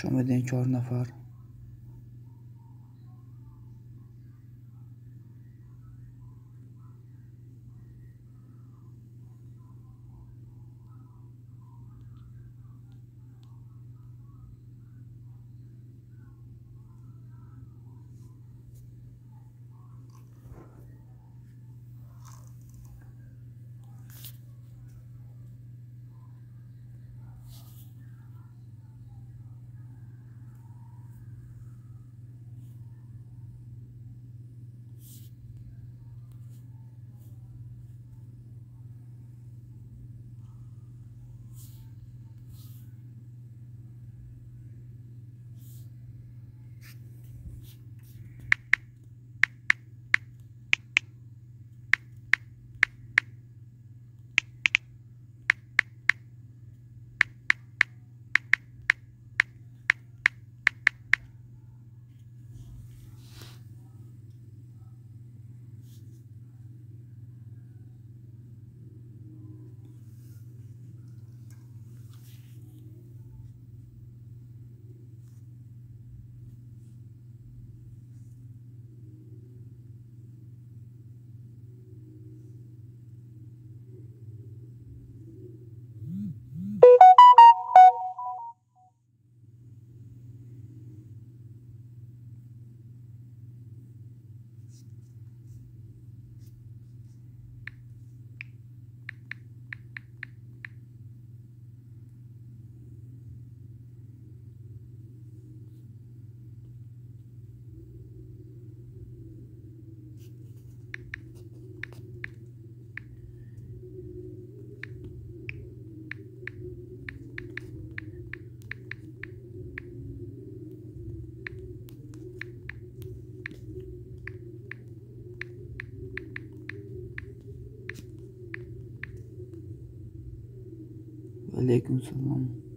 Хуш омадем 4 нафар. Алейкум салом.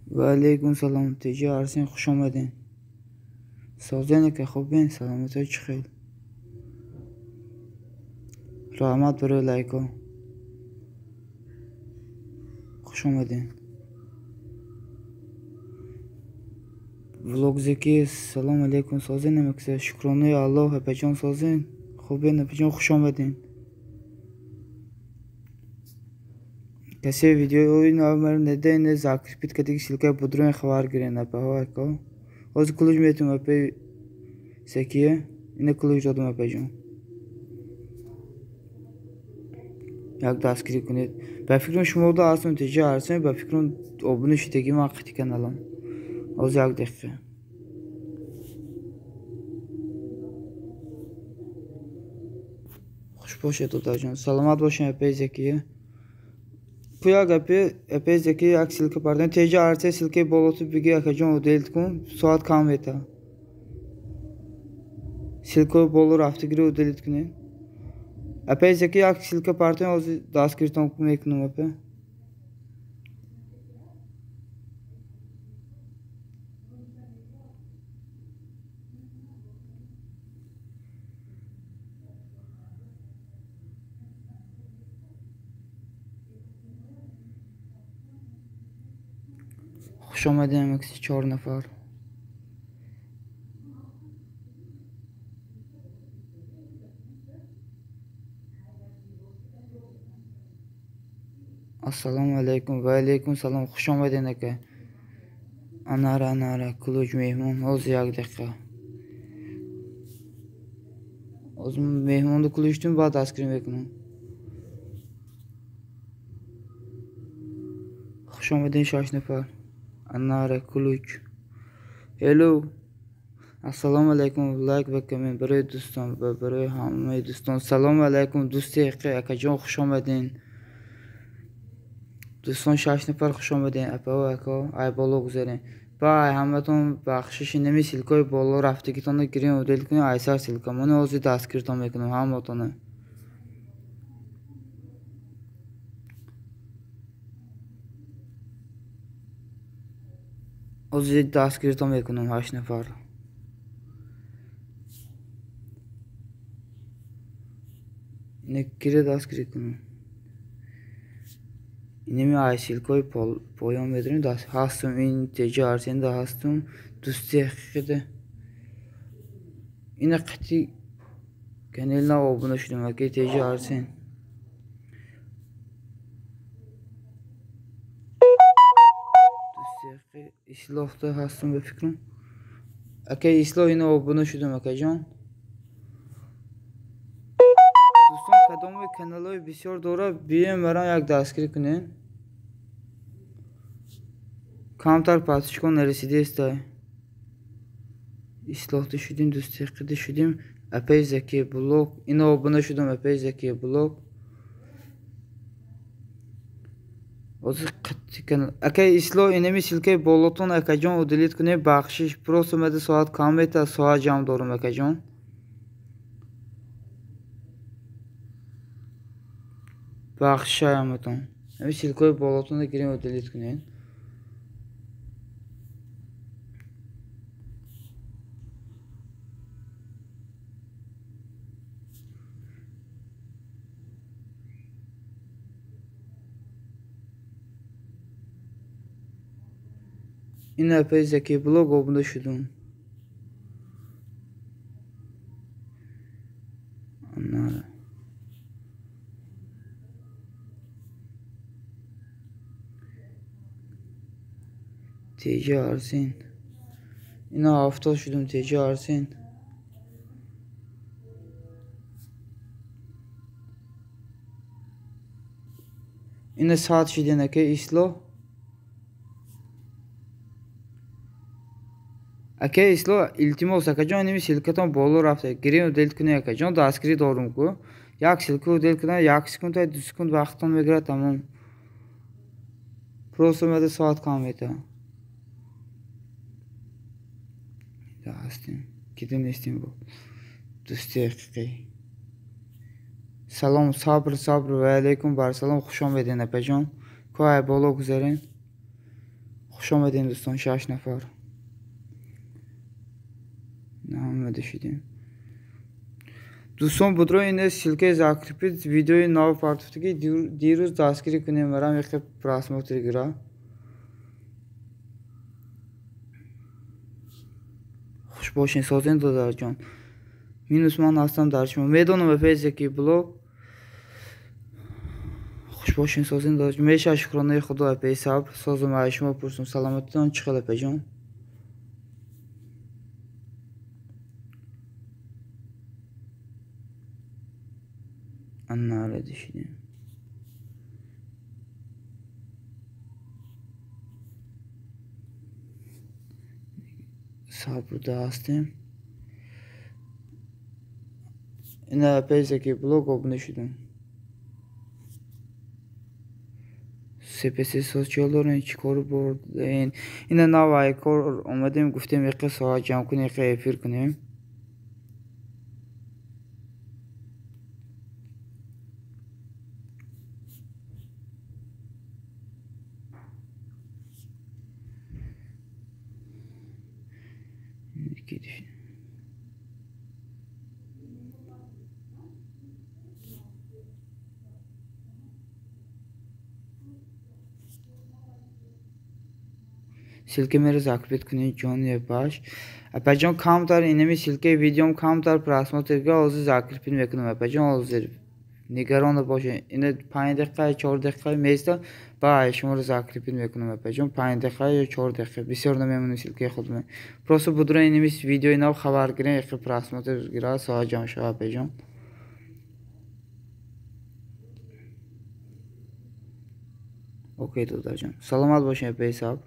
Ва алейкум салом. Теҷа Арсен, хуш омадем. Созене ки хубен, саломатҳо чӣ хел? Раҳмат барои лайкҳо. Хуш омадем. Влогзеки, салом алейкум, созен амакса, шукронаи Аллоҳ, апаҷон созен. Хубен, апаҷон, хуш омадем. Касе видеои навмар неда, закрепить кадиги ссылка будроин хабар гирен апаҳо ако. Ҳозир ключ метум апаи Секия, ина ключ додам апаҷон. Як дастгирӣ кунед. Ба фикрам шумо да ҳастам Теҷа Арсен, ба фикрам обуна шудагӣ ман қити каналам. Ҳозир як дақиқа. Хуш бошед додарҷон. Саломат бошед апаи Закия. Ку як апаи Закия як ссылка пардем. Теҷа Арсен ссылкаи болоту биги акаҷон удалить кун, соат кам мета. Ссылкаи боло рафтагиро удалить кунед. Апаи Закия як ссылка партем, ҳозир дастгиритон мекунам апа. Хуш омадем акси 4 нафар. Ассалому алайкум ва алайкум салом. Хуш омадед ака. Анара анара ключ меҳмон. Ҳозир як дақиқа. Ҳозир меҳмонро ключтун баъд дастгирӣ мекунам. Хуш омадед 6 нафар. Анара ключ. Hello. Ассалому алайкум. Лайк ва коммент барои дӯстон ва барои ҳамаи дӯстон. Салому алайкум дӯсти ҳақиқӣ акаҷон, хуш омадед. Дӯстон 6 нафар хуш омадед. Апа ва ака, ай боло гузаред. Ба ай ҳаматон бахшиши нами ссылкаи боло рафтагитонро гирем удалить кунед, ай сар ссылка. Ман ҳозир дастгиритон мекунам ҳаматонро. Ҳозир дастгиритон мекунам 8 нафар. Ина кире дастгирӣ кунам. Инами ай ссылкаи поён медорем, даст ҳастам ин Теҷа Арсенда ҳастам, дӯсти ҳақиқида. Ина қити канал нав обуна шудам ака Теҷа Арсен. Дӯсти ҳақиқӣ ислоҳда ҳастам ба фикрам. Ака ислоҳ ина обуна шудам акаҷон. Дӯстон кадоми каналҳои бисёр дора, биёем барам як дастгирӣ кунем. Камтар подписчикон нарасидааст. Ислоҳда шудем, дӯсти ҳақиқида шудем. Апаи Закия блог. Ина обуна шудам апаи Закия блог. Ҳозир қати канал. Ака ислоҳ инами ссылкаи болотон акаҷон удалить кунед, бахшиш. Просто мада соат кам мета, соат ҷамъ дорам акаҷон. Бахшиш ҳаматон. Ҳамин ссылкаи болотонро гирем удалить кунед. Ин апаи Закия блог обуна шудам. Анара. Теҷа Арсен. Ина 70 шудам Теҷа Арсен. Ина 100 шудем ака ислоҳ. Ака ислоҳ илтимос акаҷон, инами ссылкатон боло рафта. Гирем удалить кунед акаҷон, дастгирӣ дорум ку. Як ссылка удалить кунед, 1 секунд та 2 секунд вақтон мегирад тамом. Просто мада соат кам мета. Ҳастем. Кида нестем бо. Дӯсти ҳақиқӣ. Салом, сабр, сабр ва алайкум бар салом. Хуш омадед апаҷон. Ку ай боло гузарен. Хуш омадед дӯстон 6 нафар. Омада шудем. Дӯстон будро ин ссылкаи закрепить видеои нав партофтагӣ дирӯз дастгирӣ кунем, барам яхе просмотр гира. Хуш бошед, созен додарҷон. Минус ман ҳастам дар шумо. Медонам апаи Закия блог. Хуш бошед, созен додарҷон. Меша шукронаи Худо апаи сабр. Созум ай шумо пурсум. Саломатитон чӣ хел апаҷон? Анара дишидем. Сабрда ҳастем. Ина апай Заки блог обуна шудем. СПС соз чиёл дорем, чӣ кор бурдем? Ина нав ай кор омадем, гуфтем яқе соат ҷамъ кунем, яқе эфир кунем. Ссылка меро закрепить кунед, ҷони баш. Апаҷон, камтар инами ссылка и видеом камтар просмотр га, ҳозир закрепить мекунам, апаҷон, ҳозир нигарон набошед. Ина 5 дақиқа, 4 дақиқа меиста, ба шуморо закрепить мекунам, апаҷон, 5 дақиқа ё 4 дақиқа бисёр намемонем ссылка и худме. Просто будро инами видеои нав хабар гирем, яқи просмотр гирад, соат ҷамъ шава, апаҷон. Окей, додарҷон, саломат бошед, апаи Сабр.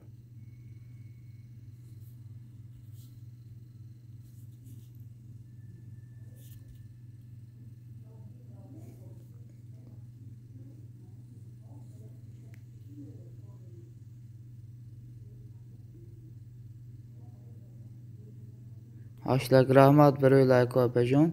Ҳашт лайк, раҳмат барои лайкҳо, апаҷон.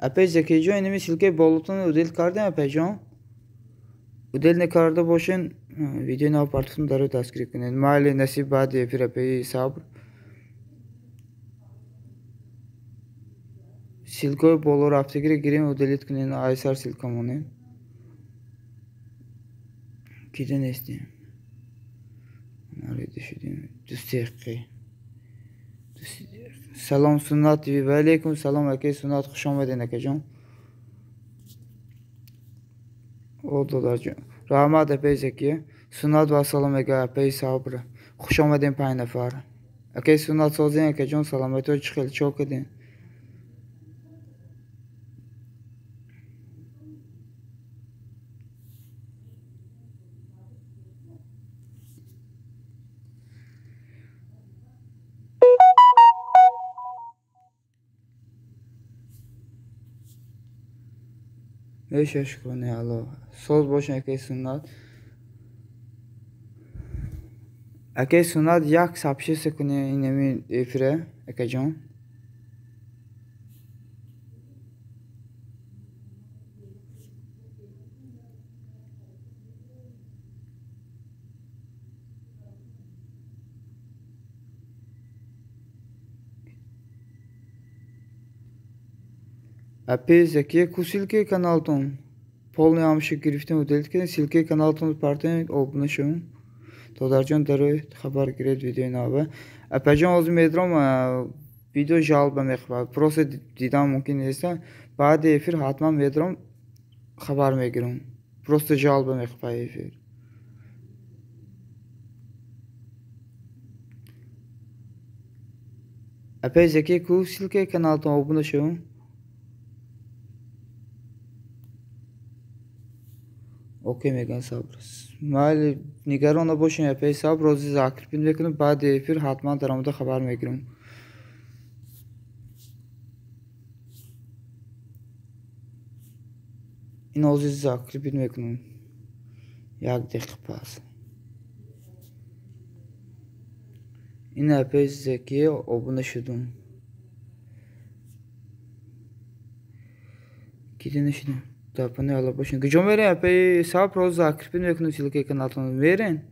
Апай Закиҷон, инами ссылка и болотон удалить кардем, апайҷон? Удалить накарда бошен, видеои нав партофтон дарои дастгирӣ кунед. Майли, насиб, баъди эфир, апаи Сабр. Ссылка ҳои боло рафтагиро гирем, удалить кунед, айсар ссылка монем. Кида нестем, нарида шудем. Дустеқи салом, Суннат ТВ. Ва алейкум салом, акаи Суннат, хуш омадед, акаҷон. О, додарҷон, раҳмат, апаи Закия. Суннат ва салом мега, апаи Сабр, хуш омадем, панҷ нафар. Акаи Суннат, созен, акаҷон, саломатиҳо чӣ хел, чо кардем? Меша, шукрони Аллоҳ, соз бошен, акаи Суннат. Акаи Суннат, як сообщение кунед инами эфире, акаҷон. Апаи Закия, ку ссылка и каналтон? Полный ҳамаша гирифтем, удалить кардем, ссылка и каналтон партоем, обуна шавем. Додарҷон, дарои хабар гиред видеои нава. Апаҷон, ҳозир медорам, видео жалоба мехӯрад, просто дидан мумкин нест. Баъди эфир ҳатман медорам, хабар мегирам. Просто жалоба мехӯрад эфир. Апаи Закия, ку ссылка и каналтон, обуна шавем? Окей мегӯянд, Сабр. Майли, нигарон набошед, апаи Сабр, ҳозир закрепить мекунам, баъди эфир ҳатман даромада хабар мегирам. Ин ҳозир закрепить мекунам як дақиқа пас. Ин апаи Закия, обуна шудум. Кида нашудем, дар паноҳи Аллоҳ бошед. Куҷо мерем, апаи Сабр? Ҳозир закрепить мекунам ссылка и каналтон, мерем.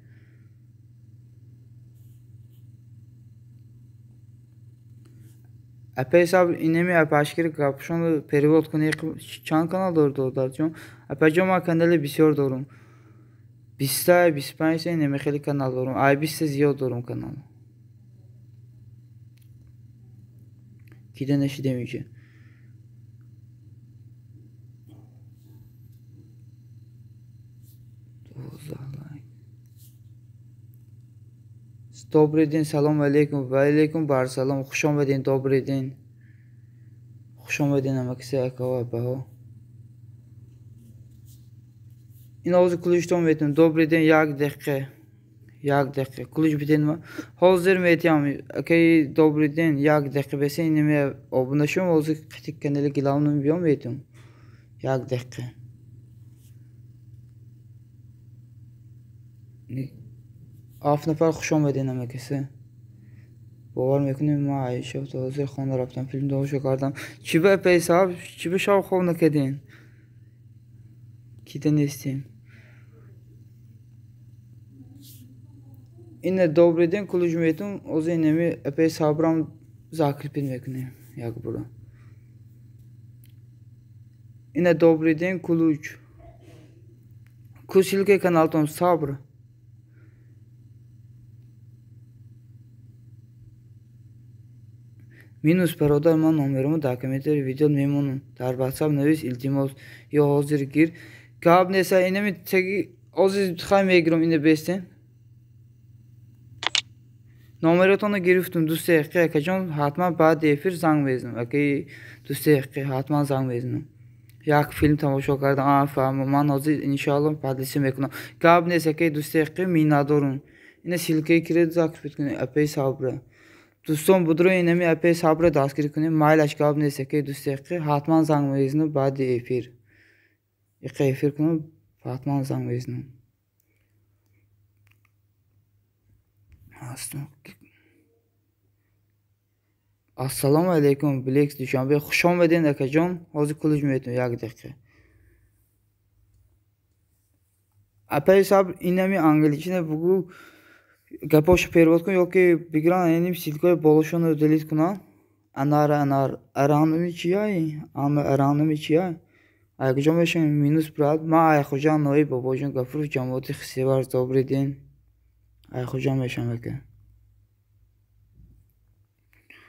Апаи Сабр, инами апашкири гапшонро перевод кунед. Чанд канал доред, додарҷон? Апаҷон, ман канали бисёр дорам, 20-та, 25-та, инами хеле канал дорам, ай 20-та зиёд дорам канал. Кида нашидем инҷа. 12 лайк. Добрый день, салом алейкум, ва алейкум барсалом. Хуш омадин, добрый день. Хуш омадин ҳамакиса акава баҳо. Ин ҳозир ключтон метавонам. Добрый день, як дақиқа. Як дақиқа. Ключ биден ма. Ҳозир метиҳам. Акаи добрый день, як дақиқа бесе инаме обуна шум, ҳозир қити канали главном биём метавонам. Як дақиқа. Ҳафт нафар хуш омадин ҳамакиса. Бовар мекунем ман Айша то ҳозир хона рафтам, филм тамошо кардам. Чӣ ба пейсаб, чӣ ба шав хоб накардин? Кида нестем. Ина добрый день ключ метум, ҳозир инами апей сабрам закрепить мекунем як бора. Ина добрый день ключ. Ку ссылкаи каналтон сабр. Минус бародар, ман номерамро дар комментари видео мемонам. Дар WhatsApp навис илтимос ё ҳозир гир. Гап нест, инами теги ҳозир хай мегирам ина бестен. Номератонро гирифтум дӯсти ҳақиқӣ акаҷон, ҳатман баъди эфир занг мезанам. Акаи дӯсти ҳақиқӣ ҳатман занг мезанам. Як филм тамошо кардам, фаҳмо, ман ҳозир иншоалло подлиса мекунам. Гап нест акаи дӯсти ҳақиқӣ, миннатдорум. Ина ссылкаи кире закрепить кунед апаи сабра. Дӯстон будро инами апаи сабра дастгирӣ кунед, майлаш гап нест акаи дӯсти ҳақиқӣ, ҳатман занг мезанам баъди эфир. Иқа эфир кунам, ҳатман занг мезанам. Ассалому алейкум, Блекс Душанбе. Хуш омадин акаҷон. Ҳозир ключ метавонам як дақиқа. Апаи сабр инами англичина бугӯ гапошо перевод кун ё ки бигиран инами ссылкаи болошонро делит кунам. Анара анар аранами чияй? Ана аранами чияй? Айкуҷо мешавем? Минус брат. Ман Айхуҷа Ноиб Бобоҷон Гафуров ҷамоати Хисеварз. Добрый день. Айхуҷа мешавам ака.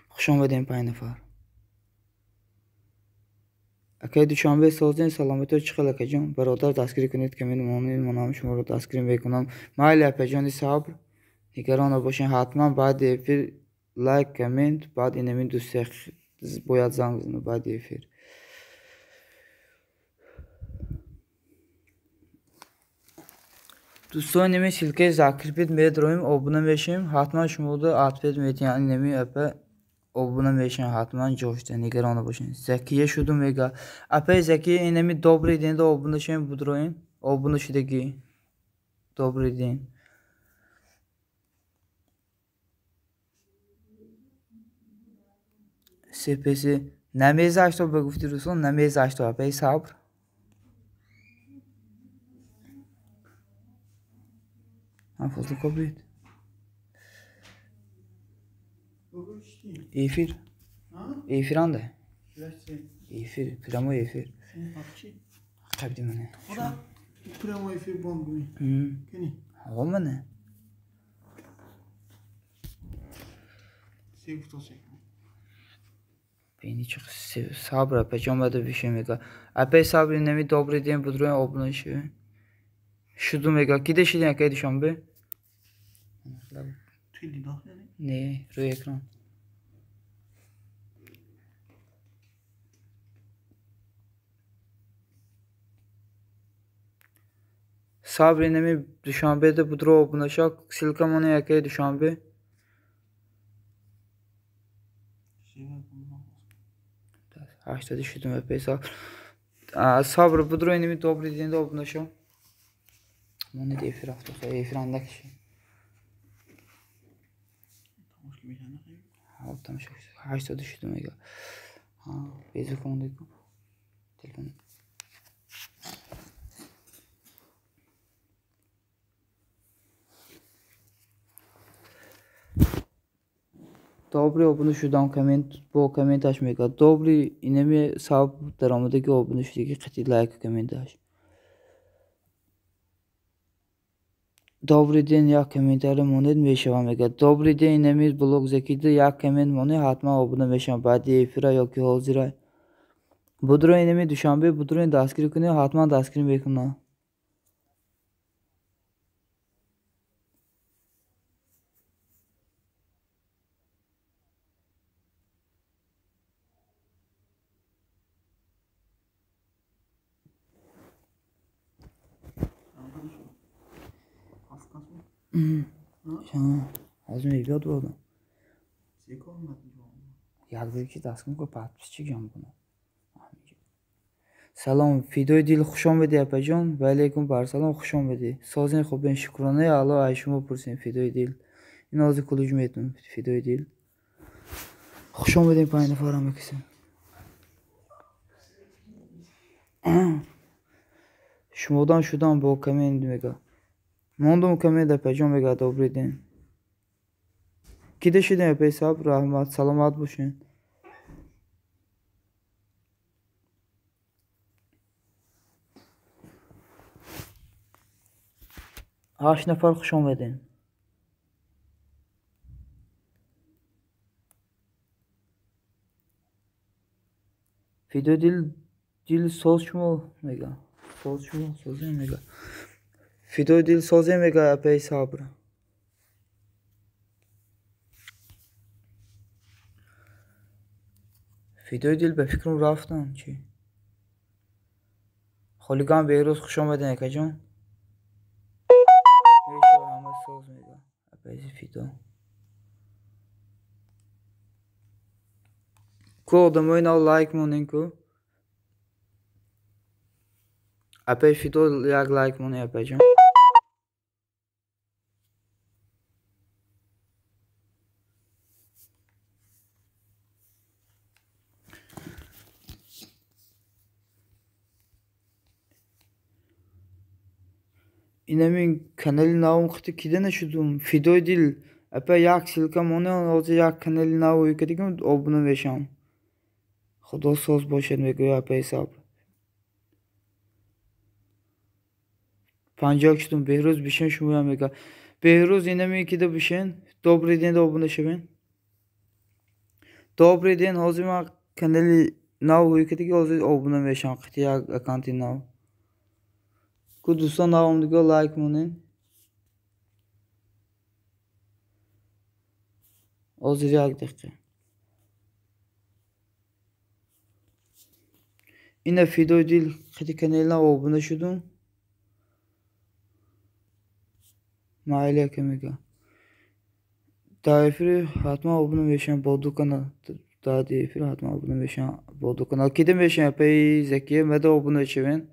Хуш омадем панҷ нафар. Акаи Душанбе созен, саломатиё чӣ хел акаҷон? Бародар дастгирӣ кунед, ки монед, манам шуморо дастгирӣ мекунам. Майли апаҷони сабр, нигарон набошед, ҳатман баъди эфир лайк, коммент, баъд инами дӯсти бояд занг бизанад баъди эфир. Дӯстон инами ссылкаи закрепить медроем, обуна мешавем, ҳатман шуморо ответ медиҳам. Инами апа обуна мешавем, ҳатман ҷошта, нигарон набошед. Закия шуду мега. Апаи Закия инами добрый день обуна шавем, будроем. Обуна шудагӣ. Добрый день. СПС намезашто ба гуфти Руслан, намезашто апаи сабр. Фозил кобид. Эфир. Эфиранда. Эфир, прямой эфир. Қабди мане. Прямой эфир бомбуни. Кени? Ҳаво мане. Бини чӣ сабр апаҷон бада бише мега. Апаи сабр инами добрый день будроем обуна шавем. Шуду мега. Киде шидин акаи Душанбе? Не, рӯи экран. Сабр инами Душанбеда будро обуна шав. Ссылка моне акаи Душанбе. Ҳаштоду шудум апаи сабр. Сабр будро инами добрый день обуна шав. Монед эфир рафту, эфир андакши. Тамошо ҳаштоду шудум мега. Безу кун телефон. Добрый обуна шудам, коммент бо комменташ мега. Добрый инами саб даромадаги обуна шудаги қити лайк комменташ. Добрый день, як комментари монед мешавам мега. Добрый день, инами блог закида як коммент монед, ҳатман обуна мешавам баъди эфира ё ки ҳозира. Будро инами Душанбе будро дастгирӣ кунед, ҳатман дастгирӣ мекунам. Ҳозир мебиёд одам. Як ки даст кун, подписчик ҷамъ кунам. Салом, Фидои дил, хуш омадӣ, апаҷон. Ва алайкум барсалом, хуш омадӣ. Созин хубен, шукронаи Аллоҳ, ай шумо пурсем, Фидои дил. Ин ҳозир кулуҷ метун, Фидои дил. Хуш омадем, 5 нафар ҳама киса. Шумодан шудам бо коммент мега. Мондум коммент, апаҷон мега, добрый день. Кида шудем, апаи Сабр, раҳмат, саломат бошед. 8 нафар хуш омадем. Фидои дил, дил соз шумо мега. Соз шумо, созем мега. Фидои дил созем мега, апаи Сабр. Фидои дил ба фикрам рафтам чӣ? Холиган Беҳрӯз, хуш омадем, акаҷон. Ҳама соз мега. Апаи Фидо. Ку одамои нав лайк монем ку. Апаи Фидо як лайк монем, апаҷон. Инамин канали навум хити кида нашудум. Фидои дил, апа як ссылка монем, ҳозир як канали нав ӯй кардагим, обуна мешавам. Худо соз бошад, мегӯяд апаи Сабр. 51 шудум, Беҳрӯз бишен шумоям мега. Беҳрӯз инамин кида бишен, добрый день обуна шавен. Добрый день, ҳозир ман канали нав ӯй кардагӣ, ҳозир обуна мешавам, хити як аккаунти нав. Ку дӯстон навом дига лайк монед. Ҳозир як дақиқа. Ина Фидои дил хити канали нав обуна шудум. Майли ака мега. Дар эфири ҳатман обуна мешавам бо ду канал. Дар эфир ҳатман обуна мешавам бо ду канал. Кида мешавем, апаи Закия, мада обуна шавен.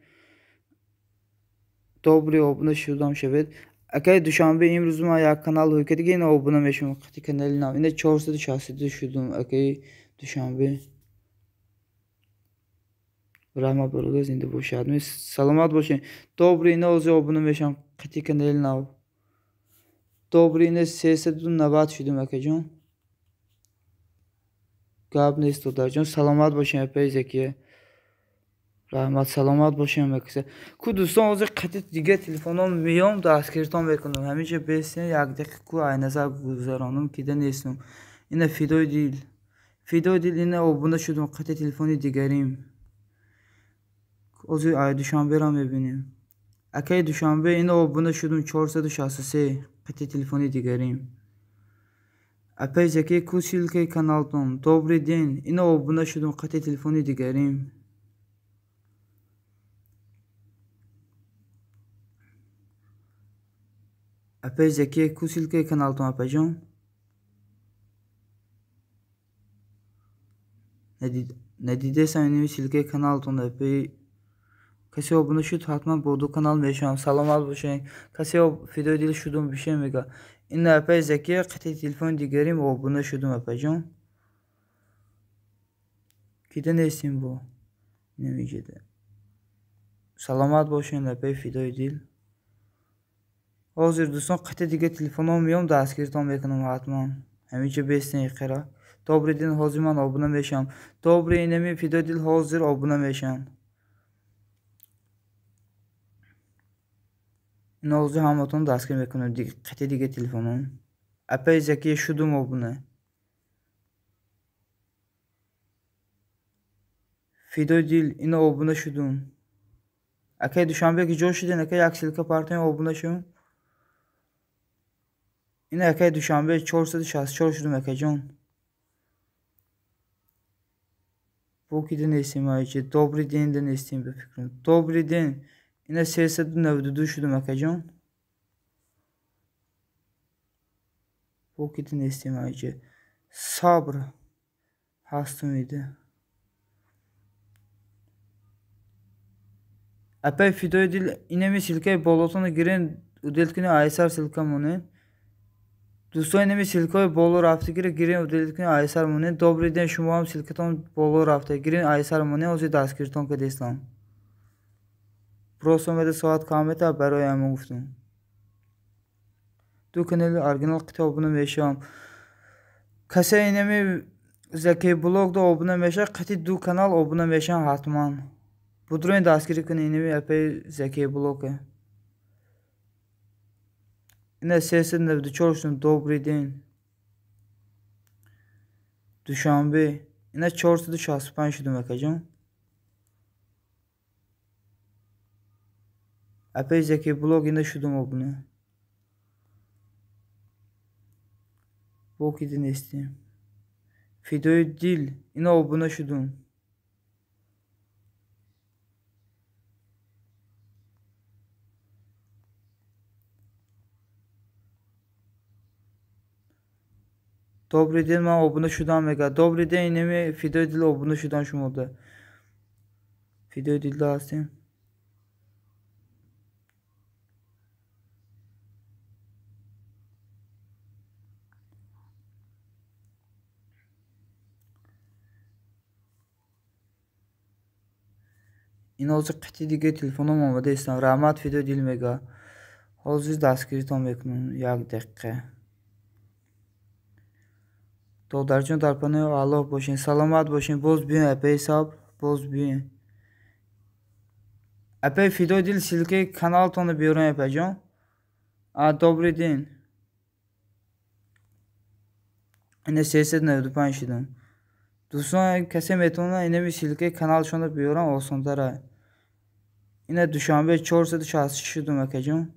Добрый обуна шудам шавед. Акаи Душанбе, имрӯз ман як канал ҳуй кардагӣ, ина обуна мешавам хити канали нав. Ина 462 шудум, акаи Душанбе. Раҳмат бародар, зинда бошед. Саломат бошед. Добрый, ина ҳозир обуна мешавам хити канали нав. Добрый, ина 390 шудум, акаҷон. Гап нест, додарҷон. Саломат бошед, апаи Закия. Раҳмат, саломат бошем, акаса. Ку дӯстон, ҳозир қати дига телефоном меём, дастгиртон мекунам. Ҳаминҷа бесен, як дақиқа ку ай назар гузаронам, кида нестам. Ина Фидои дил. Фидои дил, ина обуна шудум қати телефони дигарим. Ҳозир ай Душанберо мебинем. Акаи Душанбе, ина обуна шудум 463 қати телефони дигарим. Апаи Закия, ку ссылкаи каналтон. Добрый день, ина обуна шудум қати телефони дигарим. Апаи Закия, ку ссылкаи каналтон, апаҷон. Надидесам инами ссылкаи каналтон, апаи. Касе обуна шуд, ҳатман бо ду канал мешавам. Саломат бошед. Касе Фидои дил шудум бишен мега. Ина апаи Закия, қати телефони дигарим обуна шудум, апаҷон. Кида нестем бо. Намеҷида. Саломат бошед, апаи Фидои дил. Ҳозир дӯстон қати дига телефоном меём, дастгиртон мекунам ҳатман. Ҳаминҷа бестен иқира. Добрый день, ҳозир ман обуна мешавам. Добрый, инами Фидои дил ҳозир обуна мешавам. Ина ҳозир ҳаматон дастгир мекунам қати дига телефоном. Апаи Закия, шудум обуна. Фидои дил, ина обуна шудум. Акаи Душанбе ки ҷо шуден, ака як ссылка партоем, обуна шавем. Ина акаи Душанбе 464 шудум, акаҷон. Бо кида нестем, айчи. Добрый день да нестем, ба фикрам. Добрый день. Ина 392 шудум, акаҷон. Бокида нестем айҷа. Сабр ҳастум ида. Апай Фидои дил инами ссылкаи болотонро гирен, удалить кунед, айсар ссылка монед. Дӯстон, инами ссылкаҳои боло рафтагиро гирен, удалить кунед, айсар монед. Добрый день, шумо ҳам ссылкатон боло рафта. Гирен, айсар монед, ҳозир дастгиритон кардестам. Просто омада соат кам мета, барои ҳамон гуфтам. Ду канали оригинал қити обуна мешавам. Касе инами Заки блог до обуна мешавад, қити ду канал обуна мешавам ҳатман. Будроин дастгирӣ кунед инами апаи Заки блоге. Ина 394 шудем. Добрый день. Душанбе. Ина 465 шудем, акаҷон. Апаи Заки блог ина шудем обуна. Бокида нестем. Фидои дил ина обуна шудум. Добрый день, ман обуна шудам мега. Добрый день, инами Фидои дил обуна шудам шумода. Фидои дилда ҳастем. Ин ҳозир қити дигаи телефоном омада истам. Раҳмат, Фидои дил мега. Ҳозир дастгиритон мекунам. Як дақиқа. Додарҷон, дар паноҳи Аллоҳ бошен, саломат бошен. Боз биёен, апаи Сабр, боз биёен. Апаи Фидои дил ссылкаи каналтонро биёрен, апаҷон. Добрый день. Ина 395 шудам. Дӯстон, касе метавонад инами ссылкаи каналшонро биёрам, осонтар. Ина Душанбе 466 шудам, акаҷон.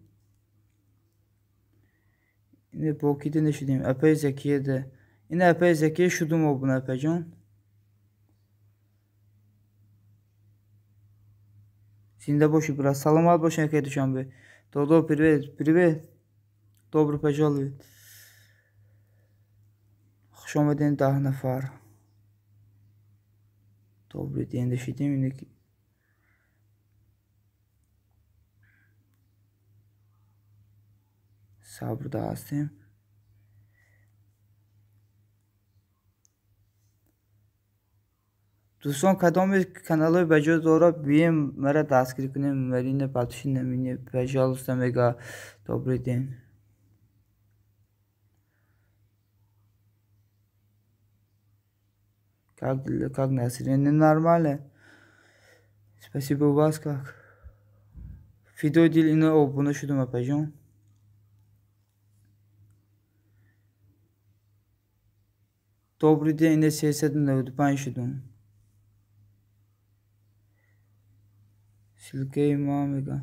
Ина бокида нашудем. Апаи Закияда. Ина апаи Закия шудум обуна, апаҷон. Зинда бошӣ, брат. Саломат бошӣ, акаи Душанбе. Додо, привет, привет. Добро пожаловать. Хуш омадем, 10 нафар. Добрый день, дошидем ина ки сабрда ҳастем. Дӯстон, кадоме каналҳои ба ҷо дорад, бием мара дастгирӣ кунем. Марина подпиши на меня, пожалуйста, мега. Добрый день. Как настроение? Нормально. Спасибо, у вас как? Фидои дил ина обуна шудам, апаҷон. Добрый день, ина 395 шудам. Ссылкаи ма мега.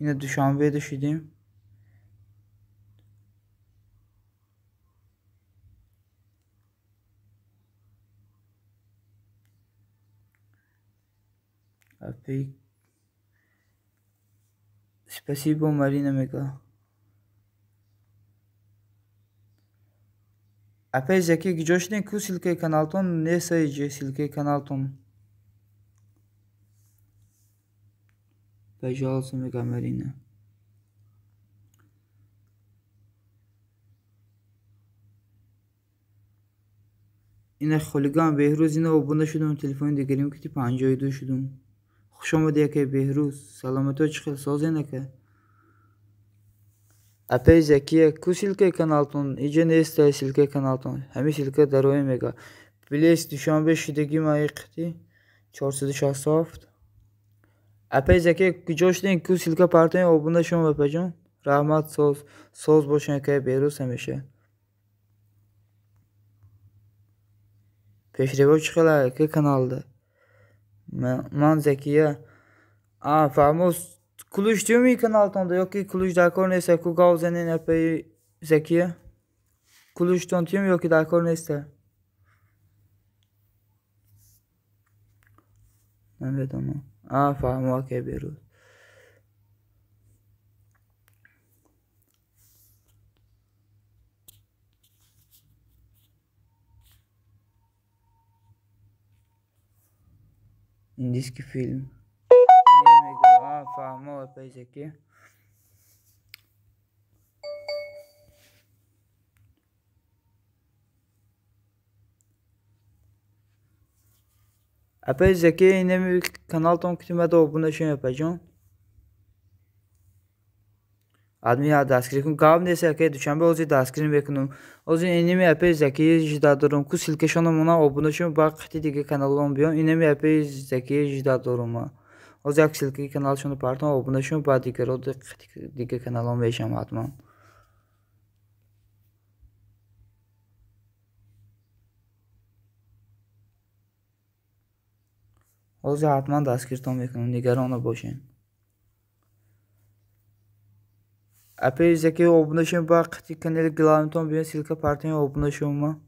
Ина Душанбеда шудем. Апи Спасибо, Марина мега. Апаи Заки куҷо шудем? Ку ссылкаи каналтон нест, иҷа ссылкаи каналтон. Пожалуйста, мега Марина. Ина хулиган Беҳрӯз ина обуна шудум, телефони дигарим ки 52 шудум. Хуш омадӣ, акаи Беҳрӯз. Саломатиҳо чӣ хел созен, ака? Апаи Закия, ку ссылкаи каналтон? Иҷа нест ссылкаи каналтон. Ҳамин ссылка дароем мега. Плес Душанбе шудагӣ ма иқти 467. Апаи Закия куҷо шудем? Ку ссылка партоем, обуна шавам, апаҷон. Раҳмат, соз. Соз бошен, акаи Беҳрӯз ҳамеша. Пешрево чӣ хел ака каналда? Ман Закия. Фаҳмо, кулуш тиюми каналтонда ё ки кулуш дар кор нест? Ку гав занен, апаи Закия? Кулуштон тиюм ё ки дар кор нест? Намедонам. Фаҳмо, акаи Беҳрӯз. Индийский фильм. Фаҳмо, апаи Закия. Апаи Закия, инами каналтон кутимада обуна шавем, апаҷон. Адми дастгирӣ кун. Гап нест, акаи Душанбе, ҳозир дастгирӣ мекунам. Ҳозир инами апаи Закия ждать дорам. Ку ссылкашона мона обуна шавем, баъд қити дига каналон биём. Инами апаи Закия ждать дорам. Ҳозир як ссылкаи каналшонро партом, обуна шавем, баъд дигаро дига каналон мешавам ҳатман. Ҳозир ҳатман дастгиртон мекунам, нигарон набошед. Апаи Закия обуна шавем, баъд қити канали главнитон биём, ссылка партоем, обуна шавем.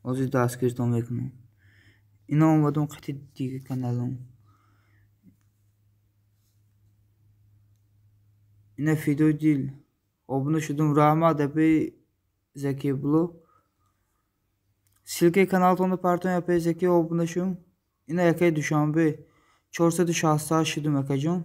Ҳозир дастгиртон мекунам. Ино омадам қити дига каналом. Ина Фидои дил обуна шудум. Раҳмат, апаи Закия блог. Ссылкаи каналтонро партоем, апаи Закия, обуна шавем. Ина якаи Душанбе 468 шудум, акаҷон.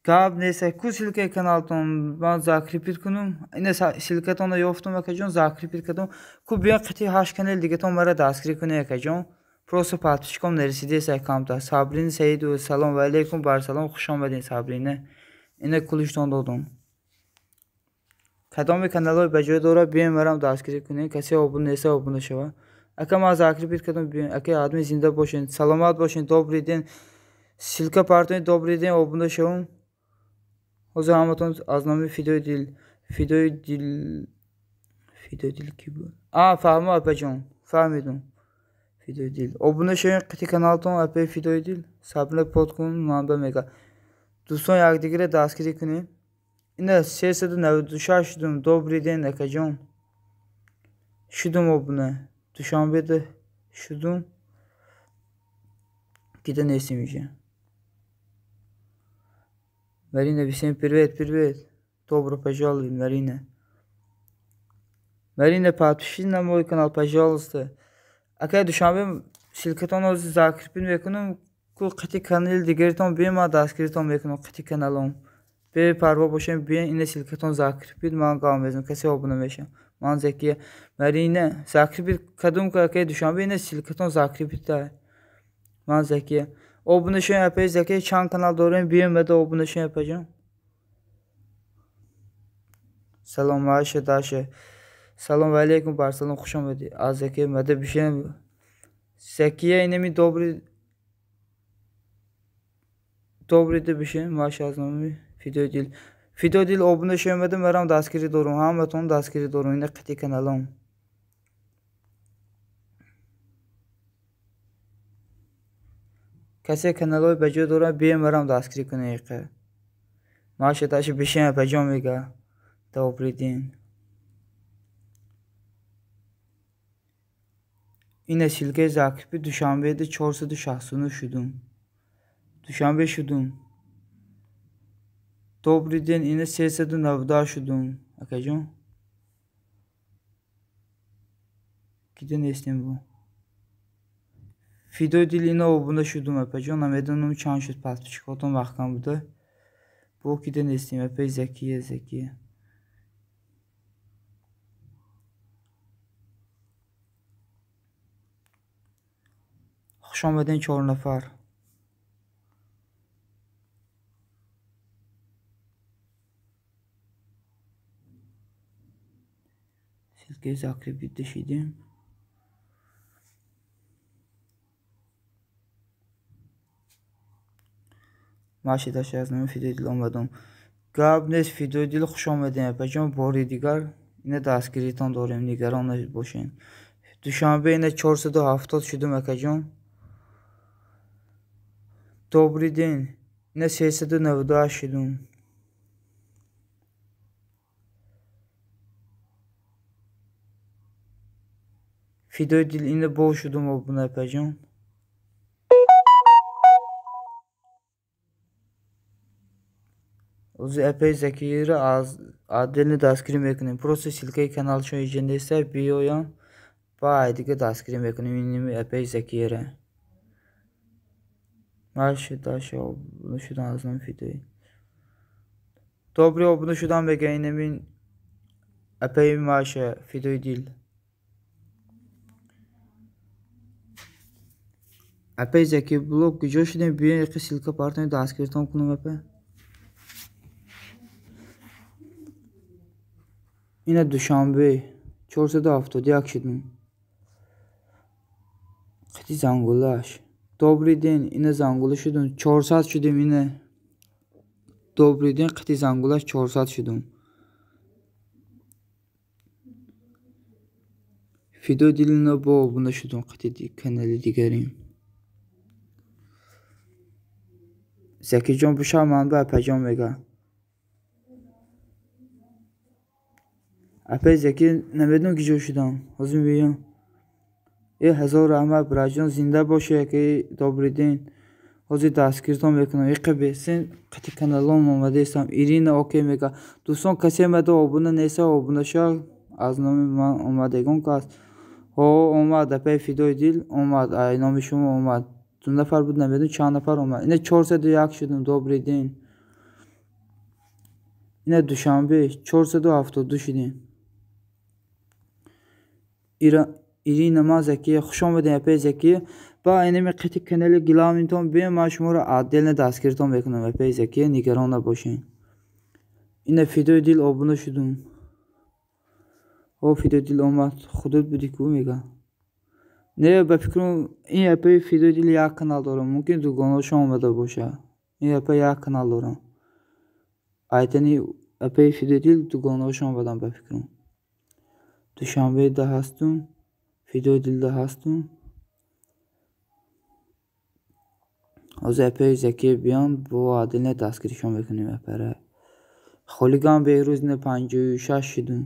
Гап нест, ку ссылкаи каналтон ман закрепить кунам. Ина ссылкатонро ёфтум, акаҷон, закрепить кардам. Ку биён қити 8 канал дигатон мара дастгирӣ кунед, акаҷон. Просто подписчиком нарасидест камта. Сабрина Саидова, салом ва алейкум, барсалом, хуш омадед, Сабрина. Ина кулиштон додум. Кадоми каналҳои ба ҷой дорад, биён марам дастгирӣ кунед. Касе обуна неста, обуна шавад. Ака ман закрепить кардам, биён. Ака адми зинда бошед, саломат бошед, добрый день. Ссылка партоед, добрый день, обуна шавам. Ҳозир ҳаматон аз номи Фидои дил, Фидои дил, Фидои дил ки буд? Фаҳмо, апаҷон, фаҳмидум. Фидои дил. Обуна шавед қити каналтон, апаи Фидои дил. Сабрина под кун, манба мега. Дӯстон, якдигарро дастгирӣ кунед. Ина 396 шудум. Добрый день, акаҷон. Шудум обуна. Душанбеда шудум. Кида нестем иҷа. Марина, всем привет, привет. Добро пожаловать, Марина. Марина, подпишись на мой канал, пожалуйста. Акай Душанбе ссылкатонро закрепить мекунам. Ку қити канали дигаритон биён, ман дастгиритон мекунам қити каналом. Бепарво бошем, биён, ина ссылкатон закрепить, ман гап мезанам, касе обуна мешавам. Ман Закия. Марина, закрепить кадум ку акай Душанбе, ина ссылкатон закрепить. Ман Закия. Обуна шавем, апаи Закия, чанд канал дорем, биён бада обуна шавем, апаҷон. Салом, Маша, Даша. Салом ва алейкум, барсалом, хуш омадед. Аз Закия мада бишем. Закия инами добрый добрый да бишем, Маша аз номи Фидои дил. Фидои дил обуна шавем, бада марам дастгирӣ дорум, ҳаматон дастгирӣ дорум, ина қити каналом. Касе каналҳои ба ҷой дорад, биён марам дастгирӣ кунед. Маша Даша бишем, апаҷон мега. Добрый день. Ина ссылкаи закрепи Душанбеда 469 шудум. Душанбе шудум. Добрый день, ина 398 шудум, акаҷон. Кида нестем бу. Фидои дил ина обуна шудум, апаҷон. Намедонам чанд шуд подписчикотон маҳкам буда. Бо кида нестем, апаи Закия, Закия. Хуш омадед, 4 нафар. Ссылкаи закрепить шидем. Маша Даша аз номи Фидои дил омадам. Гап нест, Фидои дил, хуш омадед, апаҷон. Бори дигар ина дастгиритон дорем, нигарон набошед. Душанбе ина 470 шудум, акаҷон. Добрый день. Ина 398 шудум. Фидои дил ина бо шудум обуна апаҷон. Ҳозир апаи Закиро аз отдельно дастгирӣ мекунем. Просто ссылкаи каналшон иҷа неста, биёям ба айдига дастгирӣ мекунем иними апаи Закиро. Маша Даша обуна шудам аз номи Фидои. Добрый обуна шудам мега инамин апаи Маша Фидои дил. Апаи Заки блог куҷо шудем? Биён яке ссылка партоем дастгиритон кунам апа. Ина Душанбе 471 шудем. Қити зангулаш. Добрый день, ина зангула шудем. 400 шудем ина. Добрый день, қити зангулаш 400 шудем. Фидои дил ина бо обуна шудем қити канали дигарим. Закиҷон бишав манба апаҷон мега. Апаи Заки намедонам ки ҷо шудам. Ҳозир мебиём. Э ҳазор раҳмат бираҷон, зинда бошӣ акаи Добрый день. Ҳозир дастгиртон мекунам. Иқа бесен қити каналом омадаистам. Ирина окей мега. Дӯстон касе мада обуна неста, обуна шав. Аз номи ман омадагон кас. Ҳо омад апаи Фидои дил омад. Ай номи шумо омад. Ду нафар буд, намедонам чанд нафар омад. Ина 401 шудем. Добрый день. Ина Душанбе 472 шудем. Ирина ма Закия, хуш омадем апаи Закия. Ба инами қити канали главнитон биём, ман шуморо отдельно дастгиритон мекунам апаи Закия, нигарон набошед. Ина Фидои дил обуна шудум. О Фидои дил омад, худот буди ку мега. Не, ба фикрам ин апаи Фидои дил як канал дорам, мумкин дугонаошон омада боша. Ин апа як канал дорам. Айтани апаи Фидои дил дугонаошон омадан ба фикрам. Душанбеда ҳастум, Фидои дилда ҳастум. Ҳозир апаи Закия биён, бо отдельно дастгиришон мекунем апара. Холиган Беҳрӯз ина 56 шудум.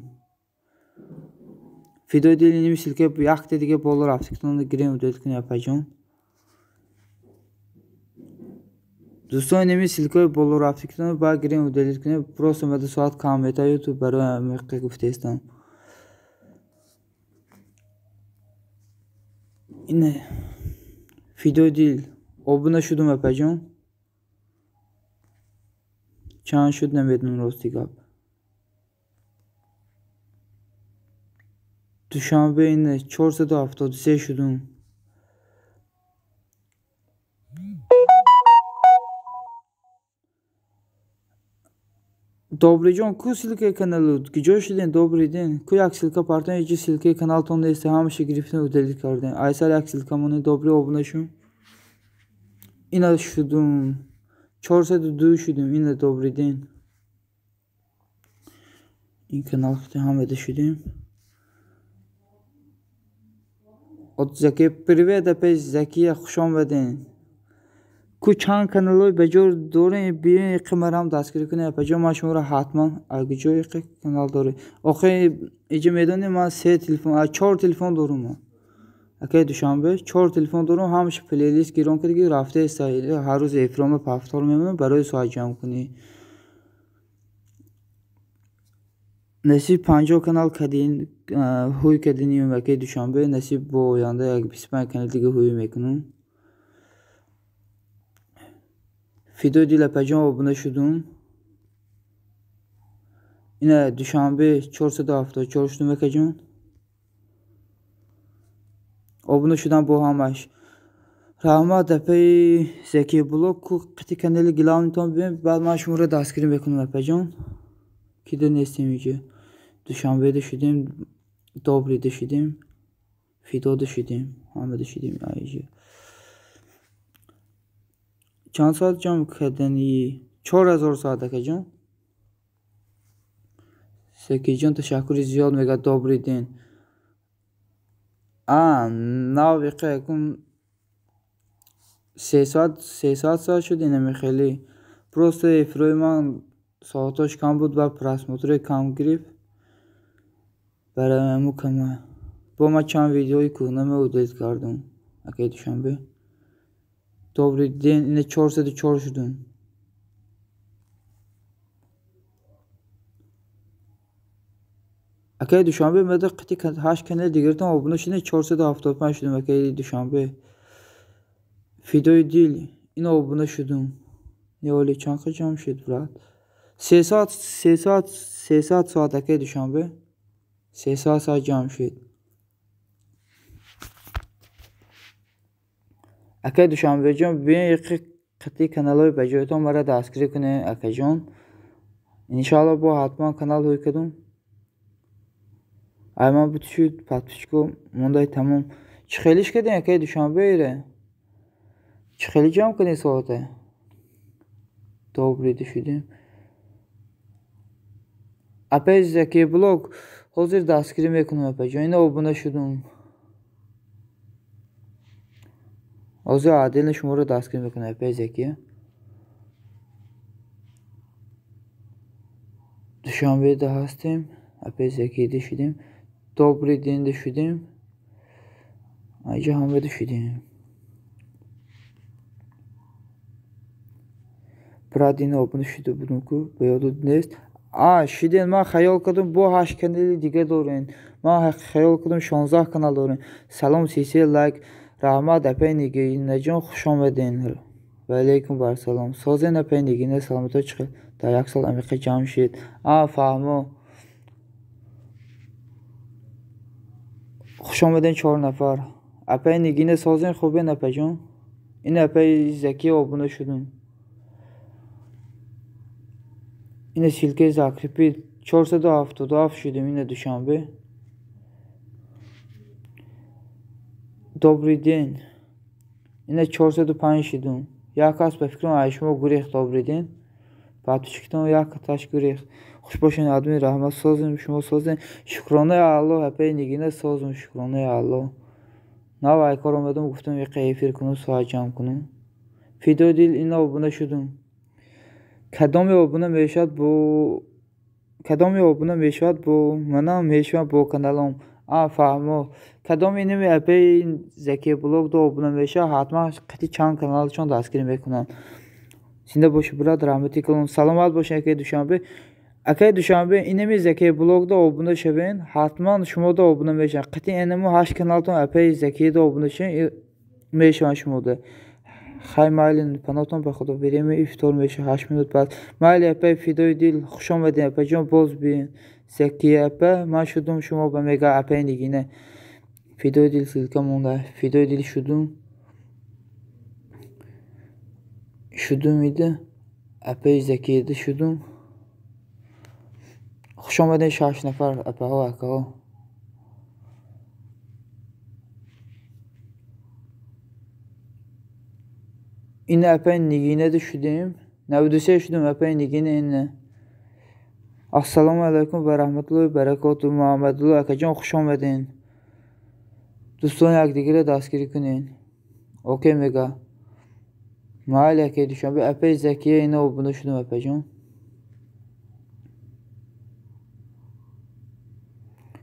Фидои дил иними ссылка якта дига боло рафта, ки тонро гирем удалить кунем апаҷон. Дӯстон иними ссылкаи боло рафта, ки тонро бояд гирем удалить кунем. Просто мада соат кам мета ютуб барои ҳамиқа гуфтаистам. Ина Фидои дил обуна шудум апаҷон. Чанд шуд намедонам рости гап. Душанбе ина 473 шудум. Добрыйҷон, ку ссылкаи каналу? Куҷо шудем? Добрый день. Ку як ссылка партоем, иҷи ссылкаи каналтон нест, ҳамаша гирифтем, удалить кардем. Айсар як ссылка монед, добрый обуна шум. Ина шудум. 402 шудум. Ина добрый день. Ин канал ҳамада шудем. От Закия, привет, апаи Закия, хуш омадем. Ку чанд каналҳои баҷор дорем, биён иқи марам дастгирӣ кунем апаҷон, ман шуморо ҳатман куҷо иқи канал дорем. Охи иҷа медонем ман се телефон, чор телефон дорум ман. Акаи Душанбе чор телефон дорум, ҳамаша плейлист гирон кардаги рафтаеста. Ҳар рӯз эфирома повтор мемонам барои соат ҷамъ кунӣ. Насиб 50 канал кадин, ҳуй кадиним акаи Душанбе, насиб бо оянда як 25 канал дига ҳуй мекунам. Фидои дил апаҷон обуна шудум. Ина Душанбе 474 шудум акаҷон. Обуна шудам бо ҳамаш. Раҳмат апаи Закия блог, ку қити канали главнитон биём, баъд ман шуморо дастгирӣ мекунам апаҷон. Кида нестем иҷа. Душанбеда шудем, Добрыйда шудем, Фидода шудем, ҳамада шудем иҷа. Чанд соат ҷамъ кардани? 4000 соат акаҷон. Закиҷон ташаккури зиёд мегӯяд. Добрый день. А, нав иқа якум се соат шуд инами хеле. Просто эфирои ман соатош кам буд ва просмотрои кам гирифт. Барои ҳамун кама. Бо ман чанд видеои кӯҳна удалить кардам. Акаи Душанбе. Добрый день, ина 404 шудум. Акаи Душанбе мада қити 8 канали дигартон обуна шудем, 475 шудум акаи Душанбе. Фидои дил, ина обуна шудум. Не оли чанд ҷамъ шуд, брат? 300 300 300 соат акаи Душанбе. 300 соат ҷамъ шуд. Акаи Душанбеҷон, биён қити каналҳои ба ҷоятон мара дастгирӣ кунед, акаҷон. Иншоалло бо ҳатман канал ҳуй кардум. Ай ман буд шуд подписчико мондай тамом. Чӣ хелиш кардем акаи Душанбе ире? Чӣ хеле ҷамъ кардем соата? Добрый шудем. Апаи Заки блог ҳозир дастгирӣ мекунам апаҷон. Ина обуна шудум. Ҳозир отдельно шуморо дастгирӣ мекунам апаи Закия. Душанбеда ҳастем. Апаи Закида шудем. Добрый день шудем. Айҷа ҳамада шудем. Брат, ина обуна шуда будум ку, ба ёдат нест. А, шиден, ман хаёл кардам бо 8 канали дига дорем. Ман хаёл кардам 16 канал дорем. Салом, сисе лайк. Раҳмат апаи Нигинаҷон, хуш омаден. Ва алайкум вассалом. Созен апаи Нигина, саломато чӣ хел? Дар як сол амиқа ҷамъ шид. А, фаҳмо. Хуш омаден 4 нафар. Апаи Нигина созен хубен апаҷон? Ин апаи Закия обуна шудум. Ина ссылкаи закрепить 477 шудем ина Душанбе. Добрый день. Ина 405 шудум. Як кас ба фикрам ай шумо гурехт добрый день. Подписчиктон як таш гурехт. Хуш бошед админ, раҳмат созем, шумо созем. Шукронаи Аллоҳ апаи Нигина созем, шукронаи Аллоҳ. Нав ай кор омадам, гуфтам яқа эфир кунам, соат ҷамъ кунам. Фидои дил ина обуна шудум. Кадоме обуна мешавад бо кадоме обуна мешавад бо манам мешавам бо каналом. А, фаҳмо. Кадоме инами апаи Заки блог до обуна мешавад, ҳатман қити чанд каналчон дастгирӣ мекунанд. Зинда бошед брат, раҳмати калон. Саломат бошед акаи Душанбе. Акаи Душанбе инами Заки блог до обуна шавен, ҳатман шумо до обуна мешаванд. Қити инаму 8 каналтон апаи Заки до обуна шавен, мешаванд шумо до. Хай майли, панотон ба худо берем, ифтор меша 8 минут баъд. Майли апаи Фидои дил, хуш омадед апаҷон, боз биён. Закия апа, ман шудум шумо ба мега апаи Нигина. Фидои дил ссылка монда. Фидои дил шудум. Шудум ида. Апаи Закияда шудум. Хуш омадед 6 нафар апаҳо, акаҳо. Ина апаи Нигинада шудем. 93 шудум апаи Нигина ина. Ассалому алайкум ва раҳматуллоҳи ва баракотуҳ. Муҳаммадуллоҳ акаҷон, хуш омадед. Дӯстон якдигарро дастгирӣ кунед. Окей мега. Майли акаи Душанбе, апаи Закия ина обуна шудум апаҷон.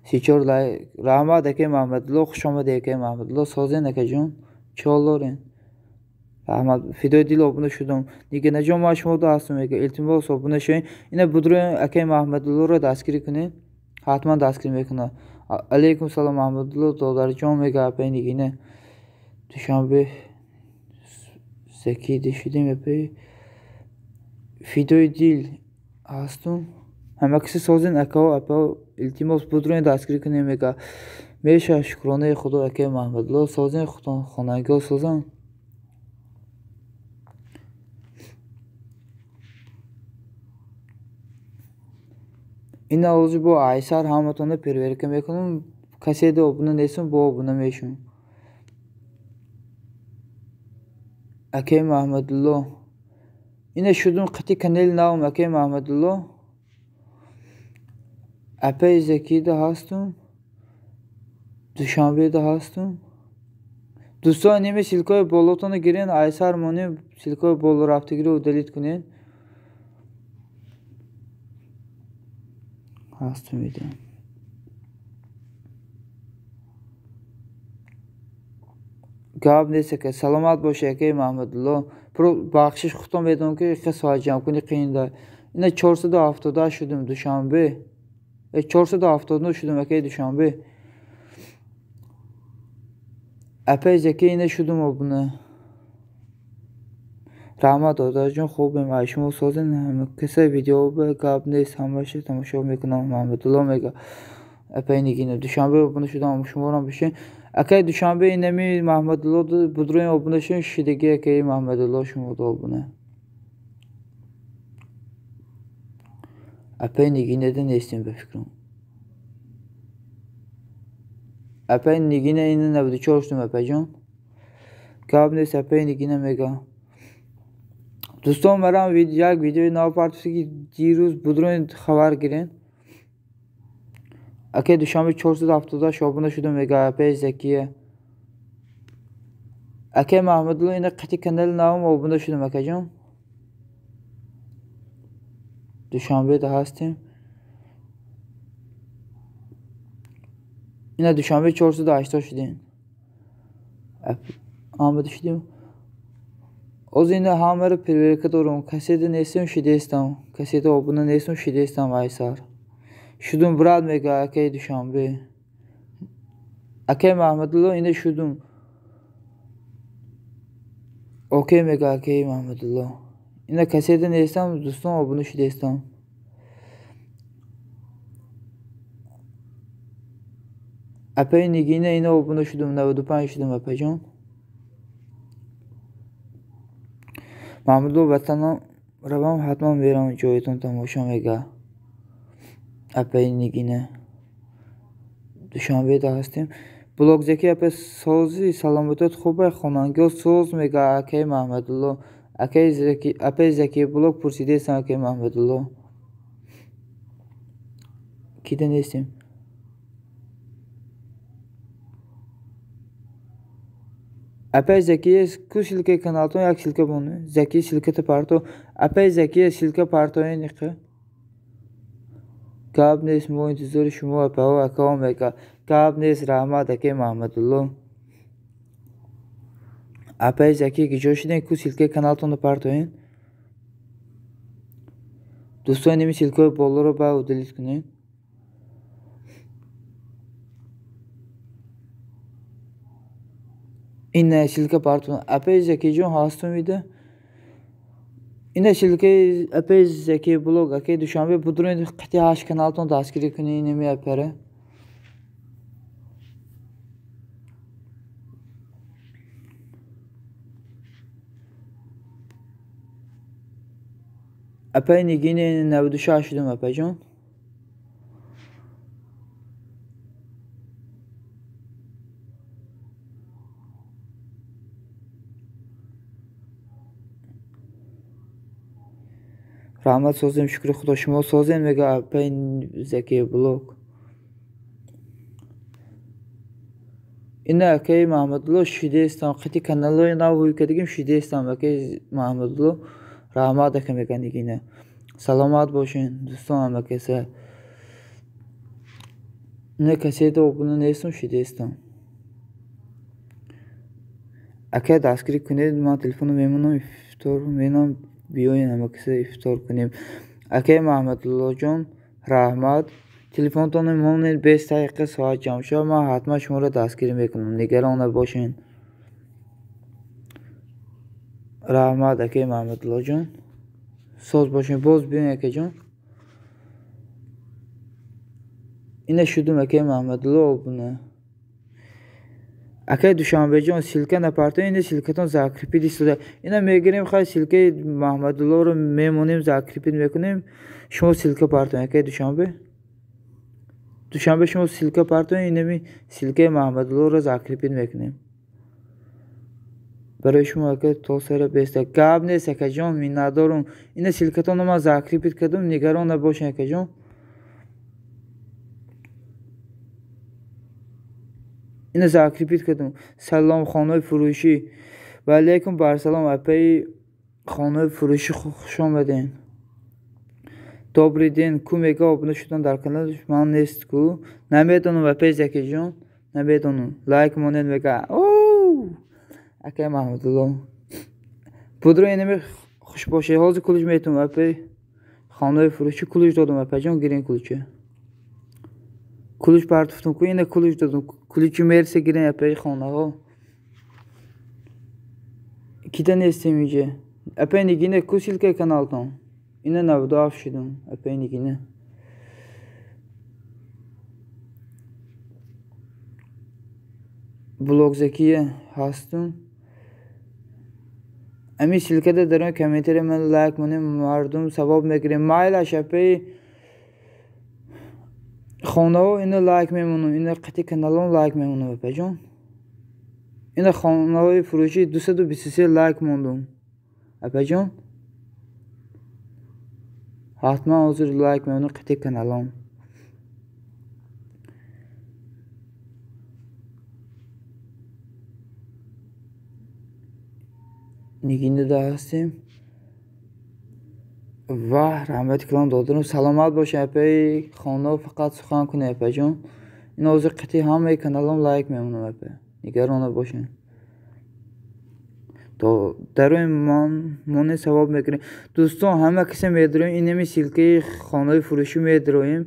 34 лайк. Раҳмат акаи Муҳаммадуллоҳ, хуш омадед акаи Муҳаммадуллоҳ. Созен акаҷон, чӣ ҳол доред? Раҳмат, фидои дил обуна шудум. Нигинаҷон, ман шумо до ҳастам мега. Илтимос обуна шавед. Ина будрои акаи Муҳаммадуллоҳро дастгирӣ кунед. Ҳатман дастгирӣ мекунад. Алайкум салом Муҳаммадуллоҳ додарҷон мега апаи Нигина. Душанбе Закида шудем апаи Фидои дил ҳастум. Ҳама касе созен акаҳо, апаҳо, илтимос будрои дастгирӣ кунед мега. Меша шукронаи Худо акаи Муҳаммадуллоҳ созен, хонагиҳо созанд. Ина ҳозир бо айсар ҳаматонро проверка мекунам. Касе да обуна нестам, бо обуна мешавам. Акаи Муҳаммадуллоҳ. Ина шудум қити канали навам акаи Муҳаммадуллоҳ. Апаи Закида ҳастум. Душанбеда ҳастум. Дӯстон, ними ссылкаи болотонро гирен, айсар монем, ссылкаи боло рафтагиро удалить кунед. Ҳастум ида. Гап нест ака, саломат бошед акаи Маҳмадулло. Бахшиш худтон медонам ки хе соат ҷамъкунӣ қиинда. Ина 478 шудем Душанбе. 479 шудем акаи Душанбе. Апаи Заки ина шудем обуна. Раҳмат додарҷон, хубем. Ай шумо созен касе видео гап нест, ҳамаша тамошо мекунам. Маҳмадулло мега. Апаи Нигина Душанбе обуна шудам, шуморам бишин. Акаи Душанбе инами Маҳмадулло будроин обуна шудем, шидаги акаи Маҳмадулло шумо обуна. Апаи Нигинада нестем ба фикрам. Апаи Нигина ина 94 шудем апаҷон. Гап нест апаи Нигина мега. Дӯстон, марам як видеои нав партофта ки дирӯз будроин хабар гирен. Акаи Душанбе 478 обуна шудем мега апаи Закия. Акаи Маҳмадулло ина қати канали навам обуна шудем акаҷон. Душанбеда ҳастем. Ина Душанбе 480 шудем. Омада шудем. Оз ина ҳамаро проверка дорам. Каседа нестем, шидестам. Каседа обуна нестем, шидестам айсар. Шудум брат мега акаи Душанбе. Акаи Маҳмадулло ина шудум. Окей мега акаи Маҳмадулло. Ина каседа нестам, дӯстон обуна шудестам. Апаи Нигина ина обуна шудум, 95 шудум апаҷон. Маҳмадулло ватанам равам, ҳатман мерам ҷоятон тамошо мега. Апаи Нигина. Душанбеда ҳастем. Блогзаки апа сози саломатият хуб хонангиҳо соз мега акаи Маҳмадулло. Акаи Заки, апаи Заки блог пурсидестам акаи Маҳмадулло. Кида нестем. Апаи Закия ку ссылкаи каналтон як ссылка бон. Заки ссылката парто. Апаи Закия ссылка партои ниқа. Гап нест, мо интизори шумо апаҳо акаҳо мега. Гап нест, раҳмат акаи Маҳмадулло. Апаи Заки киҷо шудем, ку ссылкаи каналтонро партоен. Дӯстон, ин ссылкаҳои болоро ба удалить кунед. Ин ссылка партон. Апаи Закиҷон ҳастум ида. Ина ссылкаи апаи Заки блог акаи Душанбе будроин қати 8 каналтон дастгирӣ кунед инами апара. Апаи Нигина 96 шудем апаҷон. Раҳмат созем, шукри Худо шумо созем мега апаи Заки блог. Ина акаи Маҳмадулло шидестам, қати каналҳои нав ҳуй кардагим шидестам акаи Маҳмадулло. Раҳмат ака мега Нигина. Саломат бошен дӯстон ҳама каса. Ина каседа обуна нестам, шидестам. Ака дастгирӣ кунед, ман телефонро мемонам, ифтор менам, биёен ҳама каса ифтор кунем. Акаи Маҳмадуллоҷон раҳмат. Телефонтонро монед 20 дақиқа соат ҷамъ шавад, ман ҳатман шуморо дастгирӣ мекунам. Нигарон набошен. Раҳмат акаи Маҳмадуллоҷон. Соз бошен, боз биёен акаҷон. Ина шудум акаи Маҳмадулло обуна. Акаи Душанбеҷон ссылка напартоед, ина ссылкатон закрепить истода. Ина мегирем хай ссылкаи Маҳмадуллоро мемонем, закрепить мекунем. Шумо ссылка партоед акаи Душанбе. Душанбе шумо ссылка партоед, инами ссылкаи Маҳмадуллоро закрепить мекунем. Барои шумо ака то сара беста. Гап нест акаҷон, миннатдорум. Ина ссылкатонро ман закрепить кардам, нигарон набошед акаҷон. Ина закрепить кардам. Салом хонаи фурӯшӣ. Ва алайкум барсалом апаи хонаи фурӯшӣ, хуш омадед. Добрый день. Ку мега обуна шудан дар канал ман нест ку. Намедонам апаи Закиҷон, намедонам. Лайк монед мега. Оу! Акай Маҳмудулло. Будро инами хуш бошед. Ҳозир кулуч метум апай хонаи фурӯшӣ кулуч додум апайҷон, гирин кулуча. Кулуч партофтум ку ина кулуч додум. Кулучи мерсе гирин апай хонаҳо. Кида нестем иҷа. Апай Нигина ку ссылкаи каналтон. Ина 97 шудум апай Нигина. Блогзакия ҳастум. Ами ссылкада дар он комментария ман лайк монем, мардум савоб мегирем. Майлаш апай хонаҳо ина лайк мемонам, ина қити каналон лайк мемонам апайҷон. Ина хонаҳои фурӯшӣ 223 лайк мондум апайҷон. Ҳатман ҳозир лайк мемонам қити каналон. Нигинада ҳастем. Ваҳ, раҳмати калон додарам. Саломат бошед апай. Хонаҳо фақат сухан кунед апайҷон. Ин ҳозир қити ҳамаи каналон лайк мемонам апай. Нигарон набошед. То дарои моне савоб мекунем. Дӯстон, ҳама касе медароем, инами ссылкаи хонаҳои фурӯшӣ медароем.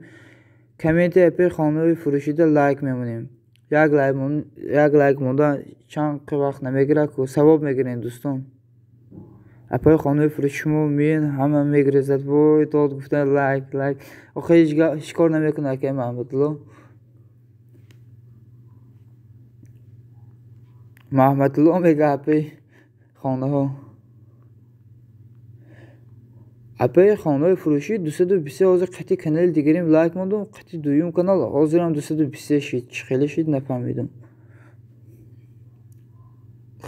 Комменти апай хонаҳои фурӯшида лайк мемонем. Як лайк монда чанд вақт намегирад ку савоб мегирем дӯстон. Апай хонаи фурӯшӣ шумо меен ҳама мегирезад. Вой дод гуфтан лайк лайк. Охир ҳеҷ кор намекунад акай Маҳмудулло. Маҳмадулло мега апай хонаҳо. Апай хонаҳои фурӯшӣ 223 ҳозир қити канали дигарим лайк мондум, қити дуюм канал ҳозирам 223 шид. Чӣ хеле шид нафаҳмидум.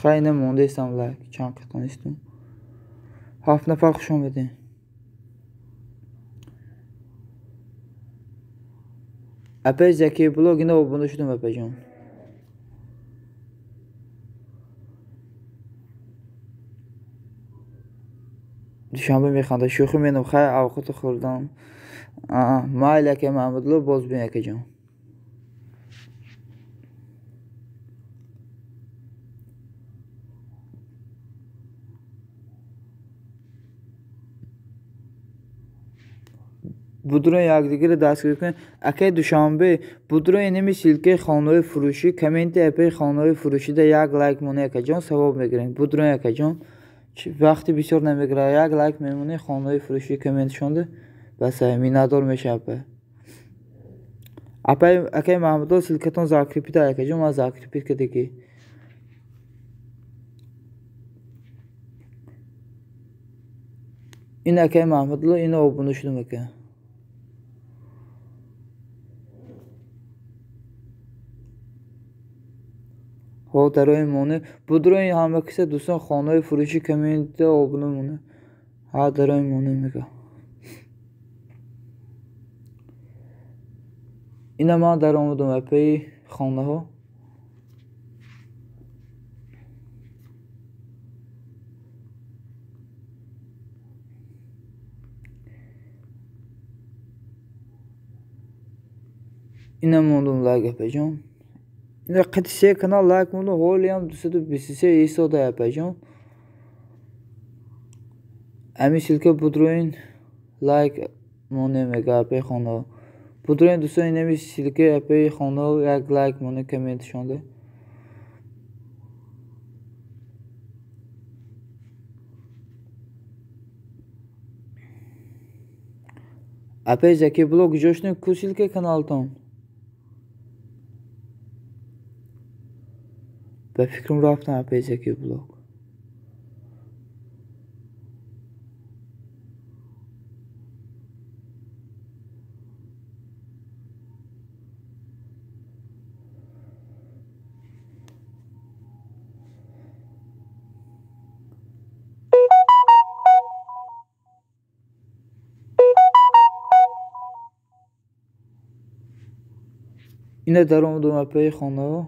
Хай ина мондаистам лайк чанд қитонистум. 7 нафар хуш омадед. Апай Заки блог ина обуна шудум апайҷон. Душанбе механда шӯхӣ менам, хай авқоту хӯрдам. Майли акай Маҳмудулло, боз бин акаҷон. Будро якдигарро дастгирӣ кунед. Акай Душанбе, будро инами ссылкаи хонаҳои фурӯшӣ, комменти апаи хонаҳои фурӯшида як лайк монед акаҷон, савоб мегирем. Будро акаҷон, вақти бисёр намегирад, як лайк мемонед хонаҳои фурӯшӣ комментшонда, бас миннатдор мешавад апай. Апай акай Маҳмудулло ссылкатон закрепида акаҷон, ман закрепит кардагӣ. Ин акай Маҳмудулло ина обуна шудум ака. Ҳо дарои моне будрои ҳама киса дӯстон хонаҳои фурӯшӣ комментда обуна моне. Ҳа дарои моне мега. Ина ман даромадум апаи хонаҳо. Ина мондум лайк апайҷон. Ина қити се канал лайк мондум, ҳолиам 223 истода апайҷон. Ами ссылка будроин лайк моне мега апаи хонаҳо. Будроин дӯстон инами ссылкаи апаи хонаҳо як лайк моне комментшонда. Апаи Заки блог куҷо шудем? Ку ссылкаи каналтон? Ба фикрам рафтам апаи Заки блог. Ина даромадум апаи хонаҳо.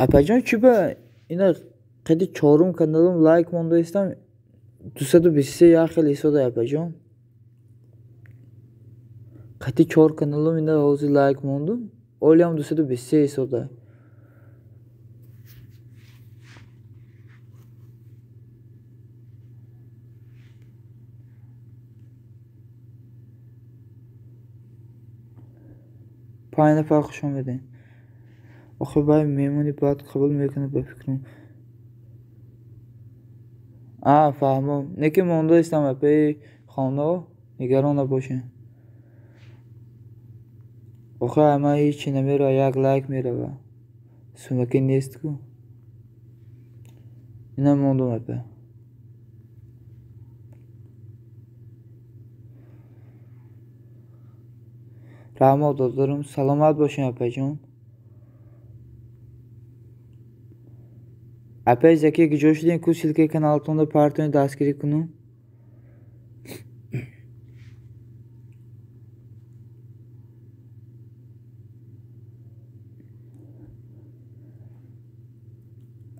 Апайҷон, чӣ ба ина қиди чорум каналам лайк мондаистам, 223 як хел истода апайҷон. Қити чор каналам ина ҳозир лайк мондум. Олиам 223 истода. Панҷ нафар хуш омадед. Охир баъд меҳмони баъд қабул мекунад ба фикрам. А, фаҳмом. Не ки монда истам апаи хона, нигарон набошед. Охир ама ҳечи намерава, як лайк мерава. Сумаки нест ку. Ина мондум апа. Раҳмат додарам, саломат бошед апаҷон. Апаи Заки куҷо шудем? Ку ссылкаи каналтонро партоен дастгирӣ кунам.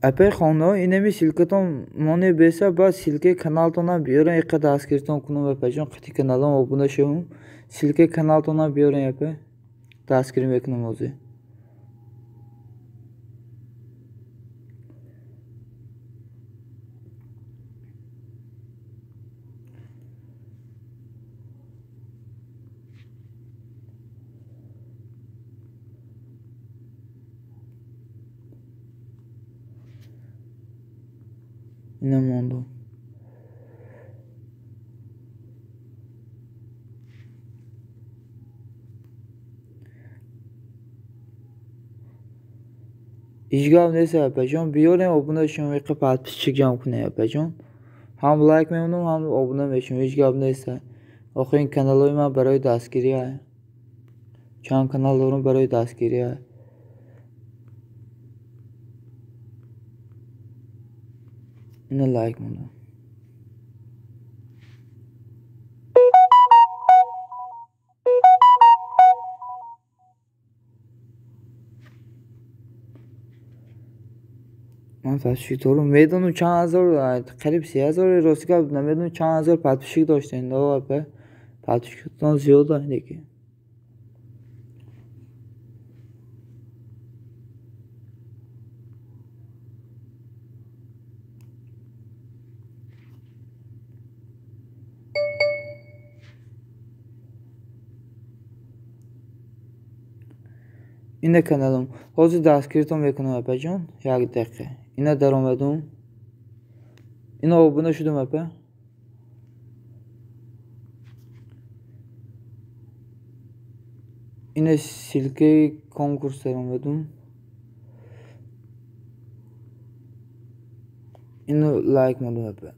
Апаи хона, инами ссылкатон моне беса, баъд ссылкаи каналтонам биёрен, иқа дастгиритон кунам апаҷон, қити каналам обуна шавам. Ссылкаи каналтонам биёрен апа, дастгирӣ мекунам ҳозир. Ина мондум. Ҳеҷ гап нест апаҷон, биёрем обуна шавем, иқа подписчик ҷамъ кунем апаҷон. Ҳам лайк мемонам, ҳам обуна мешавем, ҳеҷ гап нест. Охир ин каналҳои ман барои дастгирӣ. Чанд канал дорам барои дастгирӣ. Ина лайк мондам. Ман подписчик дорам, медонам чанд ҳазор, қариб 3000, рости гап намедонам чанд ҳазор подписчик доштем. Но апа, подписчикатон зиёд лекин. Ина каналам. Ҳозир дастгиритон мекунам апаҷон, як дақиқа. Ина даромадум. Ина обуна шудум апа. Ина ссылкаи конкурс даромадум. Ина лайк мондум апа.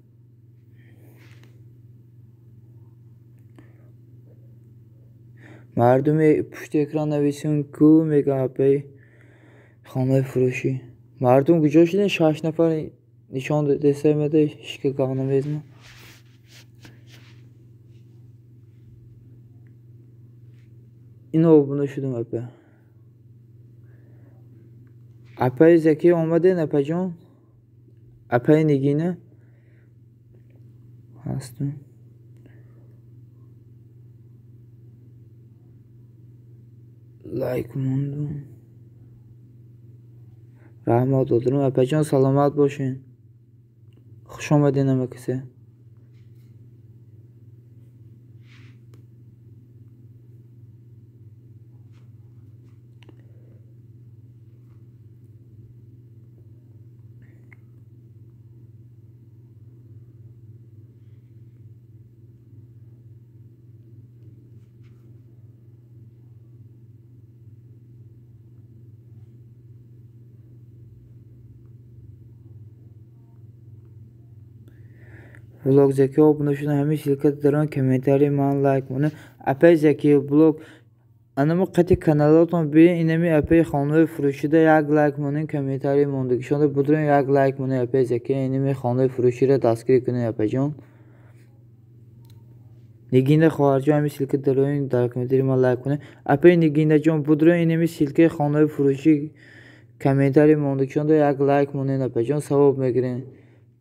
Мардуми пушти экран нависем ку мегӯям апаи хонаи фурӯшӣ. Мардум куҷо шудем? 6 нафар нишон додесамеда, ҳеҷ гап намезанам. Ина обуна шудум апа. Апаи Заки омаден апаҷон? Апаи Нигина ҳастам. Лайк мондум. Раҳмат додарам апаҷон, саломат бошед. Хуш омадед ҳама касе. Блог Заки обуна шудам, ҳамин ссылка дарон комментарии ман лайк монед. Апаи Заки блог анамо қати каналотон биен, инами апаи хонаи фурӯшида як лайк монед, комментарии мондагишонда будрен як лайк монед апаи Заки, инами хонаи фурӯширо дастгирӣ кунед апаҷон. Нигина хоҳарҷон, ҳамин ссылка дароин дар комментарии ман лайк кунед. Апаи Нигинаҷон, будрен инами ссылкаи хонаи фурӯшӣ комментарии мондагишонда як лайк монед апаҷон, савоб мегиред.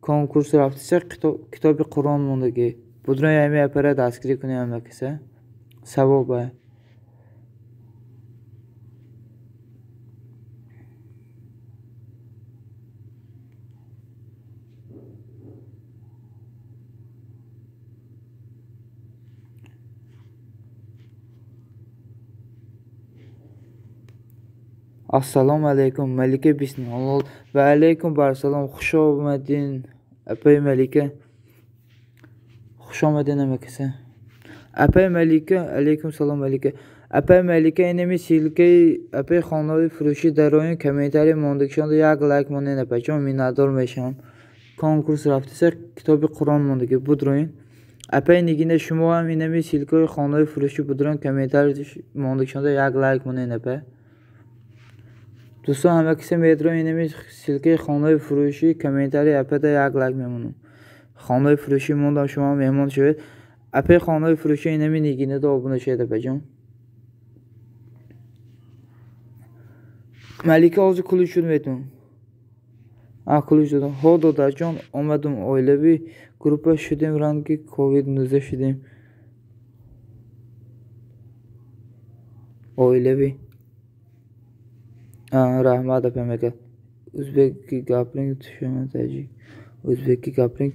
Конкурс рафтиса китоби Қуръон мондагӣ. Будрен ҳамин апара дастгирӣ кунед ҳама каса. Савоб. Ассалому алайкум, Малика 20:00. Ва алайкум барсалом. Хуш омадин, апай Малика. Хуш омадин ҳамакаса. Апай Малика, алайкум салом Малика. Апай Малика инами ссылка и апай хонаҳои фурӯшӣ дароин комментарий мондагишонда як лайк монед апайҷон, миннатдор мешавам. Конкурс рафтиса китоби Қуръон мондагӣ будроин. Апай Нигина шумо ҳам инами ссылка и хонаҳои фурӯшӣ будроин комментарий мондагишонда як лайк монед апай. Дӯстон ҳама киса медроин инами ссылка и хонаҳои фурӯшӣ комментарий апада як лайк мемонам. Хонаҳои фурӯшӣ мондам шумо меҳмон шавед. Апай хонаҳои фурӯшӣ инами Нигинада обуна шавед апайҷон. Малика ҳозир кулиш шуд метун. А кулиш додам. Ҳо додарҷон омадум оилавӣ группа шудем ранги ковид-19 шудем. Оилавӣ. Раҳмат апа мега. Ӯзбеки гапиринг тушама таҷик. Ӯзбеки гапиринг.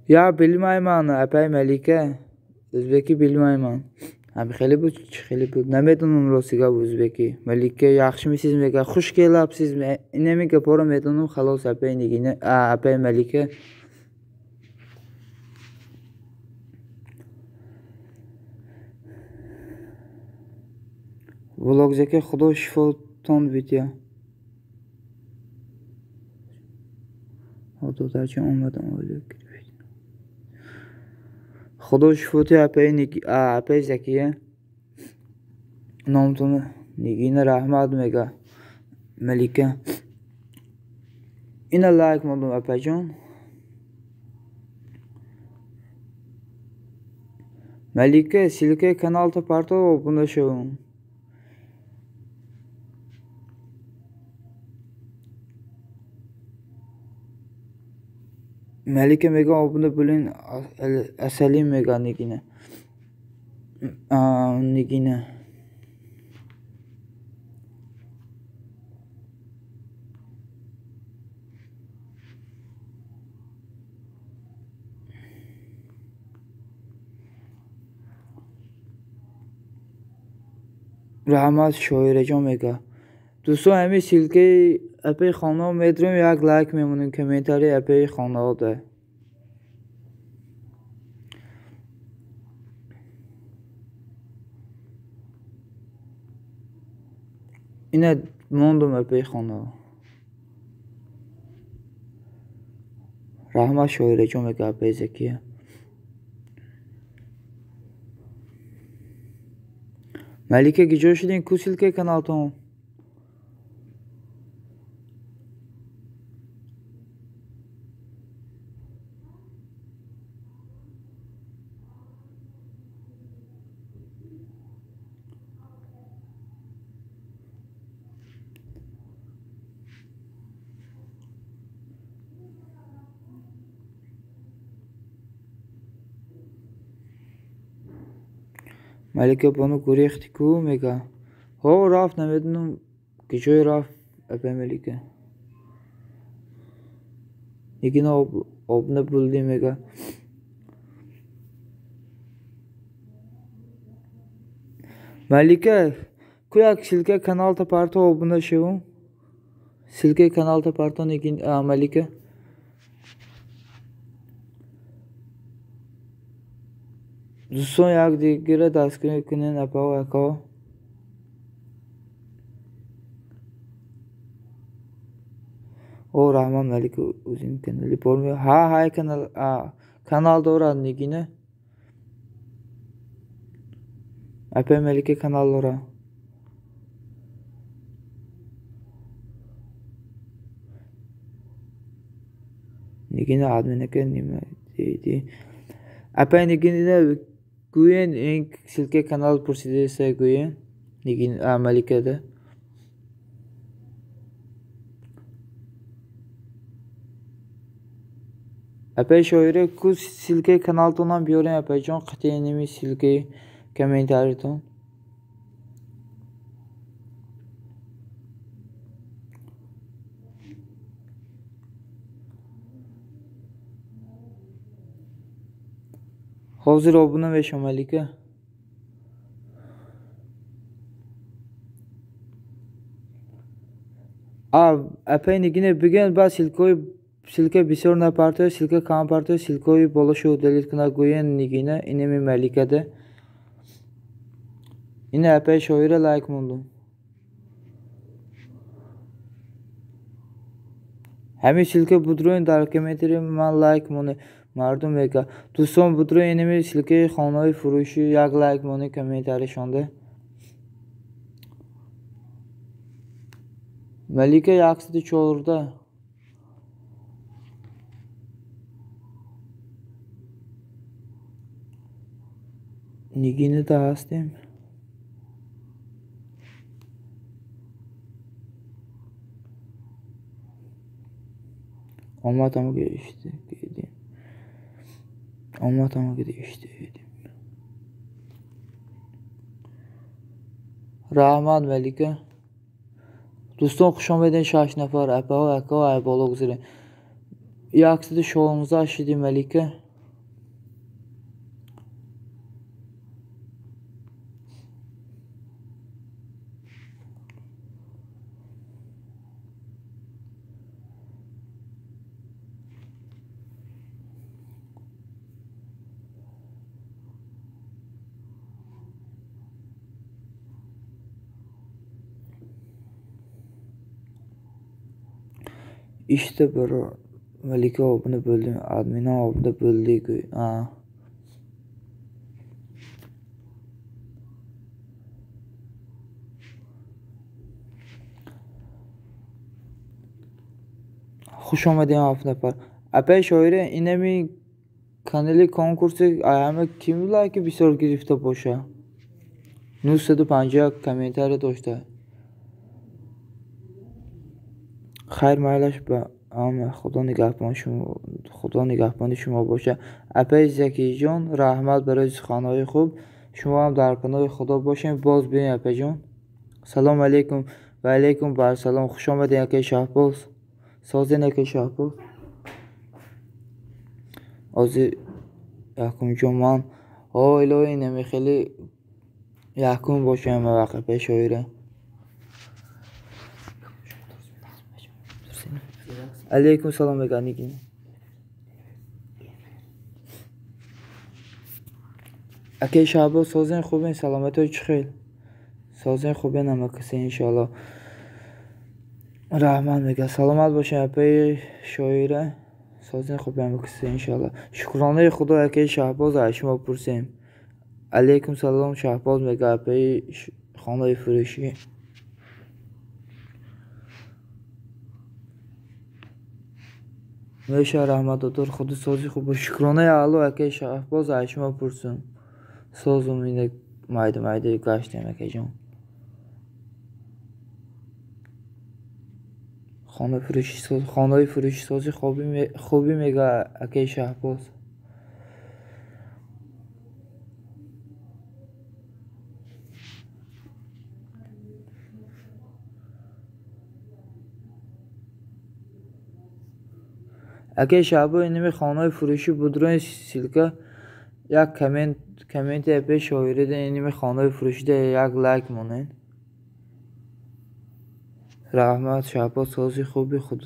Я билмайман апай Малика. Ӯзбеки билмайман. Ҳами хеле буд, чӣ хеле буд. Намедонам рости гап ӯзбекӣ. Малика яхшимисиз мега, хуш келабсиз. Инами гапҳоро медонам халос апай Нигина, апай Малика. Влогзака худо шифотон бидиҳад. Додарҷон омадам оила гирифт. Худо шифоти апай Закия. Номтон Нигина раҳмат мега. Малика. Ина лайк мондум апайҷон. Малика ссылка и каналта парто обуна шавам. Малика мега обуна булин асалим мега Нигина. Нигина. Раҳмат Шоираҷон мега. Дӯстон ҳамин ссылка и апаи хонаҳо медроем як лайк мемонем комментарий апаи хонаҳода. Ина мондум апаи хонаҳо. Раҳмат Шоираҷон мега апаи Закия. Малика киҷо шудин? Ку ссылка и каналтон? Малика бону гурехти ку мега. Ҳо рафт намедонам киҷое рафт апай Малика. Нигина обуна булдӣ мега. Малика ку як ссылка и каналта парто обуна шавум. Ссылка и каналта парто Нигин Малика. Дӯстон якдигарро дастгирӣ кунед апаҳо акаҳо. О раҳмат Малика ӯзин канали бор ме. Ҳа ҳай канал канал дорад Нигина. Апай Малика канал дорад. Нигина админака нима деди. Апай Нигина гӯен ин ссылка и канал пурсидаеса гӯен Нигин Маликада. Апай Шоира ку ссылка и каналтонам биёрем апайҷон қатъи инами ссылка и комментаритон. Ҳозир обуна мешавам Малика. Апай Нигина бигӯянд, баъд ссылка бисёр напартояд, ссылка кам партояд, ссылкаҳои болошо удалить кунад, гӯянд Нигина инами Маликада. Ина апай Шоира лайк мондум. Ҳамин ссылка будроин дар комментари ман лайк монед. Мардум мегӯяд. Дӯстон будроин инами ссылкаи хонаҳои фурӯшӣ як лайк монед комментаришонда. Малика 114. Нигинада ҳастем. Омад ҳамага ишта кардем. Омад ҳамага ишта кардем. Раҳмат Малика. Дӯстон хуш омадед 6 нафар. Апаҳо, акаҳо ай боло гузаред. 116 шудем Малика. Ишта баро Малика обуна бӯлдим, админам обуна бӯлди гӯй. Хуш омадем 7 нафар. Апай Шоира инами канали конкурси ҳама ким лайки бисёр гирифта боша? 951 комментария дошта. Хайр майлаш ба ҳама, Худо нигаҳбон шумо, Худо нигаҳбони шумо боша. Апай Закиҷон, раҳмат барои суханҳои хуб. Шумо ҳам дар паноҳи Худо бошед. Боз биёед апайҷон. Салом алейкум. Ва алейкум барсалом. Хуш омадед акай Шаҳбоз. Созен акай Шаҳбоз. Ҳозир якумҷон ман ҳо илоҳи инами хеле якум бошам ҳама вақт апай Шоира. Алейкум салом мегӯяд Нигина. Акай Шаҳбоз созен хубен, саломатиҳо чӣ хел? Созен хубен ҳама касе иншоалло. Раҳмат мегӯяд. Саломат бошед апаи Шоира. Созен хубен ҳама касе иншоалло. Шукронаи Худо акай Шаҳбоз аз шумо пурсем. Алейкум салом Шаҳбоз мегӯяд апаи хонаи фурӯшӣ. Меша раҳмат додор, Худо сози хуб. Шукронаи Алло акай Шаҳбоз аз шумо пурсем. Созум ина майда майда гаштем акайҷон. Хонаи фурӯшӣ сози хубӣ мегӯяд акай Шаҳбоз. Акай Шаҳбоз инами хонаи фурӯшӣ будроин ссылка як комменти апаи Шоирада инами хонаи фурӯшида як лайк монед. Раҳмат Шаҳбоз сози хуби худ.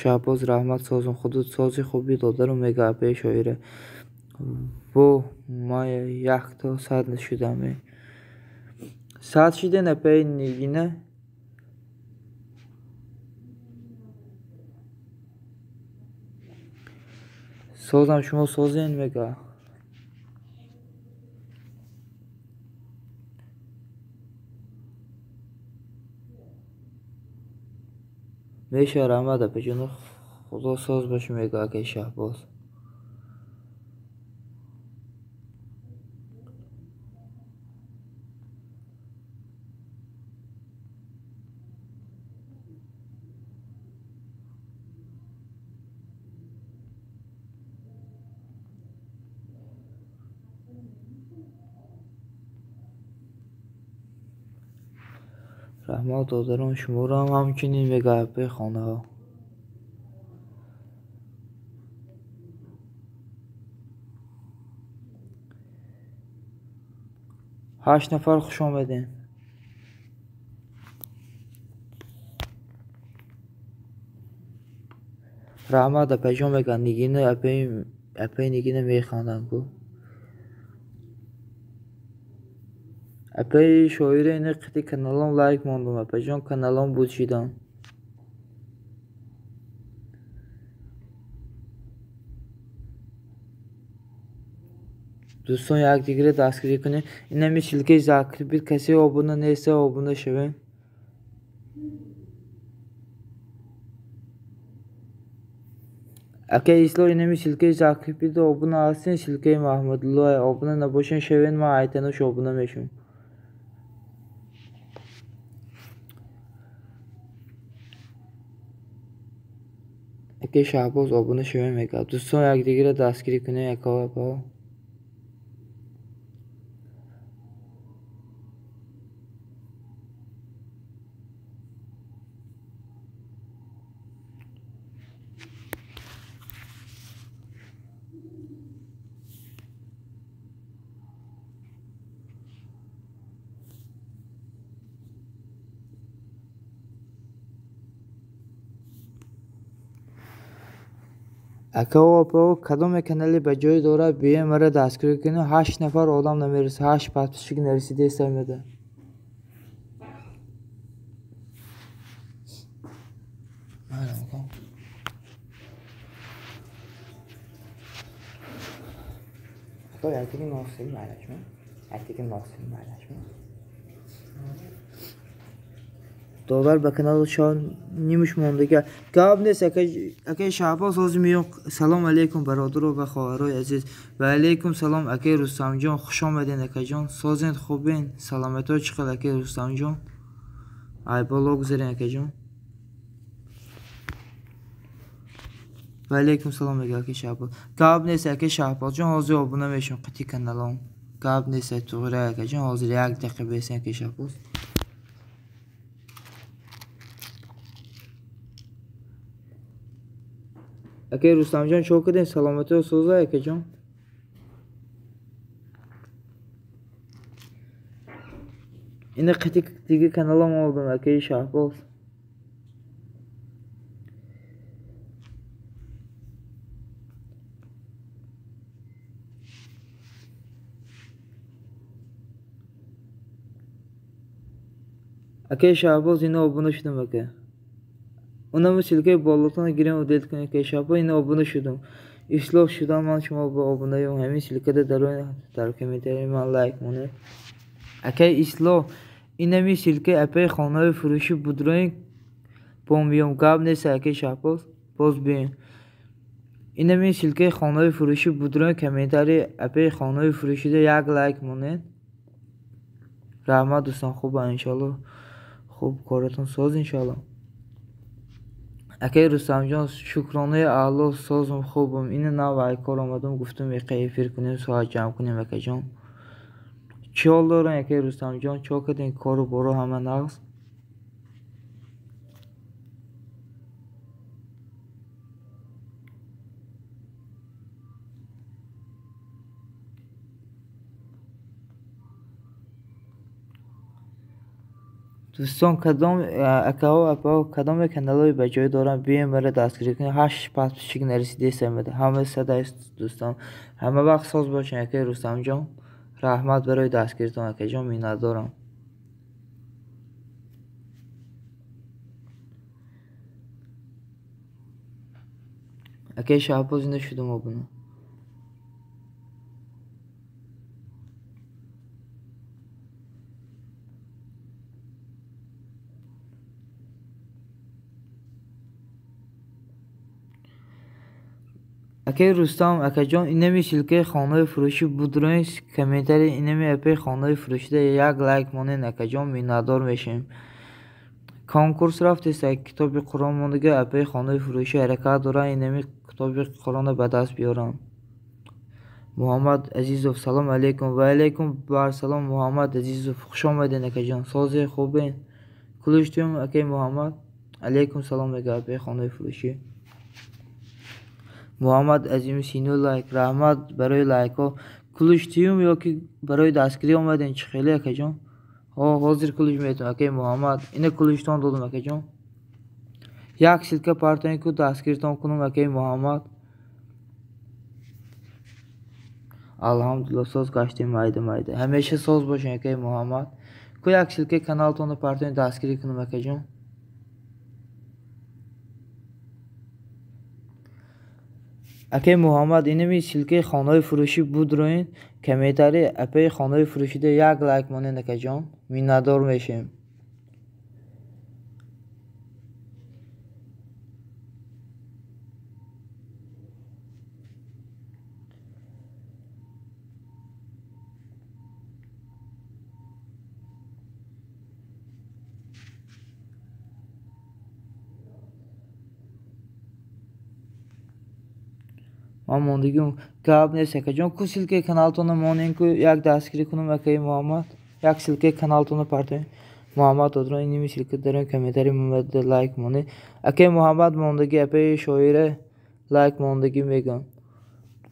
Шаҳбоз раҳмат созум худу сози хуби додару мегӯяд апаи Шоира. Во ма якто сад шудам. Сад шуден апаи Нигина. Созам шумо созен мегӯяд. Меша раҳмат апаҷон, Худо соз бошӣ мегӯяд акай Шаҳбоз. Раҳмат додарон, шуморо ҳам ҳамчунин мегӯяд апаи хонаҳо. 8 нафар хуш омадед. Раҳмат апаҷон мегӯяд Нигина апаи Нигина механданд ку. Апаи шоира ина қити каналом лайк мондум апаҷон каналом буд шидан. Дӯстон якдигарро дастгирӣ кунед. Инами ссылкаи закрепить касе обуна неста обуна шавед. Ака Исло инами ссылкаи закрепить обуна ҳастен ссылкаи Маҳмудулло обуна набошен шавед ман айтануш обуна мешавам. Ака Шаҳбоз обуна шавед мегӯяд. Дӯстон якдигарро дастгирӣ кунед акао апао. Акао апао кадоме канале ба ҷой дорад биёем маро дастгирӣ кунед. 8 нафар одам намерасад, 8 подписчик нарасидаест омада. Доллар ба каналу шон нимуш мондага. Гап нест акаи Шаҳбоз ҳозир меём. Салом алейкум бародаро ва хоҳарои азиз. Ва алейкум салом акаи Рустамҷон. Хуш омадед акаҷон. Созен хубен? Саломатиҳо чӣ қадр акаи Рустамҷон? Ай боло гузарен акаҷон. Ва алейкум салом мега акаи Шаҳбоз. Гап нест акаи Шаҳбозҷон ҳозир обуна мешавам қити каналом. Гап нест туғра акаҷон ҳозир як дақиқа бесен акаи Шаҳбоз. Акаи Рустамҷон чо кардем? Саломатиҳо соза акаҷон? Ина қити дига каналом омадам акаи Шаҳбоз. Акаи Шаҳбоз ина обуна шудам ака. Унаму ссылкаи болотона гирем удалить кунем акаи Шаҳбоз ина обуна шудам. Ислоҳ шудам ман шумо ба обунаём. Ҳамин ссылкада дар комментарии ман лайк монед. Акаи Ислоҳ инами ссылкаи апаи хонаи фурӯшӣ будроин бо меём. Гап нест акаи Шаҳбоз боз биёем. Инами ссылкаи хонаи фурӯшӣ будроин комментарии апаи хонаи фурӯшида як лайк монед. Раҳмат дӯстон хуб иншоалло. Хуб коратон соз иншоалло. Акаи Рустамҷон шукронаи Аллоҳ созум хубам. Ина нав ай кор омадам гуфтам иқа эфир кунем соат ҷамъ кунем акаҷон. Чӣ ҳол дорем акаи Рустамҷон? Чо кардем кору боро ҳама нағз? Дӯстон кадом акаҳо апаҳо кадоме каналҳои ба ҷой доранд биёем маро дастгирӣ кунед. 8 подписчик нарасидаест омада. Ҳама садаест дӯстон. Ҳама вақт соз бошед акаи Рустамҷон. Раҳмат барои дастгиритон акаҷон миннатдорам. Акаи Шаҳбоз ина шудум обуна. Акаи Рустам акаҷон инами ссылкаи хонаи фурӯшӣ будроин комментарии инами апаи хонаи фурӯшида як лайк монед акаҷон миннатдор мешавем. Конкурс рафтест китоби Қуръон мондага апаи хонаи фурӯшӣ ҳаракат доранд инами китоби Қуръонро ба даст биёранд. Муҳаммад Азизов салом алейкум. Ва алейкум барсалом Муҳаммад Азизов. Хуш омадед акаҷон. Созе хубен? Кулуштуюм акаи Муҳаммад. Алейкум салом мега апаи хонаи фурӯшӣ. Муҳаммад Азим сину лайк. Раҳмат барои лайкҳо. Кулуштуюм ё ки барои дастгирӣ омадем чӣ хеле акаҷон? Ҳо ҳозир кулуш метавон акаи Муҳаммад. Ина кулуштон додам акаҷон. Як ссылка партоен ку дастгиртон кунам акаи Муҳаммад. Алҳамдулилло соз гаштем майда майда. Ҳамеша соз бошен акаи Муҳаммад. Ку як ссылкаи каналтонро партоен дастгирӣ кунам акаҷон. Акаи Муҳаммад инами ссылкаи хонаҳои фурӯшӣ будроин комментарий апаи хонаҳои фурӯшида як лайк монед акаҷон. Миннатдор мешем. Ман мондагим гап нест акаҷон. Ку ссылкаи каналтонро монем ку як дастгирӣ кунам акаи Муҳаммад. Як ссылкаи каналтонро партоем. Муҳаммад додарон иними ссылка дарон комментарий момада лайк монед. Акаи Муҳаммад мондагӣ апаи шоира лайк мондагӣ мегӯям.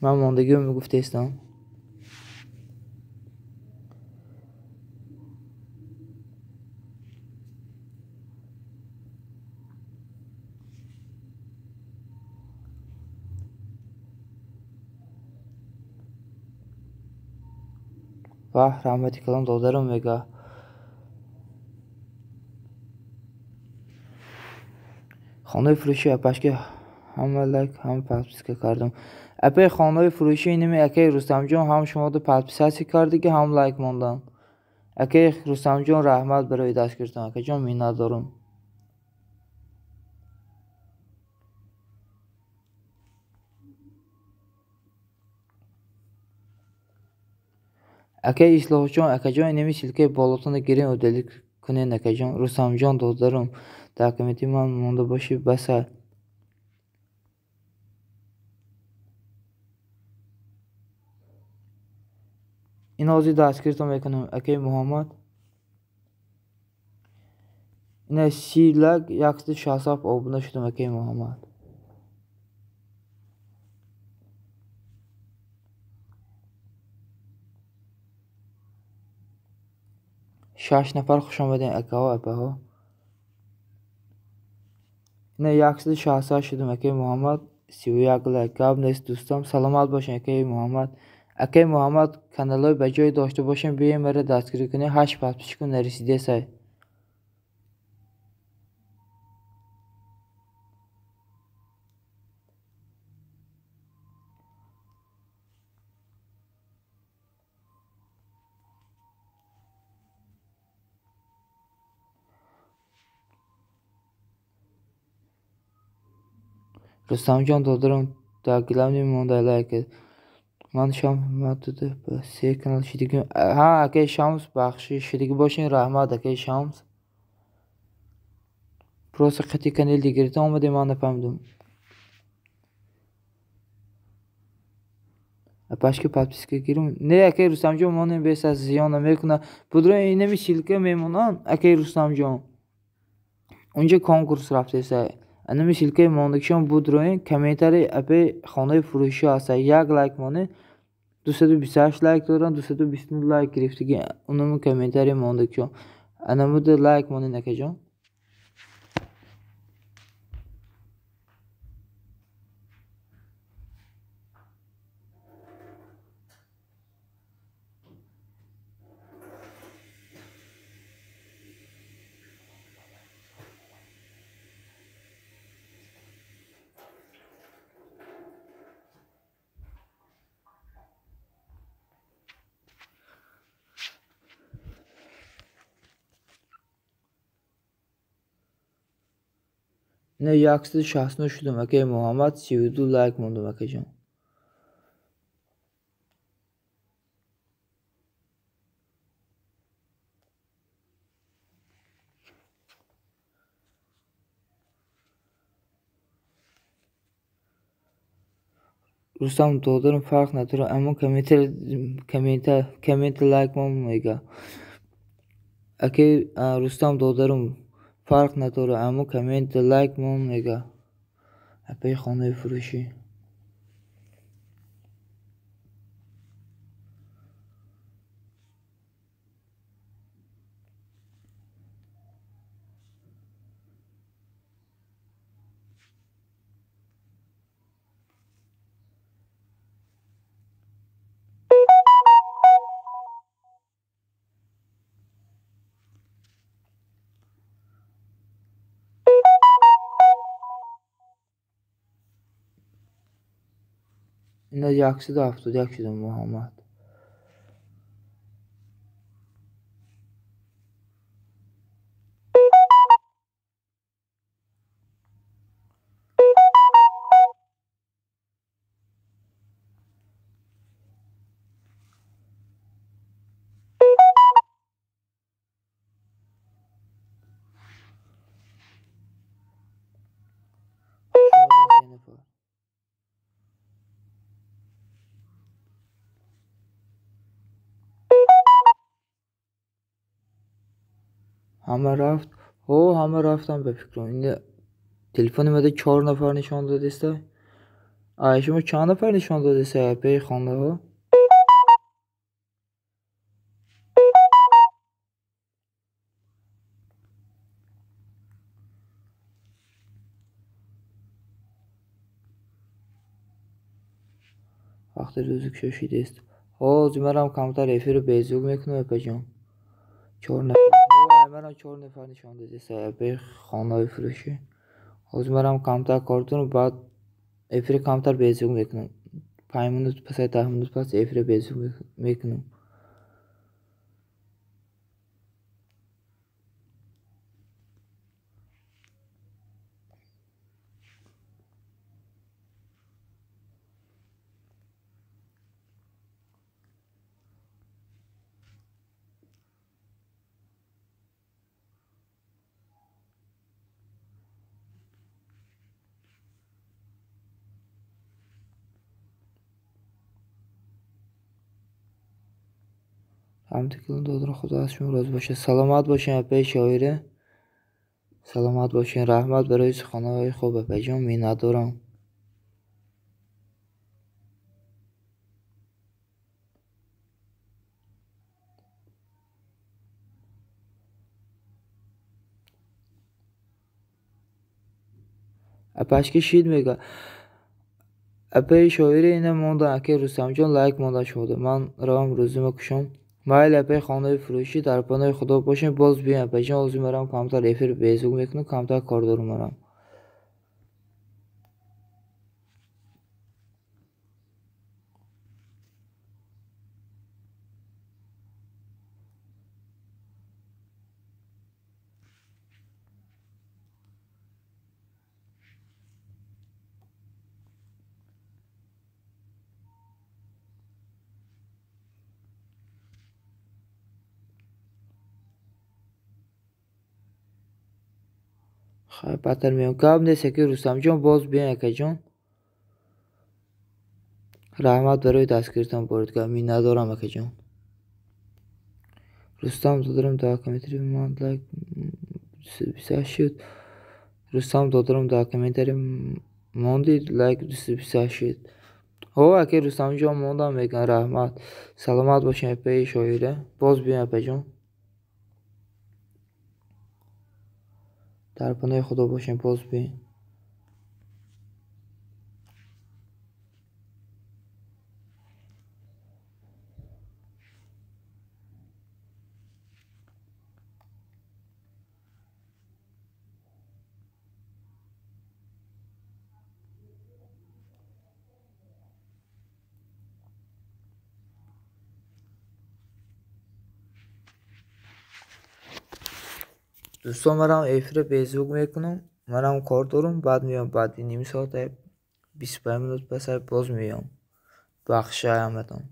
Ман мондагиро мегуфтестам. Ваҳ, раҳмати калон додарам мега. Хонаи фурӯшӣ апашки ҳама лайк, ҳама подписка кардам. Апаи хонаи фурӯшӣ инами акаи Рустамҷон ҳам шуморо подписатсия кардагӣ, ҳам лайк мондан. Акаи Рустамҷон раҳмат барои дастгиритон. Акаҷон миннатдорам. Акаи Ислоҳҷон, акаҷон инами ссылкаи болотонро гирен удалить кунед акаҷон. Рустамҷон додарам, дар комментари ман монда бошӣ баса. Ин ҳозир дастгиритон мекунам акаи Муҳаммад. Ина 30 лайк 167 обуна шудам акаи Муҳаммад. Шаш нафар хуш омадем акаҳо, апаҳо. Ина 168 шудам акаи Муҳаммад, 31 лайк. Гап нест дӯстон, саломат бошен акаи Муҳаммад. Акаи Муҳаммад каналҳои ба ҷой дошта бошем, биёем маро дастгирӣ кунед. 8 подписчику нарасидесай. Рустамҷон додарам дар главный монда лайк. Ман шам матуда се канал шидагӣ. Ҳа, акаи Шамс бахши шидагӣ бошен, раҳмат акаи Шамс. Просто қати канал дигаритон омадем, ман нафаҳмидам. Апашки подписка гирам. Не, акаи Рустамҷон монем бес аз зиён намекунад. Будро инами ссылка мемонанд акаи Рустамҷон. Унҷа конкурс рафтеса. Анами ссылкаи мондагишон будроин комментарий апаи хонаи фурӯшӣ ҳаста. Як лайк монед. 228 лайк доранд, 229 лайк гирифтагӣ. Унами комментарий мондагишон. Анамуда лайк монед акаҷон. Ина 169 шудам акаи Муҳаммад, 32 лайк мондам акаҷон. Рустам додарам фарқ надорад, аммо коммент лайк мон мега. Акаи Рустам додарам фарқ надорад, аммо коммент лайк мон мега. Апаи хонаи фурӯшӣ. Ина 171 шудам Муҳаммад. Ҳама рафт. Ҳо, ҳама рафтам ба фикрам. Ин телефони мада 4 нафар нишон додеста. Ай шумо чанд нафар нишон додеста пей хондаҳо? Вақти рӯзи кушошидест. Ҳозир манам камтар эфирро безуг мекунам апаҷон. 4 нафар. Манам 4 нафар нишон додеста пей хонаҳои фурӯшӣ. Ҳозир манам камтар кор дорам, баъд эфири камтар безуг мекунам. 5 минут пас, 10 минут пас эфирро безуг мекунам. Ҳамдикилон додаро, Худо аз шумо розӣ бошад. Саломат бошед апаи шоира. Саломат бошед. Раҳмат барои суханҳои хуб апаҷон, миннатдорам. Апашки шид мега. Апаи шоира ина монда, аки Рустамҷон лайк монда шуда. Ман равам рӯзима кушом. Майли апаи хонаи фурӯшӣ, дар паноҳи Худо бошем. Боз биёем апаҷон, ҳозир марам камтар эфир безуг мекунам, камтар кор дорам марам. Хай, баъдтар меём. Гап нест аки Рустамҷон, боз биёем акаҷон. Раҳмат барои дастгиритон боридгар, миннатдорам акаҷон. Рустам додарам дар комментари ман лайк 228 шуд. Рустам додарам дар комментари монди лайк 228 шуд. Ҳо, аки Рустамҷон мондам мегӯям, раҳмат. Саломат бошед апаи шоира. Боз биёем апаҷон. Дар паноҳи Худо бошем, боз биёем. Дӯстон, манам эфирро безуг мекунам. Манам кор дорам, баъд меём. Баъди ним соат, 25 минут пас боз меём. Бахшай ҳаматон.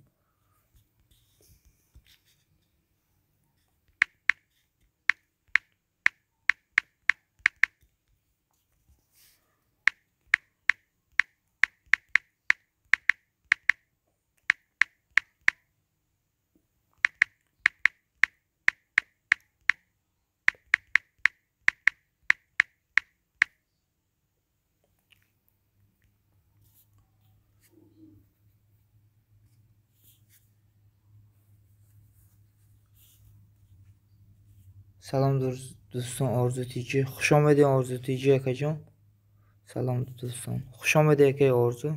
Салом дӯстон, Орзу Тиҷи. Хуш омадед Орзу Тиҷи акаҷон. Салом дӯстон. Хуш омадед акаи Орзу.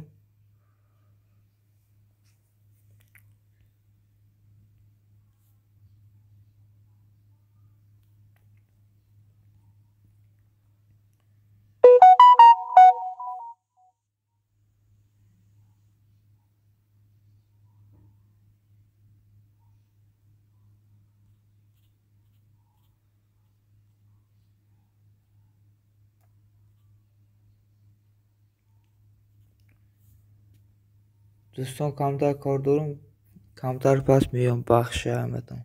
Дӯстон, камтар кор дорам, камтар пас меём, бахшааматон.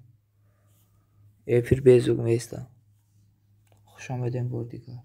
Эфир безук меистам. Хуш омадем бор дигар.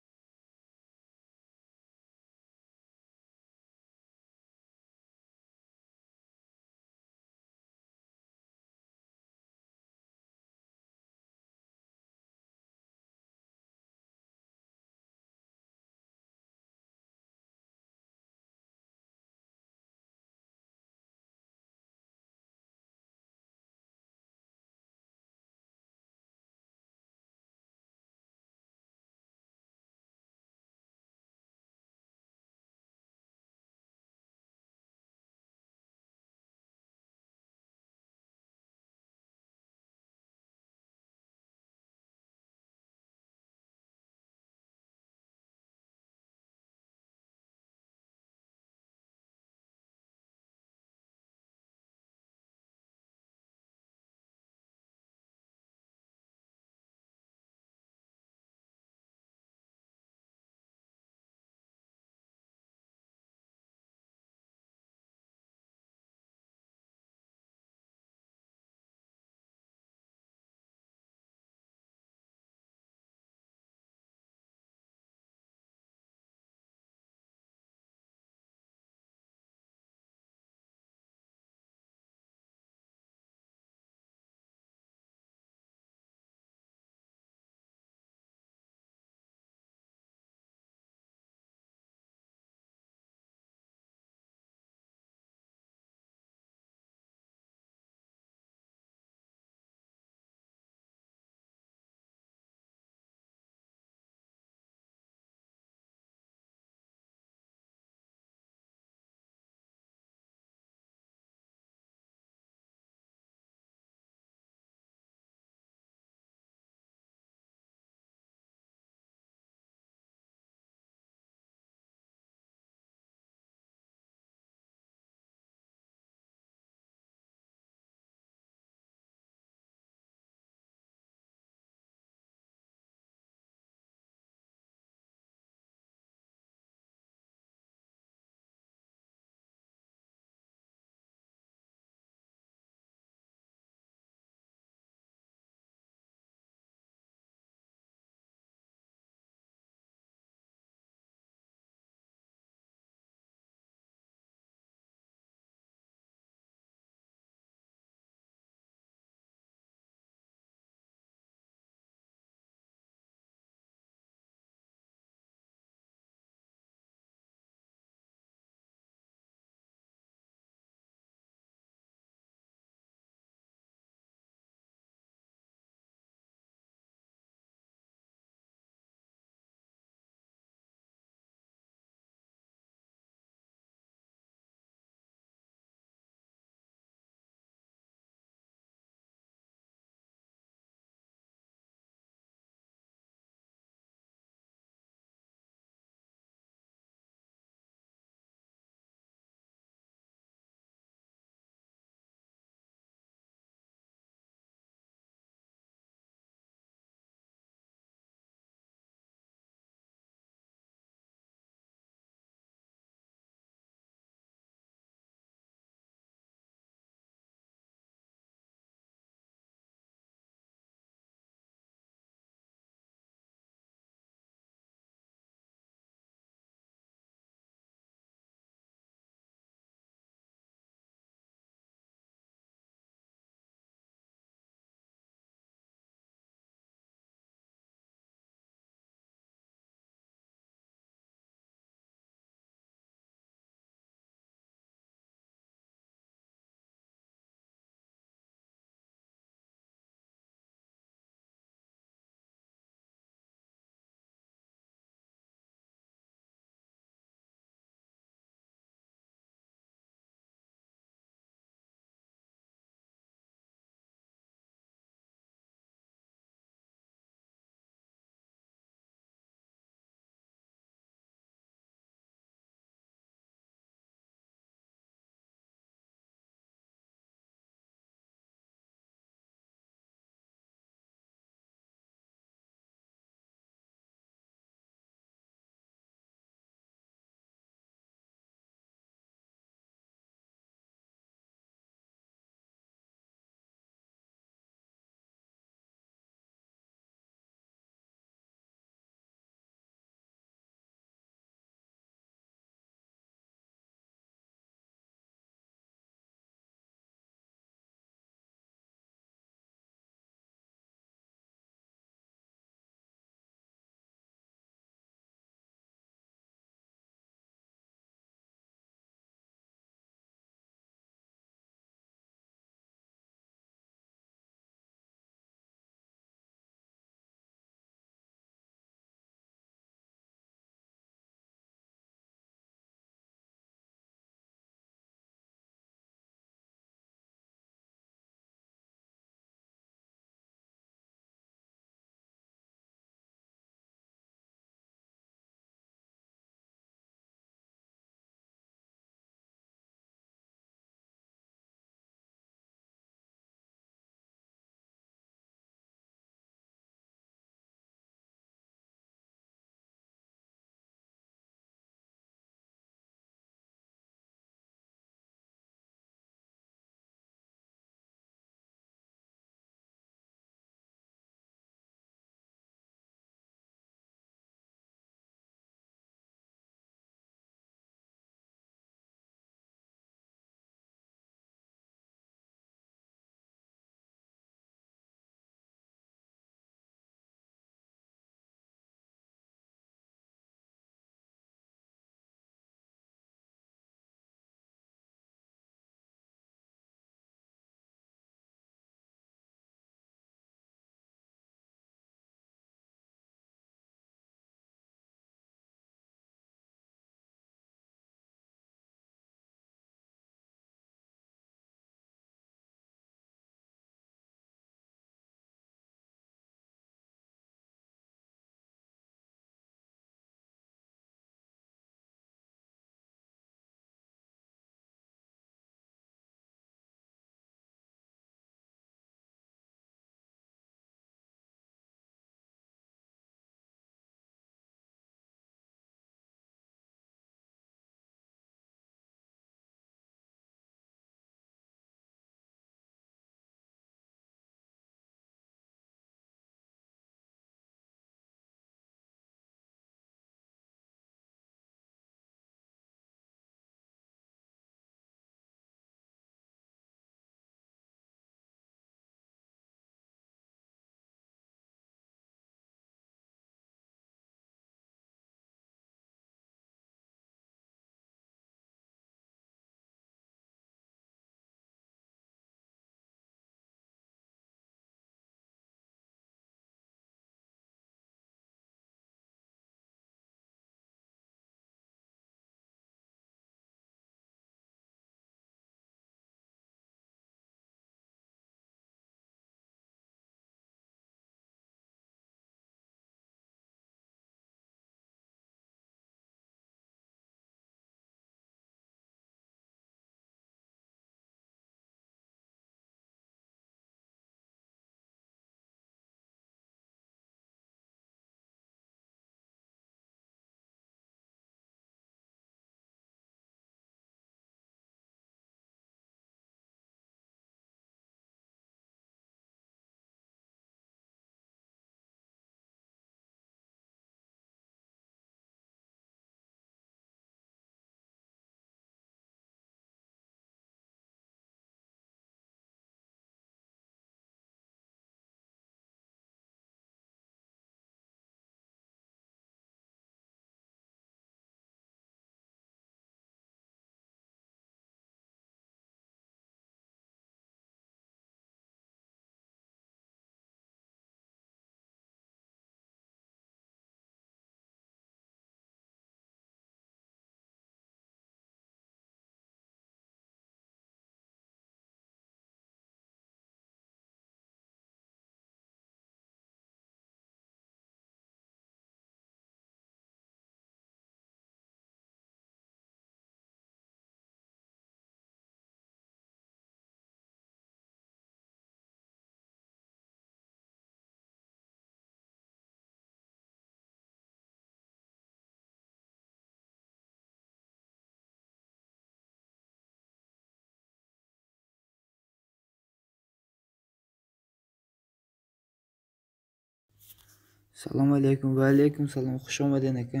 Салом алейкум. Ва алейкум салом. Хуш омадед ака.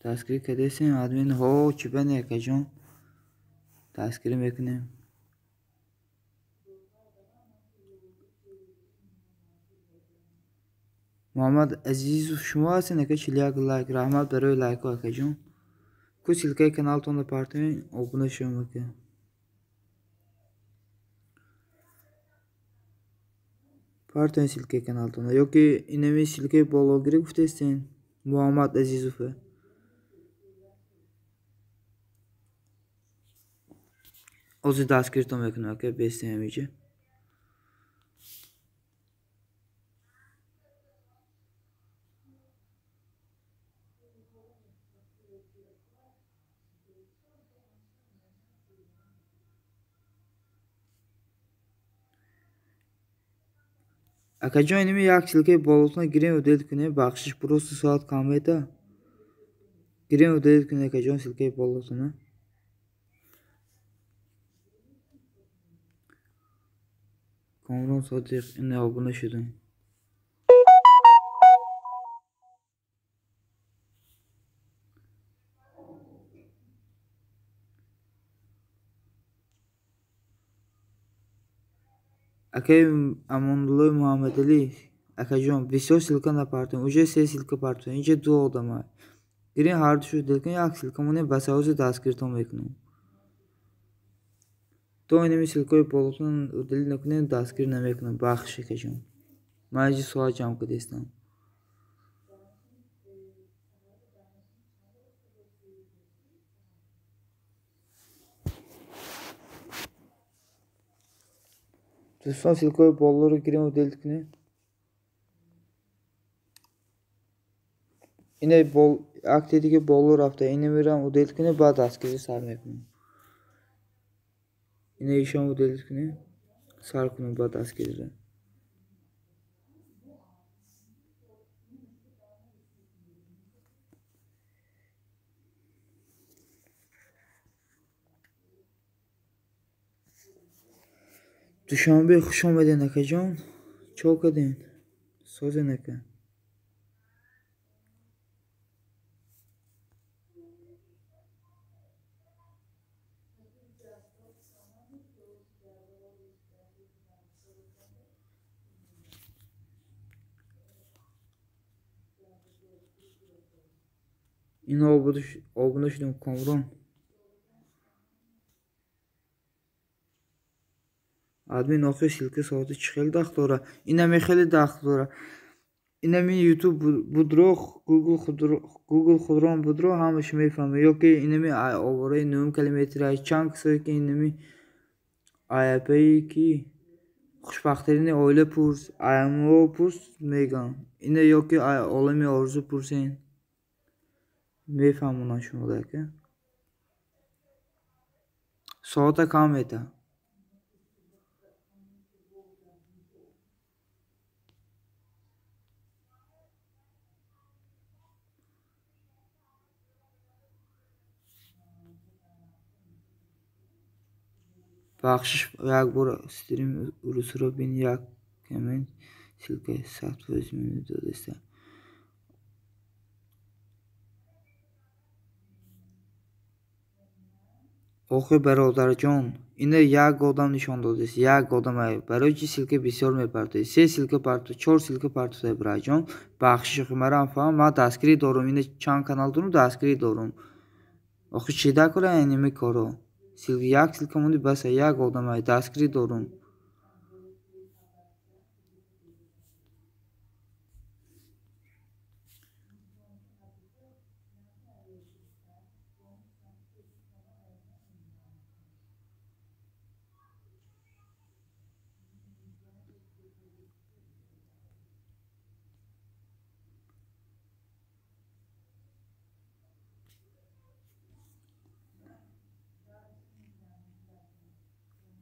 Дастгирӣ кардесем админ ҳо чӣ бане акаҷон? Дастгирӣ мекунем. Муҳаммад Азизов шумо ҳастед ака 41 лайк. Раҳмат барои лайкҳо акаҷон. Ку ссылкаи каналтонро партоед, обуна шавем ака. Партоед ссылкаи каналтонро ё ки инами ссылкаи бологирӣ гуфтестен Муҳаммад Азизове. Ҳозир дастгиритон мекунам ака, бестем ҳамиҷа. Акаҷон, инами як ссылкаи болотона гирем удалить кунем, бахшиш просто соат кам мета. Гирем удалить кунем акаҷон ссылкаи болотона. Комрон Содиқ ина обуна шудем. Акаи Амонуллои Муҳаммадалӣ, акаҷон, бисёр ссылка напартоем, уже се ссылка партоем, инҷа ду одама. Гирем ҳардушу удалить кунем, як ссылка монем, ба савози дастгиритон мекунем. То инами ссылкаҳои болотон удалить накунем, дастгирӣ намекунам. Бахшиш акаҷон. Ман инҷа соат ҷамъ кардастам. Дӯстон, ссылкаҳои болоро гирем удалить кунем. Ина акти дига боло рафта, ина мерам удалить кунем, баъд дастгирӣ сар мекунем. Ина ишон удалить кунем, сар кунем баъд дастгириро. Душанбе хуш омадед акаҷон. Чо кардед? Созед ака. Ино обуна шудем Комрон. Админ охир ссылка соати чӣ хеле дахл дора? Инами хеле дахл дора. Инами YouTube будро, Google худрон будро ҳамаш мефаҳмад. Ё ки инами овораи нӯҳум километр чанд касое ки инами аяпаи ки хушбахттарини оила пурс, аямо пурс мегӯям. Ина ё ки олами орзу пурсен. Мефаҳмонанд шуморо ака. Соата кам мета. Бахшиш як бор стрим урусро бин, як коммент ссылка 100% минут додаста. Охи бародарҷон, ина як одам нишон додааст, як одам. Барои чӣ ссылка бисёр мепартоед? Се ссылка партоед, чор ссылка партоед, бираҷон. Бахшиш охи марам фаҳм, ман дастгирӣ дорум, ина чанд канал дорум, дастгирӣ дорум. Охи чӣ дакора инами коро? Як ссылка монди баса, як одам дастгирӣ дорум.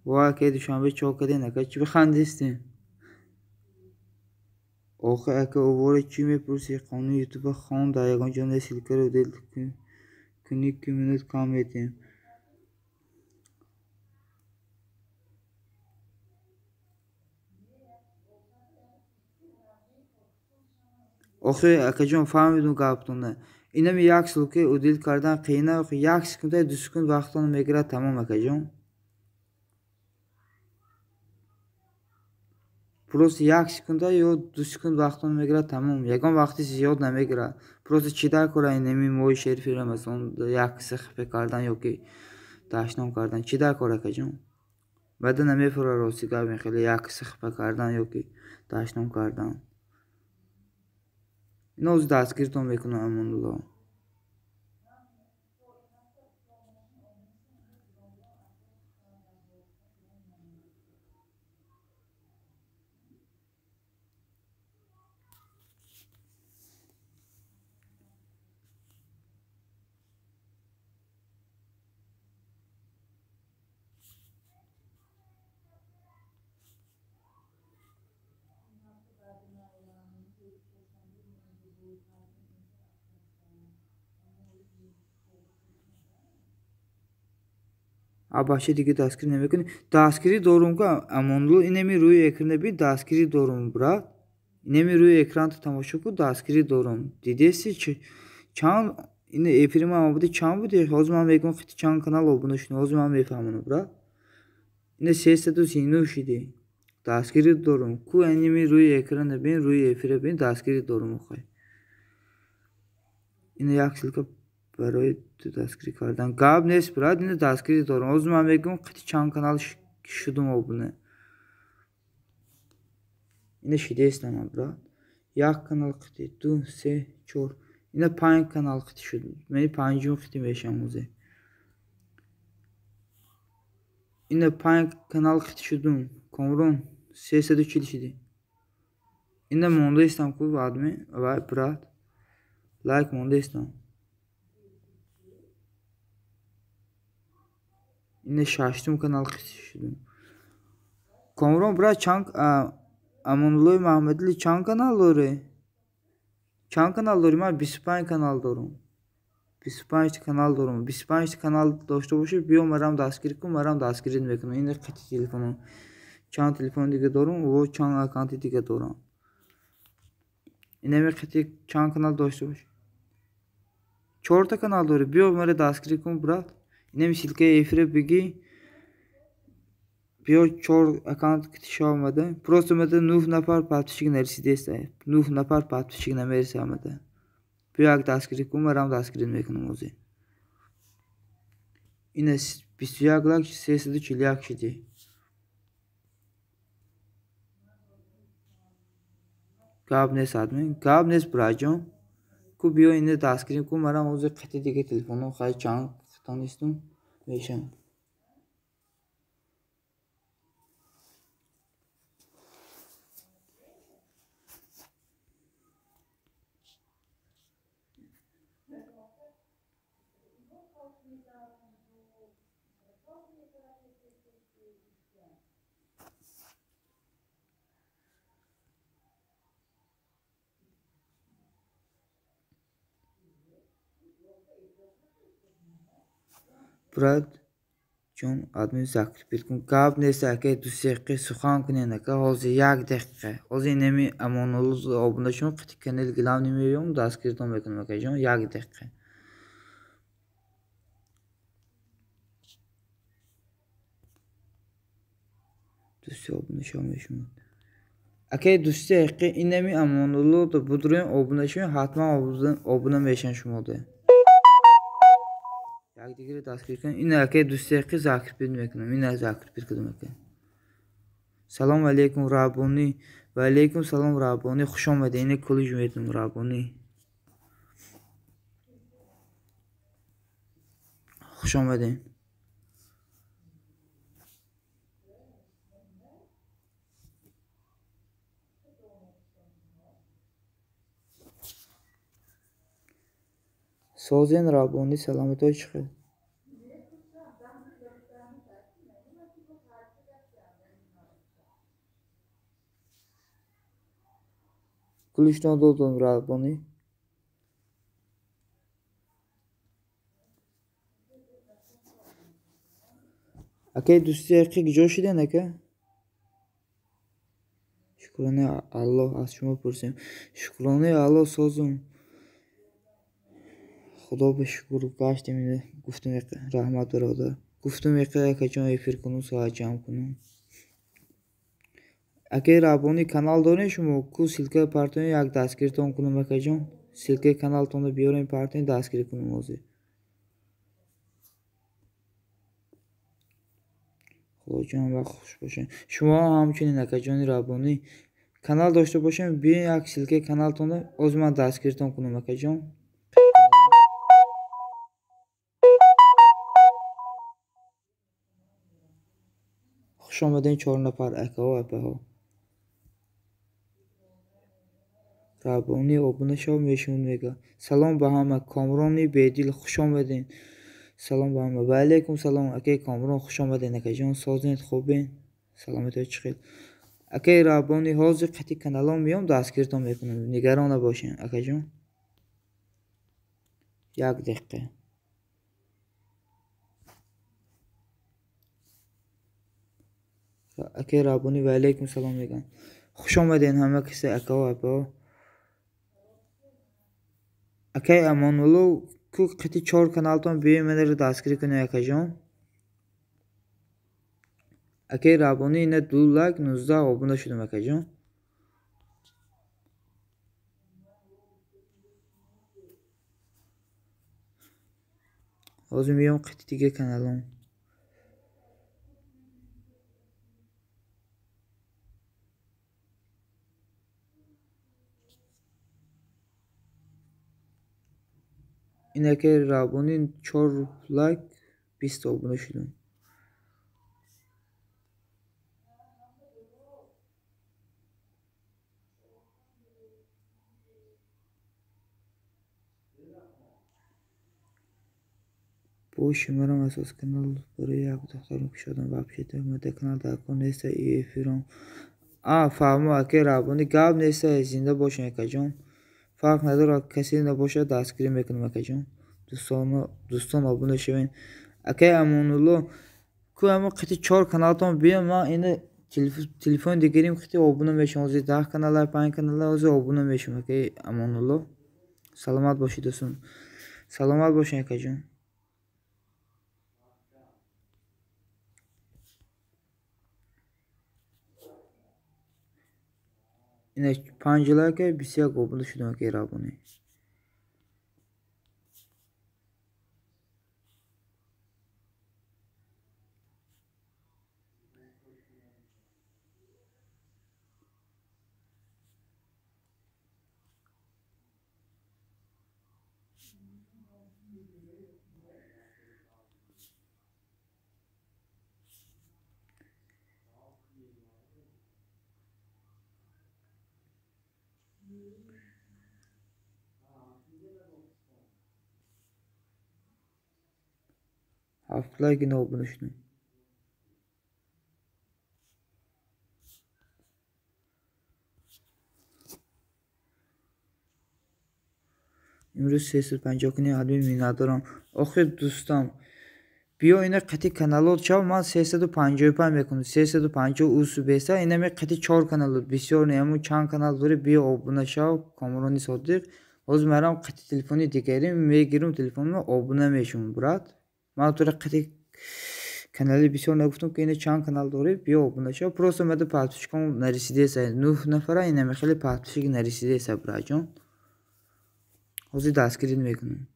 Ва акаи Душанбе чо кардем ака? Чӣ бихандистем? Охи ака овора чӣ мепурсӣ? Қонуни ютуба хон, дар ягон ҷо не ссылкаро удалить кунӣ ки минут кам метем. Охи акаҷон, фаҳмидум гаптона. Инами як ссылка удалить кардан қиина, охи як секунда, 2 секунд вақтона мегирад, тамом, акаҷон. Просто як секунда ё 2 секунд вақтон мегирад, тамом. Ягон вақти зиёд намегирад. Просто чӣ дар кора инами моҳи шарифи Рамазон як сахифа кардан ё ки дашном кардан? Чӣ дар кор, акаҷон? Баъда намефура, рости гап, хеле як сахифа кардан ё ки дашном кардан. Ино дастгиртон мекунам, Амонулло. А бача дига дастгирӣ намекунӣ? Дастгирӣ дорум ка, Амонулло, инами рӯи экрана би, дастгирӣ дорум, брат. Инами рӯи экранто тамошо кун, дастгирӣ дорум. Дидеси, чанд ин эфири ман омада, чанд буди? Ҳозир ман мегӯям, хити чанд канал обуна шудем, ҳозир ман мефаҳмонам, брат. Ина 339 шидӣ. Дастгирӣ дорум. Ку, инами рӯи экрана бин, рӯи эфира бин, дастгирӣ дорум охай. Ина як ссылка барои дастгирӣ кардан. Гап нест, брат, ина дастгирӣ дорум. Ҳозир ман мегӯям, қити чанд канал шудум обуна. Ина шидестам, брат. Як канал қити, ду, се, чор. Ина панҷ канал қити шуд. Мани панҷум қити мешам ҳозир. Ина панҷ канал қити шудум. Комрон, 340 шидӣ. Ина мондаистам ку, адми, вай, брат. Лайк мондаистам. Ина шаштум канал қити шудум. Комрон, брат, чанд Амонуллои Маҳмадали, чанд канал дорӣ? Чанд канал дорӣ? Ман 25 канал дорум. 25 канал дорум. 25 канал дошта бошӣ, биё марам дастгирӣ кун, марам дастгирӣ мекунам. Ина қити телефонам. Чанд телефони дига дорум, во чанд аккаунти дига дорам. Инами қити чанд канал дошта бошӣ? Чорта канал дорӣ, биё мара дастгирӣ кун, брат. Инами ссылкаи эфира бигӣ, биё чор аккаунт китиша омада. Просто омада нӯҳ нафар подписчик нарасидеста. 9 нафар подписчик намереса омада. Биё як дастгирӣ кун, марам дастгирӣ мекунам ҳозир. Ина 21 лайк, 341 шидӣ. Гап нест, админ, гап нест, братҷон. Ку, биё ина дастгирӣ кун, марам ҳозир қити дига телефоном хай чанд тонистум мешам. Брат ҷон, админ закрепить кун. Гап нест, ака, 2 дақиқа сухан кунен, ака, ҳозир як дақиқа. Ҳозир инами Амонулло обуна шум, қити канали главный меём, дастгиритон мекунам, акаҷон, як дақиқа. Дӯсти обуна шава мешумад. Акаи дӯсти ҳақиқӣ, инами Амонулло будроем, обуна шавем, ҳатман обуна мешаванд шумода. Якдигарро дастгирӣ кунем. Ина акаи дӯсти ҳақиқӣ, закрепить мекунам. Ина закрепить кардам, ака. Салом алейкум, Раббонӣ. Ва алейкум салом, Раббонӣ. Хуш омадед. Ина коллеҷ метум, Раббонӣ. Хуш омадед. Созен, Раббонӣ, саломатиҳо чӣ хел? Гулиштон додум, Раббонӣ. Акаи дӯсти ҳақиқӣ, куҷо шуден, ака? Шукронаи Аллоҳ, аз шумо пурсем. Шукронаи Аллоҳ, созум. Худо ба шукр, гаштем. Гуфтем, раҳмат, бародар. Гуфтем, акаҷон, эфир кунум, соат ҷамъ кунум. Акаи Раббонӣ, канал дорем шумо? Ку ссылка партоем, як дастгиртон кунам, акаҷон. Ссылка и каналтонро биёрем, партоем, дастгирӣ кунам ҳозир. Худоҷон, вақт хуш бошед. Шумо ҳамчунин, акаҷони Раббонӣ, канал дошта бошем, биёен як ссылка и каналтонро, ҳозир ман дастгиртон кунам, акаҷон. Хуш омадем, чор нафар акаҳо, апаҳо. Раббонӣ обуна шав, мешавад, мега. Салом ба ҳама. Комрони Бедил, хуш омадем. Салом ба ҳама. Ва алайкум салом, акаи Комрон, хуш омадем, акаҷон. Созед, хубен? Саломатиҳо чӣ хел? Акаи Раббонӣ, ҳозир қати каналон меём, дастгиртон мекунам. Нигарон набошед, акаҷон. Як дақиқа. Акаи Раббонӣ, ва алайкум салом мегӯям. Хуш омадем ҳама касе, акаҳо, апаҳо. Акаи Амонулло, ку қати чор каналтон биёем, манаро дастгирӣ кунед, акаҷон. Акаи Раббонӣ, ина 2 лайк, 19 обуна шудам, акаҷон. Ҳозир меём қати дига каналон. Ин акаи Раббонӣ, 4 лайк, 20 обуна шудам. Боши, марам асос канал барои як духтарам кушодам, вообще-то мада канал дар кор неста, и эфирам. А, фаҳмо, акаи Раббонӣ, гап неста, зинда бошед, акаҷон. Фарқ надорад, касе набошад, дастгирӣ мекунам, акаҷон. Дӯстон, обуна шавед. Акаи Амонулло, ку ҳамо қити чор каналтон биём, ман ина телефони дигарим қити обуна мешавам. Ҳозир 10 канала, 5 канала ҳозир обуна мешавам, акаи Амонулло. Саломат бошед, дӯстон. Саломат бошед, акаҷон. Ина 5 лайка, 21 обуна шудам, акаи Раббонӣ. 7 лайк, ина обуна шудам. Имрӯз 350 кунӣ, админ, миннатдорам. Охир, дӯстам, биё ина қати каналот шав, ман 355 мекунам. 350 усу беса, инами қати чор каналот, бисёр не, ҳамун чанд канал дорӣ, биё обуна шав, Комрони Содиқ. Ҳозир марам қати телефони дигарим мегирам, телефонро обуна мешавам, брат. Ман тура қати канали бисёр нагуфтам, ки ина чанд канал дорӣ, биё обуна шав. Просто мада подписчик ам нарасидеса, 9 нафара, инами хеле подписчик нарасидеса, братҷон. Ҳозир дастгирӣ мекунам.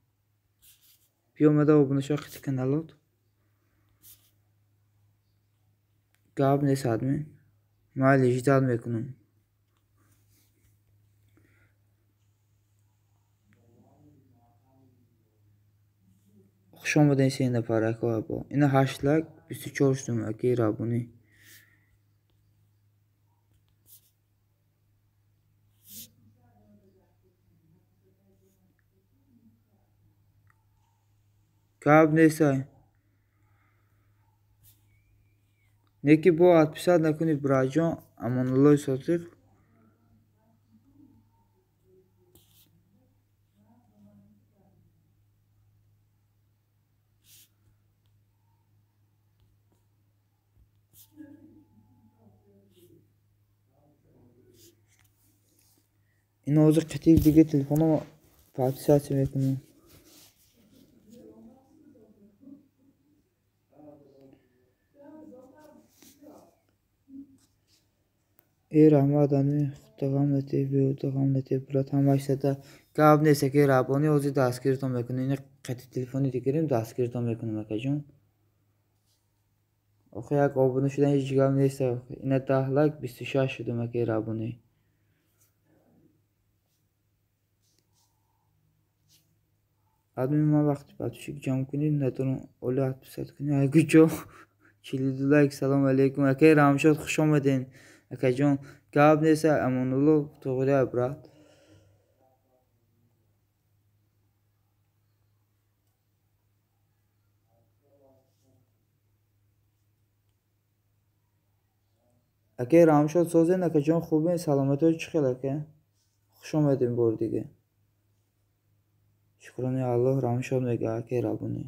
Биё мада обуна шав қати каналот. Гап нест, админ. Майли, ждать мекунам. Хуш омадем, се нафар, акаҳо, апаҳо. Ина 8 лайк, 24 шудам, акаи Раббонӣ. Гап нестай. Неки бо отписать накунӣ, братҷон, Амонуллои Содиқ. Ин ҳозир қатъи дига телефоно подписаться мекунем. Э раҳмат ами худта ғам нате, беҳуда ғам нате, брат, ҳамаш сада гап нест, аки Раббонӣ ҳозир дастгиртон мекунем. Ин қатъи телефони дигарем дастгиртон мекунем, акаҷон. Охи як обуна шудан ҳеҷ гап нест. Ина 10 лайк 26 шудам, аки Раббонӣ. Адми ман вақти подписчик ҷамъ кунед, надорам оли отписать кунед. Акаҷо 42 лайк. Салом алейкум акай Рамшод, хуш омаден акаҷон. Гап нест, Амонулло, туғрия брат. Акай Рамшод созен акаҷон, хубен, саломатиҳо чӣ хел ака? Хуш омадем бори дига. Шукрони Аллоҳ. Рамшод мега акай Раббонӣ.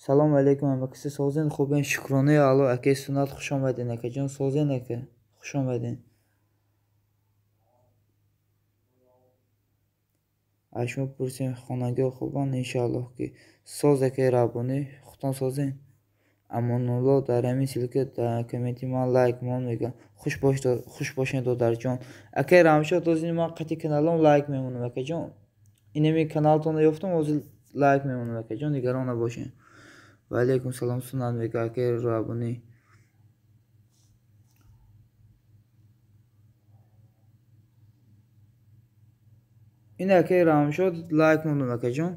Салом алейкум ҳама касе, созен, хубен, шукронаи Аллоҳ. Акай Суннат, хуш омаден акаҷон, созен ака, хуш омаден. Аз шумо пурсем, хонагиҳо хубанд? Иншааллоҳ ки соз акай Раббонӣ, худтон созен. Амонулло дар ҳамин ссылка дар комменти ман лайк мон мегӯям. Хуш бошед додарҷон. Акай Рамшод, ҳозир ман қатъи каналом лайк мемонам акаҷон. Инами каналтонро ёфтам, ҳозир лайк мемонам акаҷон, нигарон набошед. Ва алейкум салом Суннат мега акай Раббонӣ. Ин акай Рамшод лайк мондам акаҷон.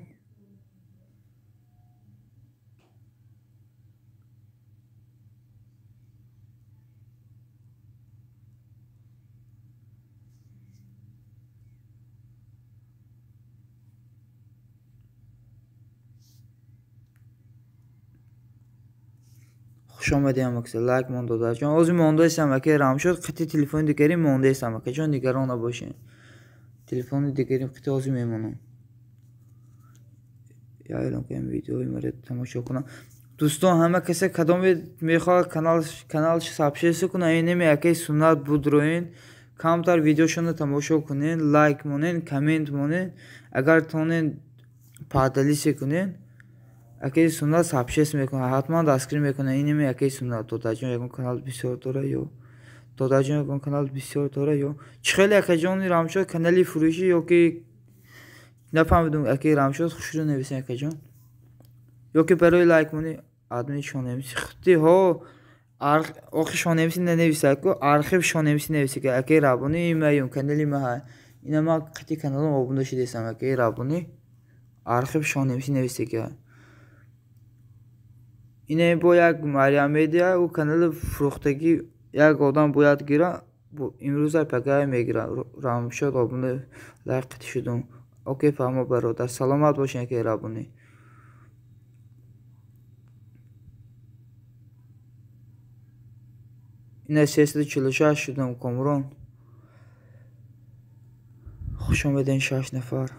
Хуш омадем акса, лайк мон додарҷон. Ҳозир мондаистам акай Рамшод, қатъи телефони дигарим мондаистам акаҷон, нигарон набошед. Телефони дигарим қатъи ҳозир мемонам. Я эълон кунем видеои маро тамошо кунам. Дӯстон, ҳама касе кадоме мехоҳад каналш сабшеса кунад, инеми акай Суннат будроин, камтар видеошонро тамошо кунед, лайк монед, коммент монед, агар тонед поделиться кунед. Акай Суннат сабшес мекунад, ҳатман дастгирӣ мекунад. Инеми акай Суннат додарҷон ягон канал бисёр дора ё додарҷон ягон канал бисёр дора ё чӣ хеле акаҷони Рамшод канали фурӯшӣ ё ки нафаҳмидум. Акай Рамшод хушрӯ нависен акаҷон, ё ки барои лайк монӣ адми шонемси худди ҳо охи шонемси нанависад ку, архив шонемси нависа ки акай Раббонӣ имаюм канали маҳа. Ина ман қатъи каналам обуна шудастам акай Раббонӣ, архив шонемси нависа ки. Ине бо як Марьям Медиа, ӯ канали фурӯхтагӣ як одам бояд гира, имрӯза пагая мегира. Рамшод обуна лайк қатъи шудум. Окей, фаҳмо бародар, саломат бошед акай Раббонӣ. Ина 346 шудам Комрон. Хуш омаден 6 нафар.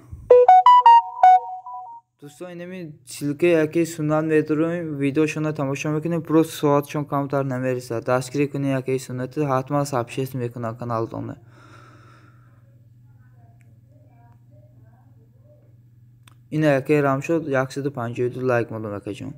Дӯстон, инами ссылкаи акаи Суннат медорем, видеошонро тамошо мекунем, просто соатшон камтар намерасад. Дастгирӣ кунед акаи Суннат, ҳатман сабшес мекунад каналтонро. Ина акаи Рамшод 152 лайк мондам акаҷон.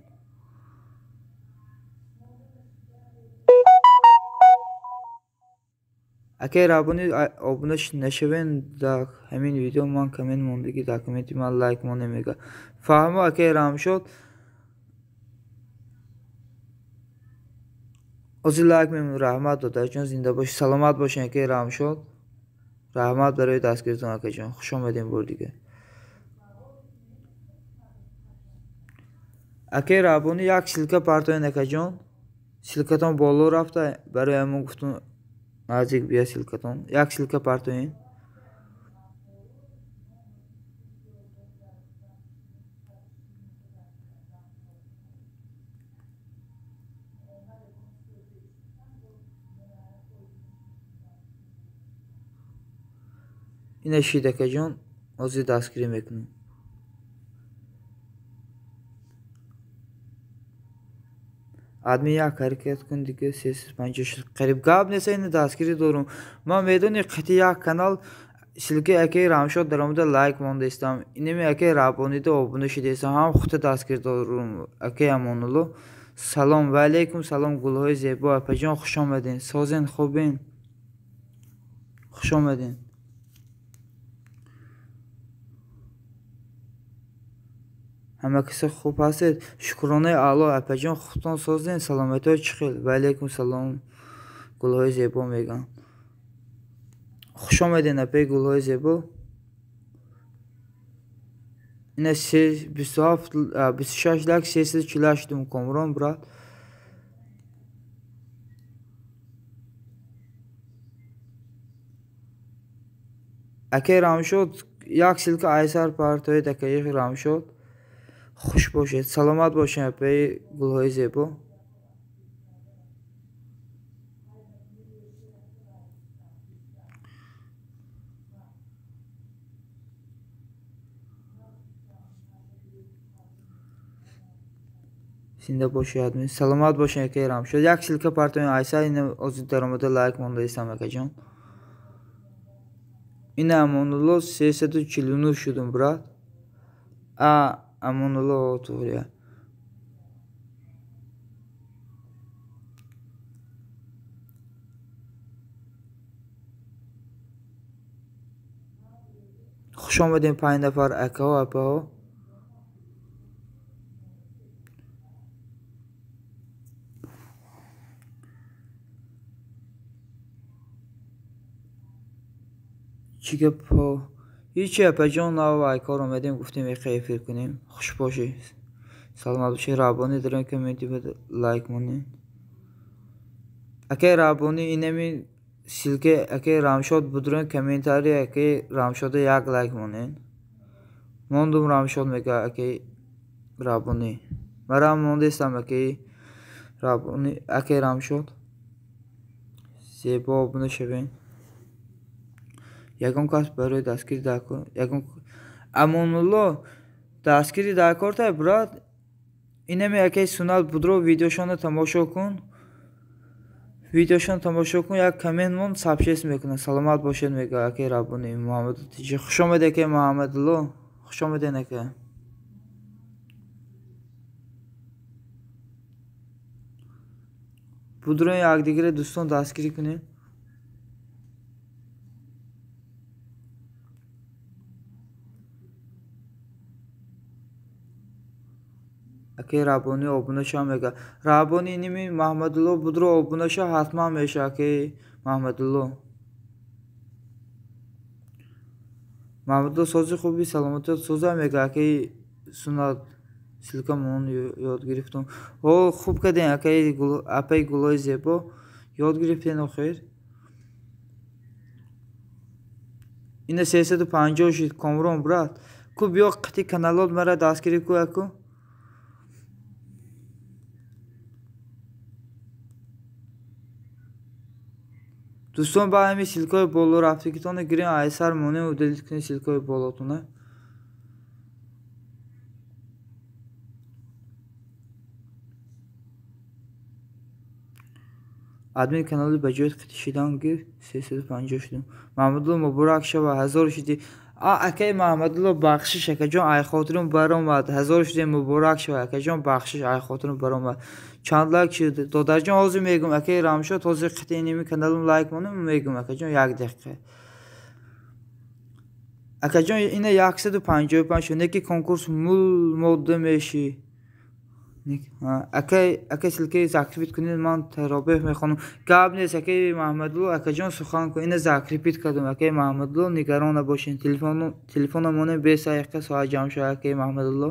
Акаи Раббонӣ обуна нашавен дар ҳамин видео ман коммент мондагӣ, дар комменти ман лайк монем мега. Фаҳмо акаи Рамшод, ҳозир лайк мемонам. Раҳмат додарҷон, зинда бошед, саломат бошед акаи Рамшод. Раҳмат барои дастгиритон акаҷон, хуш омадем бори дига. Акаи Раббонӣ як ссылка партоен акаҷон, ссылкатон боло рафта, барои ҳамон гуфтум наздик бия ссылкатон, як ссылка партоен. Ина шид акаҷон, ҳозир дастгирӣ мекунем. Адми як ҳаракат кун дига 356 қариб гап нест, ина дастгирӣ дорум. Ман медони қити як канал ссылкаи акаи Рамшод даромада лайк мондаистам. Инами акаи Раббонида обуна шудаистам. Ҳам худта дастгирӣ дорум акаи Амонулло. Салом ва алайкум салом, гулҳои зебо, апаҷон хуш омаден. Созен, хубен, хуш омаден. Ҳама касе хуб ҳастед? Шукронаи Аллоҳ апаҷон, худтон созен, саломатиҳо чӣ хел? Ва алайкум салом, гулҳои зебо мегӯям. Хуш омаден апаи гулҳои зебо. Ина 26 лайк 348 шудум, Комрон брат. Акаи Рамшод як ссылка айсар партоед, акаи Рамшод. Хуш бошед, саломат бошед апаи гулҳои зебо. Зинда бошед админ, саломат бошед акаи Рамшод. Як ссылка партоед айсар, ина озид даромада лайк мондаистам акаҷон. Ина Амонулло 349 шудум брат. А Амонулло туғрия. Хуш омадем 5 нафар акаҳо, апаҳо. Чӣ гапҳо? Ҳичи апаҷон, нав айкор омадем, гуфтем яқа эфир кунем. Хуш бошӣ, саломат бошӣ. Раббонӣ дарон комменти лайк монед. Акаи Раббонӣ инами ссылкаи акаи Рамшод будрон комментарий акаи Рамшода як лайк монед. Мондум Рамшод мега акаи Раббонӣ. Марам мондестам акаи Раббонӣ, акаи Рамшод. Зебо обуна шавед. Ягон кас барои дастгирӣ дар кор, ягон Амонулло дастгирӣ дар кортай брат. Инами акаи Суннат будро видеошонро тамошо кун. Видеошонро тамошо кун, як коммент мон сабшес мекунад. Саломат бошед мега акаи Раббонӣ Муҳаммад Тиҷи. Хуш омадед акаи Муҳаммадулло. Хуш омадед ака. Будро якдигарро дӯстон дастгирӣ кунед. Акаи Раббонӣ обуна шав мега. Раббонӣ иними Маҳмадулло будро обуна шав, ҳатман меша акаи Маҳмадулло. Маҳмадулло сози хуби, саломатиёт соза мега акаи Суннат. Ссылка мон ёд гирифтум. О, хуб кардем акаи апаи гулҳои зебо, ёд гирифтен охир. Ина 350 шуд Комрон брат. Ку биё қити каналот мара дастгирӣ ку аку. Дӯстон, ба ҳамин ссылкаҳои боло рафтагитонро гирем, айсар монем, удалить кунед ссылкаҳои болотона. Админ канали ба ҷои қити шидан гир, 350 шудем. Маҳмадулло муборак шава, 1000 шудӣ. А акаи Маҳмадулло бахшиш акаҷон, ай хотирум баромад. 1000 шудем, муборак шава акаҷон, бахшиш ай хотирум баромад. Чанд лайк шуд? Додарҷон ҳозир мегӯм акаи Рамшод, ҳозир қити иними каналум лайк монем, мегӯм акаҷон як дақиқа. Акаҷон ина 155 шуд, неки конкурс мул модда мешӣ. Акаи ссылкаи закрепить кунед, ман таробеҳ мехонам. Гап нест акаи Маҳмадулло, акаҷон сухан кун. Ина закрепить кардам акаи Маҳмадулло, нигарон набошед. Телефонам монем бе дақиқа соат ҷамъ шава акаи Маҳмадулло.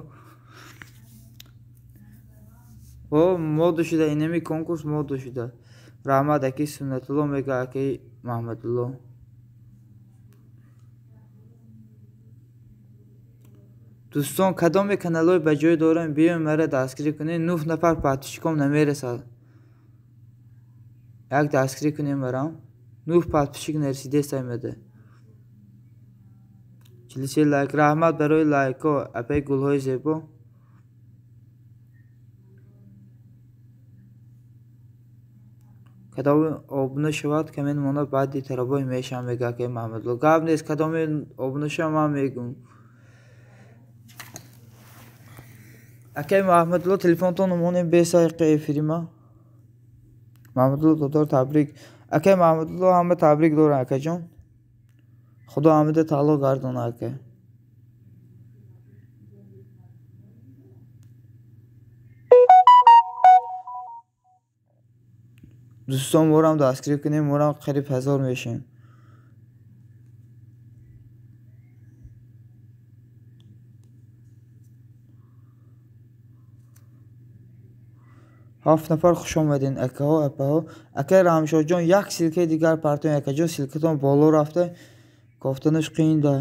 О, мода шуда, инами конкурс мода шуда. Раҳмат акаи Суннатулло мега акаи Маҳмадулло. Дӯстон, кадоме каналҳои ба ҷой дорем, биёем мара дастгирӣ кунед. 9 нафар подписчиком намерасад. Як дастгирӣ кунем марам. 9 подписчик нарасидест аймада. 43 лайк. Раҳмат барои лайкҳо, апаи гулҳои зебо. Кадоми обуна шавад, коммент монад, баъди тарабой мешавам, мега акаи Маҳмадулло. Гап нест, кадоми обуна шавам, ман мегум. Акаи Маҳмадулло, телефонтон монем 5 дақиқа эфирима. Маҳмадулло додор, табрик. Акаи Маҳмадулло, ҳама табрик дорам, акаҷон. Худо ҳамида таъло гардона, ака. Дӯстон, морам дастгирӣ кунем, морам қариб 1000 мешем. Ҳафт нафар, хуш омадед, акаҳо, апаҳо. Акаи Рамшодҷон, як ссылка и дигар партоем, акаҷон, ссылка тон боло рафта, кофтанаш қиин да.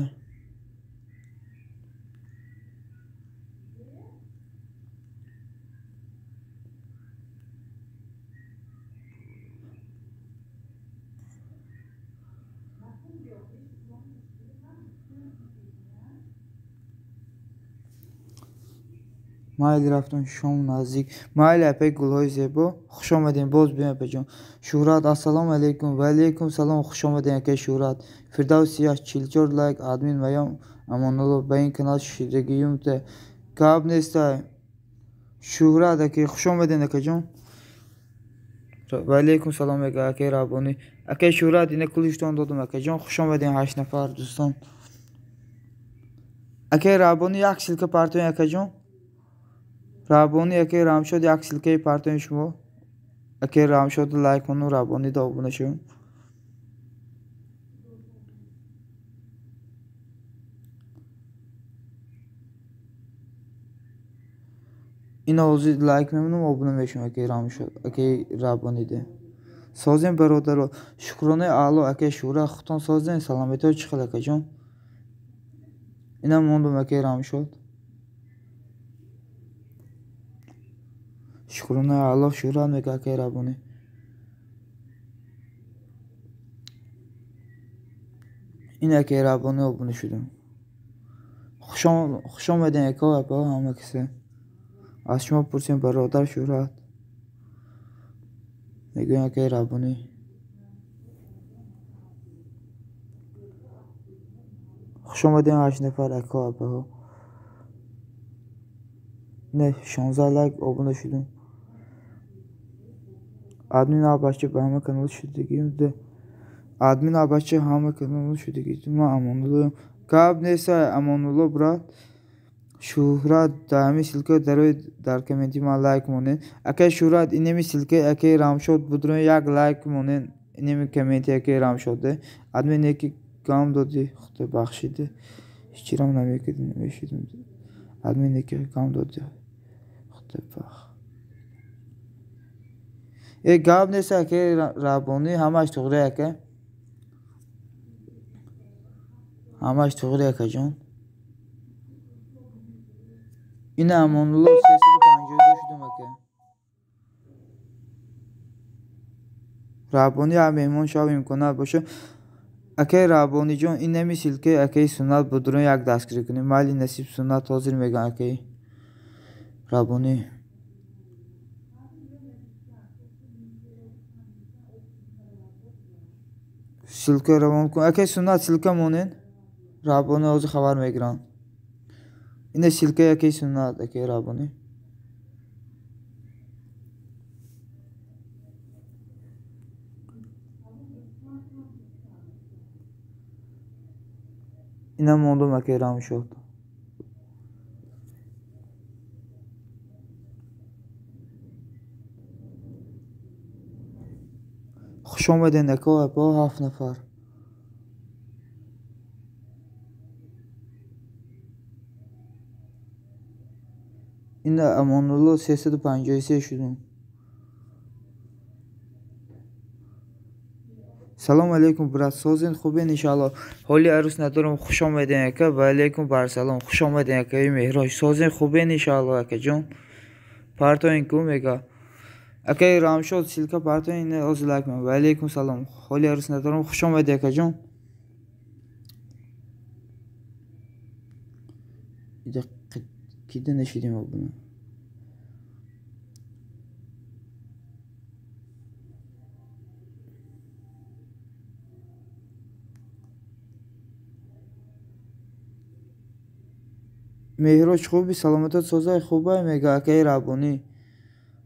Майли, рафтон, шом наздик. Майли, апаи гулҳои зебо, хуш омадем, боз биём, апаҷон. Шӯҳрат, ассалому алайкум. Ва алайкум салом, хуш омадем, акаи Шӯҳрат. Фирдавс як 44 лайк, админ маям Амонулло, ба ин канал шидагиюмта. Гап нестай. Шӯҳрат акаи, хуш омадем, акаҷон. Ва алайкум салом, мега акаи Раббонӣ. Акаи Шӯҳрат, ина кулиштон додам, акаҷон, хуш омадем, ҳашт нафар дӯстон. Акаи Раббонӣ, як ссылка партоем, акаҷон. Раббонӣ, акаи Рамшод, як ссылка и партоем шумо. Акаи Рамшод лайк куну, Раббонида обуна шавем. Ина ҳозир лайк мемонам, обуна мешавам, акаи Рамшод, акаи Раббонида. Созем, бародаро, шукронаи аъло, акаи Шӯҳрат, худтон созем, саломатиҳо чӣ хел, акаҷон? Ина мондум, акаи Рамшод. Шукронаи аъло, Шӯҳрат, мега акаи Раббонӣ. Ин акаи Раббонӣ обуна шудем. Хуш омадем, акаҳо, апаҳо, ҳама касе. Аз шумо пурсем, бародар Шӯҳрат. Мегӯем, акаи Раббонӣ. Хуш омадем, ҳашт нафар акаҳо, апаҳо. Не, 16 лайк, обуна шудем. Админ абача ба ҳама канал шудагием. Админ абача ҳама канал шудагӣ. Ман Амонуллоем. Гап нест, Амонулло брат. Шӯҳрат, дар ҳамин ссылка дарои дар комменти ман лайк монед. Акаи Шӯҳрат, инеми ссылка и акаи Рамшод будрои як лайк монед. Инеми комменти акаи Рамшоде. Админ яки гам додӣ, худо бахшиде. Ҳечирам намекардӣ, намешидам. Админ яки гам додӣ. Худо бахш. Э, гап нест, акаи Раббонӣ, ҳамаш туғри, ака. Ҳамаш туғри, акаҷон. Ина Амонулло, 352 шудум, ака. Раббонӣ як меҳмон шав, имконат боша. Акаи Раббониҷон, инами ссылка и акаи Суннат будрои як дастгирӣ кунем. Майли, насиб, Суннат ҳозир мегӯям, акаи Раббонӣ. Ссылка равон кун. Акаи Суннат, ссылка монед. Раббонӣ ҳозир хабар мегиранд. Ина ссылка и акаи Суннат, акаи Раббонӣ. Ина мондум, акаи Рамшод. Хуш омадед, акаҳо, апаҳо, ҳафт нафар. Ина Амонулло, 353 шудум. Салом алейкум, брат, созен, хубен, иншаалло. Ҳоли арӯс надорам, хуш омадем, ака. Ва алейкум барсалом, хуш омадем, акаи Меҳроҷ. Созен, хубен, иншаалло, акаҷон. Партоен ку, мега. Акаи Рамшод, ссылка партоен, ина ҳозир лайк мекунам. Ва алейкум салом. Ҳоли арӯс надорам, хуш омадӣ, акаҷон. Ида кида нашидем обуна. Меҳроҷ хуби, саломатот созай, хубай мега акаи Раббонӣ.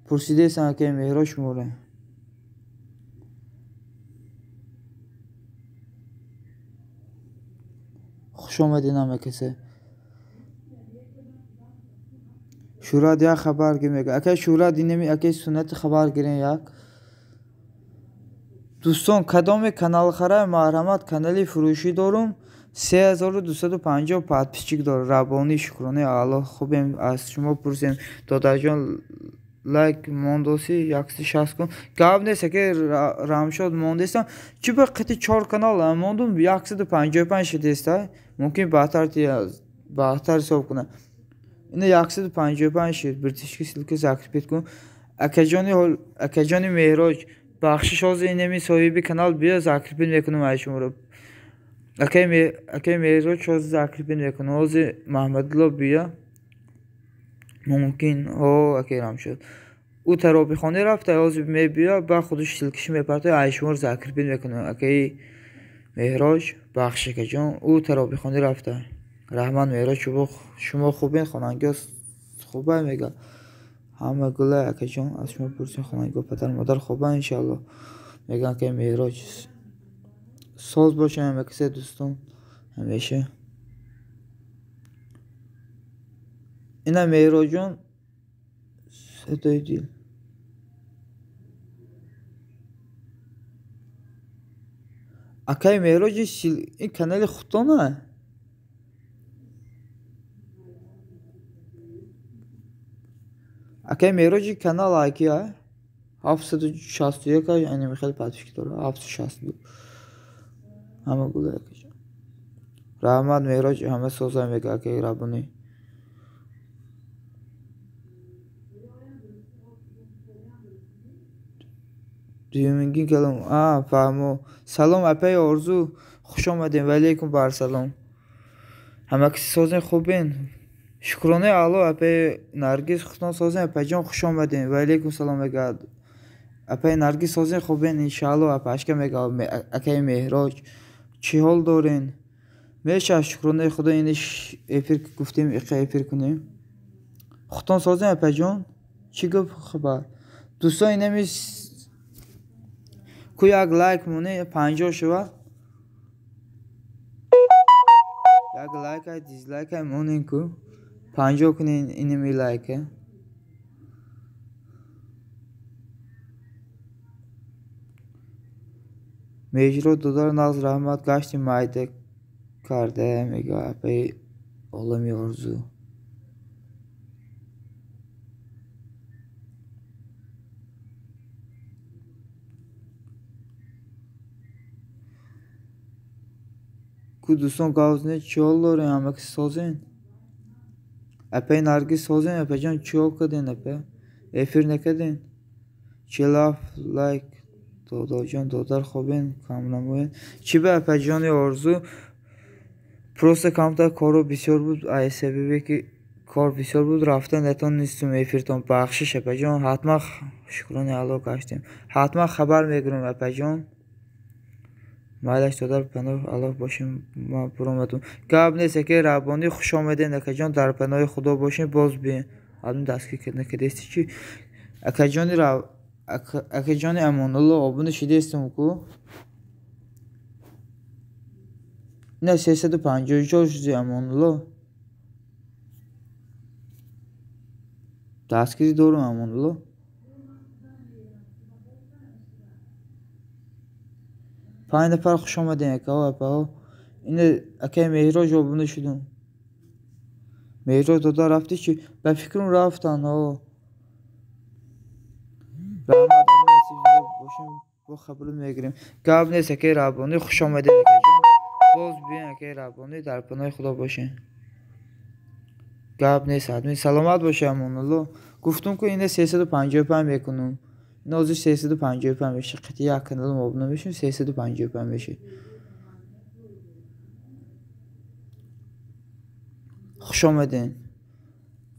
Пурсидесан акаи Меҳроҷ шуморо. Хуш омадин ҳама касе. Шӯҳрат як хабар гир мега. Акаи Шӯҳрат инами акаи Суннати хабар гирен як. Дӯстон, кадоме каналхарай марҳамат, канали фурӯшӣ дорум. 3250 подписчик дорам. Раббонӣ, шукронаи Аллоҳ, хубем, аз шумо пурсем. Додарҷон, лайк мондоси 160 кун. Гап нест, ака Рамшод мондестам. Чӣ ба қити 4 канал мондум, 155 шудеста. Мумкин баъдтар ҳисоб кунам. Ина 155 шуд. Биртишки ссылка закрепить кун. Акаҷони Меҳроҷ, бахшиш, ҳозир инами соҳиби канал биё закрепить мекунам ай шуморо. Акаи Меҳроҷ ҳозир закрепить мекунам. Ҳозир Маҳмадулло биё. Мумкин, ҳо, акаи Рамшод. Ӯ таробихона рафта, ҳозир мебиё, ба худаш ссылкаши мепартояд, ай шуморо закрепить мекунам. Акаи Меҳроҷ, бахшиш акаҷон, ӯ таробихона рафта. Раҳмат Меҳроҷ, шумо хубен, хонангиҳо хубай мега. Ҳама гулай акаҷон, аз шумо пурсем, хонангиҳо падар модар хубай иншааллоҳ. Меган акаи Меҳроҷ. Соз бошем ҳама касе дӯстон ҳамеша. Ина Меҳроҷон садои дил. Акаи Меҳроҷ ин канали худтона? Акаи Меҳроҷи канал аки а? 761 ани хеле подписчик дора. 762. Ҳама гулай акаҷон. Раҳмат Меҳроҷ, ҳама созай мега акаи Раббонӣ. Дуюмингин калом. Фаҳмо. Салом апаи Орзу, хуш омадем. Ва алейкум барсалом. Ҳама каси созен, хубен? Шукронаи Аллоҳ апаи Наргиз, худтон созен, апаҷон, хуш омадем. Ва алейкум салом мега. Апаи Наргиз созен, хубен иншааллоҳ. Апашка мега акаи Меҳроҷ. Чӣ ҳол дорен? Меша шукронаи Худо, иниш эфир гуфтем, иқа эфир кунем. Худтон созен апаҷон? Чӣ гуфт хабар? Дӯстон, инами ку як лайк моне 50 шава. Як лайк ай дизлайк ай монен ку. 50 кунен инами лайка. Меҳро додар нағз раҳмат, гашти майда карда мега апаи олами орзу. Ку дӯстон гавз не, чӣ ҳол дорем, ҳама каси созен? Апаи Наргиз созен, апаҷон, чӣ ҳол карден апа? Эфир накарден? 47 лайк. Додарҷон, додар хобен, кам намоен. Чӣ ба апаҷони Орзу? Просто камтар корро бисёр буд, ай сабабе ки кор бисёр буд, рафта натонистум эфиртон. Бахшиш апаҷон, ҳатман шукрони Аллоҳ гаштем. Ҳатман хабар мегирам апаҷон. Майлаш додар, паноҳ Аллоҳ бошем, ман буромадум. Гап нест акаи Раббонӣ, хуш омаден акаҷон, дар паноҳи Худо бошем, боз бием. Адми дастгир накардести чӣ? Акаҷони Амонулло, обуна шидестум ку? Ина 354 шуди Амонулло. Дастгирӣ дорум Амонулло. 5 нафар хуш омадем акаҳо, апаҳо. Ина акаи Меҳроҷ обуна шудум. Меҳроҷ додар рафти чӣ? Ба фикрам рафтанд, ҳо. Раҳмат, али насиб зинда бошем, бо хабар мегирем. Гап нест акаи Раббонӣ, хуш омадем акаҷон. Боз биён акаи Раббонӣ, дар паноҳи Худо бошем. Гап нест, адми саломат боша Амонулло. Гуфтум ку ина 355 мекунум. Ина ҳозир 355 меша. Қити як каналам обуна мешем, 355 меша. Хуш омаден.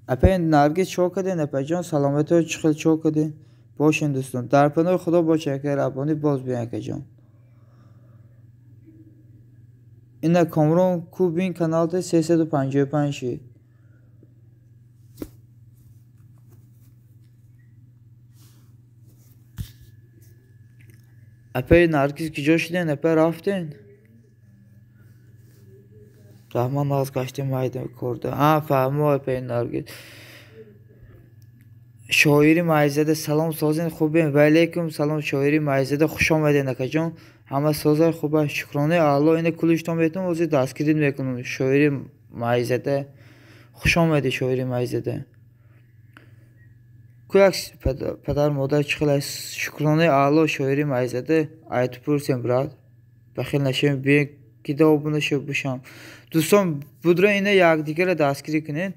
Апаи Наргиз чӣ карден апаҷон? Саломатиҳо чӣ хел чӣ карден? Бошен дӯстон. Дар паноҳи Худо бошед акаи Раббонӣ, боз биён акаҷон. Ина Комрон ку бин каналта 355 шид. Апаи Наргиз киҷо шуден? Апа рафтен? Раҳмон наз гаштем майда корда. А, фаҳмо апаи Наргиз. Шоири Майзада салом созен хубем. Ва алейкум салом шоири Майзада хуш омаден акаҷон. Ҳама созай хуба шукронаи Аллоҳ ина кулиштон бетон ози дастгирӣ мекунам. Шоири Майзада хуш омадӣ шоири Майзада. Ку як падар модар чӣ хел аст? Шукронаи Аллоҳ шоири Майзада айту пурсем брат. Бахил нашавем биен кида обуна шав бишам. Дӯстон будро ина якдигарро дастгирӣ кунед.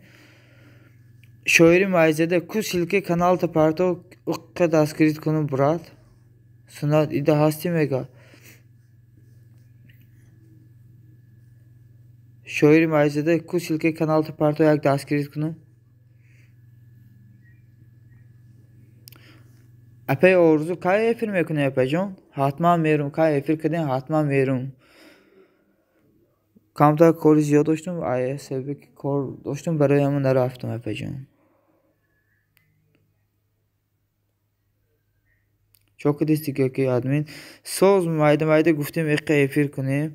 Шоири Майзада ку ссылкаи каналта парто уққа дастгирит кунум брат. Суннат ида ҳастӣ мега. Шоири Майзада ку ссылкаи каналта парто як дастгирит кунум. Апаи Орзу кай эфир мекунӣ апаҷон? Ҳатман мерум. Кай эфир кардем ҳатман мерум. Камтар кори зиёд доштум, ай сабаби ки кор доштум барои ҳамон нарафтам апаҷон. Чо кардист дига ки админ? Соз майда майда гуфтем иққа эфир кунем.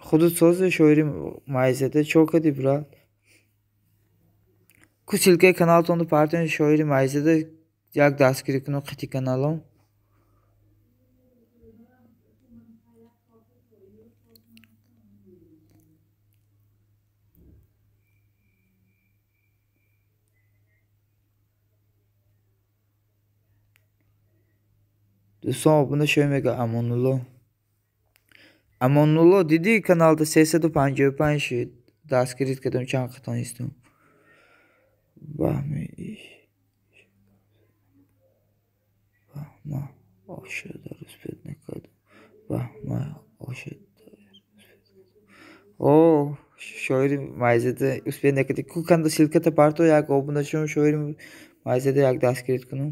Худут сози шоири Майзада чо кардӣ брат? Ку ссылкаи каналтонро партоен шоири Майзада як дастгирӣ кунум қити каналом. Дӯстон обуна шавем мега Амонулло. Амонулло дидӣ каналда 355 шуд. Дастгирит кардам чанд қитонистум. Баҳми баҳма ошида успеть накардам. Баҳма ошида О, шоири Майзада успеть накардӣ. Ку канда ссылката парто як обуна шавем шоири Майзада як дастгирит кунум.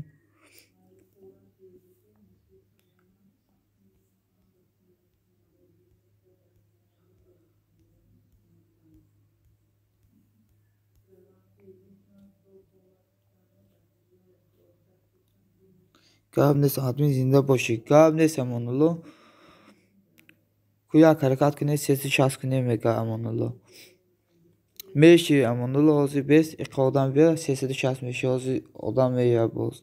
Гап нест админ зинда бошӣ. Гап нест Амонулло. Ку як ҳаракат кунед 360 кунем мега Амонулло. Меши Амонулло ҳозир бес иққа одам биё 360 меши ҳозир одам меояд боз.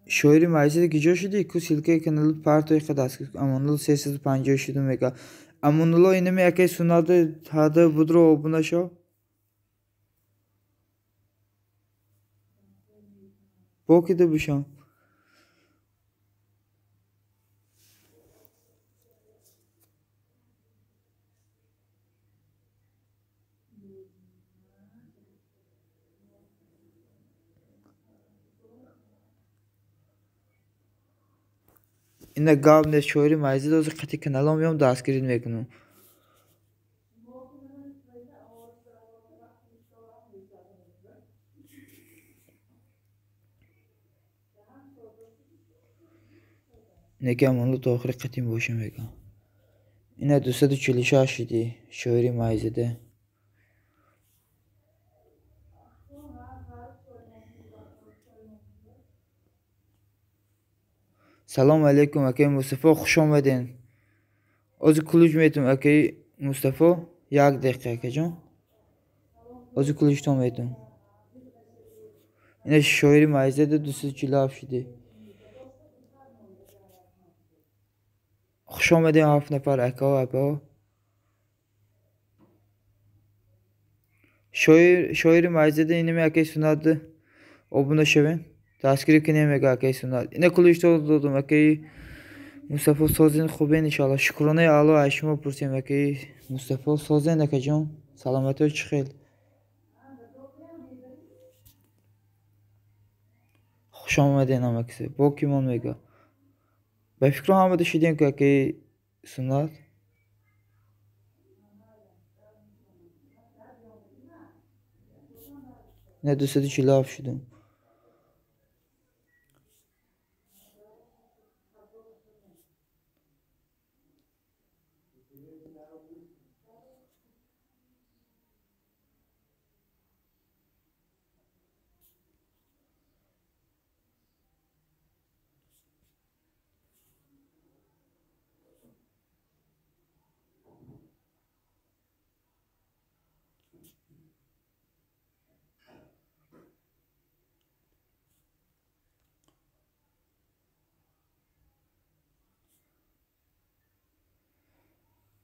Шоири Майзада киҷо шудӣ? Ку ссылкаи каналут парто иққа дастгир. Амонулло 350 шуду мега. Амонулло инами акаи суннати ҳада будро обуна шав. Бо кида бишам? Ина гап нест шоири Майзада ҳозир қати каналом меом дастгирит мекунам. Неки Амонулло то охири қатим боша мега. Ина 246 шудӣ шоири Майзада. Салом алейкум акаи Мустафо, хуш омаден. Ҳозир кулуч метум акаи Мустафо, як дақиқа акаҷон. Ҳозир кулучтон метум. Ина шоири Майзада 247 шудӣ. Хуш омадем ҳафт нафар акао апао. Шоири Майзада инами акаи Суннатда обуна шавем. Дастгирӣ кунем мега акаи Суннат. Ина кулучто додум акаи Мустафо созен хубен иншоалло. Шукронаи Аллоҳ аз шумо пурсем акаи Мустафо созен акаҷон. Саломатиё чӣ хел? Хуш омаден ҳамакисе. Бо кимон мега. Ба фикру ҳамада шудем ки акаи Суннат. Ина 247 шудум.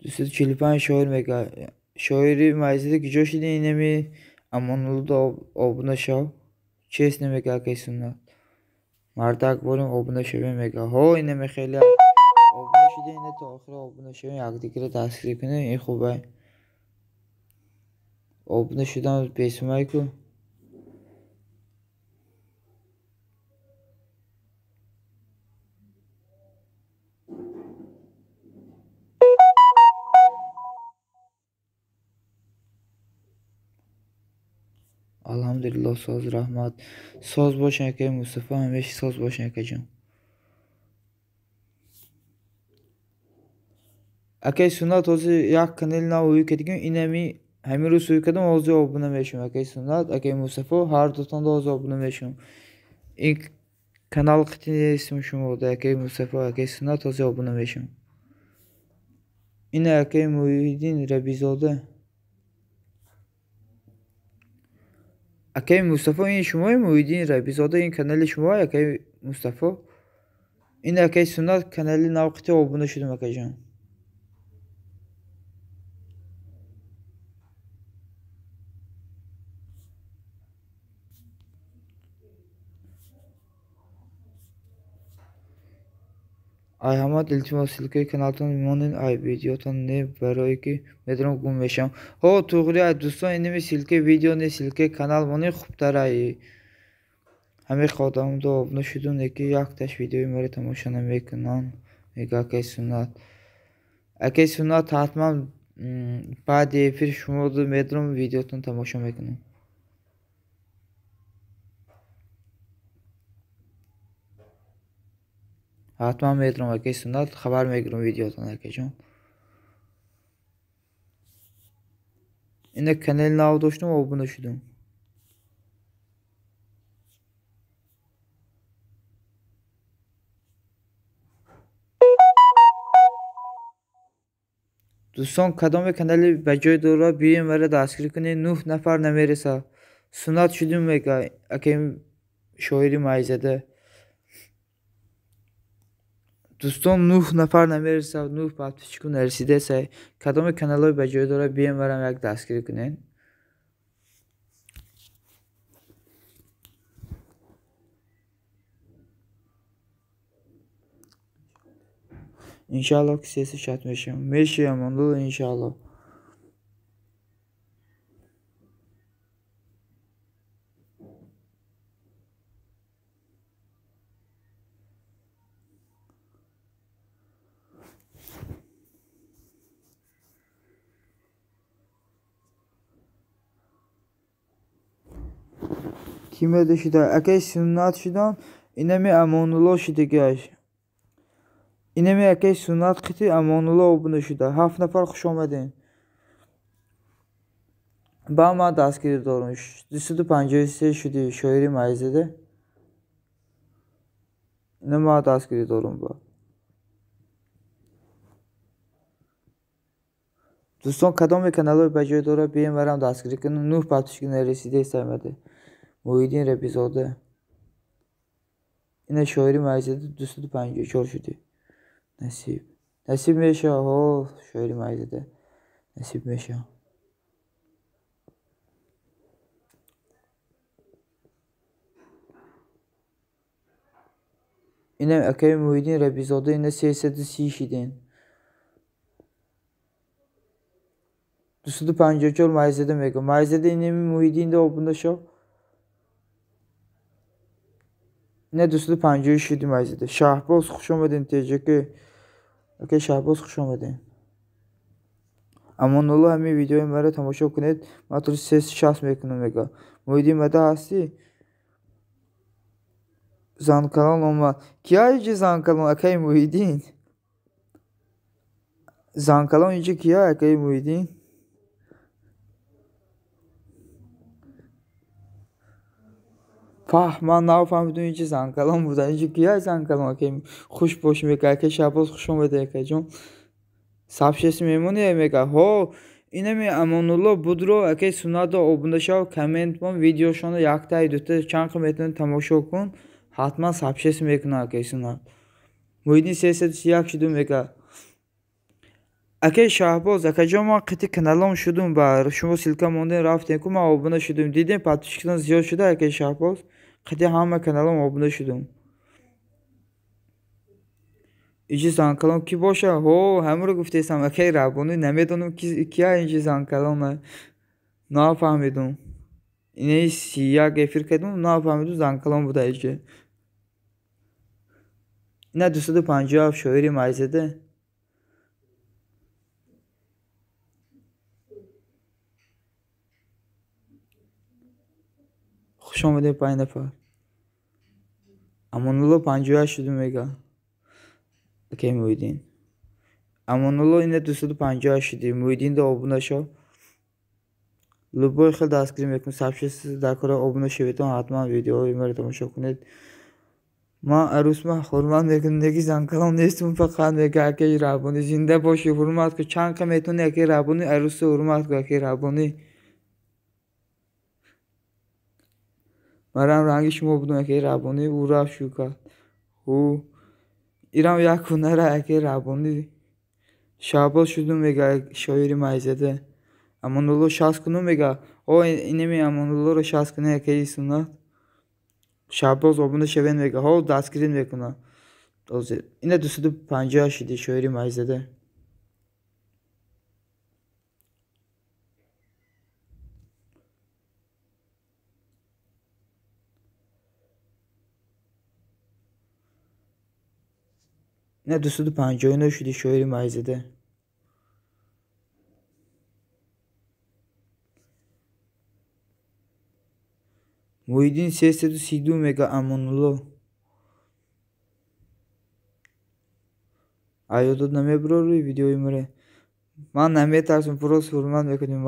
245 шоир мега. Шоири майзида киҷо шиди инами Амонулло обуна шав. Честно мега акай Суннат. Мардак борим обуна шавем мега. Ҳо инами хеле обуна шиди ина то охира обуна шавем, якдигарро дастгирӣ кунем, ин хубай. Обуна шудан бесумай ку. Алҳамдулиллоҳ, соз, раҳмат. Соз бошен акай Мустафо, ҳамеша соз бошен акаҷон. Акай Суннат ҳозир як канали нав ӯй кардигим, инами ҳамин рӯз ӯй кардам, ҳозир обуна мешавам акай Суннат, акай Мустафо, ҳар дутонда ҳозир обуна мешавам. Ин канал қити нестим шумода, акай Мустафо, акай Суннат ҳозир обуна мешавам. Ина акай Муҳиддин Рабизода. Акай Мустафо, ин шумои Муҳиддин Рабизода, ин канали шумоа акай Мустафо. Ин акай Суннат канали нав қити обуна шудам акаҷон. Ай ҳамад, илтимос, ссылкаи каналтон монед, ай видеотон не, барое ки медонам гум мешавам. Ҳо, туғри, ай дӯстон, инами ссылкаи видео не, ссылкаи канал монед хубтар ай. Ҳамин одамдо обуна шудум, не ки якташ видеои маро тамошо намекунанд, мега акай Суннат. Акай Суннат, ҳатман баъди эфир шумо медонам видеотон тамошо мекунам. Ҳатман медонам акай Суннат, хабар мегирам видеотон акаҷон. Ина канали нав доштум, обуна шудум. Дӯстон, кадоме канали ба ҷой дора, биёем маро дастгирӣ кунед, 9 нафар намерасад. Суннат шудум мега акай шоири майзада. Дӯстон, 9 нафар намерасад, 9 подписчику нарасидааст. Кадоме каналҳои ба ҷой дора, биёем марам як дастгирӣ кунед. Иншааллоҳ ки 360 мешавам. Мешавам, Амонулло, иншааллоҳ. Ки меда шуда? Акай Суннат шудан, инами Амонулло шудагиаш. Инами акай Суннат қити Амонулло обуна шуда. 7 нафар хуш омадем. Ба ман дастгирӣ дорам. 253 шуди шоири майзада. Ина ман дастгирӣ дорам ба. Дӯстон, кадоме каналҳои ба ҷой дора, биёем марам дастгирӣ кунем. 9 подписчик нарасидааст омада. Муҳиддин Рабизода. Ина шоири майзада 254 шуди. Насиб. Насиб мешава, ҳо, шоири майзада. Насиб мешава. Ина акаи Муҳиддин Рабизода, ина 330 шиден. 254 майзада мега. Майзада инами Муҳиддинда обуна шав. Ина 250 шуди майзада. Шаҳбоз, хуш омадем теҷаки. Акай Шаҳбоз, хуш омадем. Амонулло, ҳамин видеои маро тамошо кунед, ман туро 360 мекунам мега. Муҳиддин мада ҳастӣ? Занкалон омад. Кия иҷи занкалон, акай Муҳиддин? Занкалон иҷи кия, акай Муҳиддин? Паҳ, ман нафаҳмидум иҷи занкалон буда. Иҷи кия занкалон, акай? Хуш бош мега, акай Шаҳбоз, хуш омадӣ, акайҷон. Сабшеси мемонӣ мега. Ҳо, инами Амонулло будро, акай Суннатро обуна шав, коммент мон, видеошонро якта дута чанд қи метавонӣ тамошо кун. Ҳатман сабшеси мекунам акай Суннат. Муҳиддин 331 шуду мега. Акаи Шаҳбоз, акаҷон, ман қити каналом шудум, ба шумо ссылка мондем, рафтем ку, ман обуна шудум. Дидем, подписчикатон зиёд шуда, акаи Шаҳбоз. Қити ҳама каналом обуна шудум. Иҷи занкалон ки боша? Ҳо, ҳамаро гуфтесам, акаи Раббонӣ, намедонам кия инҷи занкалона. Нафаҳмидум. Инаи 31 эфир кардум, нафаҳмидум занкалон буда иҷи. Ина 257 шоири майзаде. Хуш омадед, 5 нафар. Амонулло 58 шуду мега. Акаи Муҳиддин. Амонулло ина 258 шуди. Муҳиддинда обуна шав. Любой хел дастгирӣ мекунед. Сабшист дар кора обуна шаведон, ҳатман видеоҳои маро тамошо кунед. Ман арӯсма ҳурмат мекунам, неки занкалон нестум, фақат мега акаи Раббонӣ, зинда бошӣ, ҳурмат кун. Чанд қа метавонӣ акаи Раббонӣ, арӯсро ҳурмат кун, акаи Раббонӣ. Марам ранги шумо будум, акаи Раббонӣ, ӯ рафт шу кард. Ӯ ирам як ҳунара, акаи Раббонӣ. Шаҳбоз шудум мега шоири майзаде. Амонулло 60 кунум мега. О, инеми Амонуллоро 60 кунем, акаи Суннат. Шаҳбоз обуна шавен мега. Ҳо, дастгирӣ мекунам. Ҳозир. Ина 250 шуди шоири майзаде. Ина 259 шуди шоири майзаде. Муҳиддин 332 мега Амонулло. Аёдот намебарорӣ видеои маро? Ман наметарсам, просто ҳурмат мекунем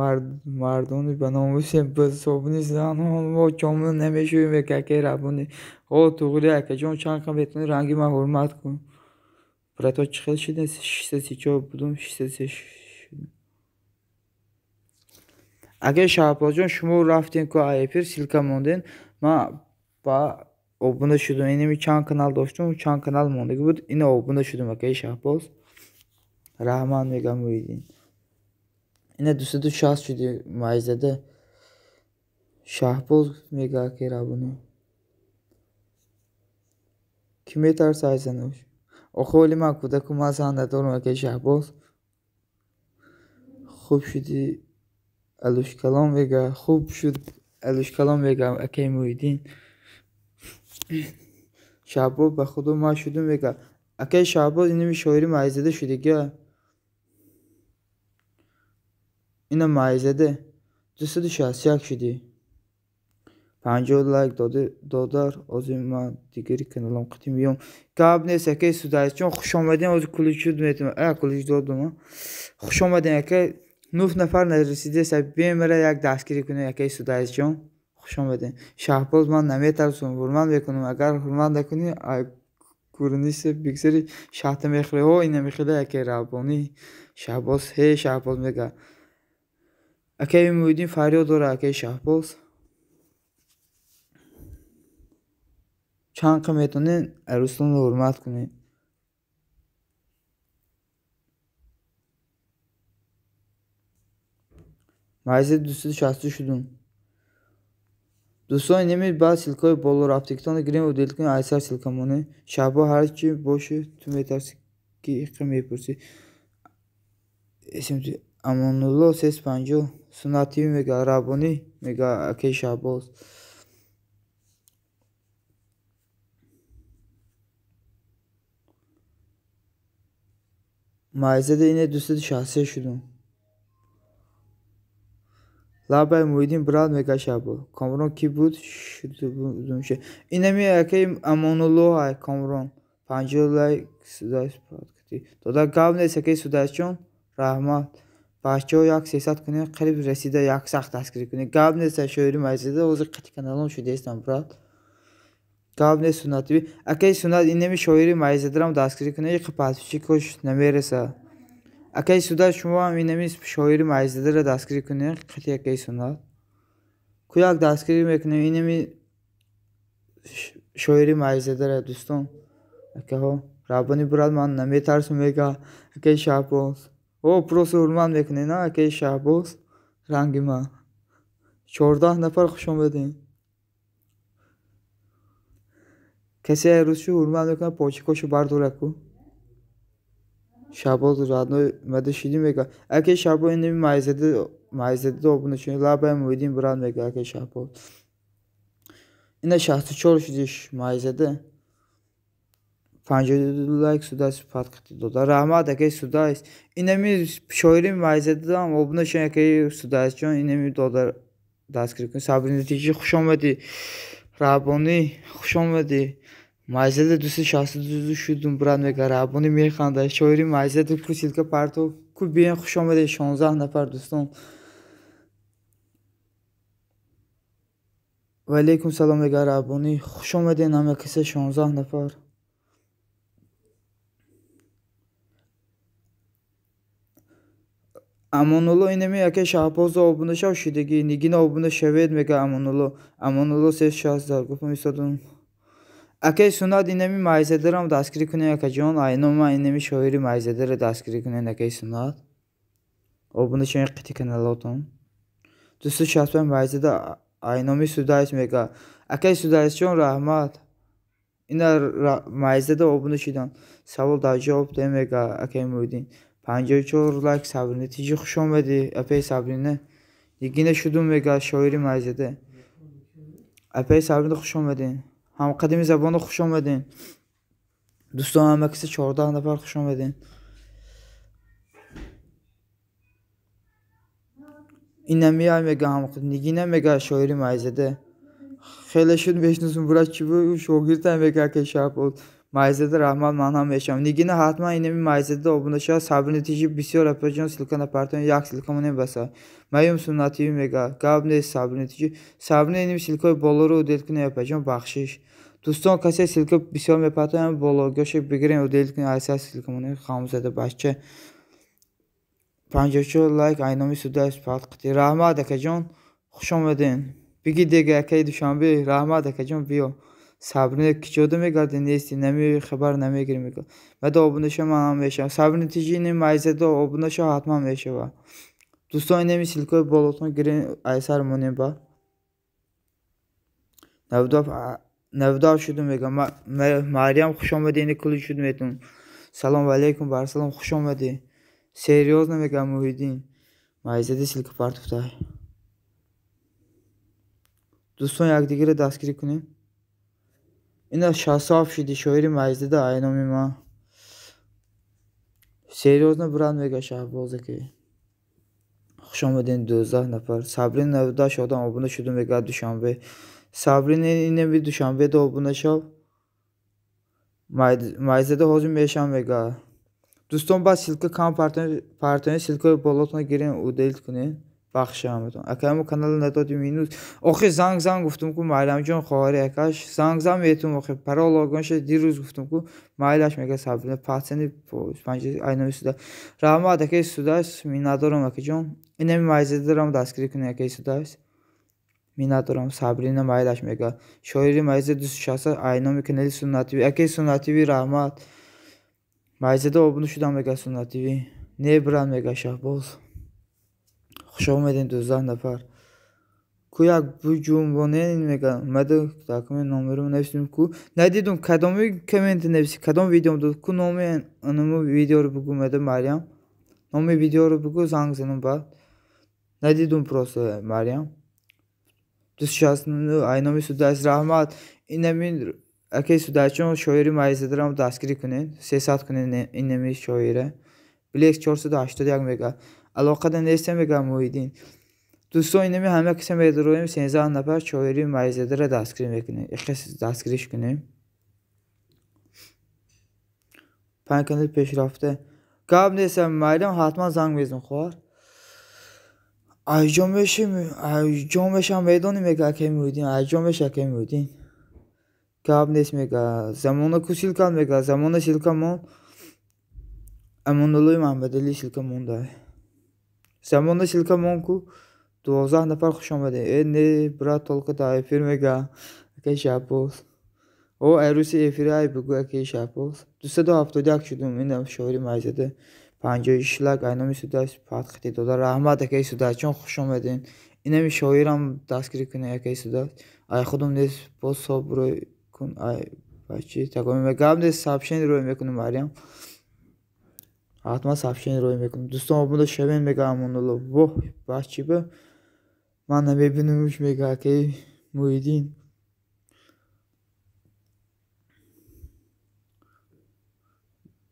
мардони ба номусем, ба собуни занон мо ҷомона намешӯем, мега акаи Раббонӣ. Ҳо, туғри акаҷон, чанд қа метавонӣ ранги ман ҳурмат кун. Брато, чӣ хел шудем? 634 будум, 603 шудем. Акаи Шаҳбозҷон, шумо рафтем ку эфир, ссылка мондем, ман ба обуна шудум. Инами чанд канал доштум, чанд канал мондагӣ буд, ина обуна шудум, акаи Шаҳбоз. Раҳмат мегам Муҳиддин. Ина 260 шуди майзада. Шаҳбоз мега акаи Раббонӣ. Кӣ метарса аз занош? Охи оли ман кӯдаку, ман зан надорам, акаи Шаҳбоз. Хуб шуди алушкалон мега, хуб шуд алушкалон мега акаи Муҳиддин. Шаҳбоз ба худо ман шудум мега. Акаи Шаҳбоз инами шоири майзада шудига. Ина майзада 261 шудӣ. 50 лайк додар, ҳозир ман дигари каналам қити меём. Гап нест, акаи Судаисҷон, хуш омадем, ҳозир куличуд метавонам. Кулич додум. Хуш омадем, акаи 9 нафар нарасидест, бемара як дастгирӣ кунед, акаи Судаисҷон. Хуш омадем. Шаҳбоз, ман наметарсам, ҳурмат мекунам. Агар ҳурмат накунӣ, курниси бигзари шаҳта мехӯрӣ. Ҳо, ина мехӯрӣ, акаи Раббонӣ. Шаҳбоз, ҳе Шаҳбоз мега. Акаи Муҳиддин фарёд дорад, акаи Шаҳбоз. Чанд қа метавонед арӯсатонро ҳурмат кунед. Майза 260 шудум. Дӯстон, инами баъд ссылкаҳои боло рафтагитонро гирем, удалить кунем, айсар ссылка монем. Шаҳбоз, ҳар чи боши, ту метарсӣ ки иққа мепурсӣ. Амонулло 350 Суннат ТВ мега, Раббонӣ мега акаи Шаҳбоз. Майзада ина 263 шудум. Лабай Муҳиддин брат мега Шаҳбоз. Комрон кӣ буд? Шудумша. Инами акаи Амонулло ай Комрон. 50 лайк Судайс дода. Гап нест, акаи Судаисҷон, раҳмат. Бачаҳо як 300 кунед, қариб расида як сахт дастгирӣ кунед. Гап нест, шоири майзада, ҳозир қити каналом шудаистам, брат. Гап нест, Суннат ТВ. Акаи Суннат, инами шоири майзадарам дастгирӣ кунед, иқи подписчикош намереса. Акаи Суда, шумо ҳам инами шоири майзадаро дастгирӣ кунед, қити акаи Суннат. Ку як дастгирӣ мекунем инами шоири майзадаро, дӯстон. Акаҳо, Раббонӣ брат, ман наметарсам мега акаи Шаҳбоз. О, просто ҳурмат мекунед, на акаи Шаҳбоз? Ранги ман. 14 нафар хуш омадем. Касе рӯзшо ҳурмат мекунад, почикошо бардора ку. Шаҳбоз родной мада шидӣ мега. Акаи Шаҳбоз инами майзада обуна шуд. Лабай Муҳиддин брат мега акаи Шаҳбоз. Ина 64 шудиш майзада. 52 лайк Судайс фатқити дода. Раҳмат акаи Судайс. Инами шоири майзадаам обуна шуд акаи Судайсҷон инами дода дастгирӣ кун. Сабрина тиҷи хуш омадӣ. Раҳбонӣ хуш омадӣ. Майзада 262 шудум брат мега. Раҳбонӣ механда. Шоири майзада ку ссылка парто ку биен хуш омадед 16 нафар дӯстон. Ва алейкум салом мега Раҳбонӣ. Хуш омадед ҳама каса 16 нафар. Амонулло инами акаи Шаҳбозо обуна шав шидагӣ. Нигина обуна шавед мега Амонулло. Амонулло 360 гуфтам истодум. Акаи Суннат инами майзадарам дастгирӣ кунед акаҷон. Айно ман инами шоири майзадаро дастгирӣ кунед акаи Суннат. Обуна шавед қити каналотон. 265 майзада айноми Судайс мега. Акаи Судайсҷон раҳмат. Ина майзада обуна шидан. Савол дар ҷавоб де мега акаи Муҳиддин. 54 лайк Сабрина тиҷи хуш омадӣ апаи Сабрина. Нигина шудум мега шоири майзада. Апаи Сабрина хуш омадин. Ҳамқадими забоно хуш омадин. Дӯстон ҳама касе 14 нафар хуш омадин. Инамия мега ҳамқад Нигина мега шоири майзада. Хеле шуд мешиносум брат чӣ бу шогирдам мега акаи Шаҳбоз. Майзада раҳмат ман ҳам мешавам. Нигина ҳатман инами майзада обуна шавад. Сабрина тиҷи бисёр апаҷон ссылка напартоен як ссылка монем баса. Маюм Суннативӣ мега. Гап нест Сабрина тиҷи. Сабрина инами ссылкаи болоро удалить кунед апаҷон бахшиш. Дӯстон касе ссылка бисёр мепартояд бологоша бигирем удалить кунед айса ссылка монем хамзада бача. 54 лайк айноми Судайс фатқити. Раҳмат акаҷон хуш омаден. Биги дега акаи Душанбе раҳмат акаҷон биё. Сабрина киҷода мегарди нести нами хабар намегирем мега. Мада обуна шав ман ҳам мешавам. Сабрина тиҷи инами майзада обуна шав ҳатман мешава. Дӯстон инами ссылкаи болотон гирем айсар монем ба. 97 шудум мега. Мариям хуш омадӣ ини кулли шуд метум. Салом алейкум барсалом хуш омадӣ. Серьёзно мега Муҳиддин. Майзада ссылка партуфтай. Дӯстон якдигарро дастгирӣ кунем. Ина 67 шуди шоири майзада айноми ман. Серьёзно брат мега Шаҳбоз аки. Хуш омадед 12 нафар. Сабрина 98 одам обуна шудум мега Душанбе. Сабрина инами Душанбеда обуна шав. Майзада ҳозир мешавам мега. Дӯстон баъд ссылка кам партоен ссылкаи болотон гирем удалить кунед. Бахшаматон. Акамо канал надоди минус. Охи занг занг гуфтум ку Майрамҷон хоҳари акаш занг занг метум охи парол огонша дирӯз гуфтум ку майлаш мега Сабрина патсени панҷ айноми Суда. Раҳмат акаи Судайс миннатдорам акаҷон. Инами майзадарам дастгирӣ кунед акаи Судайс. Миннатдорам Сабрина майлаш мега. Шоири майзада 260 айноми канали Суннативӣ. Акаи Суннативӣ раҳмат. Майзада обуна шудам мега Суннативӣ. Не брат мега Шаҳбоз. Хуш омадед 12 нафар. Ку як буҷунбонен мега. Мада документ номеру нависем ку. Надидум кадоми коммент нависи, кадом видеом дод. Ку номи анаму видеоро бугу мада Мариям. Номи видеоро бугу занг занам баъд. Надидум просто Мариям. 269 айноми Судайс раҳмат. Инами акаи Судайсҷон шоири майзадарам дастгирӣ кунед. 300 кунед инами шоира. Блекс 481 мега. Алоқада нестем мега Муҳиддин. Дӯстон инами ҳама каса медароем 13 нафар шоири майзадаро дастгирӣ мекунем. Ихес дастгириш кунем. 5 канал пешрафта. Гап нестам Майрам ҳатман занг мезанам хоҳар. Айҷон мешим, айҷон мешам медонӣ мега акаи Муҳиддин, айҷон меша акаи Муҳиддин. Гап нест мега. Замона ку ссылка мега. Замона ссылка мон. Амонуллои Маҳмадалӣ ссылка монда. Замона ссылка мон ку 12 нафар хуш омадед. Э не брат только дар эфир мега. Акаи Шаҳбоз. О арӯси эфири ай бугу акаи Шаҳбоз. 271 шудум инам шоири майзада. 56 лайк айноми судаш патхти дода. Раҳмат акаи Судасҷон, хуш омадед. Инами шоирам дастгирӣ кунед акаи Судас. Ай худум нест, боз соб рӯй кун, ай бачи такоми гап нест, сообщение рӯй мекунем Марьям. Ҳатман сообщение рӯй мекунем. Дӯстон обуна шавед мега Амонулло. Воҳ бачи ба ман намебинамуш мега акаи Муҳиддин.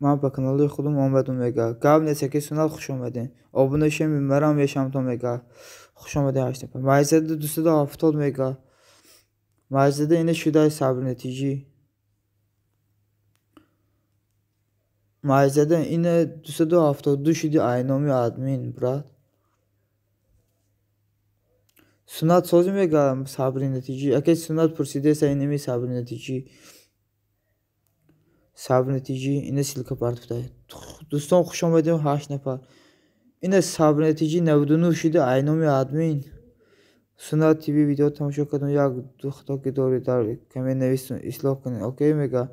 Ман ба канали худум омадум мега. Гап нест акаи Сунат, хуш омадед. Обуна шавед, марам мешавамтон мега. Хуш омадед 8 нафар. Майзада 270 мега. Майзада ина шудай Сабрина ТЖ. Майзада ина 272 шуди айноми админ брат. Сунат созӣ мега Сабрина ТЖ. Акаи Сунат пурсидеса инами Сабрина ТЖ. Сабрина ТЖ ина ссылка партофта. Дӯстон хуш омадед 8 нафар. Ина Сабрина ТЖ 99 шуди айноми админ. Сунат ТВ видео тамошо кардам, як ду хато ки доред дар коммент нависед, ислоҳ кунед. Окей мега.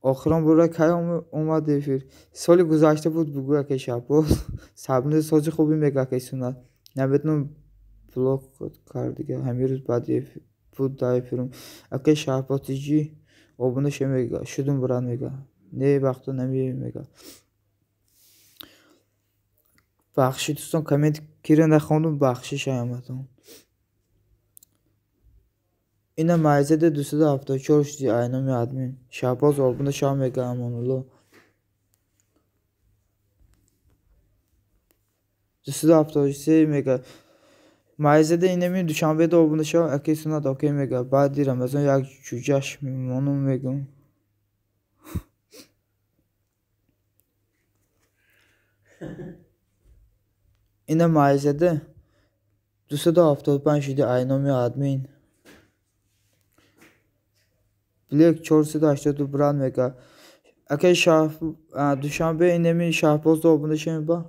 Охирон бора кай омад эфир? Соли гузашта буд, бугӯ акаи Шаҳбоз. Сабрина сози хубӣ мега акаи Сунат. Наметавонам блок кард дига, ҳамин рӯз баъди буд дар эфирум. Акаи Шаҳбоз ТЖ обуна шав мега. Шудум брат мега. Не вақто намеем мега. Бахши дӯстон, коммент кира нахондум, бахшиш ҳаматон. Ина Майзада 274 шуди айноми админ. Шаҳбоз обуна шав мега Амонулло. 273 мега. Майзада инами Душанбеда обуна шав, акаи Сунат окей мега. Баъди Рамазон як ҷуҷаш мемонум мегум. Ина Майзада 275 шуди айноми админ. Блек 482 брат мега. Акаи Душанбе инами Шаҳбозда обуна шавем ба.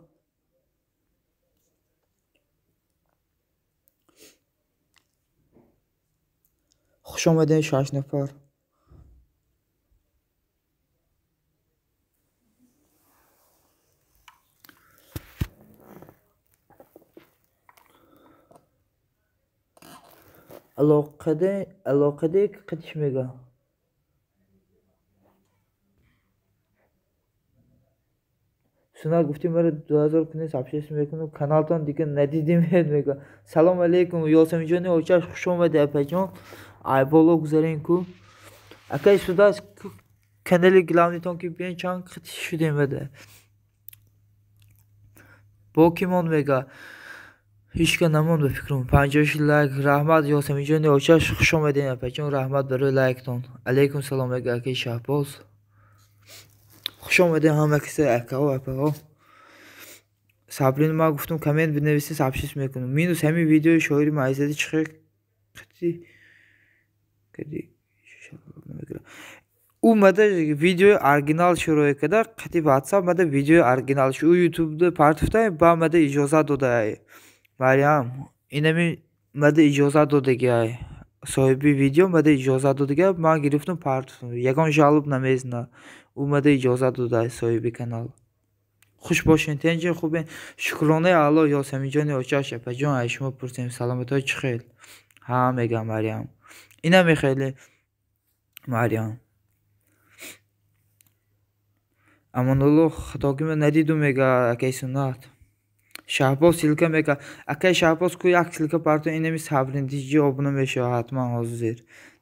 Хуш омадед 6 нафар. Алоқаде қадиш мега. Сунат гуфти мара 2000 кунед сообщение мекунам, каналтон дига надидимед мега. Салом алейкум Ёсаминҷони очаш, хуш омадед апаҷон. Ай боло гузарен ку. Акаи Судас канали главнитон ки биен чанд қит шудем бада. Бо ки монд мега. Ҳечка намонд ба фикрам. 56 лайк. Раҳмат Ёсаминҷони очаш, хуш омадед апаҷон, раҳмат барои лайктон. Алейкум салом мега акаи Шаҳбоз. Хуш омадед ҳама киса акаҳо апаҳо. Сабрин ман гуфтум коммент бинависед, сообщение мекунам. Минус ҳамин видеои шоири Майзади чӣ хел қити кади ӯ мада видеои оригинал шурӯъ карда, қити WhatsApp мада видеои оригинал ӯ YouTube-да партофта, ба мада иҷозат додаай. Марьям, инами мада иҷозат додагиай. Соҳиби видео мада иҷозат додагиай, ман гирифтум партофтум. Ягон жалоб намезна. Ӯ мада иҷозат додаай соҳиби канал. Хуш бошед, тенҷи хубен. Шукронаи Аллоҳ Ёсаминҷони очаш апаҷон, ай шумо пурсем саломатҳои чӣ хел? Ҳа мега Марьям. Ина мехеле Марьям. Амонулло хатогима надиду мега акаи Сунат. Шаҳбоз ссылка мега. Акаи Шаҳбоз ку як ссылка парто, инами Сабрин ТЖ обуна мешавад ҳатман ҳозир.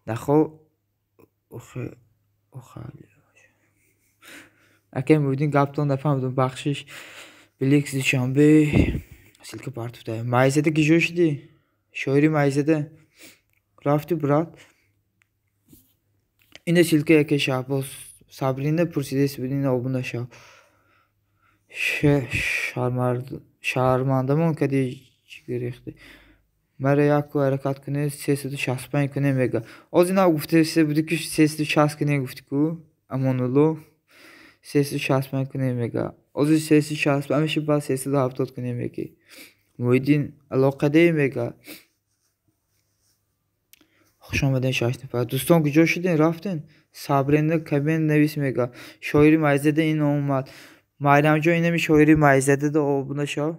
Нахо охали. Акаи Муҳиддин гаптон нафаҳмидум, бахшиш. Бликс Душанбе ссылка партофта. Майзада ки ҷо шудӣ? Шоири Майзада рафти брат. Ина ссылка акаи Шаҳбоз. Сабрина пурсидест буд, ина обуна шав. Шармандамон кади чӣ гирифти. Мара як ҳаракат кунед 365 кунем мега. Оз ина гуфтест буди ки 360 кунем гуфти ку Амонулло. 365 кунем мега. Оз 365 меши ба 370 кунем меги. Муҳиддин алоқадае мега. Хуш омадед 6 нафар. Дӯстон куҷо шудед? Рафтен? Сабрина коммент навис мега. Шоири Майзада ин омад. Майрамҷон инами шоири майзадада обуна шав.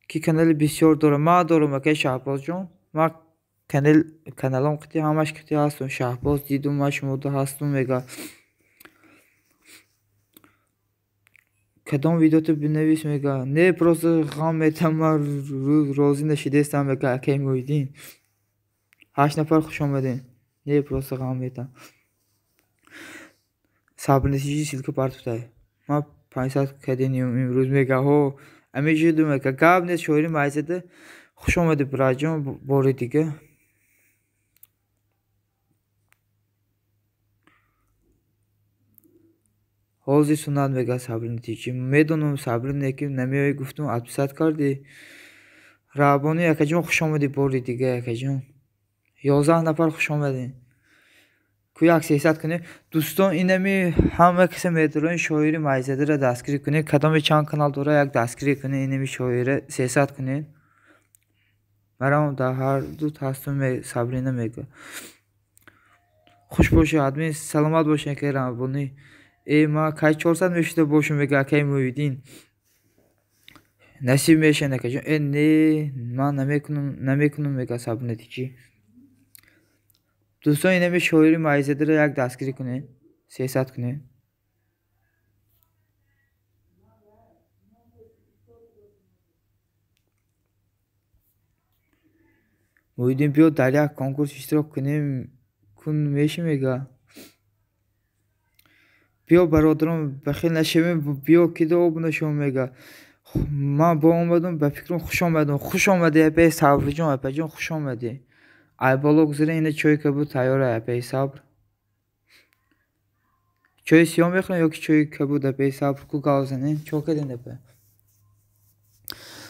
Ки канали бисёр дорам. Ман дорам акай Шаҳбозҷон. Ман каналам қити ҳамаш қити ҳастум. Шаҳбоз дидум ман шумода ҳастум мега. Кадом видеото бинавис мега. Не просто ғам метам ман розӣ нашидестам мега акай Муҳиддин. 8 нафар хуш омадем. Не просто ғам метам. Сабрнесиҷи ссылка партуфтай. Ман 500 кадем имрӯз мега. Ҳо амиҷиду мега. Гап нест шоири майзада. Хуш омадӣ браҷон бори дига. Ҳозир суннат мега Сабринатиҷи. Медонам Сабрин ки намеоӣ гуфтум отписать кардӣ. Раҳбонӣ акаҷон хуш омадӣ бори дига акаҷон. 11 нафар хуш омадем. Ку як 300 кунем. Дӯстон инами ҳама касе медоранд шоири майзадаро дастгирӣ кунед. Кадоме чанд канал дора як дастгирӣ кунед. Инами шоира 300 кунед. Марам дар ҳар ду ҳастум Сабрина мега. Хуш бошед админ, саломат бошед акай Раҳбонӣ. Ма кай 400 мешуда бошум мега акай Муҳиддин. Насиб мешавад акаҷон. Не, ман намекунам мега Сабринатиҷи. Дӯстон инами шоири майзадаро як дастгирӣ кунед. 300 кунед. Муҳиддин биё дар як конкурс иштирок кунем. Кун меши мега. Биё бародарон бахил нашавем, биё кида обуна шавем мега. Ман бо омадум ба фикрам хуш омадум. Хуш омадӣ апаи Сабрҷон, апаҷон хуш омадӣ. Ай боло гузара ина чойи кабуд тайёра апаи Сабр. Чойи сиёҳ мехӯрем ё ки чойи кабуд апаи Сабр ку гав занем? Чо кардем апа?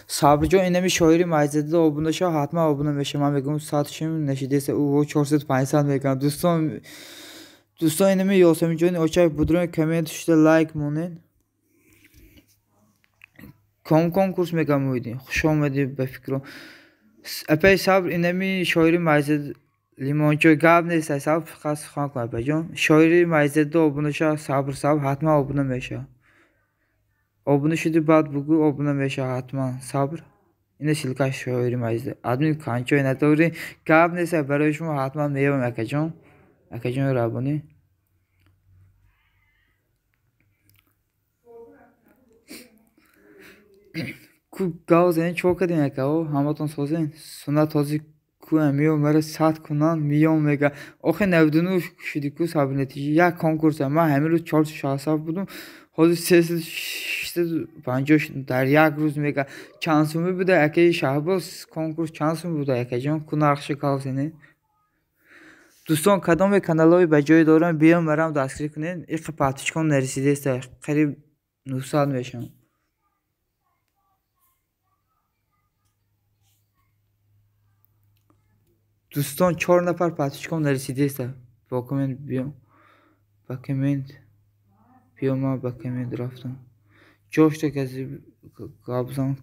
Сабрҷон инами шоири майзадада обуна шав, ҳатман обуна мешавам. Ман мегӯям 100 шим нашидеса ӯ 400-500 мекунам. Дӯстон инами Ёсаминҷони очак будрон коммент шуда лайк монед. Ком конкурс мегам Муҳиддин. Хуш омадӣ ба фикром. Апаи Сабр инами шоири майзад лимончой гап нест Сабр фақат сухан кун апаҷон. Шоири майзадада обуна шав, Сабр ҳатман обуна мешавад. Обуна шуди баъд бугӯ обуна мешавад ҳатман. Сабр. Ина ссылкаш шоири майзада. Админ канчой надорӣ. Гап нест барои шумо ҳатман меёбам акаҷон. Акаҷон Раҳбонӣ. Ку гав занем чо кардем акао? Ҳаматон созем. Суннат ҳозир ку миём мара 100 кунан миём мега. Охи 99 шуди ку Сабринатиҷи. Як конкурс. Ман ҳамин рӯз 467 будум. Ҳозир 350 шудум дар як рӯз мега. Чанд сумӣ буда акаи Шаҳбоз конкурс чанд сум буда акаҷон? Ку нархша гав занем. Дӯстон кадоме каналҳои ба ҷой дорам биём марам дастгирӣ кунед. Иқи подписчикон нарасидеста. Қариб 900 мешавам. Дӯстон 4 нафар подписчикон нарасидеста. Бо коммент биём. Ба коммент биём ман ба коммент рафтам. Ҷошта кази гапзан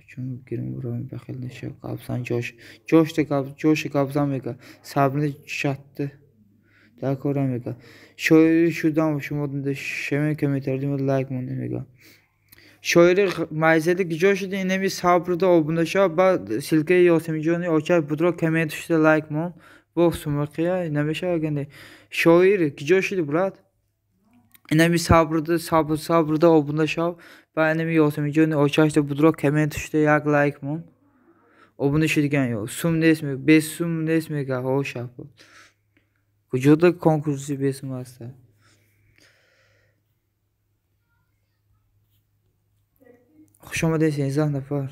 чун гирим бурам бахил нашав гапзан ҷош. Ҷошта гап ҷоша гапзан мега. Сабрини шатты дар кора мега. Шоири шудам шумо шавем комментарий лайк монда мега. Шоири майзади киҷо шуди инами Сабрда обуна шав, баъд ссылкаи Ёсаминҷони очак будро коммент шуда лайк мон. Бо сумақия намешава гане. Шоир киҷо шуди брат? Инами Сабрда обуна шав, баъд инами Ёсаминҷони очакда будро коммент шуда як лайк мон. Обуна шудиган ё сум нест мега, бе сум нест мега. Ҳо Шаҳбоз. Куҷода конкурси бесум ҳаста? Хуш омадед 13 нафар.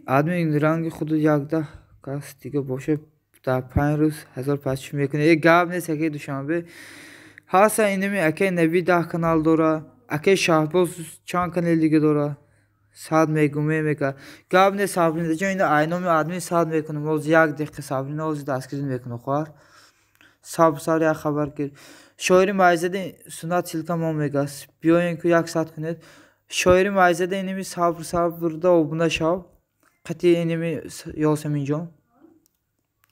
Админ ранги худу 11 кас дига бошад дар 5 рӯз 1000 подписчик мекунед. Гап нест акаи Душанбе. Ҳаста инами акаи Наби 10 канал дора, акаи Шаҳбоз чанд канал дига дора. 100 мегӯм мега. Гап нест Сабринаҷон, ина айноми админ 100 мекунам. Ҳозир як дақиқа Сабрина ҳозир дастгирӣ мекунам хоҳар. Сабр сар як хабар гир. Шоири майзади суннат ссылка мо мега. Биёен ку як 100 кунед. Шоири майзада инами Сабрда обуна шав. Қатъи инами Ёсаминҷон.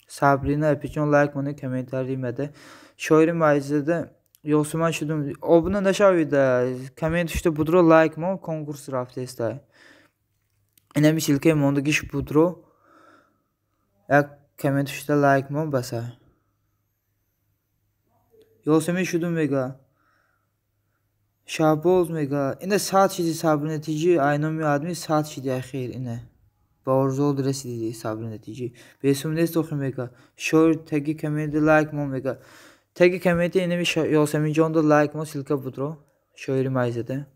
Сабрина апиҷон лайк монед, комментарий мада. Шоири майзада Ёсуман шудум. Обуна нашавида. Коммент шуда будро лайк мон конкурс рафтеста. Инами ссылкаи мондагиш будро. Як коммент шуда лайк мон баса. Ёсумин шудум мега. Шаҳбоз мега. Ина сад шиди Сабрина ТЖ айноми адми сад шиди ахир ина. Ба орзуот расиди Сабрина ТЖ. Бесум нест охи мега. Шоир таги комменти лайк мон мега. Таги комменти инами Ёсаминҷонда лайк мон ссылка будро. Шоири майзада.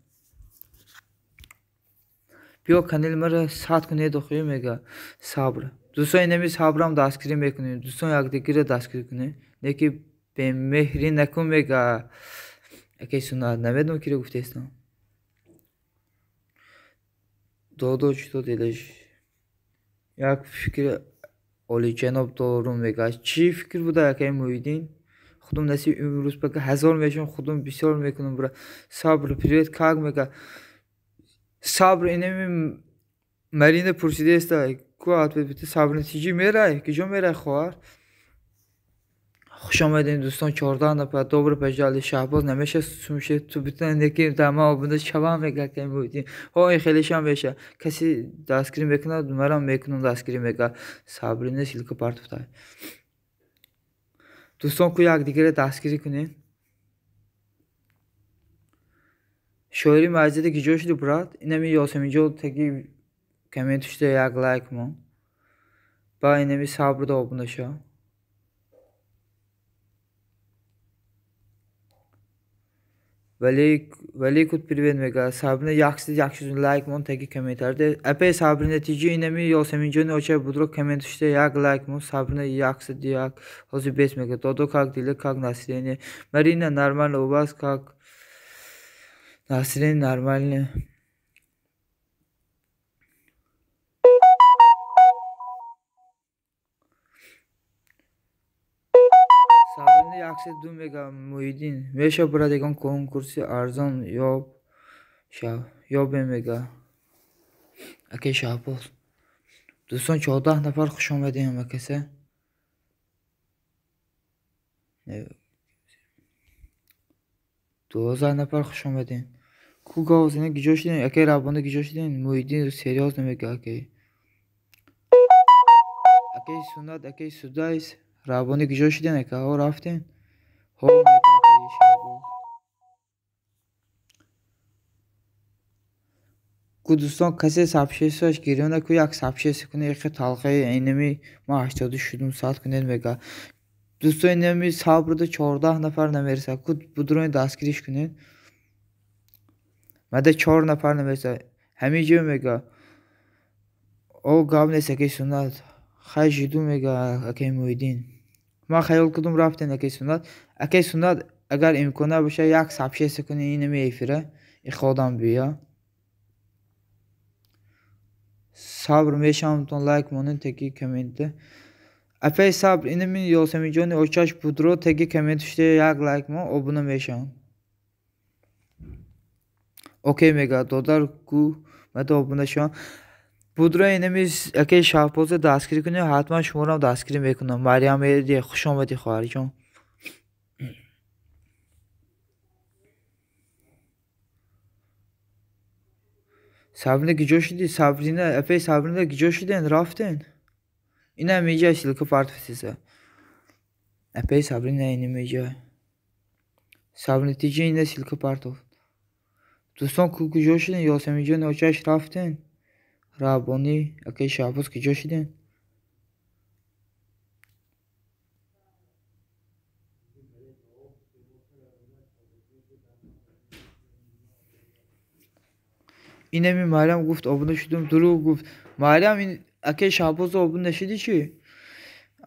Биё канали маро сад кунед охи мега. Сабр. Дӯстон инами сабрам дастгирӣ мекунем. Дӯстон якдигарро дастгирӣ кунем. Не ки бемеҳрӣ накун мега. Акай суннат намедонам киро гуфтаистам. Додо чӣ дилаш? Як фикри олиҷаноб дорум мега. Чӣ фикр буда акай Муҳиддин? Худум насиб имрӯз пака ҳазор мешавам, худум бисёр мекунам бра. Сабр привет как мега. Сабр инами Марина пурсидааста. Ку ответ бите Сабрина ТЖ мерай? Куҷо мерай хоҳар? Хуш омадем дӯстон 14 нафар. Добро пожаловать. Шаҳбоз намеша сумше ту битан неки дама обуна шавам мега акай Муҳиддин. Ҳо ин хелешам меша. Касе дастгирӣ мекунад, марам мекунам дастгирӣ мега. Сабрина ссылка партофтай. Дӯстон ку якдигарро дастгирӣ кунем. Шоири майзада куҷо шуди брат? Инами Ёсаминҷо таги коммент шуда як лайк мон. Ба инами Сабрда обуна шав. Валикут привет мега. Сабрина 101 лайк мон таги комментарде. Апай Сабрина ТЖ инами Ёсаминҷони оча будро коммент шуда як лайк мон. Сабрина 101 ҳозир бес мега. Додо как дела, как настроение? Марина нормально, у вас как настроение нормально? Сабрина 102 мега Муҳиддин. Меша брат ягон конкурси арзон ёб шав ёбем мега. Акай Шаҳбоз. Дӯстон 14 нафар хуш омадем ҳама каса. 12 нафар хуш омадем. Ку гавз ина куҷо шудем? Акай Раббонӣ куҷо шудем? Муҳиддин серьёзно мега акай. Акай Суннат, акай Судайс. Раббонӣ куҷо шудем? Ака ҳо рафтем? Ҳо мега акай Шаҳбоз. Ку дӯстон касе сабшесаш гирёна ку як сабшес кунед яхе талхаи инами ма 80 шудум сад кунед мега. Дӯстон инами сабрда 14 нафар намерасад. Ку будрони дастгириш кунед. Мада 4 нафар намерасад. Ҳамин ҷо мега. О гап нест акай Суннат. Хай жиду мега акай Муҳиддин. Ман хаёл кардум рафтем акай Суннат. Акай Суннат агар имкон набошад як сабшеса кунед инами эфира. Иходам бия. Сабр мешавамтон лайк монед таги комментда. Апай Сабр инами Ёсаминҷони очаш будро таги коммент шуда як лайк мон обуна мешавам. Окей мега додар ку мада обуна шавам. Будро инами акай Шаҳбоза дастгирӣ кунед, ҳатман шуморо дастгирӣ мекунам. Марьям Эди хуш омадӣ хоҳарҷон. Сабрина куҷо шудӣ? Сабрина, апай Сабрина куҷо шуден? Рафтен? Ина меҷа ссылка партофтеса. Апай Сабрина ина меҷа. Сабрина ТЖ ина ссылка партофт. Дӯстон ку куҷо шуден? Ёсаминҷони очаш рафтен? Раббонӣ, акай Шаҳбоз куҷо шуден? Инами Марьям гуфт обуна шудум, дурӯғ гуфт. Марьям ин акай Шаҳбозо обуна нашудӣ чӣ?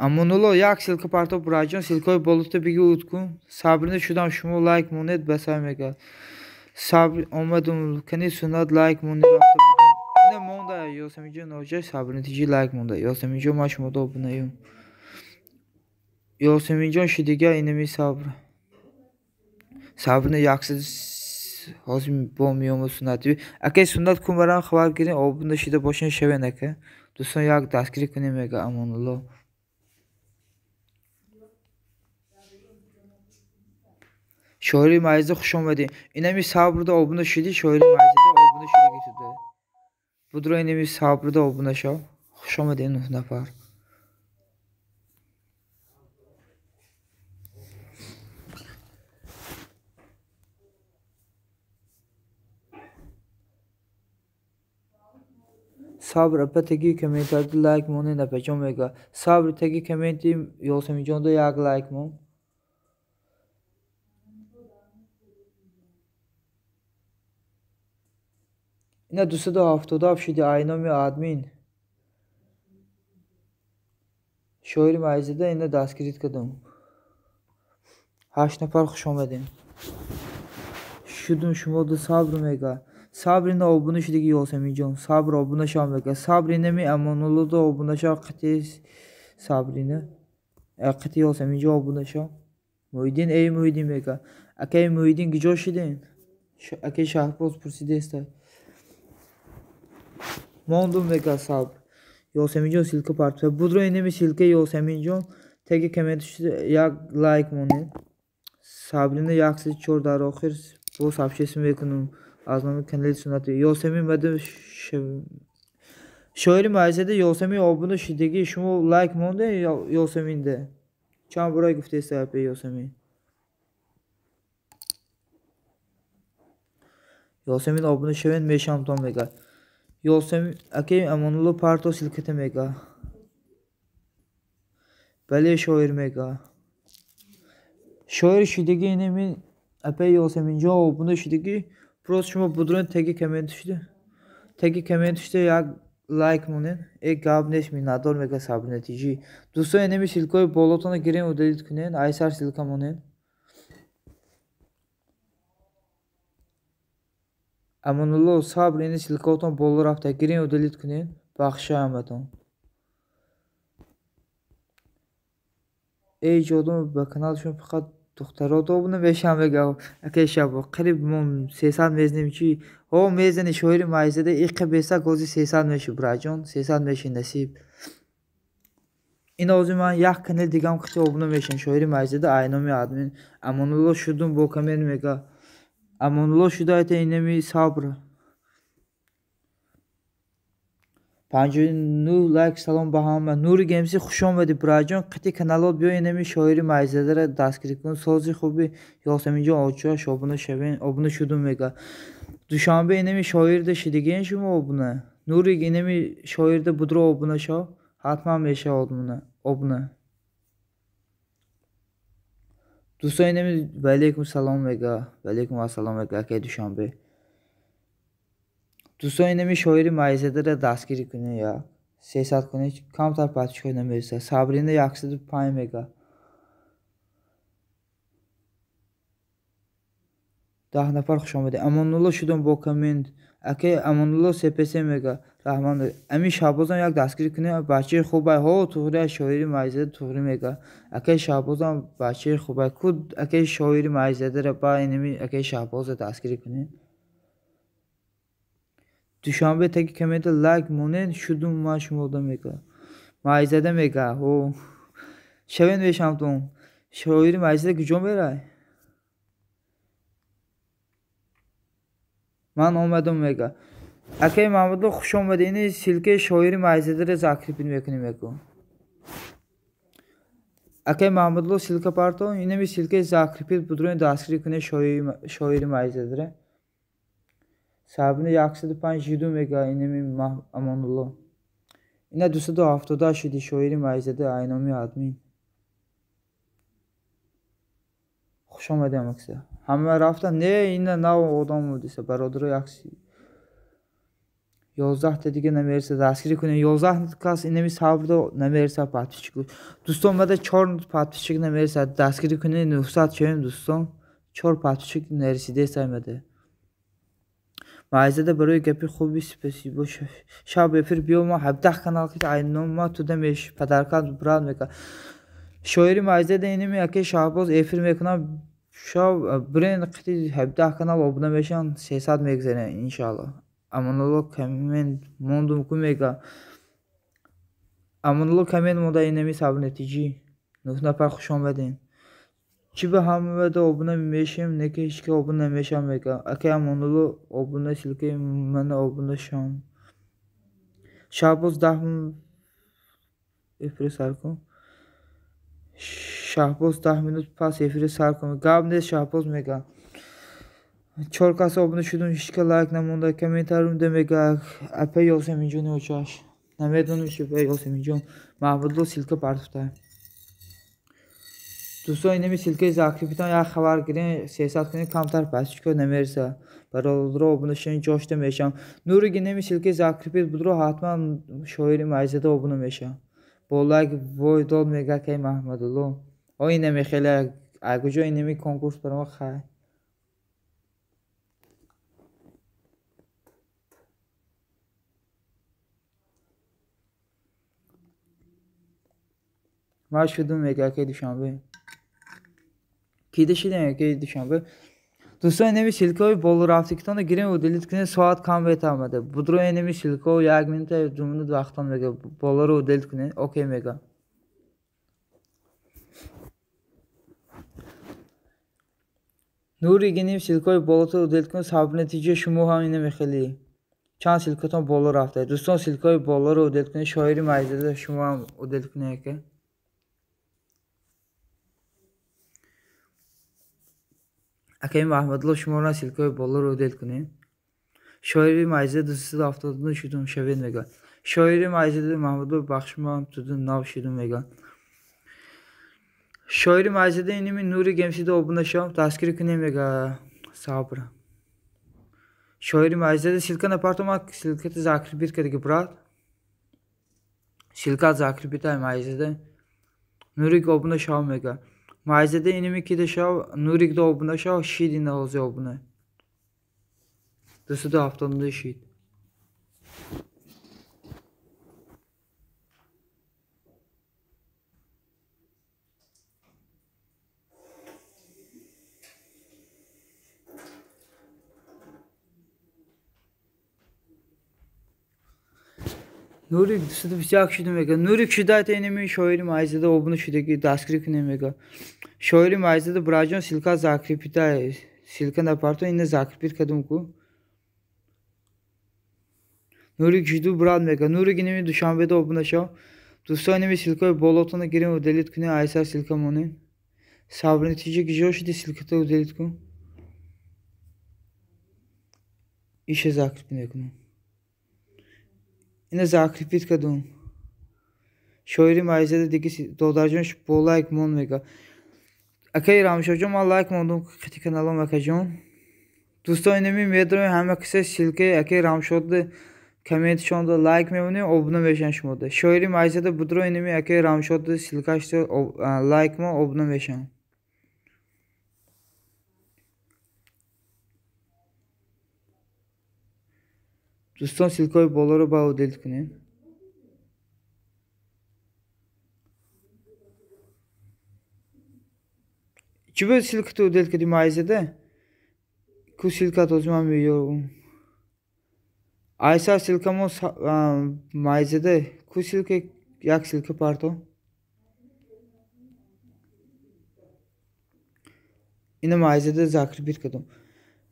Амонулло як ссылка партоф браҷон, ссылкаи болота биги уд кун. Сабрина шудам шумо лайк монед басай мега. Сабр омадум кани Суннат лайк монед рафта будум. Ина монда Ёсаминҷо ноҷа Сабрина ТЖ лайк монда. Ёсаминҷо ман шумода обунаюм. Ёсаминҷон шудига инами Сабр. Сабрина 100 ҳозир бо меомад Суннат. Акай Суннат ку марам хабар гирем обуна шуда бошен шавен ака. Дӯстон як дастгирӣ кунем мега Амонулло. Шоири майза хуш омадӣ. Инами сабрда обуна шудӣ, шоири майзада обуна шудагӣ туда. Будро инами сабрда обуна шав. Хуш омадӣ 9 нафар. Сабр апа теги комментарда лайк монед апаҷон мега. Сабр теги комменти Ёсаминҷонда як лайк мон. Ина 277 шуди айноми админ. Шоири майзада ина дастгирит кардам. 8 нафар хуш омадем. Шудум шумода сабр мега. Сабр ина обуна шудиги Ёсаминҷон. Сабр обуна шав мега. Сабр инами Амонуллода обуна шав қити Сабрина. Қити Ёсаминҷон обуна шав. Муҳиддин эй Муҳиддин мега. Акаи Муҳиддин куҷо шудем? Акаи Шаҳбоз пурсидеста. Мондум мега сабр. Ёсаминҷон ссылка партофта. Будро инами ссылкаи Ёсаминҷон теги коммент як лайк монед. Сабрина 104 дар охир бо сообщение мекунам аз номи канали Суннати. Ёсамин мада шоири майзада Ёсамин обуна шудагӣ шумо лайк монде Ёсаминда. Чанд бора гуфтеста апи Ёсамин. Ёсамин обуна шавед мешамтон мега. Ёсамин акаи Амонулло парто ссылката мега. Бале шоир мега. Шоир шудагӣ инами апаи Ёсаминҷон обуна шудагӣ просто шумо будрон теги коммент шуда. Теги коммент шуда як лайк монед. Э гап нест миннатдор мега сабр натиҷи. Дӯстон инами ссылкаҳои болотонро гирем удалить кунед. Айсар ссылка монед. Амонулло сабр ини ссылкаотон боло рафта гирем удалить кунед. Бахши ҳаматон. Эй ҷодум ба канали шумо фақат духтарот обуна мешавам мега. Акаи Шабо қариб мо 300 мезнем чи? Ҳо мезани шоири майзада иққа бесак ҳозир 300 меши браҷон, 300 меши насиб. Ин ҳозир ман як канал дигам қити обуна мешавам шоири майзада айноми админ. Амонулло шудум бо коммент мега. Амонулло шуда айта инами сабр. 59 лайк салом ба ҳама. Нури Гемси хуш омадӣ браҷон. Қити каналот биё инами шоири майзадаро дастгирӣ кун. Сози хуби Ёсаминҷон очоаш обуна шавен, обуна шудум мега. Душанбе инами шоирда шидагиен шумо обуна. Нури инами шоирда будро обуна шав. Ҳатман мешавад обуна. Дӯстон инами ва алайкум салом мега. Ва алайкум ассалом мега акаи Душанбе. Дӯстон инами шоири майзадаро дастгирӣ кунед як 300 кунед камтар подписчикҳо намерасад. Сабрина 105 мега. 10 нафар хуш омадед. Амонулло шудам бо коммент. Акаи Амонулло СПС мега. Раҳман ами Шаҳбозам як дастгирӣ кунед. Бачаи хубай. Ҳо туғри шоири майзада туғри мега. Акаи Шаҳбозам бачаи хубай. Ку акаи шоири майзадаро ба инами акаи Шаҳбоза дастгирӣ кунед. Душанбе теги коммента лайк монед шудум ман шумода мега. Майзада мега. Ҳо шавед мешавамтон. Шоири майзада куҷо мерай? Ман омадам мега. Акаи Маҳмадло хуш омадед. Ини ссылкаи шоири майзадаро закрепить мекунем яко. Акаи Маҳмадло ссылка парто. Инами ссылкаи закрепить будрони дастгирӣ кунед шоири майзадаро. Сабрина 105 жиду мега инами Амонулло. Ина 270 шуди шоири майзада айноми админ. Хуш омадед ҳамакса. Ҳама рафтан не ина нав одам омадиса бародаро 11 та дига намерасад. Дастгирӣ кунед. 11 кас инами сабрдо намерасад подписчик. Дӯстон мада 4 подписчик намерасад. Дастгирӣ кунед 900 шавем дӯстон. 4 подписчик нарасидест аймада. Майзада барои гапи хуби спасибо. Шаб эфир биё ма 17 канал ки айном ма туда меш подарка брат мека. Шоири майзада инами акаи Шаҳбоз эфир мекунам. Шаб бирен қити 17 канал обуна мешаванд 300 мегзарем иншаалло. Амонулло коммент мондум ку мега. Амонулло коммент монда инами сабр натиҷи. 9 нафар хуш омадед. Чӣ ба ҳамада обуна мешем, не ки ҳеч ки обуна намешам мега. Акай Амонулло обуна ссылкаи мана обуна шам. Шаҳбоз 10 эфири сар кун. Шаҳбоз 10 минут пас эфири сар кун. Гап нест Шаҳбоз мега. 4 кас обуна шудум, ҳеч ка лайк намонда, комментарий да мега. Апа Ёсаминҷони очаш. Намедонам чи апа Ёсаминҷон. Маҳмудло ссылка партофта. Дӯстон, инами ссылкаи закрепитан як хабар гирен, 300 кунед, камтар пасчико намереса. Бародаро обуна шавед, ҷошта мешавам. Нурик инами ссылкаи закрепит будро ҳатман шоири майзада обуна мешавам. Бо лайк вой дод мега акай Маҳмадулло. О инами хеле куҷо инами конкурс барома хай. Ман шудум мега акай Душанбе. Кида шидем акай Душанбе. Дӯстон, инами ссылкаҳои болорафтикитонро гирем удалить кунед, соат кам метавонад. Будро инами ссылкаҳо 1 минута 2 минут вақтон мега. Болоро удалить кунед, окей мега. Нурик инами ссылкаҳои болотро удалить кунед, сабр натиҷа шумо ҳам инами хеле. Чанд ссылкатон боло рафта. Дӯстон, ссылкаҳои болоро удалить кунед, шоири майзада шумо ҳам удалить кунед ака. Акаи Маҳмадло шуморо ссылкаҳои болоро удалить кунед. Шоири майзада 279 шудум шавед мега. Шоири майзада Маҳмадло бахшман туду нав шудум мега. Шоири майзада иними Нури гемсида обуна шав, дастгирӣ кунед мега. Сабр. Шоири майзада ссылка напартома, ссылката закрепит кардаги брат. Ссылка закрепита майзада. Нурик обуна шав мега. Майзада иними кида шав, Нурик да обуна шав, шид ина ҳозир обуна. 272 шид. Нурик 221 шудум мега. Нурик шудайта иними шоири майзада обуна шудаги дастгирӣ кунем мега. Шоири майзада браҷон ссылка закрепита. Ссылка напарто ина закрепит кардум ку. Нурик шуду брат мега. Нурик иними Душанбеда обуна шав. Дӯстон, иними ссылкаи болотонро гирем удалить кунем, айсар ссылка монем. Сабр натиҷа киҷо шуди ссылката удалить кун. Иша закрепит мекунам. Ина закрепит кардум. Шоири майзада диги додарҷон бо лайк мон мега. Акаи Рамшоҷон ман лайк мондум қити каналом акаҷон. Дӯстон, инами медонем ҳама киса ссылкаи акаи Рамшодда комментшонда лайк мемонем, обуна мешаванд шумода. Шоири майзада будро инами акаи Рамшодда ссылкашда лайк мон обуна мешаванд. Дӯстон, ссылкаҳои болоро ба удалить кунед. Чӣ буд ссылкато удалить кардӣ майзада? Ку ссылкат ҳозир ман меёрам. Айса ссылкамо майзада. Ку ссылка як ссылка парто. Ина майзада закрепит кардум.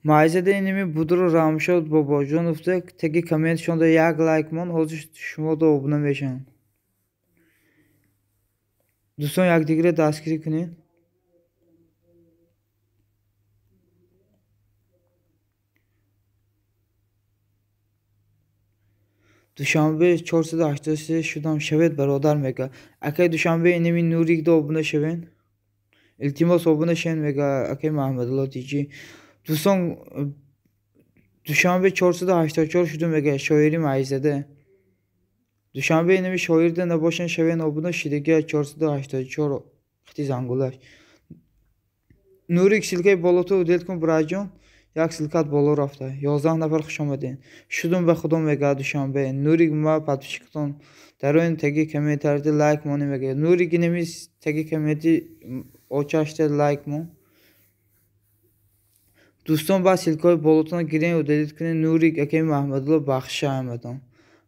Майзада иними будро Рамшод Бобоҷоновда теги комментшонда як лайк мон, ҳозир шумода обуна мешаванд. Дӯстон, якдигарро дастгирӣ кунед. Душанбе 483 шудам шавед бародар мега. Акай Душанбе иними Нурикда обуна шавед. Илтимос обуна шавед мега акай Маҳмадулло тиҷи. Дӯстон, Душанбе 484 шудум мега шоири майзада. Душанбе инами шоирда набошанд шавед обуна шидагия 484 қити зангулаш. Нурик ссылкаи болото удалить кун браҷон. Як ссылкат боло рафта. 11 нафар хуш омадед. Шудум ба худо мега Душанбе. Нурик ма подписчиктон дароин теги комментарийда лайк монем мега. Нурик инами теги комменти очашта лайк мон. Дӯстон, ба ссылкаҳои болотонро гирем удалить кунед. Нурик акаи Маҳмадулло бахшиша ҳаматон.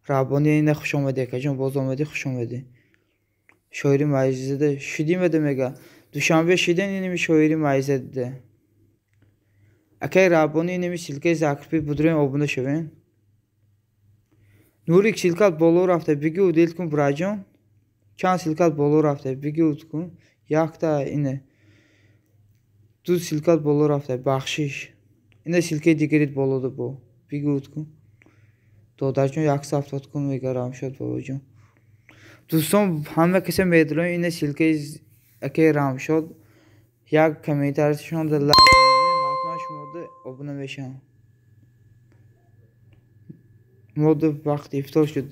Раббонӣ ина хуш омадӣ акаҷон, боз омадӣ, хуш омадӣ. Шоири майзада шудимада мега. Душанбе шиден инеми шоири майзаде. Акай Раббонӣ инеми ссылкаи закрепить будроем обуна шавем. Нурик ссылкат боло рафта биги удалить кун браҷон. Чанд ссылкат боло рафта биги удалить кун. Якта ине. Ду ссылкат боло рафта бахшиш. Ине ссылкаи дигарит болода бо. Биги удалить кун. Додарҷон 170 кун мега Рамшод бобоҷон. Дӯстон ҳама касе медонанд ине ссылкаи акаи Рамшод як комментарияшонда лайк мемонем ҳатман шумода обуна мешавам. Мода вақти ифтор шуд.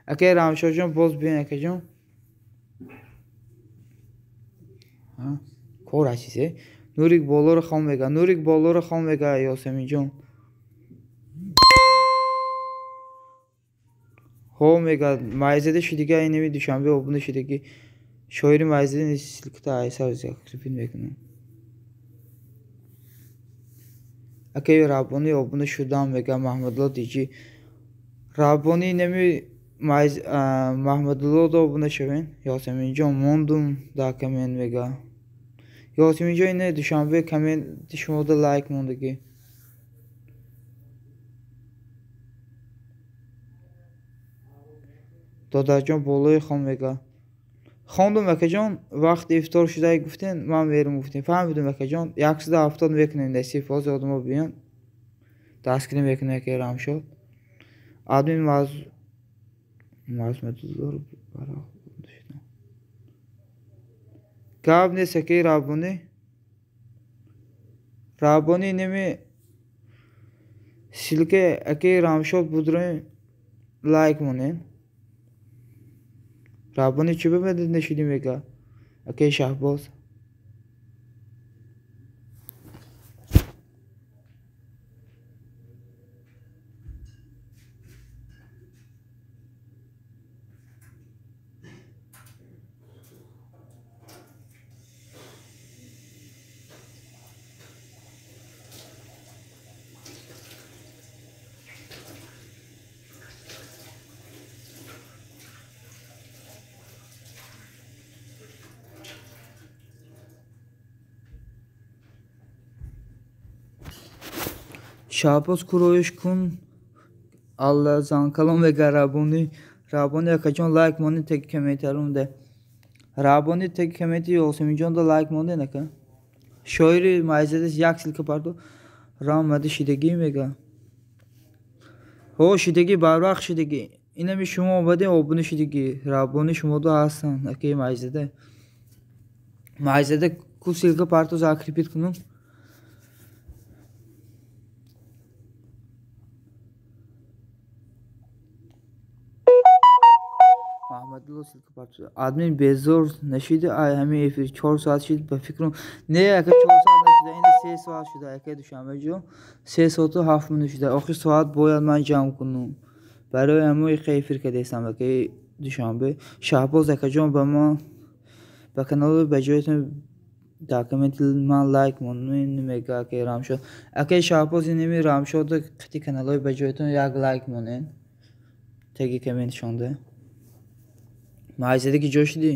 Акаи Рамшодҷон боз биён акаҷон. Кор ҳастисе? Нурик болоро хон мега. Нурик болоро хон мега Ёсаминҷон. Ҳо мега майзада шудига инеми Душанбе обуна шудагӣ. Шоири майзада ссылката айсар закрепить мекунам. Акаи Раббонӣ обуна шудам мега Маҳмадулло Диҷӣ. Раббонӣ инеми Маҳмадулло обуна шавен. Ёсаминҷон мондум дар коммент мега. Ёсаминҷон ине Душанбе комменти шумода лайк мондагӣ. Додарҷон болои хон мега. Хондум акаҷон, вақти ифтор шуда гуфтен, ман мерум гуфтем. Фаҳмидум акаҷон, 170 мекунем насиб, ҳозир одамо биён. Дастгирӣ мекунем акаи Рамшод. Админ мазмадуллоро бароқ шудам. Гап нест акаи Раббонӣ. Раббонӣ неми ссылкаи акаи Рамшод будроем лайк монем. Раббонӣ чӣ ба медад нашудӣ мега? Акаи Шаҳбоз. Шаҳбоз кӯроиш кун Аллазанкалон мега Раббонӣ. Раббонӣ акаҷон лайк монед теги комментарунда. Раббонӣ теги комменти Ёсаминҷонда лайк монден ака. Шоири майзадас як ссылка пардо рамади шидагӣ мега. Ҳо шидагӣ барвақт шидагӣ. Инами шумо омадем обуна шидагӣ. Раббонӣ шумода ҳастанд акаи майзада. Майзада ку ссылка парто закрепить кунум. Маҳмадулло ссылка парто. Админ безор нашиди ай ҳамин эфир 4 соат шид ба фикрам. Не ака 4 соат нашуда, ина 3 соат шуда акаи Душанбеҷон. 3 соату 7 минут шуда. Охир соат бояд ман ҷамъ кунам. Барои ҳамон иқа эфир кардастам акаи Душанбе. Шаҳбоз акаҷон ба ман ба канали ба ҷоятон дар комменти ман лайк монед мега акаи Рамшод. Акаи Шаҳбоз инеми Рамшод қити каналҳои ба ҷоятон як лайк монед. Теги комментшонда. Майзада ки ҷо шудӣ?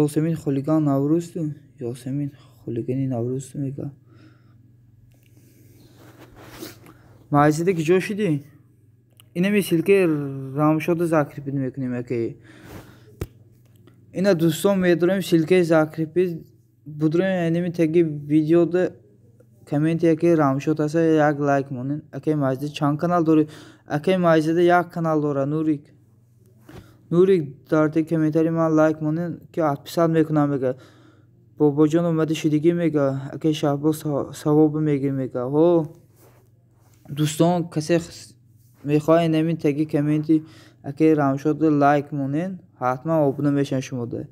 Ёсамин хулиган Наврӯзту? Ёсамин хулигани Наврӯзту мега. Майзада ки ҷо шудӣ? Инами ссылкаи Рамшода закрепить мекунем акаи. Ина дӯстон медорем ссылкаи закрепить будроем инами теги видеода комменти акаи Рамшод ҳаста як лайк монед. Акаи Майзада чанд канал дорӣ? Акаи Майзада як канал дорад Нурик. Нурик дар теги комментарии ман лайк монед ки отписать мекунам мега. Бобоҷон омада шидагӣ мега. Акаи Шаҳбоз савоб мегир мега. Ҳо дӯстон касе мехоҳад инамин теги комменти акаи Рамшод лайк монед ҳатман обуна мешаванд шумода.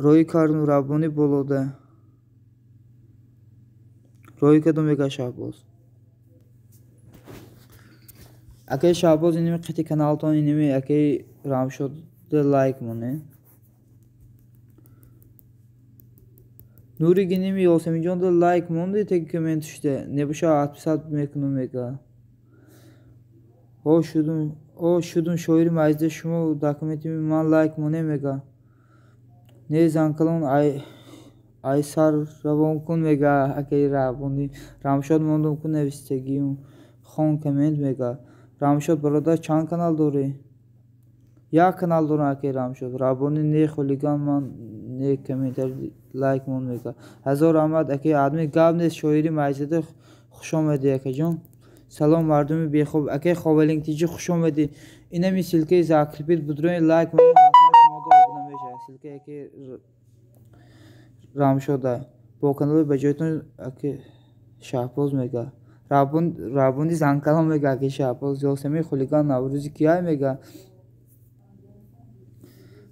Роҳӣ кардум Раббонӣ болода. Роҳӣ кардум мега Шаҳбоз. Акаи Шаҳбоз инами қити каналтон инами акаи Рамшод лайк монед. Нурик инами Ёсаминҷонда лайк монди теги коммент шуда. Небоша отписать мекунам мега. Ҳо шудум шоири майзада шумо дар комменти ман лайк монед мега. Не занкалон айсар равон кун мега акаи Рабони. Рамшод мондум кун навистагиюм. Хон коммент мега. Рамшод бародар чанд канал дорӣ? Як канал дорам акаи Рамшод. Рабони не хулиган ман не комментари лайк мон мега. Ҳазор раҳмат акаи админ гап нест шоири майзада хуш омадӣ акаҷон. Салом мардуми бехоб акаи Ховалинг тиҷи хуш омадӣ. Инами ссылкаи закрепить будрои лайк мон ҳатман шумода обуна мешавад. Ссылкаи акаи Рамшода. Бо канали ба ҷойтон акаи Шаҳбоз мега. Рабони занкалон мега акаи Шаҳбоз. Ёсамин хулиган Наврӯзи кияй мега.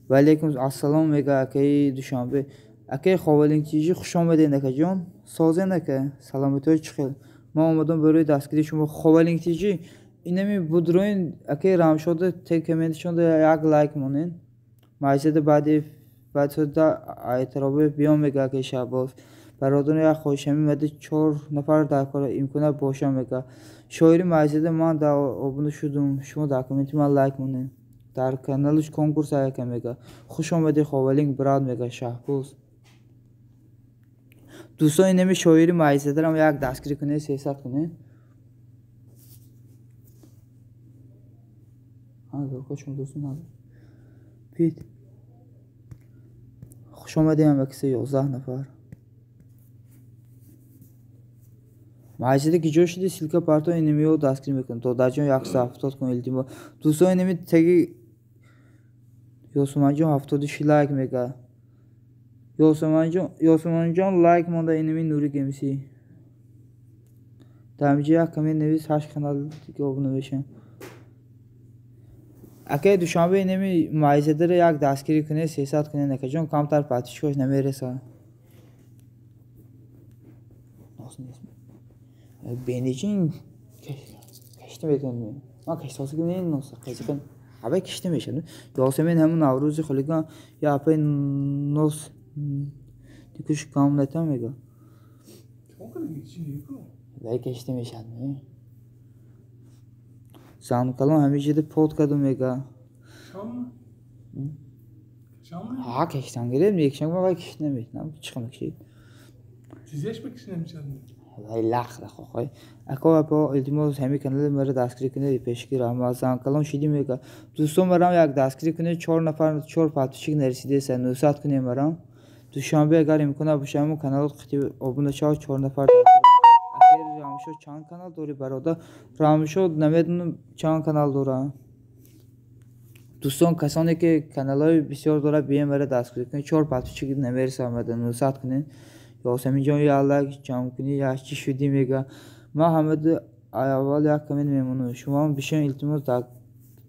Ва алейкум ассалом мега акаи Душанбе. Акаи Ховалинг тиҷи хуш омадед акаҷон. Созен ака. Саломатиҳо чӣ хел? Ман омадам барои дастгирии шумо. Ховалинг тиҷи инами будроин акаи Рамшода те комменташонда як лайк монен. Майзада баъди баъд сода айтаробе биём мега акаи Шаҳбоз. Бародарон як хоҳишами мада 4 нафар дар кор имкона бошам мега. Шоири майзада ман дар обуна шудум. Шумо дар комменти ман лайк монен. Дар каналаш конкурс ака мега. Хуш омадӣ Ховалинг брат мега Шаҳбоз. Дӯстон инами шоири майзадарам як дастгирӣ кунед, 300 кунед. Пит. Хуш омадем ҳама киса 11 нафар. Майзада ки ҷо шуди ссылка парто инамиё дастгирӣ мекунад. Додарҷон 170 кун илтимос. Дӯстон инами теги Ёсуманҷон 76 лайк мега. Ёсуманҷон лайк монда инами Нури Гемси. Дар инҷа як коммент навис 8 канал дига обуна мешавам. Акаи Душанбе инами майзадаро як дастгирӣ кунед, 300 кунед акаҷон, камтар подписчикош намерасад. Бенечин кашта метавонад. Ман каштасиги не носа қизиқин. Абай кишта мешавад. Ёсамин ҳамун Наврӯзи хулиган я апай нос дикуш кам натам мега. Вай кашта мешавад. Занкалон ҳамиҷида под каду мега. Ҳа каштан гирем, мекшам вай кишта намешавад. Чӣ қимак шид? Чизеш ба кишта намешавад? Вай лах лах охой. Ако апо илтимос ҳами канали маро дастгирӣ кунед пешгирӣ раҳмат. Занкалон шиди мега. Дӯстон марам як дастгирӣ кунед 4 нафар 4 подписчик нарасидеса 900 кунед марам. Душанбе агар имкона боша ҳамун каналот қити обуна шавад 4 нафар. Акер Рамшод чанд канал дорӣ бародар? Рамшод намедонам чанд канал дора. Дӯстон касоне ки каналҳои бисёр дорад биёем маро дастгирӣ кунед 4 подписчик намереса омада 900 кунед. Ёсаминҷон як лайк ҷамъ кунӣ як чӣ шудӣ мега. Ман ҳамада аввал як коммент мемонам. Шумоам бишен илтимос дар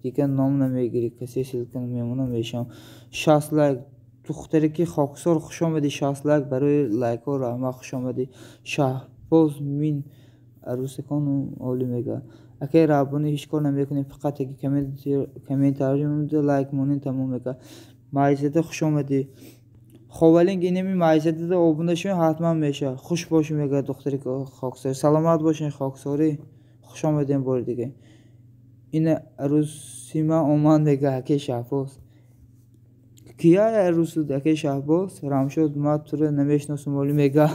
дигар ном намегирӣ касе ссылка мемонам мешавам. 60 лайк духтаре ки хоксор хуш омадӣ 60 лайк барои лайкҳо раҳмат хуш омадӣ. Шаҳбоз мин арӯсакону олӣ мега. Акаи Рабони ҳеҷ кор намекунем фақат яки комментариёмда лайк монем тамом мега. Майзада хуш омадӣ. Ховалинг инами майзадада обуна шавед ҳатман мешавад. Хуш бошед мега духтари хоксорӣ. Саломат бошед хоксорӣ. Хуш омадем бори дига. Ина арӯси ман омад мега акаи Шаҳбоз. Кия арӯсуд акаи Шаҳбоз? Рамшод ман туро намешиносам олӣ мега.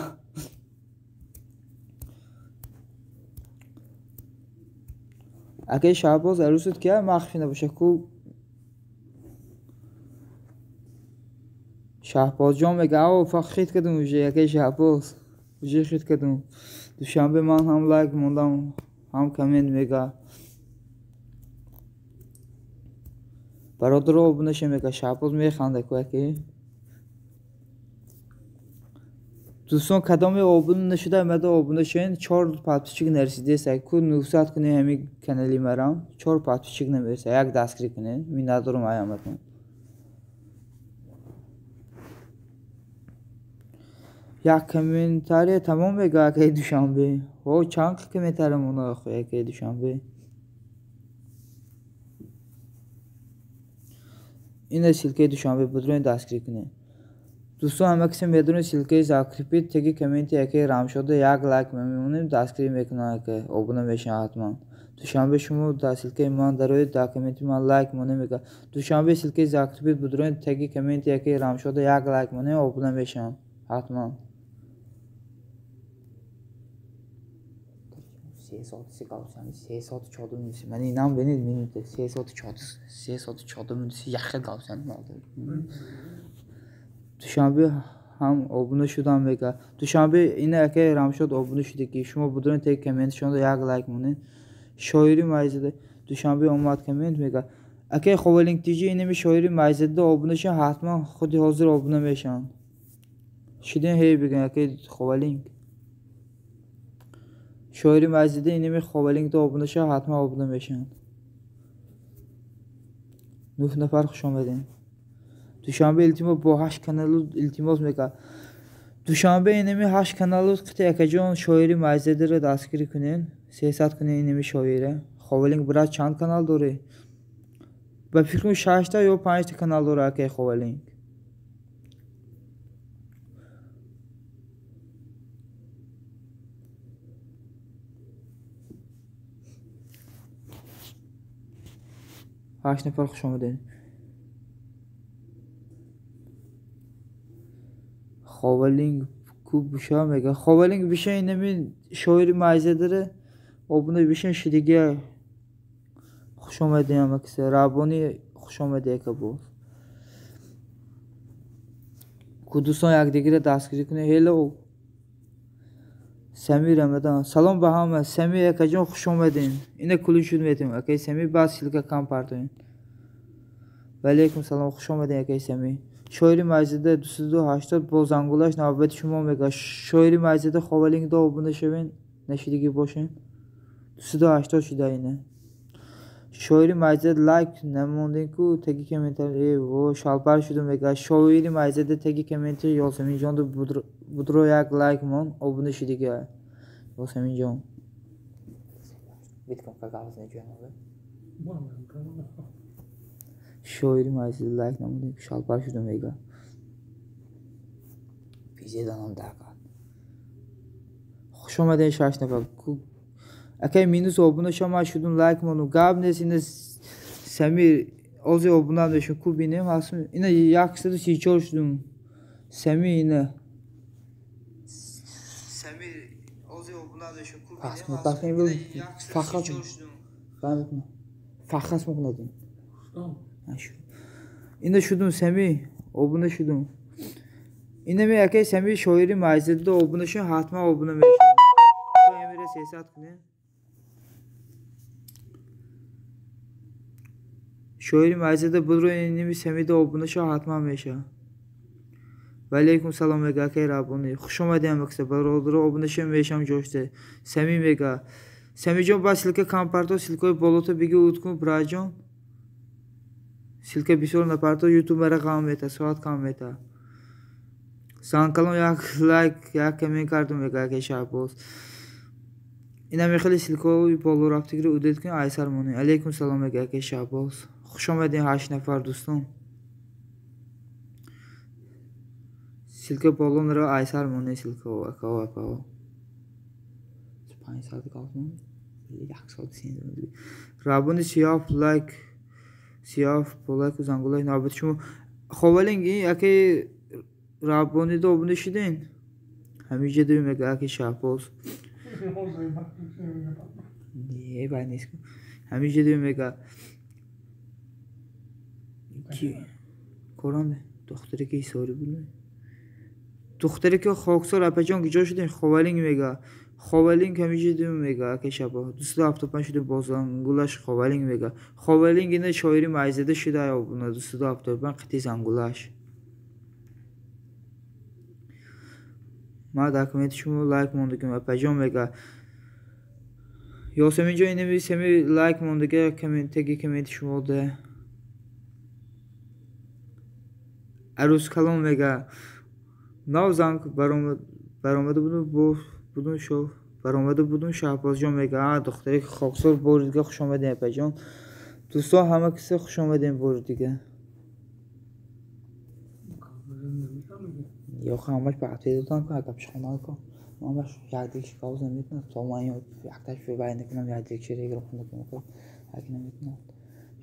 Акаи Шаҳбоз арӯсуд кия махфӣ набошад ку Шаҳбозҷон мега ао фақат хит кардум уже акаи Шаҳбоз. Уже хит кардум. Душанбе ман ҳам лайк мондам ҳам коммент мега. Бародаро обуна шавед мега. Шаҳбоз механда ку акаи. Дӯстон кадоме обуна нашуда омада обуна шавед 4 подписчик нарасидеса ку 900 кунед ҳамин канали марам 4 подписчик намереса як дастгирӣ кунед. Миннатдорам аяматон. Як комментария тамом мега акаи Душанбе. О чанд комментария мона охи акаи Душанбе. Ина ссылкаи Душанбе будроин дастгирӣ кунед. Дӯстон ҳама касе медонед ссылкаи закрепить теги комменти акаи Рамшода як лайк мемонем дастгирӣ мекунанд ака обуна мешаванд ҳатман. Душанбе шумо дар ссылкаи ман дароед, дар комменти ман лайк монед мега. Душанбе ссылкаи закрепить будроед, таги комменти яке Рамшода як лайк монед, обуна мешавам ҳатман. 3 соат 3 соат 4 минути. Ман инам бинед минута 3 соат 4 3 соат 4 минути яхе гавсян. Душанбе ҳам обуна шудам мега. Душанбе ина яке Рамшод обуна шуда ки шумо будроед таги комментшонда як лайк монед. Шоири майзада Душанбе омад коммент мега. Акай Ховалинг ТЖ инами шоири майзада обуна шаванд, ҳатман худи ҳозир обуна мешаванд. Шудин ҳей бигӯн акай Ховалинг. Шоири майзада инами Ховалингда обуна шаванд, ҳатман обуна мешаванд. 9 нафар хуш омадем. Душанбе илтимос бо 8 каналу илтимос мекард. Душанбе инами 8 каналу қити акаҷон шоири майзадаро дастгирӣ кунед. 300 кунед инами шоира. Ховалинг брат чанд канал дорӣ? Ба фикрам 6 ё 5 канал дора акай Ховалинг. Ҳашт нафар хуш омадед. Ховалинг ку биша мега. Ховалинг биша инами шоири майзадара обуна бишин шидига. Хуш омадед ҳама киса. Раббонӣ хуш омадед ака боз. Ку дӯстон якдигарро дастгирӣ кунед. Ҳелло Самир Рамадан. Салом ба ҳама. Самир акаҷон хуш омадед. Ина кулин шуд метем. Акай Самир баъд ссылка кам партоем. Ва алейкум салом, хуш омадед акай Самир. Шоири майзада 280 бо зангулаш навбати шумо мега. Шоири майзада Ховалингда обуна шавед, нашидагӣ бошед. 280 шуда ина. Шоири майзада лайк намондем ку таги комментар во шалпар шуда мега. Шоири майзада таги комментар Ёсаминҷон будро як лайк мон обуна шудагӣ. Ёсаминҷон. Битком кагаз неҷоям. Шоири майзада лайк намондем шалпар шуда мега. Пизеданам дакад. Хуш омадед 6 нафар. Акай минус обуна шума шудум лайк мондум. Гап нест ина Самир ози обуна мешум ку бинем ҳастм. Ина 134 шудум. Самир ина Самир ози обуна мешум ку бинем ҳастм. Фахас мекунадим. Ина шудум Самир обуна шудум. Ина ми акай Самир шоири майзада обуна шуд, ҳатман обуна мешавам. Эмира 300 кунем. Шоири майзада будро инами Самида обуна шав, ҳатман мешавад. Ва алейкум салом мега акай Раббонӣ. Хуш омадед ҳама киса. Бародаро обуна шав мешавам ҷошта. Самир мега. Самирҷон ба ссылка кам парто, ссылкаи болото биги уд кун браҷон. Ссылка бисёр напарто, ютуб мара кам мета, соат кам мета. Занкалон як лайк, як коммент кардум мега акай Шаҳбоз. Ина мехели ссылкаи боло рафтагиро удалить кун, айсар монед. Алейкум салом мега акай Шаҳбоз. Хуш омадед 8 нафар дӯстон. Ссылка боло наро айсар монед ссылкао акао апао. 5 соат гавзмон. 1 соат 13. Раббони сиёф лайк, сиёф бо лайку зангулай навбати шумо. Ховалинг ин акай Раббонида обуна шуден? Ҳамиҷа дӯ мега акай Шаҳбоз. Не, бай нест. Ҳамиҷа дӯ мега. Ки коранде духтаре ки ҳисорӣ буд. Духтаре ки хоксор апаҷон куҷо шудем? Ховалинг мега. Ховалинг ҳамиҷа дӯ мега акай Шаҳбоз. 275 шудем бо зангулаш Ховалинг мега. Ховалинг ина шоири майзада шуда обуна 275 қити зангулаш. Ман дар комменти шумо лайк мондагим апаҷон мега. Ёсаминҷон инами Самир лайк мондага таги комменти шумо да. Арӯс калон мега. Нав занг баромада будум бо будум шо баромада будум Шаҳбозҷон мега. А духтаре хоксор бори дига хуш омадед апаҷон. Дӯстон ҳама киса хуш омадед бори дига. Ё ҳамаш ба ответ додан кун, агар пишхона кун. Ман якдигиш гавз наметунам, то ман якташ вай накунам, якдигиш регро хонда кунам, як наметунам.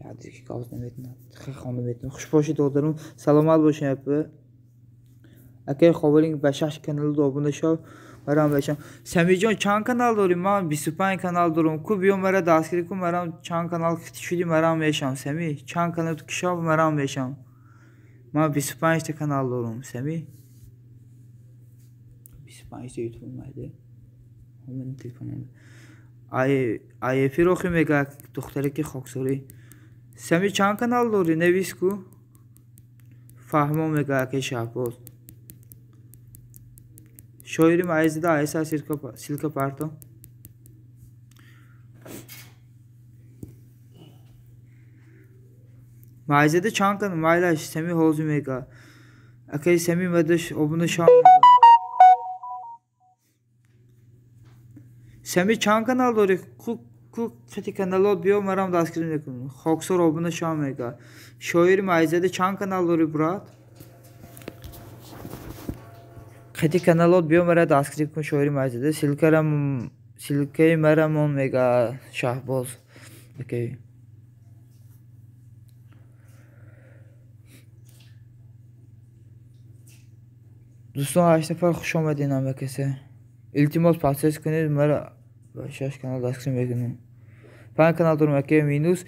Якдигиш гавз наметунам. Хеле хонда метунам. Хуш бошед додарум, саломат бошед апа. Акай ховаринг ба 6 канал обуна шав. Марам бешам. Самиҷон чанд канал дорӣ? Ман 25 канал дорам. Ку биё мара дастгирӣ кун, марам чанд канал шудӣ марам мешам. Сами чанд канал ту кишав марам мешам. Ман 25 та канал дорам. Сами 25 та YouTube майде. Ҳамин телефонам. Ай айфи рохи мега духтаре ки хоксорӣ. Сами чанд канал дорӣ? Навис ку. Фаҳмо мега аки Шаҳбоз. Шоири майзида айса силка парто. Майзида чанд канал майлаш Сами ҳозир мега. Акай Сами мадаш обуна шам. Сами чанд канал дорӣ? Ку ку қити каналот биё марам дастгирӣ мекунам. Хоксор обуна шам мега. Шоири майзида чанд канал дорӣ брат? Қити каналот биё мара дастгирӣ кун шоири майзида. Силкарам силкаи марамон мега Шаҳбоз. Окей. Дӯстон 8 нафар хуш омадед ҳама касе. Илтимос подписаться кунед мара ба 6 канал дастгирӣ мекунем. 5 канал дорам акай минус.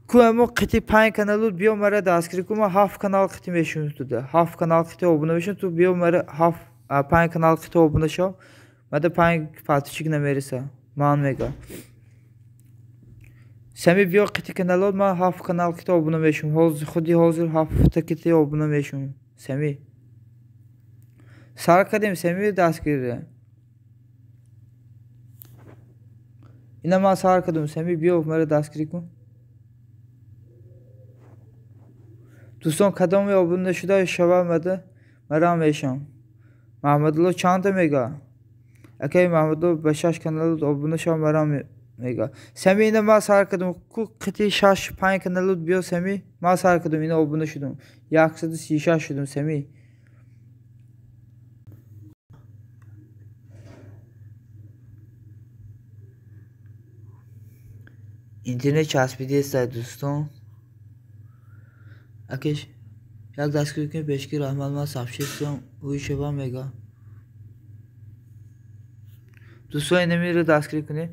Ку амо қити 5 каналот биё мара дастгирӣ кун, ман 7 канал қити мешунам туда. 7 канал қити обуна мешунам, ту биё мара 7 5 канал қити обуна шав. Мада 5 подписчик намереса. Ман мега. Сами биё қити каналот ман 7 канал қити обуна мешунам. Ҳозир худи ҳозир 7 та қити обуна мешунам. Сами сар кардем Сами дастгирӣ. Ина ман сар кардам Сами биё мара дастгирӣ кун. Дӯстон кадоме обуна шуда шава мада марам мешам. Маҳмадулло чандта мега? Акай Маҳмадулло ба 6 каналот обуна шава марам мега. Сами ина ман сар кардам ку қити 6 5 каналот биё Сами ман сар кардам ина обуна шудам. 136 шудам Сами. Интернет часпидест дӯстон. Акеш як дастгирӣ кунед пешки раҳмат ман сабшистам ӯи шава мега. Дӯстон инамиро дастгирӣ кунед.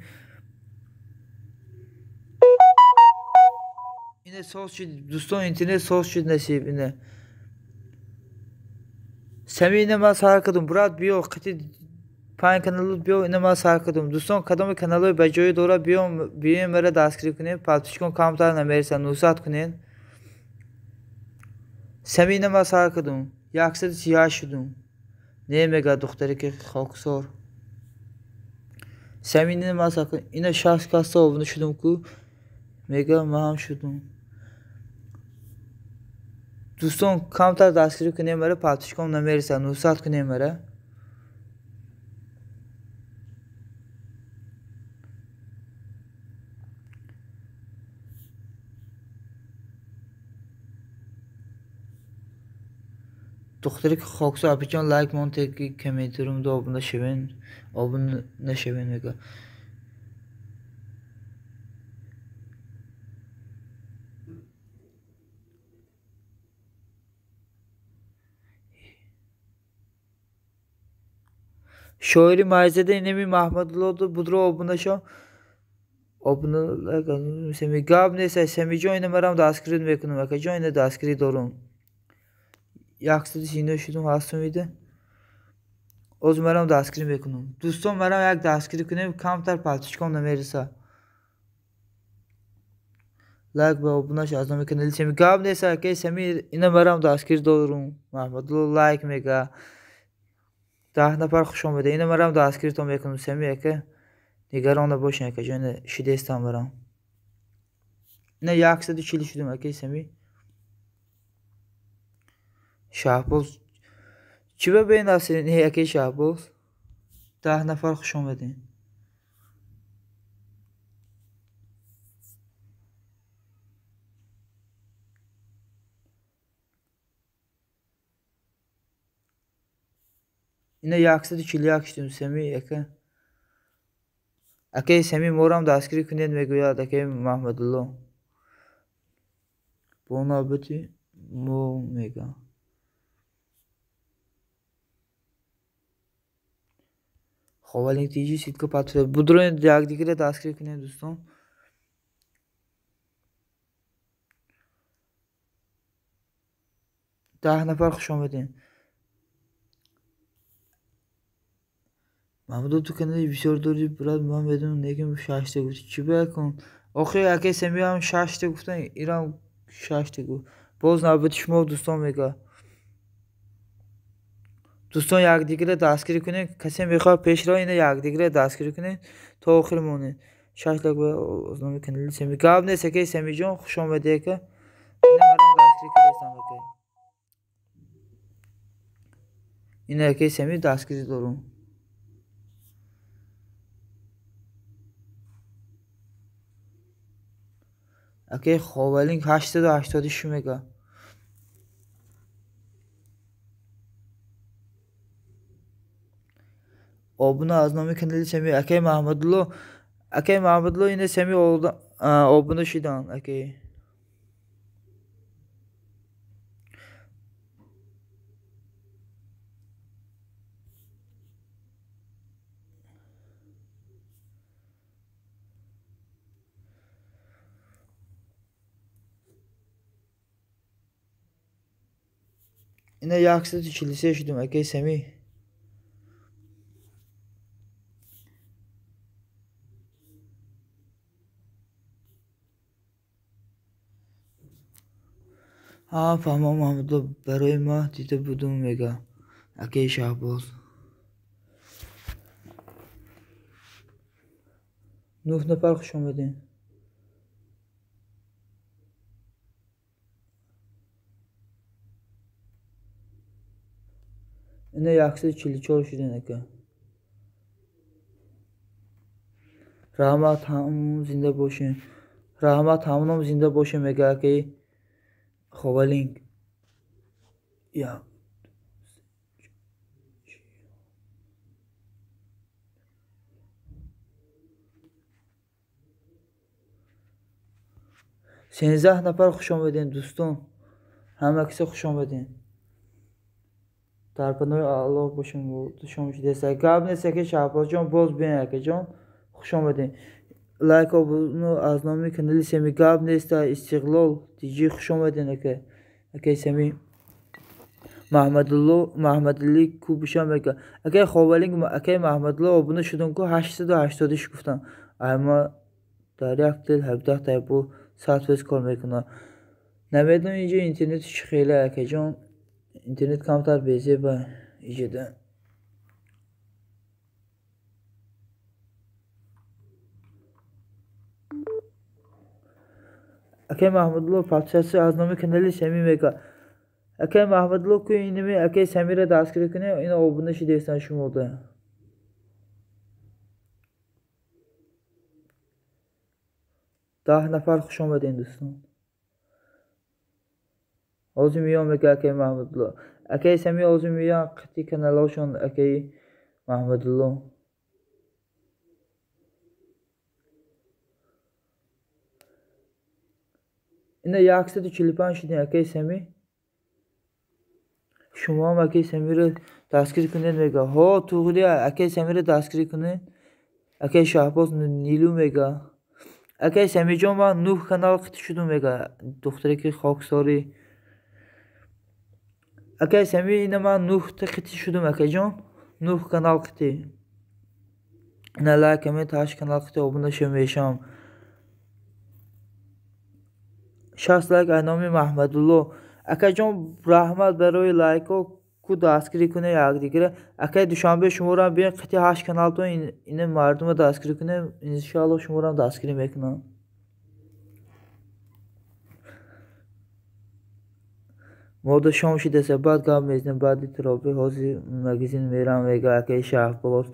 Ине соз шуд дӯстон, интернет соз шуд насиб ине. Сами ина ман сар кардам брат биё қити 5 каналот биё ина ман сар кардам. Дӯстон кадоме каналҳои ба ҷое дора биёем мара дастгирӣ кунед. Подписчикон камтар намереса 900 кунед. Сами ина ман сар кардам 138 шудам. Не мега духтаре ки хоксор. Сами ина ман сар кардам. Ина 6 каса обуна шудам ку мега ман ҳам шудам. Дӯстон камтар дастгирӣ кунед мара подписчикон намереса 900 кунед мара. Духтаре ки хоксор апиҷон лайк монте ки комментарум до обуна шавен, обуна нашавен мега. Шоири майзада инами Маҳмадулло будро обуна шав. Обуна лайк Сами гап нест Самиҷон ина марам дастгирӣ мекунам акаҷон ина дастгирӣ дорам. 139 шудам ҳастам ида. Оз марам дастгирӣ мекунам. Дӯстон марам як дастгирӣ кунем камтар подписчикон намереса. Лайк ба обунаш аз номи канали Сами гап нест акай Сами ина марам дастгирӣ дорам. Маҳмадулло лайк мега. 10 нафар хуш омада. Ина марам дастгиритон мекунам Сами ака. Нигарон набошед акаҷон ина шидестам марам. Ина 140 шудам акай Сами. Шаҳбоз чӣ ба бенасрин акай Шаҳбоз? 10 нафар хуш омадед. Ина 141 шудем Сами ака. Акаи Сами морам дастгирӣ кунед мегӯяд акаи Маҳмадулло. Бо навбати мо мега. Ховалинг тиҷи ситка патфе. Будроин якдигарро дастгирӣ кунед дӯстон. Даҳ нафар хуш омадед. Маҳмудо ту канали бисёр дорӣ брат, ман медонам, лекин шашта гуфтӣ. Чӣ бояд кун? Охи акаи Сами ҳам шашта гуфтан, ирам шашта гуфт. Боз навбати шумо дӯстон мега. Дӯстон якдигарро дастгирӣ кунед. Касе мехоҳад пешро ина якдигарро дастгирӣ кунед то охир монед. Шаш лайк аз номи канали Сами. Гап нест акаи Самиҷон, хуш омадӣ ака. Ина марам дастгирӣ кардастам ака. Ина акаи Сами дастгирӣ дорум. Акаи Ховалинг 886 мега. Обуна аз номи канали Сами акаи Маҳмадулло. Акаи Маҳмадулло ина Сами обуна шуданд акаи. Ина 143 шудем акаи Сами. Ҳа фаҳмам Маҳмудулло, барои ман дида будум мега акаи Шаҳбоз. 9 нафар хуш омадед. Ина 144 шудем ака. Раҳмат ҳамон зинда бошем. Раҳмат ҳамоном зинда бошем мега акаи Ховалинг. Я. 13 нафар хуш омадед дӯстон. Ҳама киса хуш омадед. Дар паноҳи Аллоҳ бошем. Шом шудааст. Гап нест ака Шаҳбозҷон, боз биёед акаҷон. Хуш омадед. Лайк обуна аз номи канали Сами. Гап нест Истиқлол тиҷи хуш омадед ака. Акаи Сами. Маҳмадулло Маҳмадалӣ Кубиша мега. Акаи Ховалинг акаи Маҳмадулло обуна шудам ку 886 гуфтам. Ама дар як дил 17 та бо 100% кор мекунад. Намедонам инҷо интернет чӣ хеле акаҷон. Интернет камтар безеба иҷода. Акаи Маҳмадулло подписаться аз номи канали Сами мега. Акаи Маҳмадулло ку инами акаи Самиро дастгирӣ кунед, ина обуна шудастанд шумода. Даҳ нафар хуш омадед дӯстон. Ҳозир меём мега акаи Маҳмадулло. Акаи Сами ҳозир меём қити каналҳошон акаи Маҳмадулло. Ина 145 шудем акаи Сами. Шумо ҳам акаи Самиро дастгирӣ кунед мега. Ҳо туғри акаи Самиро дастгирӣ кунед. Акаи Шаҳбоз Нилу мега. Акаи Самиҷон ман 9 канал қити шудум мега. Духтараки хоксорӣ. Акаи Сами ина ман 9 та қити шудум акаҷон. 9 канал қити. Ина лайк коммент 8 канал қити обуна мешавам. 60 лайк аз номи Маҳмадулло. Акаҷон раҳмат барои лайкҳо ку дастгирӣ кунед якдигарро. Акаи Душанбе шуморо биёед қити 8 каналтон ина мардумро дастгирӣ кунед. Иншоалло шуморо дастгирӣ мекунам. Мода шом шудааст, баъд гап мезанем, баъди таровеҳ ҳозир магазин мерам мега акаи Шаҳбоз.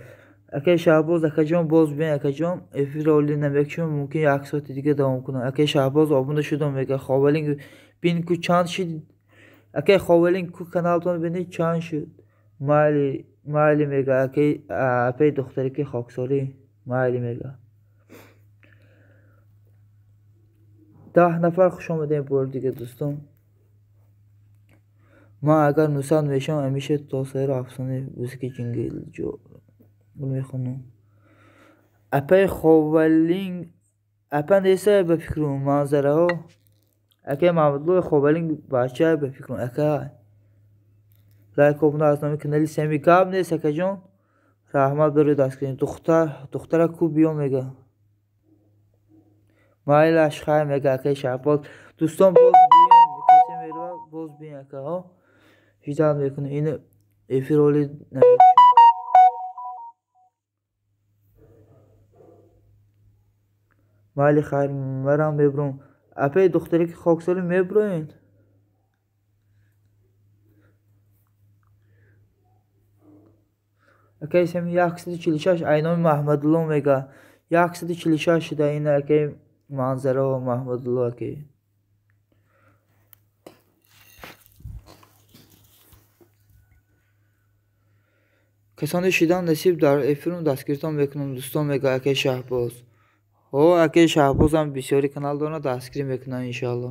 Акаи Шаҳбоз акаҷон боз биёед акаҷон, эфирро олӣ намекушем, мумкин як соати дига давом кунам. Акаи Шаҳбоз обуна шудам мега. Ховалинг бин ку чанд шуд. Акаи Ховалинг ку каналтон бинед чанд шуд. Майли Майли мега акаи апаи духтараки хоксорӣ майли мега. 10 нафар хуш омадем бори дига дӯстон. Ман агар нусад мешавам ҳамеша то сайру афсонаи мусиқи ҷингил ҷо мехонам. Апаи Ховалинг апа неста ба фикрум манзараҳо. Акаи Маҳмадуллои Ховалинг бача ба фикрум ака. Лайк обуна аз номи канали Сами гап нест акаҷон. Раҳмат барои дастгирӣ. Духтара ку биё мега. Майлаш хайр мега акаи Шаҳбоз. Дӯстон боз биён, касе мерава боз биён акаҳо. Ҳиҷрат мекунем. Ин эфир оли намекушем. Майли хайр марам мебурам. Апаи духтаре ки хоксорӣ мебуроен? Акаи Сами 146 айноми Маҳмадулло мега. 146 шуда ин акаи манзараҳо Маҳмадулло акаи. Касоне шидан насиб дар эфирум дастгиритон мекунам дӯстон мега акаи Шаҳбоз. Ҳо акаи Шаҳбозам бисёри канал дорад дастгирӣ мекунам иншоалло.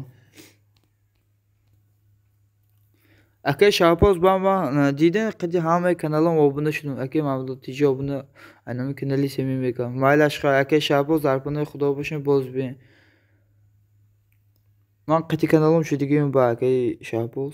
Акаи Шаҳбоз ба ман дидем қади ҳамаи каналам обуна шудам. Акаи Маҳмадулло тиҷи обуна айноми канали Сами мега. Майлаш хайр акаи Шаҳбоз дар паноҳи Худо бошем боз биёем. Ман қати каналам шудагием ба акаи Шаҳбоз.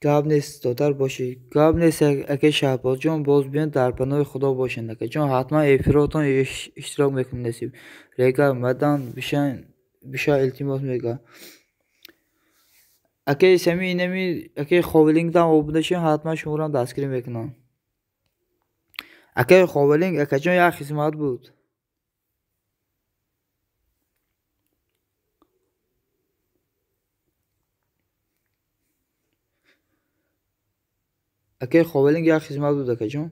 Гап нест додар бошӣ. Гап нест акаи Шаҳбозҷон боз биён дар паноҳи Худо бошанд акаҷон. Ҳатман эфиротон иштирок мекунем насиб. Рега мадан биша илтимос мега. Акаи Сами инами акаи Ховалингдам обуна шавем ҳатман шуморо дастгирӣ мекунам. Акаи Ховалинг акаҷон як хизмат буд. Акаи Ховалинг як хизмат буд акаҷон.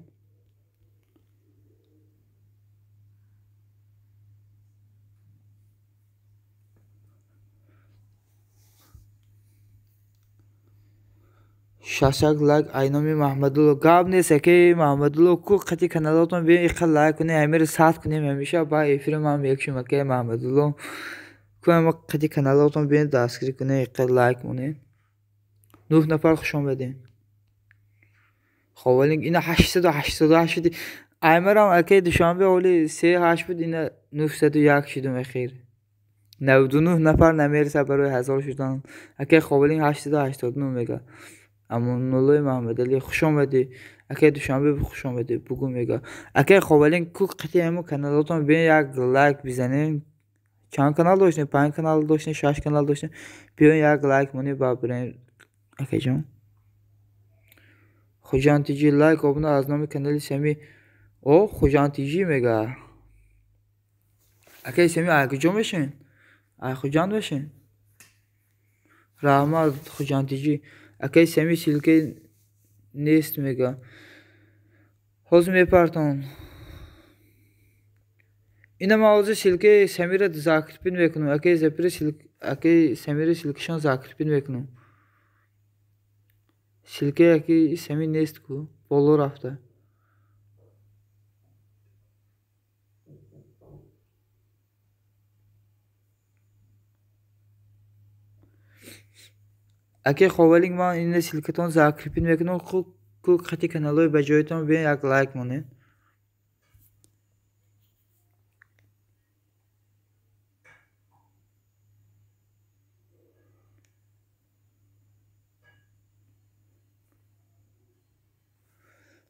Шашак лайк айноми Маҳмадулло. Гап нест акаи Маҳмадулло ку қати каналотон биён иқа лайк кунем ҳамеро сад кунем ҳамеша ба эфири ман мекушем акаи Маҳмадулло. Ку ҳама қати каналотон биён дастгирӣ кунем иқа лайк монем. 9 нафар хуш омадем. Ховалинг ина 888 шуди. Аймарам акаи Душанбе оли 38 буд ина 901 шудум ахир. 99 нафар намерасад барои 1000 шудан. Акаи Ховалинг 889 мега. Амонуллои Маҳмадалӣ хуш омадӣ. Акаи Душанбе хуш омадӣ бугу мега. Акаи Ховалинг ку қати ҳамо каналотон биён як лайк бизанем. Чанд канал доштем? 5 канал доштем, 6 канал доштем. Биён як лайк монем ба бирем акаҷон. Хуҷанд тиҷи лайк обуна аз номи канали Сами. О Хуҷанд тиҷи мега. Акаи Сами ай куҷо мешин? Ай Хуҷанд мешин? Раҳмат Хуҷанд тиҷи. Акаи Сами силка нест мега. Ҳозир мепартон. Ина ман ҳозир силкаи Самира закрепит мекунам. Акаи Запира акаи Самира силкашон закрепит мекунам. Силкаи акаи Сами нест ку боло рафта. Акаи Ховалинг ман ина силкатон закрепит мекунам. Ку қати каналҳои ба ҷоятон биён як лайк монед.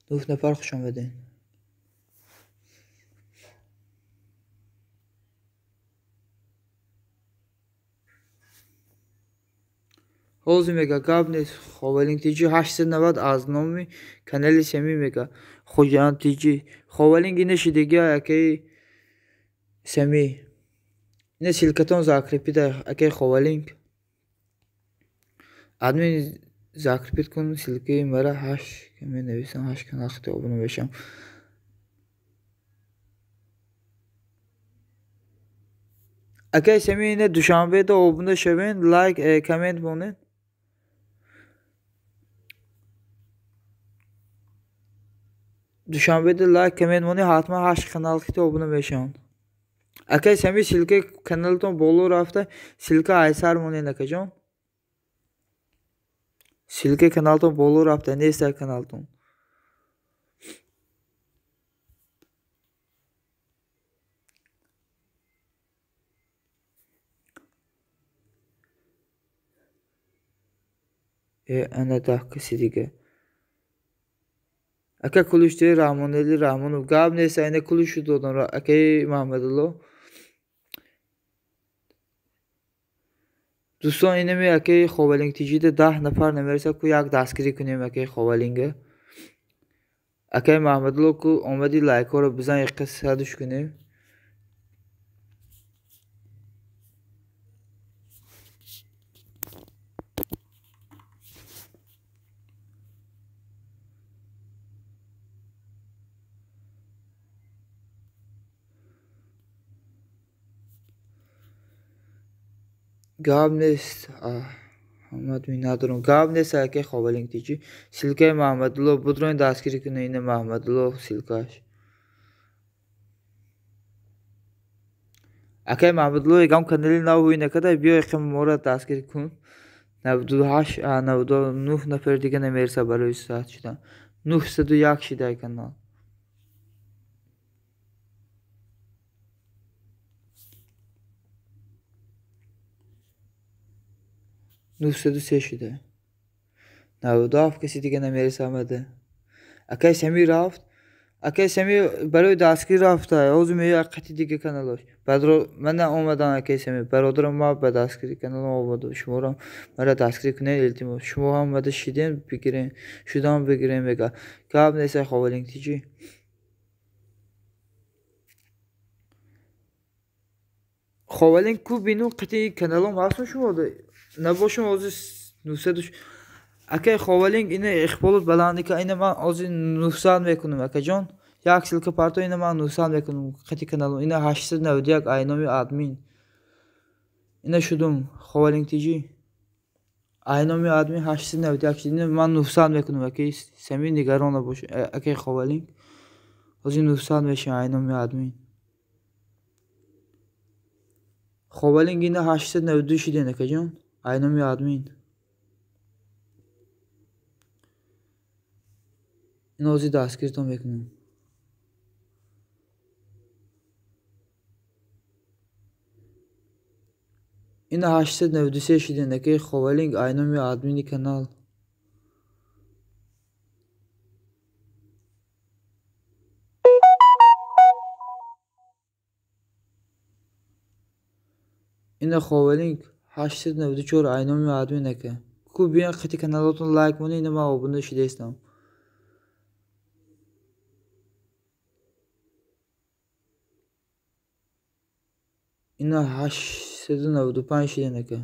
9 нафар хуш омадед. Ҳозир мега гап нест Ховалинг тиҷи 890 аз номи канали Сами мега. Хуҷанд тиҷи Ховалинг ина шидагиа акаи Сами. Ина ссылкатон закрепида акай Ховалинг. Админ закрепит кун ссылкаи мара 8 коммент нависам 8 канал хати обуна мешам. Акай Сами ина Душанбеда обуна шавен, лайк, коммент монед. Душанбеда лайк, коммент монед, ҳатман 8 канал хати обуна мешаванд. Акай Сами ссылкаи каналатон боло рафта, ссылка айсар монед акаҷон. Ссылкаи каналатон боло рафта, нест дар каналтон. Ана 10 каси дига. Ака кулуштии Раҳмонали Раҳмонов гап нест, айна кулушу додам акаи Маҳмадулло. Дӯстон, инами акаи Ховалинг тиҷида 10 нафар намерасад, ку як дастгирӣ кунем акаи Ховалинга. Акаи Маҳмадулло ку омади лайкҳоро бизан, яққа садуш кунем. Гап нест, ҳамад надорам. Гап нест акаи Ховалинг тиҷи. Ссылкаи Маҳмадулло будроин дастгирӣ кунед, ина Маҳмадулло ссылкааш. Акаи Маҳмадулло ягам канали нав ҳуй накарда, биё яққа моро дастгирӣ кун. 98, 99 нафар дига намерасад барои саат шудан. 901 шидай канал. 903 шуда. 97 каси дига намерасад омада. Акай Сами рафт. Акай Сами барои дастгирӣ рафта. Ҳозир меояд қати дига каналош. Мана омадан акай Сами. Бародарам ма ба дастгирӣ каналам омада. Шуморо мара дастгирӣ кунед илтимос. Шумо ҳам омада шидем бигирем. Шудам бигирем мега. Гап нест Ховалинг тиҷи. Ховалинг ку бину қати каналом ҳастм шумо набошам ҳозир 900. Акай Ховалинг ина иқболот баландика, ина ман ҳозир 900 мекунам акаҷон. Як ссылка парто, ина ман 900 мекунам қати каналом. Ина 891 айноми админ. Ина шудум Ховалинг тиҷи. Айноми админ 891 ина ман 900 мекунам акай Сами, нигарон набош акай Ховалинг. Ҳозир 900 мешавам айноми админ. Ховалинг ина 892 шиден акаҷон. Айноми админ. Ин ҳозир дастгиртон мекунам. Ина 893 шиден акаи Ховалинг айноми админи канал. Ина Ховалинг 894 айноми админ ака. Ку биён қати каналотон лайк монед, ина ман обуна шидаистам. Ина 895 шиден ака.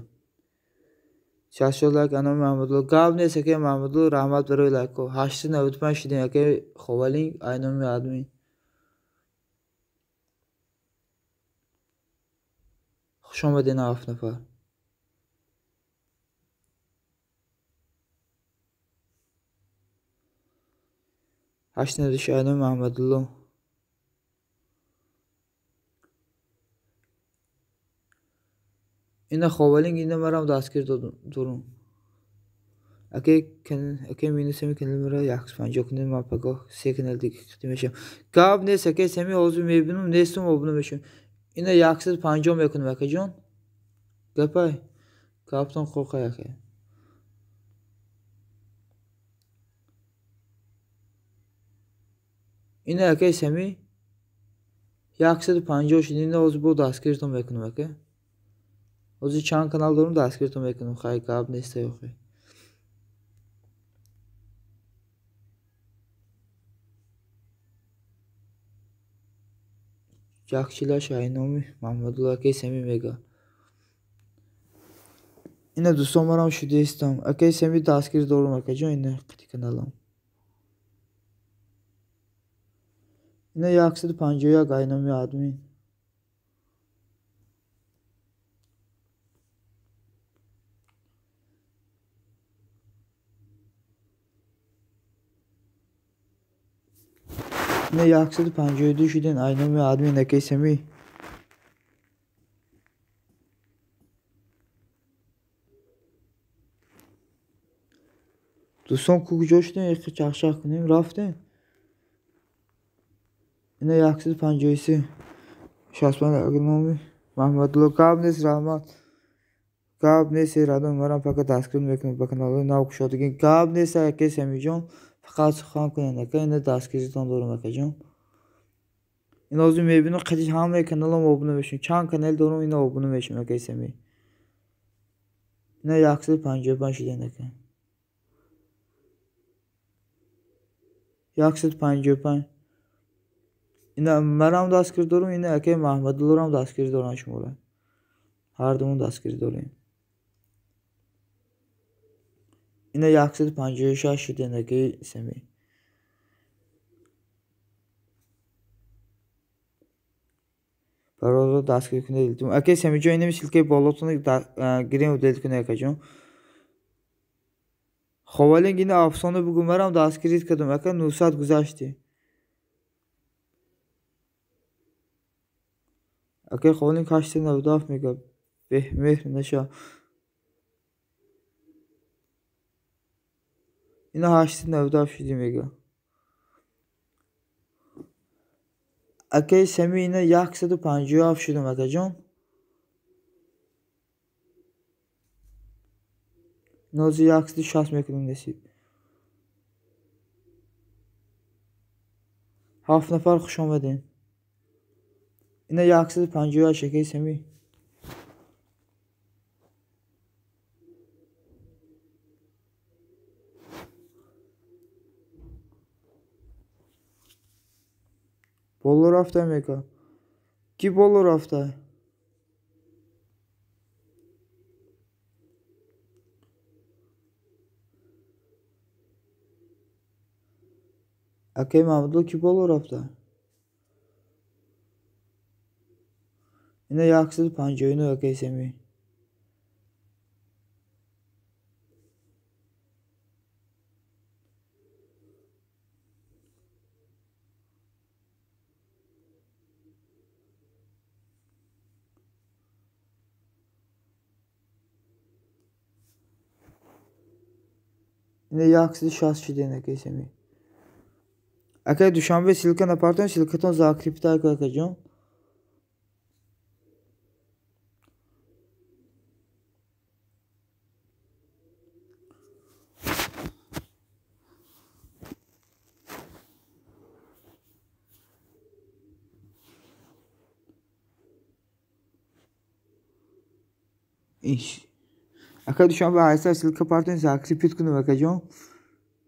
64 лайк айноми Маҳмадулло. Гап нест акаи Маҳмадулло, раҳмат барои лайкҳо. 895 шиден акаи Ховалинг айноми админ. Хуш омадед 7 нафар. 896 айноми Маҳмадулло. Ина Ховалинг ина марам дастгир дорум. Акай минусами канали мара 150 кунед, ман пагоҳ 3 канал дига қити мешавам. Гап нест акай Сами, ҳозир мебинам, нестум обуна мешавам. Ина 150 мекунам акаҷон. Гапай. Гаптон қоқай акай. Ина акай Сами 150 шуд. Ина ҳозир бо дастгиртон мекунам ака. Ҳозир чанд канал дорум дастгиртон мекунам. Хай гап нест охи. Ҷакчилаш айноми Маҳмадулло акаи Сами мега. Ина дӯстон марам шудаистам. Акаи Сами дастгир дорум акаҷон, ина қити каналам. Ина 151 айноми админ. Ина 152 шуден айноми админ акаи Сами. Дӯстон ку куҷо шудем? Яке чахчах кунем, рафтем. Ина 153 65 айноми Маҳмадулло. Гап нест, раҳмат. Гап нест, радом марам фақат дастгир мекунам ба каналҳои нав кушодагӣ. Гап нест, акаи Самиҷон, фақат сухан кунед ака, ина дастгиритон дорум акаҷон. Ин ҳозир мебинам қадиш ҳамаи каналам обуна мешавам. Чанд канал дорум, ина обуна мешавам акаи Сами. Ина 155 шуден ака. 155. Ина марам дастгир дорум, ина акаи Маҳмадуллорам дастгир дорам шуморо. Ҳардумон дастгир дорем. Ина 156 шуден акаи Сами. Бародаро дастгир кунед илтимос. Акаи Самиҷон, инами ссилкаи болотонро гирем удалить кунед акаҷон. Ховалинг ина афсона бугӯ, марам дастгирит кардам ака, 900 гузаштӣ. Акаи Ховалинг 897 мега. Беҳмеҳр наша. Ина 897 шудӣ мега. Акаи Сами ина 157 шудам акаҷон. Нози 160 мекунем насиб. 7 нафар хуш омадем. Ина 158 акаи Сами. Боло рафта мега. Ки боло рафта? Акаи Маҳмадулло ки боло рафта? Ина 159 акаи Сами. Ина 160 шуден акаи Сами. Акаи Душанбе ссилка напартон, ссилкатон закрепита акаҷон. Акаи Душанбе ҳайса ссилка партон, закрепит кунем акаҷон.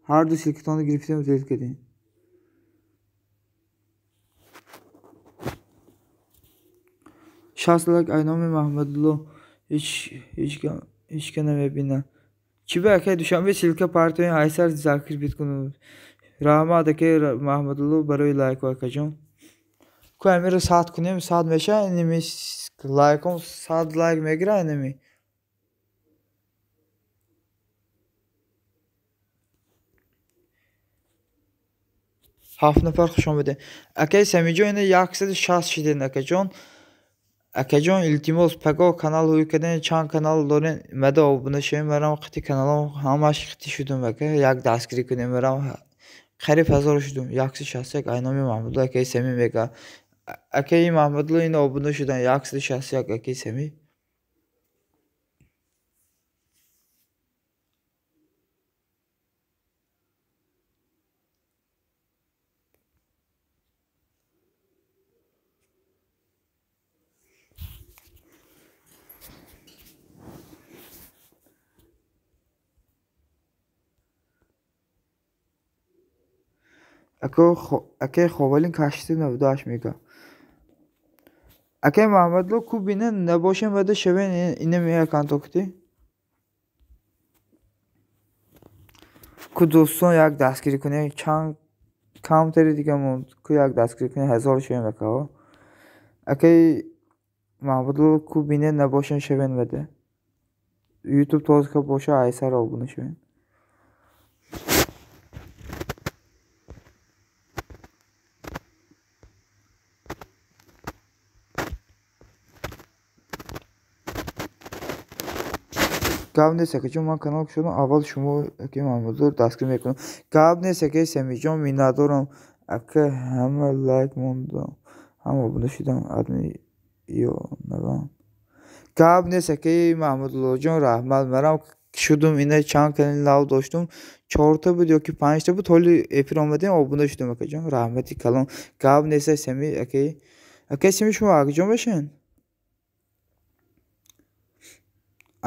Ҳарду ссилкатонро гирифтем удалить кардем. 60 лайк айноми Маҳмадулло ҳеҷ ка намебинад. Чӣ ба акаи Душанбе ссилка партоем, ҳайсар закрепит кунем. Раҳмат акаи Маҳмадулло барои лайку акаҷон. Ку амиро 100 кунем, 100 мешавад инами лайком 100 лайк мегирад инами. 7 нафар хуш омадед. Акаи Самиҷон ина 160 шуден акаҷон. Акаҷон илтимос паго канал ҳуй кардем, чанд канал дорем, мада обуна шавем, марам қити каналам ҳамаш қити шудум ака, як дастгирӣ кунем, марам қариб 1000 шудум. 161 айноми Маҳмадулло акаи Сами мега. Акаи Маҳмадулло ина обуна шудан 161 акаи Сами. Акаи Ховалинг 898 мега. Акай Маҳмадло ку бина набошем вада шавен ина мея контакти. Ку дӯстон як дастгирӣ кунем, чанд камтари дига монд. Ку як дастгирӣ кунем, 1000 шавем акаҳо. Акай Маҳмадло ку бина набошем шавен вада. Ютуб тоза боша айсар обуна шавем. Гап нест акаҷон, ман канал кушодам, аввал шумо акаи Маҳмадло дастгирӣ мекунам. Гап нест акаи Самиҷон, миннатдорам. Ака ҳама лайк мондам, ҳама обуна шудам, адми ё навам. Гап нест акаи Маҳмадлоҷон, раҳмат. Манам шудум, ина чанд канали нав доштум, 4та буд ёки 5та буд, ҳоли эфир омадем, обуна шудум акаҷон. Раҳмати калон. Гап нест Сами акаи. Акаи Сами шумо акаҷон бошен?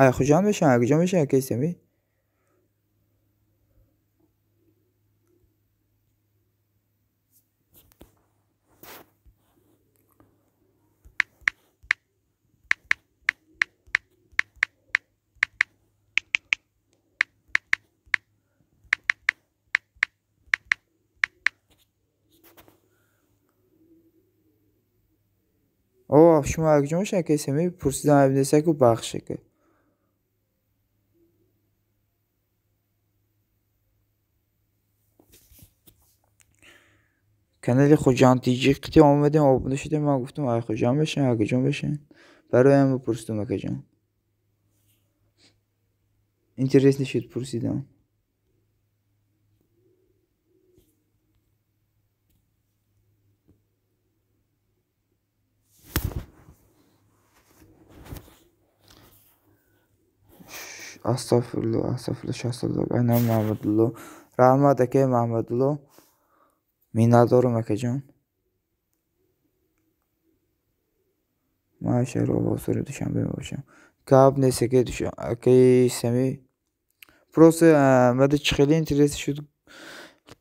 Ай Хуҷанд мешан, акаҷон мешан акаи Сами? О, шумо акаҷон бошен акаи Сами? Пурсидам айб нест аку бахш ака. Канали Хуҷанд ТЖ қити омадем, обуна шудем, ман гуфтам ай Хуҷанд бошен, акаҷон бошен. Барои ҳама пурсидам акаҷон. Интересно шуд пурсидам. Астағфирулло, астағфирулло, шасталло. Айнам Маҳмадулло. Раҳмат акаи Маҳмадулло. Миннатдорам акаҷон. Ман шаҳри Овозори Душанбе мебошам. Гап нест акаи Сами. Просто мада чӣ хеле интерес шуд.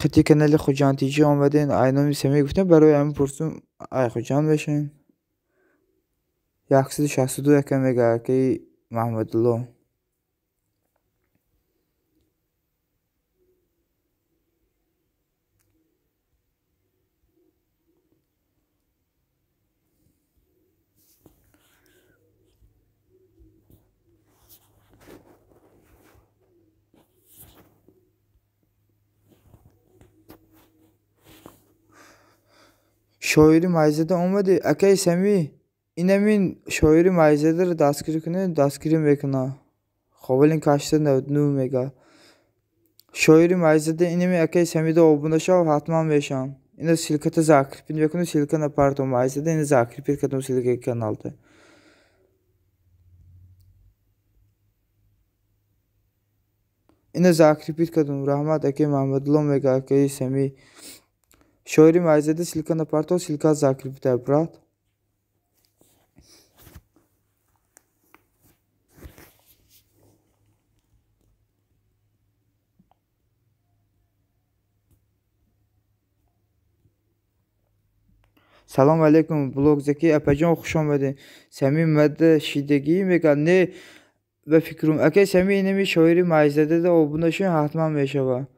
Қити канали Хуҷанд ТЖ омадем, айноми Сами гуфтем, барои ҳамин пурсидам ай Хуҷанд бошен. 162 ака мега акаи Маҳмадулло. Шоири Майзада омадӣ? Акаи Сами, инамин шоири Майзадаро дастгирӣ кунед, дастгирӣ мекуна. Ховалин 899 мега. Шоири Майзада инами акаи Самида обуна шав, ҳатман мешавам. Ина ссылката закрепить мекунам, ссылка напартом Майзада, ина закрепить кардам ссылкаи каналта. Ина закрепить кардам. Раҳмат акаи Маҳмадло мега акаи Сами. Шоири Майзада ссылка напартов, ссылка закрепита, брат. Салом алейкум, блог Заки апаҷон, хуш омадед. Сами мада шидагӣ мега? Не, ба фикрум. Акаи Сами инами шоири Майзадада обуна шавед, ҳатман мешавад.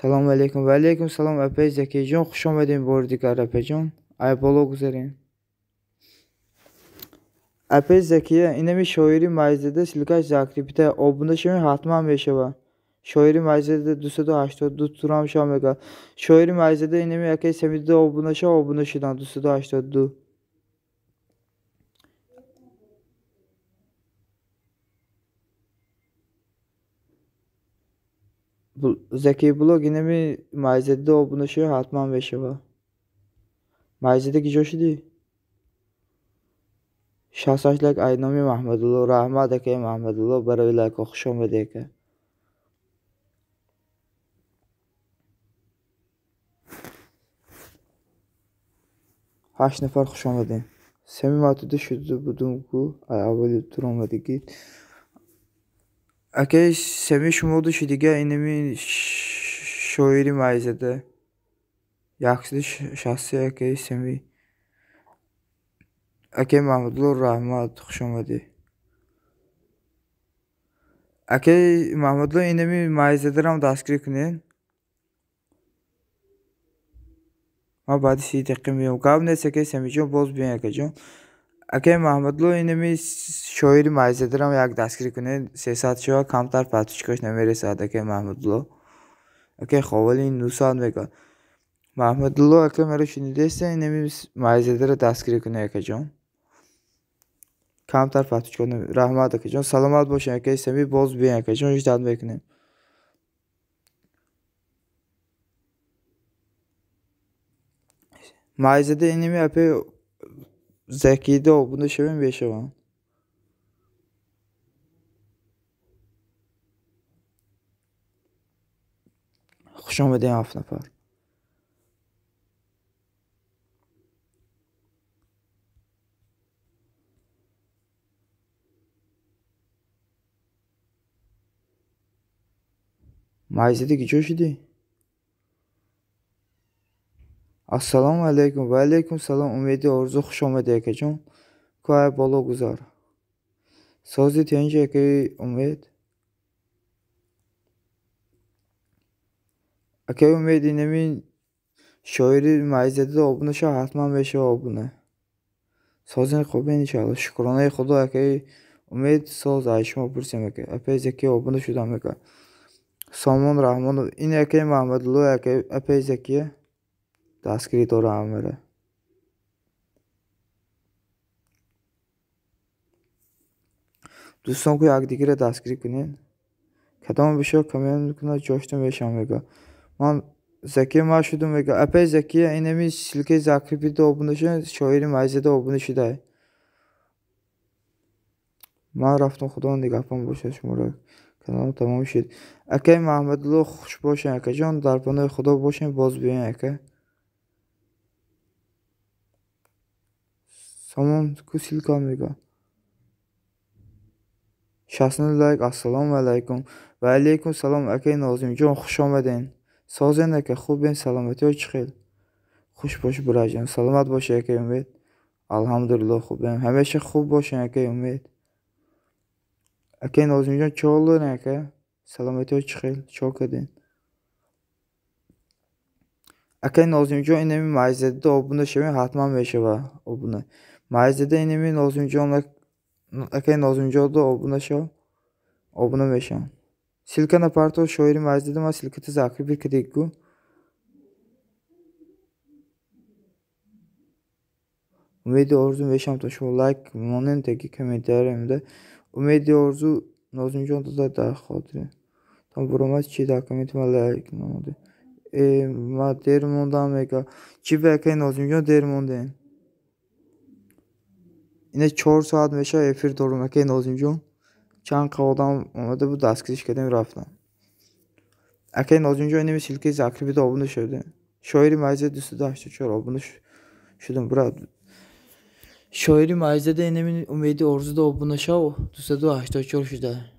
Салом алейкум. Ва алейкум салом апаи Закиҷон, хуш омадем бори дигар апаҷон. Ай боло гузарем. Апаи Закия, инами шоири Майзада ссылкаш закрепита, обуна шавед, ҳатман мешавад. Шоири Майзада 282 турам шав мега. Шоири Майзада инами акаи Самида обуна шав, обуна шудам 282. Заки блог инами Майзада обуна шавед, ҳатман мешавад. Майзада киҷо шудӣ? 68 лайк айноми Маҳмадулло. Раҳмат акаи Маҳмадулло барои лайкҳо, хуш омадед ака. 8 нафар хуш омадем. Сами матуда шуда будум ку ай аввали тур омадагӣ. Акаи Сами шумо шудига инами шоири Майзада. 163 акаи Сами. Акаи Маҳмудулло, раҳмат, хуш омадӣ. Акаи Маҳмудулло, инами майзадарам дастгирӣ кунед. Ман баъди 30 дақиқа меём. Гап нест, акаи Самиҷон, боз биёен, акаҷон. Акаи Маҳмудло, инами шоири майзадарам як дастгирӣ кунед. 300 шава, камтар подписчикош намересад, акаи Маҳмудло. Акаи Ховали 900 мега. Маҳмудулло, ака, маро шунидеста, инами майзадара дастгирӣ кунед, акаҷон. Камтар подписчико. Раҳмат, акаҷон, саломат бошед, акаи Сами, боз биёен, акаҷон, ждать мекунем. Майзада инами апаи Закида обуна шавем, мешавам. Хуш омадем, 7 нафар. Майзада киҷо шудӣ? Ассалому алайкум. Ва алайкум салом. Умеди Орзу, хуш омадӣ, акаҷон. Кӯай боло гузар. Сози тенҷи, акаи Умед. Акаи Умед, инами шоири майзада обуна шава, ҳатман мешава обуна. Созин хубен, иншалло. Шукронаи Худо, акаи Умед, соз ай шумо пурсем, ака. Апаи Закия обуна шудам, ака. Сомон Раҳмонов, ин акаи Маҳмадулло, акаи апаи Закия дастгирӣ дора ҳамаро. Дӯстон, ку якдигарро дастгирӣ кунед. Кадом бишо коммент мекунад, ҷошта мешавам, мега. Ман Закия ма шудум, мега. Апаи Закия, инами ссылкаи закрепида обуна шуда, шоири майзада обуна шудай. Ман рафтам, Худо нигаҳбон бошад шуморо. Каналам тамом шуд. Акаи Маҳмадулло, хуш бошед, акаҷон, дар паноҳи Худо бошед, боз биёен, ака. Сомон ку ссылка мега. 69 лайк. Ассалому алайкум. Ва алайкум салом, акаи Нозимҷон, хуш омаден. Созен, ака, хубен, саломатиҳо чӣ хел? Хуш бош, бураҷон, саломат бошед, акаи Умед. Алҳамдулилло, хубем. Ҳамеша хуб бошед, акаи Умед. Акаи Нозимҷон, чӣ ҳол дорен, ака? Саломатиҳо чӣ хел? Чо карден? Акаи Нозимҷон, инами майзадида обуна шавем, ҳатман мешава обуна. Майзада инами Нозимҷон, акаи Нозимҷонда обуна шав, обуна мешавам. Ссылка напарто, шоири майзада, ман ссылката закрепить кардегу. Умеди Орзу мешавам, то шумо лайк монен, таги комментария меда. Умеди Орзу Нозимҷон дода дар хотире. Там буромад чи дар комменти ман лайк намоде. Ма дер мондам, мега. Чӣ ба акаи Нозимҷон дер мондем? Ина 4 соат мешава эфир дорум, акаи Нозимҷон. Чанд қа одам омада буд, дастгириш кардем, рафтам. Акаи Нозимҷон, инами ссылкаи закрепида обуна шудем. Шоири майзада 284 обуна шудам, брат. Шоири майзада инами Умеди Орзуда обуна шав, 284 шуда.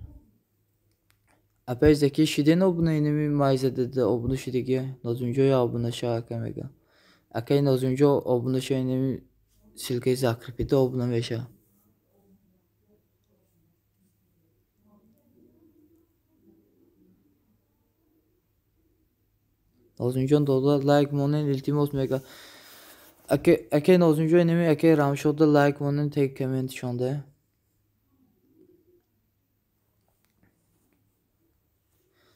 Апаи Закия шиден обуна, инами майзадада обуна шудагия. Нозимҷон я обуна шав, ака мега. Акаи Нозимҷон обуна шав, инами ссылкаи закрепида обуна мешава. Нозимҷон дода лайк монен, илтимос, мега. Акаи Нозимҷон, инами акаи Рамшодда лайк монен, тег комментшонда.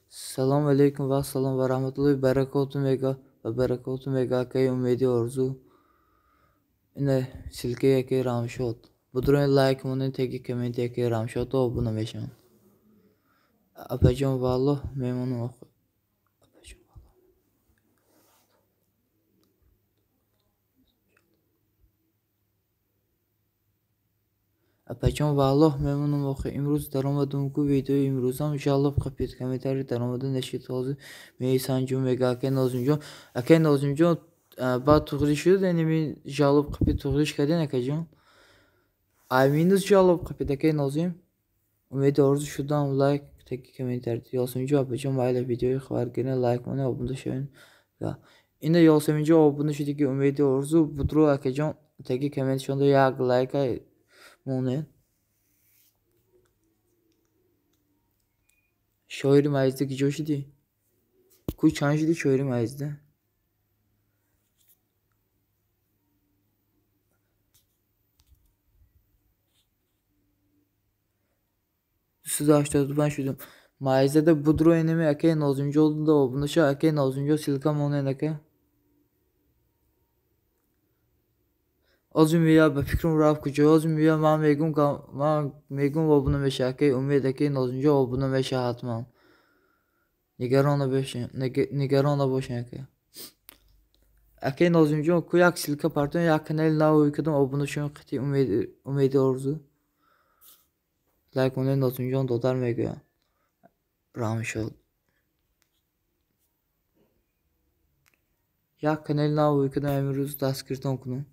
Салом алейкум ва салом ва раҳматуллоҳи баракоту, мега. Ва баракоту, мега, акаи Умеди Орзу. Ина ссылкаи акаи Рамшод. Будроин лайк монен, теги комменти акаи Рамшодда обуна мешаванд. Апаҷон, валлоҳ мемонам. Апаҷон, валлоҳ мемонам, охи имрӯз даромадум ку видеои имрӯзам жалоб қапид, комментарий даромада нашид, ҳозир меисанҷум, мега акаи Нозимҷон. Акаи Нозимҷон, баъд туғрӣ шуд, инами жалоб қапид, туғриш карден, акаҷон? Ай минус жалоб қапид, акаи Нозим. Умеди Орзу шудам, лайк таги комментарий. Ёсимҷон, апаҷон, майли видеои хабаргирен, лайк монед, обуна шавед. Ина Ёсаминҷон обуна шудиги Умеди Орзу будро, акаҷон. Таги комментшонда як лайка монед. Шоири майизда киҷо шудӣ? Ку чанд шудӣ шоири майизда? Дусаду ҳаштоду панҷ шудум. Майизада будро инами акаи Нозимҷон обуна шав, акаи Нозимҷон ссылка монед ака. Ҳозир меояд, ба фикрам рафт куҷо. Ҳозир меояд, ман мегӯм обуна мешавад. Акаи Умед, акаи Нозимҷон обуна мешавад ҳатман. Нигарон набошед ака. Акаи Нозимҷон ку як ссылка партоем, як канали нав кардам, обуна шавем қити Умеди Орзу. Лайк монед, Нозимҷон додар мегӯяд. Рамшод. Як канали нав кардам, имрӯз дастгиртон кунам.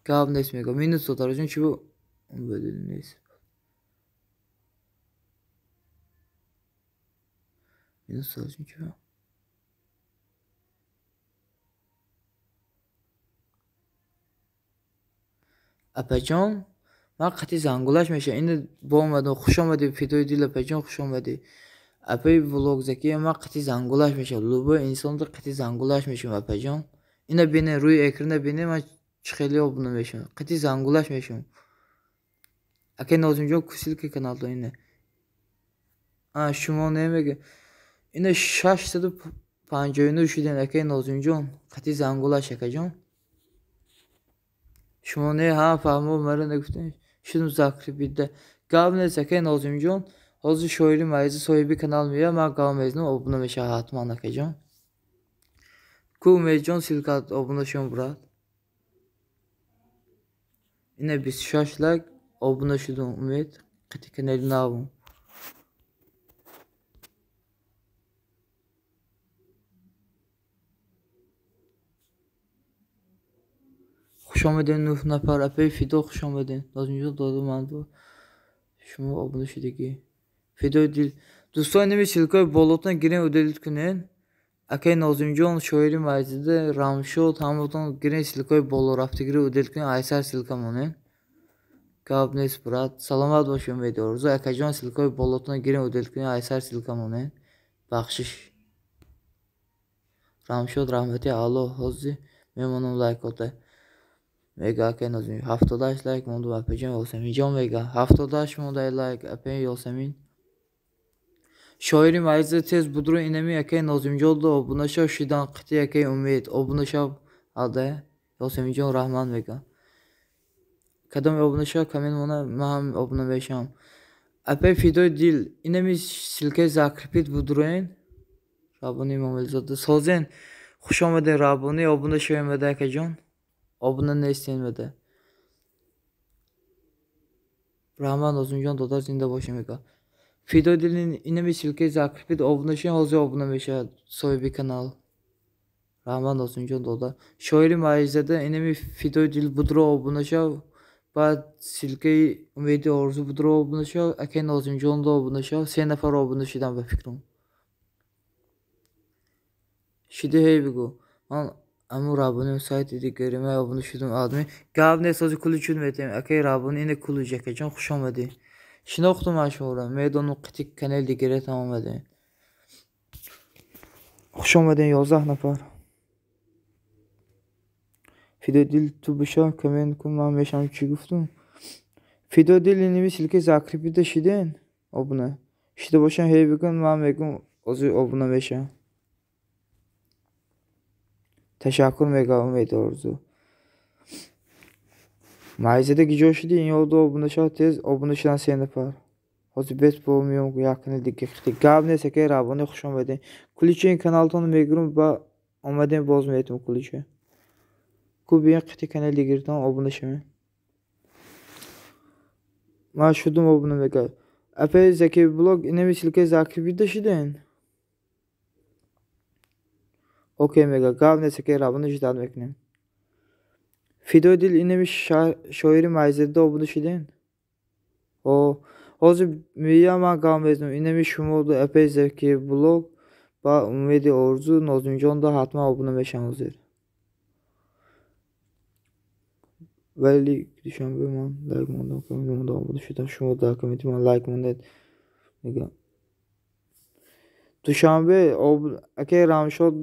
Гап нест мегӯям. Минус додарҷон чӣ бу? Бадил нест. Минус додарҷон чӣ бу? Апаҷон, ман қатъи зангулаш мешавам. Ина бо омадам. Хуш омадӣ, фидои дил апаҷон, хуш омадӣ. Апаи влогзакия ман қатъи зангулаш мешавам. Любой инсонро қатъи зангулаш мешавам апаҷон. Ина бинед, рӯи экрана бинед, ман чӣ хеле обуна мешавам. Қатъи зангулаш мешавам. Акаи Нозимҷон ку ссылка каналто ина. Шумо намега. Ина 659 шудем акаи Нозимҷон. Қатъи зангулаш акаҷон. Шумо не, ҳа, фаҳмо, маро нагуфтем. Шудум закрепида. Гап нест акаи Нозимҷон. Ҳозир шоири майиза соҳиби канал меояд, ман гап мезанам, обуна мешавад ҳатман акаҷон. Ку Умедҷон ссылка обуна шавам брат. Ина 26 лайк обуна шудум Умед, қити канали навум. Хуш омадед 9 нафар, апаи Фидо хуш омадед. Нозимҷон доду ман бо шумо обуна шудагӣ. Фидои дил. Дӯстон, инами ссылкаи болотон гирен удалить кунед. Акаи Нозимҷон, шоири майзида, Рамшод, ҳаматон гирен ссылкаи боло рафтагиро удалить кунед, айсар ссылка монед. Гап нест брат. Саломат бошед Умеди Орзу. Акаҷон, ссылкаи болотон гирен удалить кунед, айсар ссылка монед. Бахшиш. Рамшод раҳмати Аллоҳ, ҳозир мемонам лайкота. Мега акаи Нозимҷон. 78 лайк мондум апаҷон Ёсаминҷон мега. 78 монда лайк апаи Ёсамин. Шоири майиза тез будро инами акаи Нозимҷон обуна шав, шидан қити акаи Умед обуна шав ада Ёсаминҷон раҳмат мега. Кадом обуна шав коммент мона, ман ҳам обуна мешавам. Апаи Фидои дил, инами ссылкаи закрепит будроен. Рабони Имомализода созен. Хуш омадед Рабони, обуна шавем ада акаҷон. Обуна нестем ада. Раҳмат Нозимҷон додар зинда бошед мега. Фидои дил инами ссылкаи закрепит обуна шавем, ҳозир обуна мешавад соҳиби канал. Раҳмат Нозимҷон додар. Шоири майизада инами Фидои дил будро обуна шав, баъд ссылкаи Умеди Орзу будро обуна шав, акаи Нозимҷонро обуна шав. 3 нафар обуна шудам ба фикрам. Шиди ҳей бигӯ. Ман аму Рабони сайти дигари ман обуна шудум адми. Гап нест, ҳозир куличуд метаем. Акаи Рабони ина кулич акаҷон, хуш омадӣ. Шинохтум ман шуморо, медонам қити канали дигаретам омадем. Хуш омадем 11 нафар. Фидои дил ту бишав, коммент кун, ман мешавам чӣ гуфтум. Фидои дил инами ссылкаи закрепида шиден обуна. Шида бошам ҳей бигӯн, ман мегӯм ҳозир обуна мешавам. Ташаккур мегӯям Умеди Орзу. Майизада киҷо шудӣ? Ин ёду обуна шав, тез обуна шудан 3 нафар. Ҳозир бес бо меом як канали дига қити. Гап нест акаи Рабони, хуш омадем. Куличи ин каналтонро мегирам, ба омадем боз метум кулича. Ку биён қити канали дигартон обуна шавем. Ман шудум обуна мега. Апаи Заки блог инами ссылкаи закрепида шуден? Окей мега. Гап нест акаи Рабони, ждат мекунем. Фидои дил инами шоири майзада обуна шуден? О, ҳозир меоям ман гап мезанам. Инами шумо апаи Заки блог, Ба Умеди Орзу Нозимҷонда ҳатман обуна мешавам ҳозир. Вале Душанбе ман лайк мондам, коммент мондам, обуна шудам. Шумо дар комменти ман лайк монед. Мегӯям. Душанбе акай Рамшод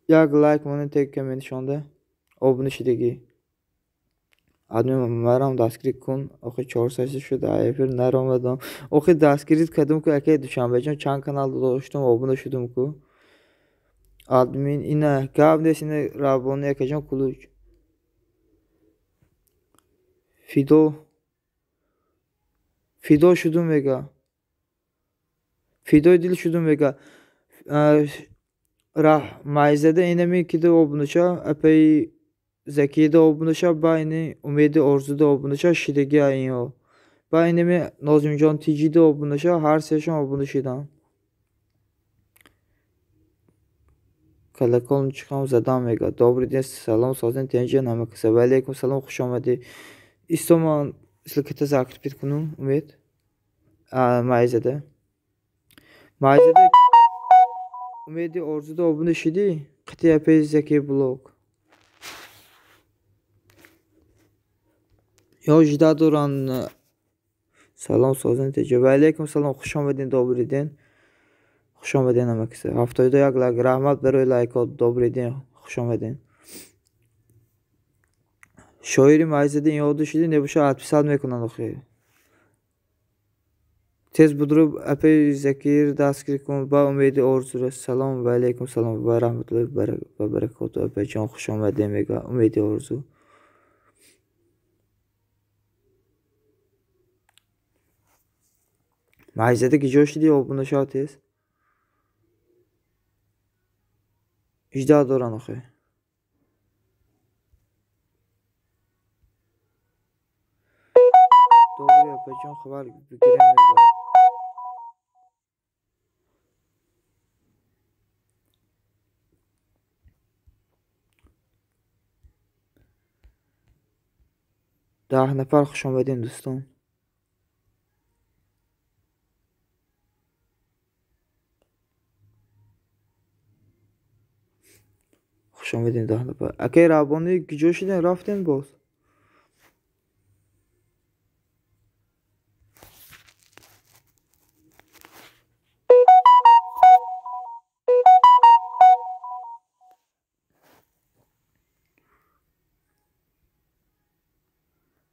як лайк монед тег комментшонда. Обуна шудагӣ. Адми марам дастгирӣ кун. Охи 400 шуд, эфир наромадам. Охи дастгирӣ кардам ку акай Душанбеҷон, чанд канал доштам, обуна шудам ку. Админ ина гап нест, ина Раббони акаҷон кулуч. Фидо шудум мега. Фидои дил шудум мега. Майзада инами кида обуна ша, апаи Закида обуна ша, ба ини Умеди Орзуда обуна ша, шидагӣ инҳо. Ба инами Нозимҷон Тиҷида обуна ша, ҳар сеашон обуна шиданд. Колокольчикам задам мега. Добрый день, салом, созин тенҷан ҳама каса. Ва алейкум салом, хуш омадӣ. Исто ман ссылката закрепить кунум, Умед. Майзада. Майзада Умеди Орзуда обуна шидӣ? Қити апаи Заки блог. Ё жида доранд. Салом, созин теҷа. Ва алейкум салом, хуш омадин, добрый день. Хуш омадин ҳама каса. 71 лайк. Раҳмат барои лайкҳо. Добрый день, хуш омадин. Шоири Майзада инҳо шидӣ, небошад отписать мекунанд охи. Тез будро апаи Закир дастгирӣ кун ба Умеди Орзура. Салом, ва алейкум салом ва раҳматуллоҳи ва баракоту. Апаҷон хуш омадем мега Умеди Орзу. Майзада ки ҷо шидӣ, обуна шав тез. 18 доранд охи. Добрый апаҷон, хабар бигирем мега. Даҳ нафар хуш омадем дӯстон. Хуш омадем 10 нафар. Акай Раббонӣ куҷо шудем, рафтем боз?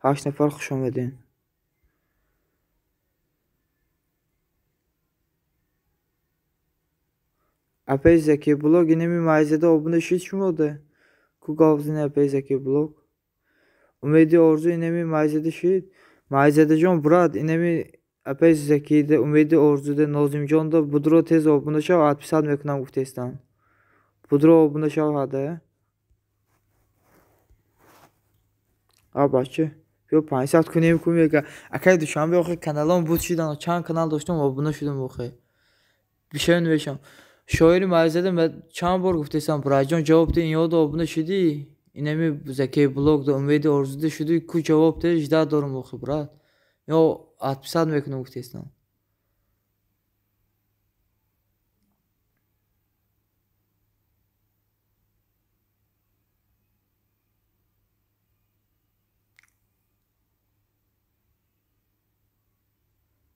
Ҳашт нафар хуш омадем. Апаи Заки блог инами Майзада обуна шид шумода? Ку гап зани апаи Заки блог? Умеди Орзу инами Майзада шид? Майзадаҷон брат, инами апаи Закида, Умеди Орзуда, Нозимҷонда будро тез обуна шав, отписать мекунам гуфтестанд. Будро обуна шав ҳада. А бача, биё 500 кунем ку мега. Акай Душанбе охи каналон буд шидан, чанд канал доштам обуна шудам охи. Бишавем намешавам. Шоири Майзада чанд бор гуфтестам, браҷон ҷавоб де, инҳода обуна шудӣ? Инами Заки блог да Умеди Орзуда шудӣ, ку ҷавоб де, жда дорам охи брат. Ё отписать мекунам гуфтестам.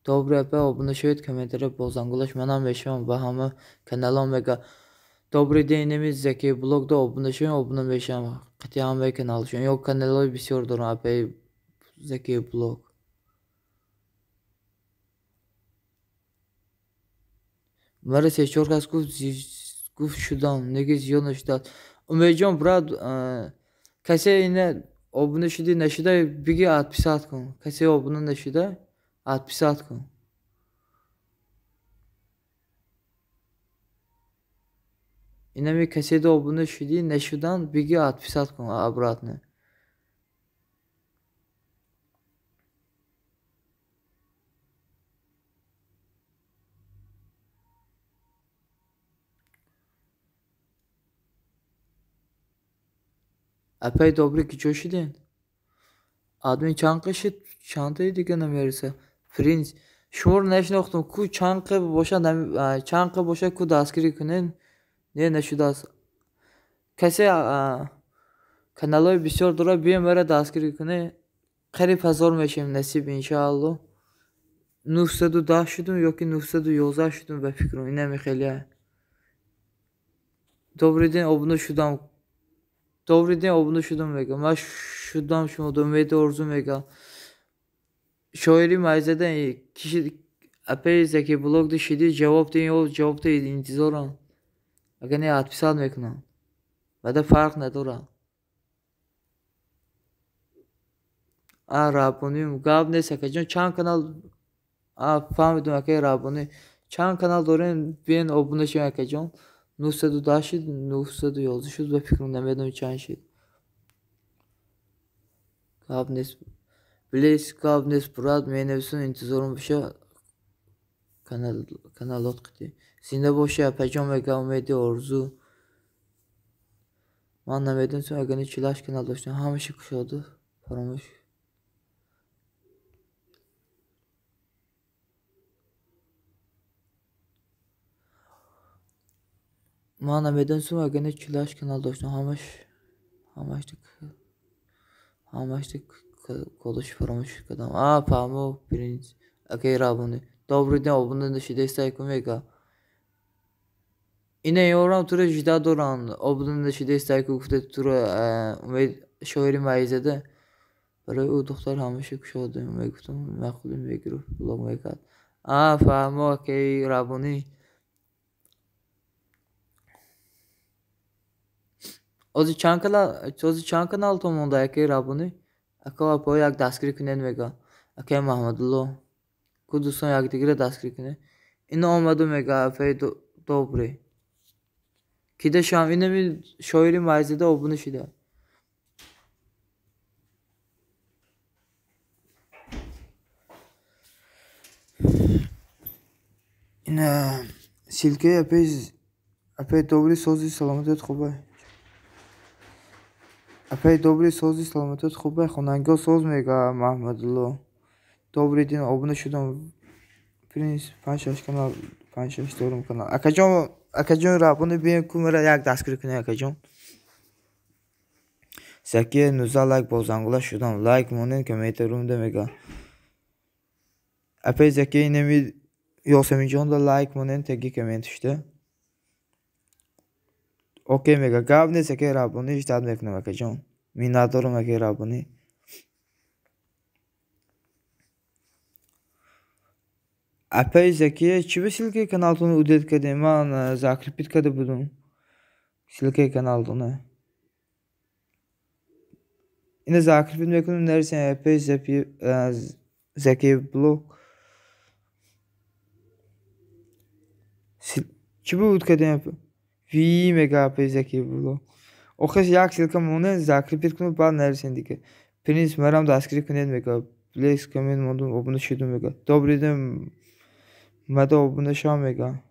Добрый апа, обуна шавед, комментария бо зангулаш манам мешавам ба ҳама каналон мега. Добрый день, инами Заки блог да обуна шавем, обуна мешавам. Қити ҳамаи каналшон. Ё каналҳои бисёр дорам апаи Заки блог. Мара се-чор кас гуфт шудам, неги зиёд нашудааст. Умедҷон брат, касе ина обуна шудӣ нашуда, биги отписать кун. Касе обуна нашуда, отписать кун. Инами каседа обуна шудӣ нашудан, биги отписать кун обратно. Апай Добрый куҷо шудем? Админ чанд қишид? Чандтаи дига намереса? Принц Шуморо нашинохтам. Ку чанд қе бошад, чанд қе бошад, ку дастгирӣ кунед. Не, нашудааст. Касе каналҳои бисёр дорад, биём мара дастгирӣ кунед. Қариб 1000 мешавем, насиб иншаалло. 910 шудум ёки 911 шудум ба фикрам. Инами хеле. Добрый день, обуна шудам. Добрый день, обуна шудам мегӯям. Ман шудам шумо умеди орзу мегӯям. Шоири майзада киши апаи Заки блог дишиди ҷавоб диҳ, ё ҷавоб диҳ, интизорам. Агар не, отписать мекунам. Баъда фарқ надорад. А Раббонӣ гап нест, акаҷон, чанд канал фаҳмидум, акаи Раббонӣ. Чанд канал дорем, биён обуна шавем, акаҷон. 910 шуд, 911 шуд, ба фикрам намедонам чанд шуд. Гап нест. Блес, гап нест, брат, менависам, интизорам боша. Каналот қити. Зинда боши, апаҷон, мегӯям, умеди орзу. Ман намедонистам, агар не 48 канал доштам, ҳамаша кушода, фаромӯш. Ман намедонистам, агар не 48 канал доштам, ҳамашта кодаш фаромӯш кардам. А, фаҳмо, принц, акаи Раббонӣ. Добрый день, обуна нашидаистай ку мега. Ина ёрам туро жида доранд. Обуна нашидаистай ку гуфта туро умед шоири майзада. Барои ӯ духтар ҳамаша кушода мегуфтам, маъқулӣ мегирифт, блог мекард. А, фаҳмо, акаи Раббонӣ. Ҳозир чанд каналтон монда, акаи Раббонӣ? Ака апо як дастгирӣ кунед мега. Акаи Маҳмадулло. Ку дӯстон якдигарро дастгирӣ кунед. Ина омаду мега апаи Добрый. Кида шам, инами шоири майзада обуна шуда. Ина ссылкаи апаи Добрый сози саломатият хубай. Апаи Добрый сози саломатият хубай, хонангиҳо соз мега Маҳмадулло. Добрый день, обуна шудам. Принц 5-6 канал, 5-6 дорум канал. Акаҷон, акаҷон Раббонӣ, биён ку мара як дастгирӣ кунед, акаҷон. Закия 19 лайк бо зангула шудам. Лайк монед, комментар румда мега. Апаи Закия инами Ёсаминҷонда лайк монед, теги коммент шуда. Окей мега. Гап нест, акаи Раббонӣ, ждать мекунам, акаҷон. Миннатдорам, акаи Раббонӣ. Апаи Закия, чӣ ба ссылкаи каналтонро удалить кардем? Ман закрепить карда будам. Ссылкаи каналтонро. Ина закрепить мекунам, нарисем апаи Закия блог. Чӣ ба уд кардем? Ви мега апаи Закия блог. Охир як ссылка монед, закрепить кунам, баъд нарисем дига. Принц марам дастгирӣ кунед мега. Блес коммент мондум, обуна шудум мега. Добрый день, мада обуна шавам мега.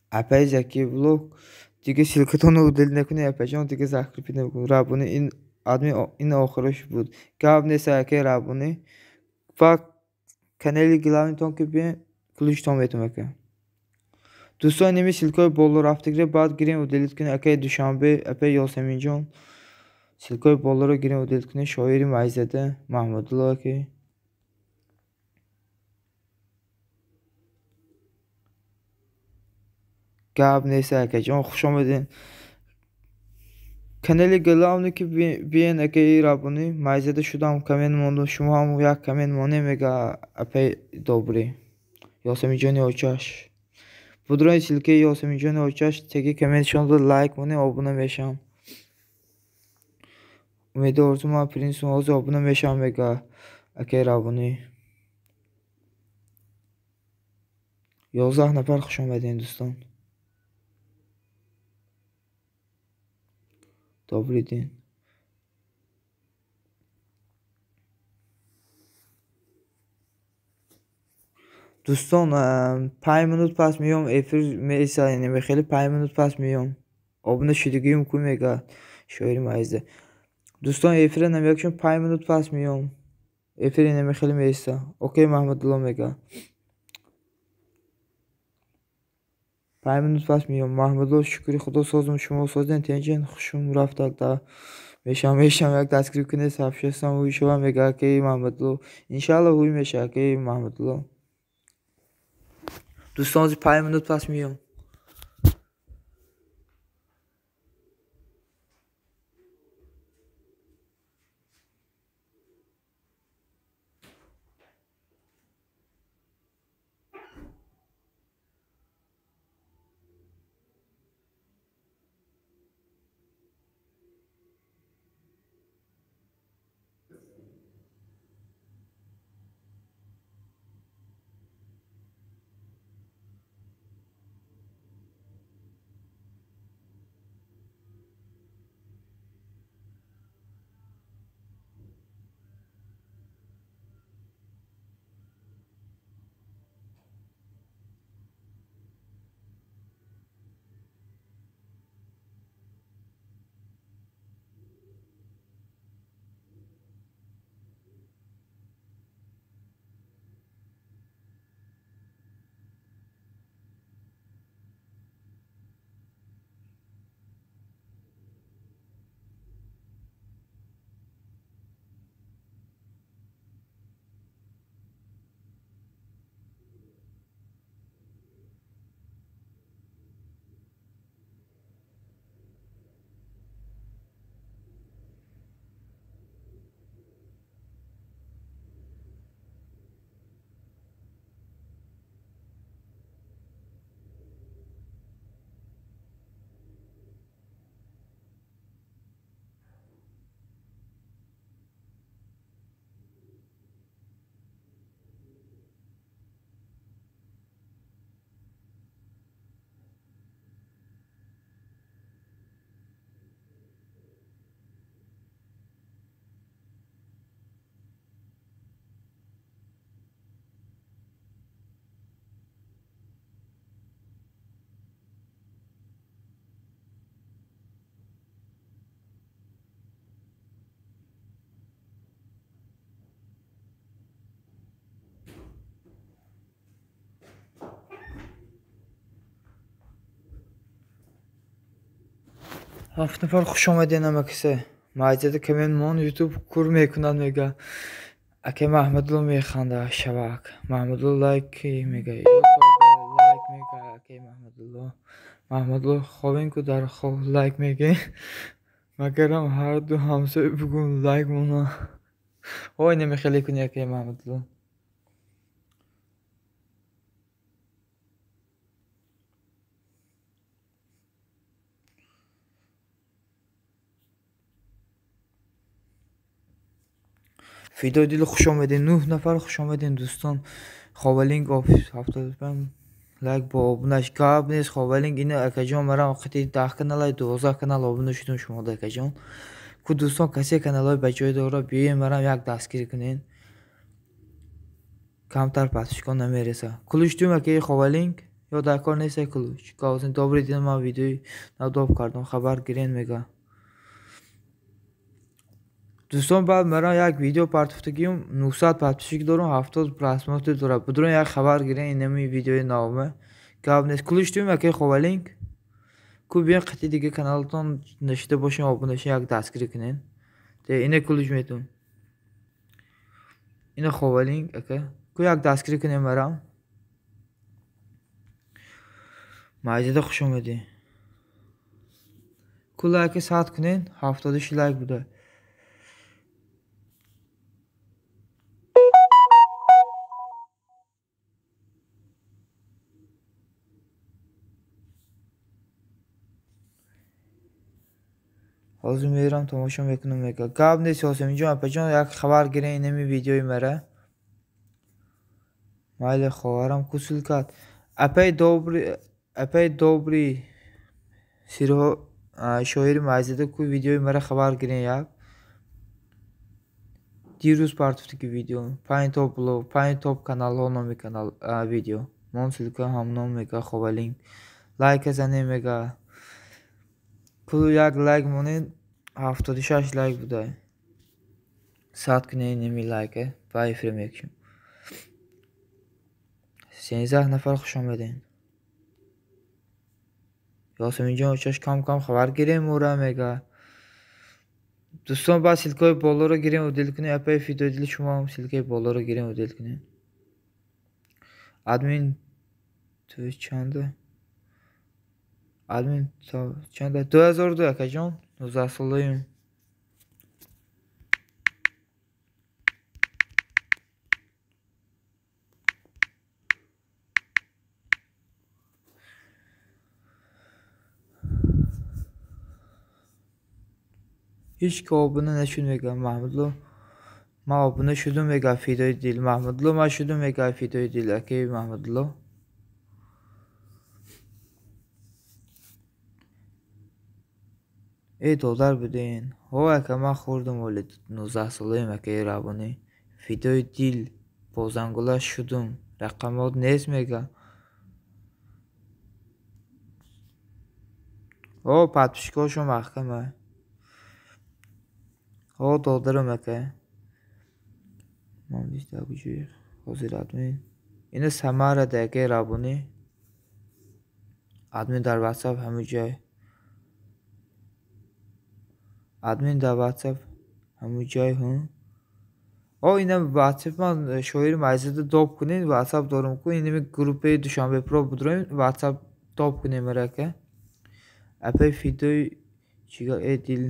Апаи Закия блог дига ссылкатонро удалить накунед, апаҷон, дига закрепить намекунам. Раббонӣ ин админ ин охираш буд. Гап нест, акаи Раббонӣ. Ба канали главнитон ки биён, ключтон метавонам, ака. Дӯстон, инами ссылкаҳои боло рафтагиро баъд гирем удалить кунед, акаи Душанбе, апаи Ёсаминҷон. Ссылкаҳои болоро гирем удалить кунед, шоири майзада, Маҳмадулло акаи. Гап нест, акаҷон, хуш омадед. Канали главный ки биён, акаи Раббонӣ, майзада шудам, коммент мондум, шумо ҳам як коммент монед мега апаи Добрый. Ёсаминҷони очаш. Будрои ссылкаи Ёсаминҷони очаш, теги комментшонро лайк монед, обуна мешавам. Умеди орзу ман принц ҳозир обуна мешавам мега акаи Раббонӣ. 11 нафар хуш омадед, дӯстон. Добрый день. Дӯстон, 5 минут пас меём, эфир меиса, яъне хеле 5 минут пас меём. Обуна шудагиюм ку мега шоири майза. Дӯстон, эфира намеёкшум, 5 минут пас меём. Эфири нами хеле меиста. Окей, Маҳмадулло мега. 5 минут пас меём. Маҳмадулло, шукри худо созум, шумо созен тенҷен хушум рафта да мешам мешам як дастгирӣ кунед сабшестам ҳуй шава мега акаи Маҳмадулло. Иншаалло ҳуй меша акаи Маҳмадулло. Дӯстон, 5 минут пас меём. 7 нафар хуш омадед ҳама касе. Маҷида камен мон ютуб кур мекунад мега. Ака Маҳмадулло механда шавак. Маҳмадулло лайк мега. Лайк мега ака Маҳмадулло. Маҳмадулло хобен ку дар хоб лайк меге. Магарам ҳар ду ҳамсоя бугун лайк мона. Ой намехеле куни ака Маҳмадулло. Фидои дил хуш омадед. 9 нафар хуш омадед дӯстон. Ховалинг офис 75 лайк бо обунаш. Гап нест Ховалинг ина акаҷон марам қити 10 каналай 12 канал обуна шудум шумо акаҷон. Ку дӯстон касе каналҳои ба ҷой дора биёен марам як дастгирӣ кунед. Камтар подписчикон намереса. Ключ дум акаи Ховалинг ё дар кор нест ключ. Гавзин добрый дин ман видеои надоб кардам хабар гирен мега. Дӯстон баъд марам як видео партофтагиюм 900 подписчик дорум 70 просмотр дорад. Будурон як хабар гирен инами видеои навме. Гап нест. Ключ дум акаи Ховалинг. Ку биён қити дига каналатон нашида бошем обуна шин як дастгирӣ кунед. Де ина ключ метун. Ина Ховалинг ака. Ку як дастгирӣ кунем марам. Маҷида хуш омадӣ. Ку лайки 100 кунед 76 лайк буда. Ҳозир мерам тамошо мекунам мега. Гап нест Ёсаминҷон апаҷон як хабар гирен инами видеои мара. Майли хоҳарам кусул кард. Апаи добрый сирҳо шоири маҷида ку видеои мара хабар гирен як. Дирӯз партофтаги видео. 5 топ блог, 5 топ каналҳо номи канал видео. Мон ссылка ҳамном мега Ховалинг. Лайка занем мега. Кулу як лайк монед 76 лайк буда. Сад кунед ними лайка, ба эфир мекушем. 13 нафар хуш омадед. Ёсаминҷон очаш кам-кам хабар гирем ура мега. Дӯстон ба ссылкаи болоро гирем удел кунед. Апаи фидои дили шумо ссылкаи болоро гирем удел кунед. Админ ту чанда? Админ то чанда? 2002 акаҷон, 19 солаем. Ҳеҷ ки обуна нашуд мега Маҳмудло. Ман обуна шудум мега фидои дил. Маҳмудло ман шудум мега фидои дил. Акаи Маҳмудло. Эй додар буден. Ҳо ака ман хурдум оли 19 солаем акаи Рабонӣ. Фидои дил бо зангула шудум. Рақамот нест мега. Ҳо подписчикҳошон маҳкама. Ҳо додарам ака. Ман бистар куҷои ҳозир админ. Ина Самара да акаи Рабонӣ. Админ дар WhatsApp ҳамун ҷой. Админ дар WhatsApp ҳамун ҷой ҳу. О ина WhatsApp ман шоири майзада доб кунед, WhatsApp дорум ку инами группаи Душанбе Про будроем, WhatsApp доб кунем мара ака. Апаи фидои ҷигар э дил.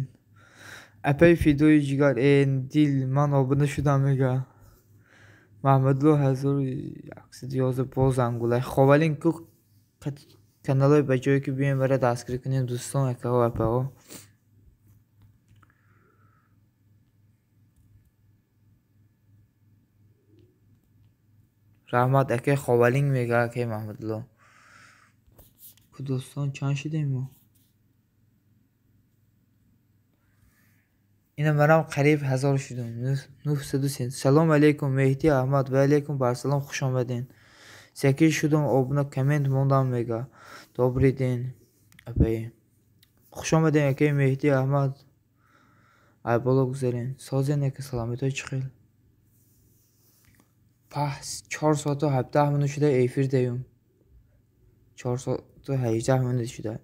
Апаи фидои ҷигар э дил ман обуна шудам мега. Маҳмудло 1111 боз зангулай. Ховалин ку каналҳои ба ҷое ки биёем бара дастгирӣ кунем дӯстон акаҳо апаҳо. Раҳмат акаи Ховалин мега акаи Маҳмудло. Ку дӯстон чанд шудем мо? Ина манам қариб 1000 шудум. 903. Салом алейкум Меҳди Аҳмад ва алейкум барсалом хуш омадед. Секи шудум обуна коммент мондам мега. Добрый день апаи. Хуш омадед акаи Меҳди Аҳмад. Ай боло гузарен. Созен ака саломатиҳо чӣ хел? Пас 4 соату 17 минут шуда эфир даюм. 4 соату 18 минут шуда.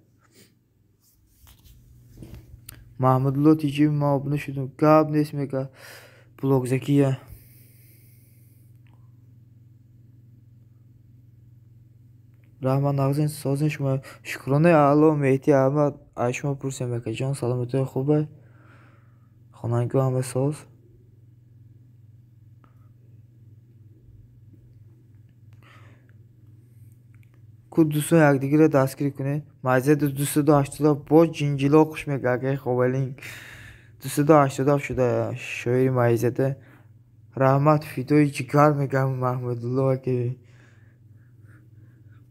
Маҳмудло тиҷи ман обуна шудум. Гап нест мега. Блогзакия. Раҳмат нағзин созин шумо. Шукронаи Алло Меҳди Аҳмад. Ай шумо пурсем акаҷон саломатиҳои хубе? Хонангиҳо ҳама соз? Ку дӯстон якдигарро дастгирӣ кунед. Майзада 287 боз ҷинҷило хуш мега акаи Ховалин. 287 шуда шоири Майзада. Раҳмат фидои ҷигар мега Маҳмудулло акаи.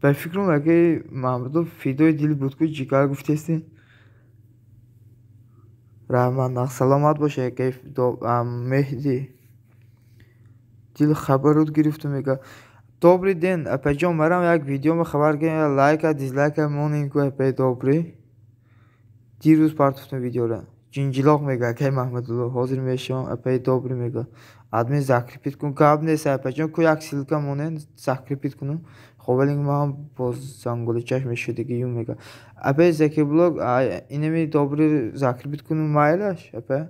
Ба фикрам акаи Маҳмудулло фидои дил буд ку ҷигар гуфтестин. Раҳмат нағз саломат бошед акаи Меҳди. Дил хабарут гирифту мега. Добрый день, апаҷон, марам як видеома хабар гирем, лайка, дизлайка монем ку апаи добрый. Дирӯз партофтам видеора. Ҷинҷилоқ мега акаи Маҳмудулло, ҳозир мешавам, апаи добрый мега. Админ закрепит кун, гап нест апаҷон, ку як ссылка монем, закрепит кунам. Ховалин ман бо зангули чашм мешудагӣ ю мега. Апаи Закиблог, инами добрый закрепит кунам майлаш, апа.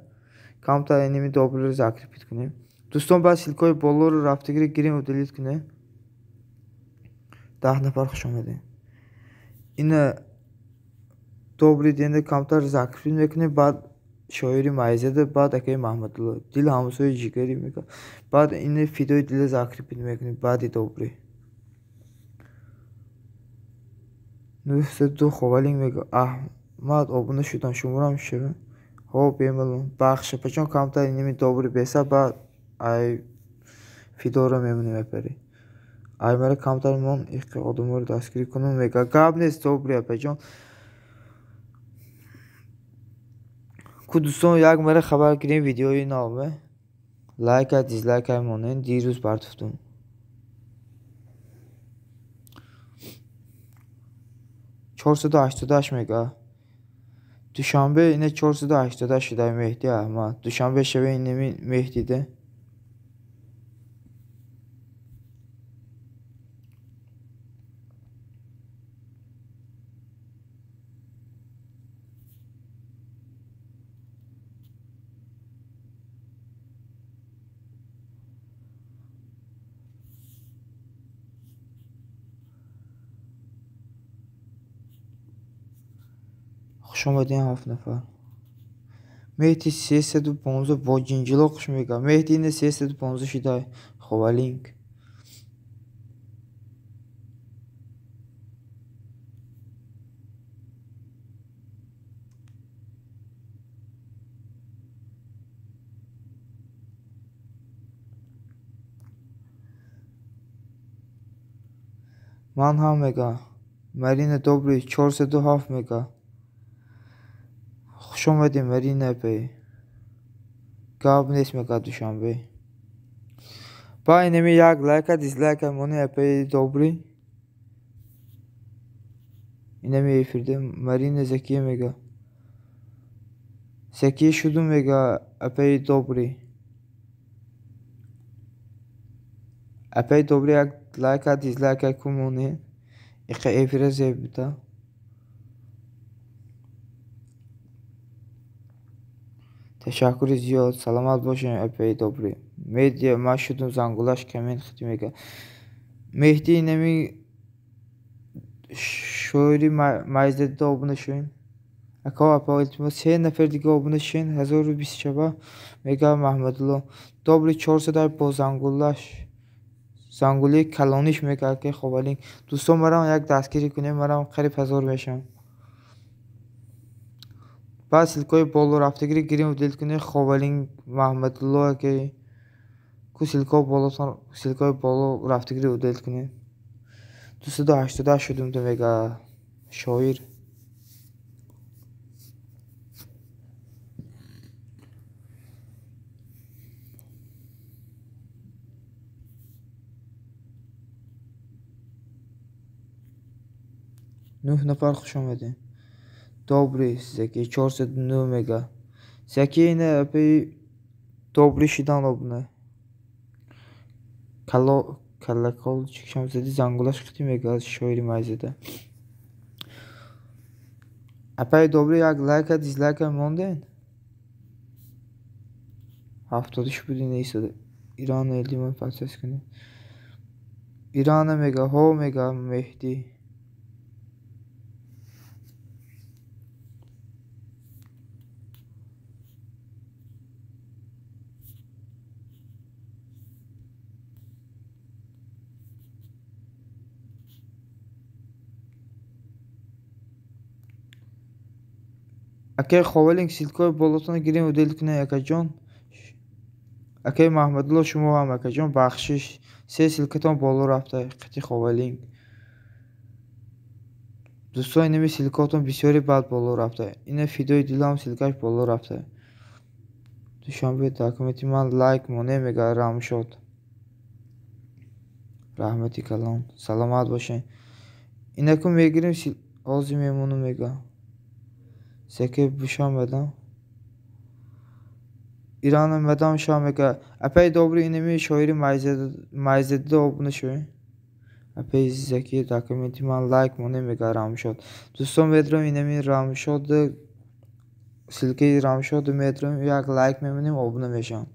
Камтар инами добрый закрепит кунем. Дӯстон ба ссылкаҳои болоро рафтагиро гирем удалит кунем. 10 нафар хуш омадед. Ина добрый день камтар закрепит мекунем, баъд шоири Майзада, баъд акаи Маҳмудулло. Дил ҳамсои ҷигари мега. Баъд ина фидои дила закрепит мекунем, баъди добрый. 902 Ховалин мега. Аҳмад обуна шудам, шуморам шава. Ҳо бемалон. Бахш апаҷон камтар инами добрый беса, баъд ай фидоро мемонем апари. Ай мара камтар мон иқи одаморо дастгирӣ кунам мега. Гап нест добрый апаҷон. Ку дӯстон як мара хабар гирем видеои навме. Лайка, дизлайка монем, дирӯз партофтум. 488 мега. Душанбе ина 488 шудай Меҳди Аҳмад. Душанбе шаве инами Меҳдида. Хуш омадем 7 нафар. Меҳди 315 бо ҷинҷило хуш мега. Меҳди ина 315 шудай. Ховалинг. Ман ҳам мега. Марина Добрый 407 мега. Хуш омадем Марина апай. Гап нест мега Душанбе. Ба инами як лайка дизлайка мони апай Добрый. Инами эфирде Марина Закия мега. Закия шуду мега апай Добрый. Апай Добрый як лайка дизлайка кумони. Иқа эфира зебита. Ташаккури зиёд. Саломат бошед апаи Добрый. Медиа ман шудум зангулаш камен хити мега. Меҳди инами шоири майзада обуна шуин. Ака апа илтимос 3 нафар дига обуна шуин 1020 шава мега Маҳмадулло. Добрый 400 бо зангулаш. Зангули калониш мега ака Ховалинг. Дӯстон марам як дастгирӣ кунем, марам қариб 1000 мешавам. Баъд ссылкаҳои болорафтагиро гирем удалить кунем. Ховалинг Маҳмадулло ака ку ссылкаҳо болотон ссылкаҳои боло рафтагиро удалить кунем. 288 шудум ду мега шоир. Нӯҳ нафар хуш омадем. Добрый Заки 409 мега. Заки ина апаи Добрый шидан обуна. Кало калакол чикшам зади зангулаш хити мега шоири майзада. Апаи Добрый як лайка дизлайка монден. 70 буди неистода. Иран элдимон процесс кунем. Ирана мега ҳо мега Меҳди. Акай Ховалинг ссылкаҳои болотонро гирем удалить кунем акаҷон. Акай Маҳмадулло шумо ҳам акаҷон бахшиш. 3 ссылкатон боло рафта қити Ховалинг. Дӯстон инами ссылкаотон бисёре бад боло рафта. Ина Фидои дилам ссылкаш боло рафта. Душанбе документи ман лайк моне мега Рамшод. Раҳмати калон. Саломат бошед. Инаку мегирем ҳозир мемонум мега. Заки бушам Ирана мадам ша мега. Апаи Добрый инами шоири майзада обуна шуин. Апаи Заки документи ман лайк моне мега Рамшод. Дӯстон медорам инами Рамшод ссылкаи Рамшод медорам як лайк мемонем обуна мешаванд.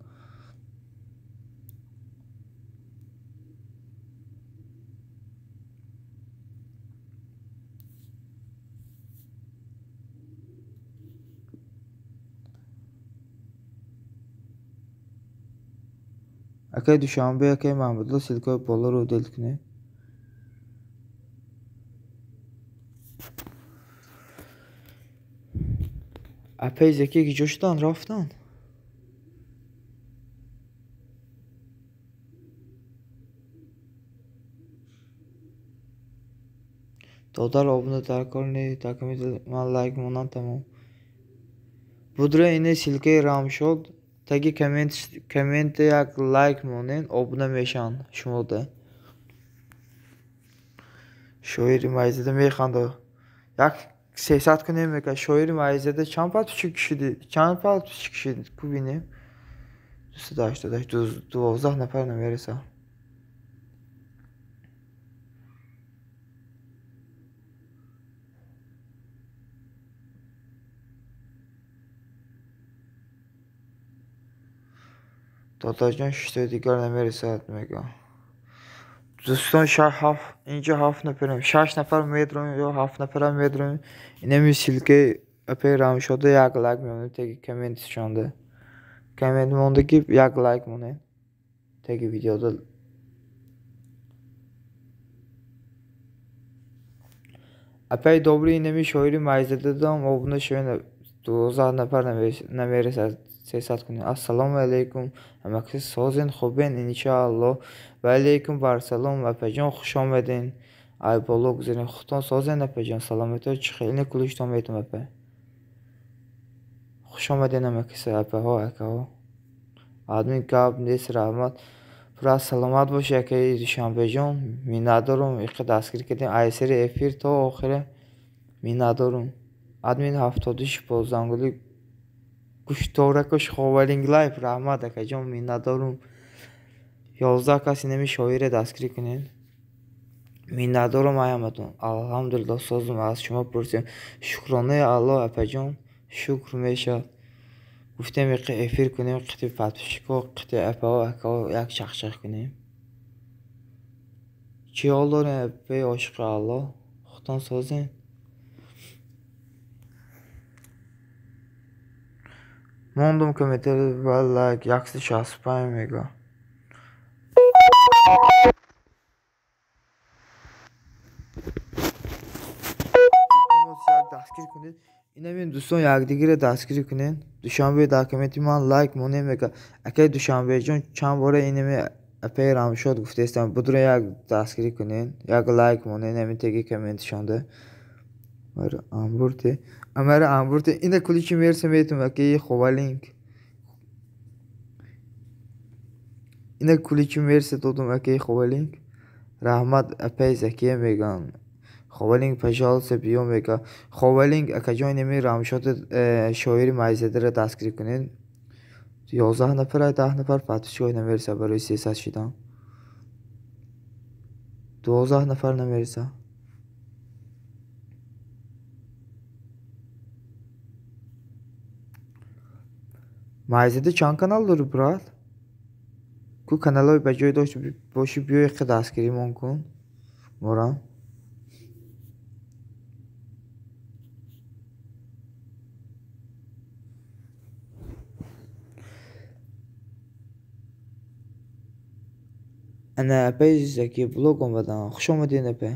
Акай Душанбе, акай Маҳмадулло ссылкаҳои болоро удалить кунем. Апаи Заки киҷо шуданд? Рафтанд? Додар обуна дар кор не, документи ман лайк монам тамом. Будра ина ссылкаи Рамшод таги коммент як лайк монен обуна мешаванд шумода. Шоири майзада механда. Як 300 кунем мега. Шоири Майзада чанд подписчик кишиди? Чанд подписчик кишиди? Ку бинем. 288 12 нафар намереса. Додаҷон шиштои дигар намересад мега. Дӯстон инҷо 7 нафарем. 6 нафар медроем ё 7 нафарам медроем. Инами ссылкаи апаи Рамшода як лайк мемонем теги комментшонда. Коммент мондаги як лайк монем теги видеода. Апаи Добри инами шоири Майзададам обуна шавед. 12 нафар намересад. 300 кунем. Ассалому алайкум. Ҳамакси созен хубен иншааллоҳ. Ва алайкум вассалом апаҷон хуш омаден. Ай боло гузарен худтон созен апаҷон. Саломатиҳо чӣ хел? Ина кулиштон метум апа. Хуш омаден ҳамакси апаҳо акаҳо. Админ гап нест раҳмат. Пура саломат бошӣ акаи Душанбеҷон. Миннатдорум иқа дастгирӣ кардем. Ай сари эфир то охира миннатдорум. Админ 76 бо зангули гӯшторакаш Ховалинг лайф раҳмат акаҷон миннатдорум. 11 кас инами шоире дастгирӣ кунед. Миннатдорум ай ҳаматон. Алҳамдулиллоҳ созум аз шумо пурсем. Шукронаи Аллоҳ апаҷон шукр мешавад. Гуфтем иқа эфир кунем қити подписчикҳо қити апаҳо акаҳо як чахчах кунем. Чӣ ҳол дорем апаи ошиқи Аллоҳ? Худтон созем. Мондум комментари ва лайк 165 мега. Дастгирӣ кунед. Инамин дӯстон якдигарро дастгирӣ кунед. Душанбе дар комменти ман лайк монем мега. Акаи Душанбеҷон чанд бора инами апаи Рамшод гуфтаистам. Будро як дастгирӣ кунед. Як лайк монед ҳамин теги комментшонда. Амбурте. Амара амбурте. Ина куличи мерса метум акаи Ховалинг. Ина куличи мерса додум акаи Ховалинг. Раҳмат апаи Закия меган. Ховалинг пожалуйста биё мега. Ховалинг акаҷон инами Рамшод шоири Майзадаро дастгирӣ кунед. 11 нафар 10 нафар подписчикҳо намереса барои 300 шидан. 12 нафар намереса. Майзада чанд канал дорӣ брат? Ку каналҳои ба ҷой дошт бошӣ биё иқа дастгиримон кун. Морам. Ана апаи Заки блог омадан. Хуш омадед апа.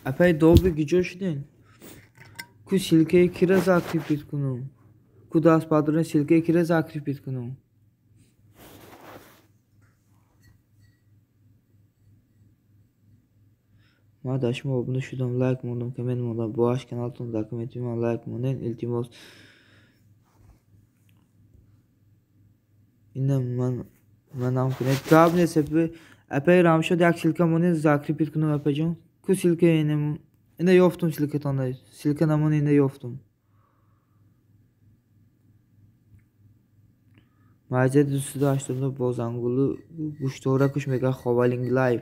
Апаи Добри гиҷо шуден? Ку ссылкаи кира закрепить кунум? Ку даст бардорен ссылкаи кира закрепить кунум? Ман дар шумо обуна шудам, лайк мондам, коммент мондам. Бо ҳашт каналтон дар комменти ман лайк монед, илтимос. Ина манам кунед. Гап нест апаи Рамшод як ссылка монед закрепить кунум апаҷон. Ку ссылка ина ёфтум ссылкатонда. Ссылка намон ина ёфтум. Майзада 289 бо зангулу гӯшторакуш мега Ховалинг лайф.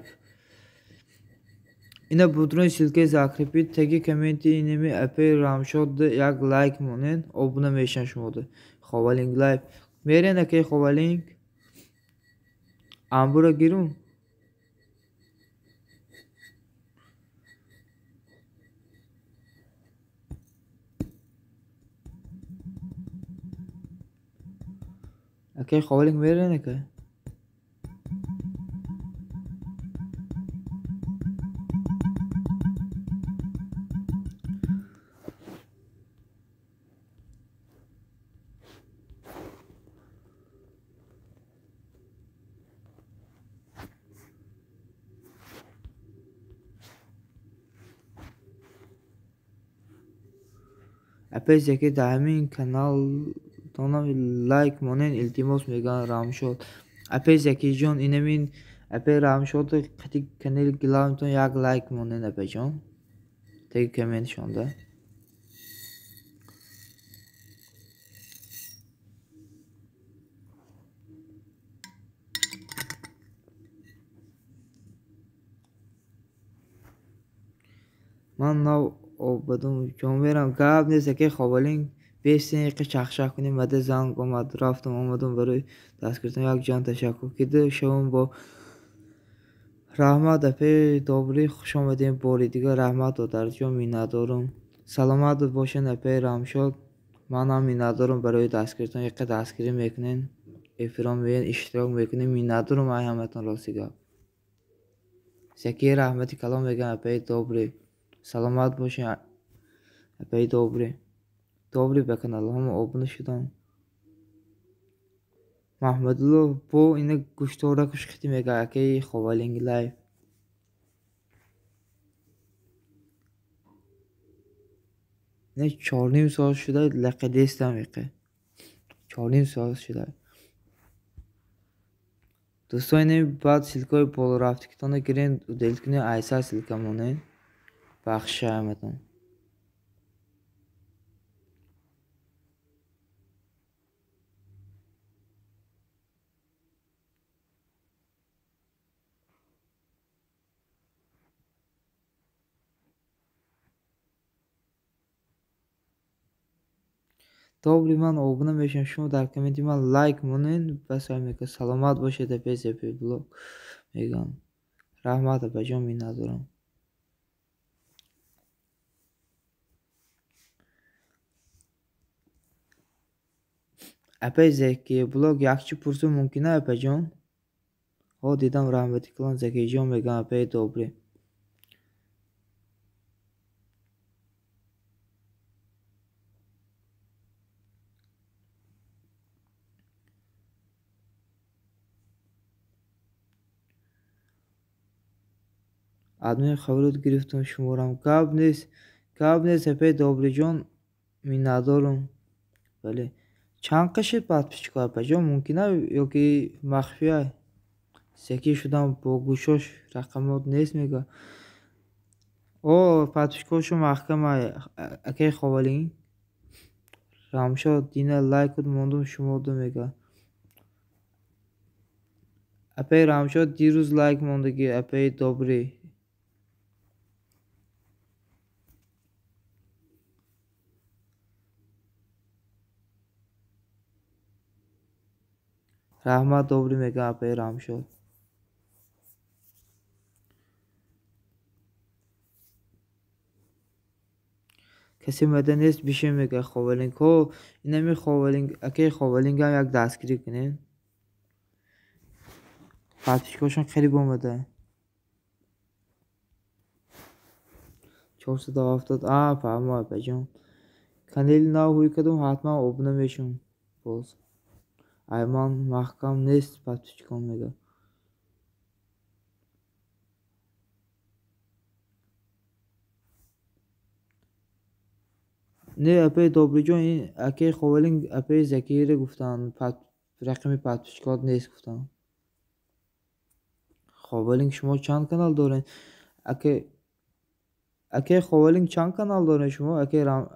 Ина будрон ссылкаи закрепить теги комменти инами апаи Рамшод як лайк монед обуна мешавам шумода. Ховалинг лайф. Мерен акаи Ховалинг. Амбура гирум. Акаи Ховалинг мерен ака? Апаи Заки дар ҳамин канал Тонам лайк монен, илтимос мегӯянд Рамшод. Апаи Закиҷон, инамин апаи Рамшод қати канали главнитон як лайк монен, апаҷон. Теги комментшонда. Ман нав обадум, ҷон мерам, гап нест, аке Ховалинг, бесен иқа чахчах кунем, мада занг омад, рафтам омадам барои дастгиртон, як ҷон ташаккур кида шавам бо раҳмат, апаи Добрӣ, хуш омадем бори дигар, раҳмат додарҷон, миннатдорум. Саломат бошен, апаи Рамшод, манам миннатдорум барои дастгиртон, иқа дастгирӣ мекунен, эфирон меоен, иштирок мекунем, миннатдорум ай ҳаматон, рости гап. Закия раҳмати калом мегӯям, апаи Добрӣ. Саломат бошен, апаи Добрӣ. Добрӣ ба каналҳомо обуна шудам. Маҳмадулло бо ина гӯштора кушхити мега, акаи Ховалинг лайв. Ина 4.5 соат шуда, лақидестам иқе. 4.5 соат шуда. Дӯстон, ина баъд ссилкаҳои болорафтикитонро гирен, удалить кунед, айсар ссилка монед. Бахши ҳаматон. Добри, ман обуна мешавам, шумо дар комменти ман лайк монед, бас мекунам. Саломат бошед, апаи Зепи блог мегӯям. Раҳмат, апаҷон, миннатдорам. Апаи Закия блог якчи пурсу мумкин а, апаҷон? Ҳо, дидам, раҳмати калон, Закиҷон мегӯям, апаи Добрӣ. Админ хабарот гирифтам шуморам. Гап нест, гап нест, апаи Добриҷон, миннатдорум. Бале. Чанд қашид подписчико, апаҷон, мумкин а ё ки махфия? Секи шудам бо гӯшош рақамот нест мега. О, подписчикошу маҳкама, акаи Ховалинг. Рамшод, дина лайкут мондум шумоду мега. Апаи Рамшод дирӯз лайк мондагӣ, апаи Добрӣ. Раҳмат, Добрӣ мегӯям, апаи Рамшод. Касе мада нест бишин мега Ховалинг. Ҳо, инами Ховалинг, акаи Ховалингам як дастгирӣ кунем. Подписчикошон қариб омада. 470. А, фаҳмо, апаҷон. Канали нав ҳуй кардум, ҳатман обуна мешавам. Боз. Айман маҳкам нест подписчикон мега. Не, апаи Добриҷон, ин акаи Ховалинг, апаи Закире гуфтанд, рақами подписчикот нест гуфтанд. Ховалинг, шумо чанд канал доред? Акаи Ховалинг чанд канал доред шумо?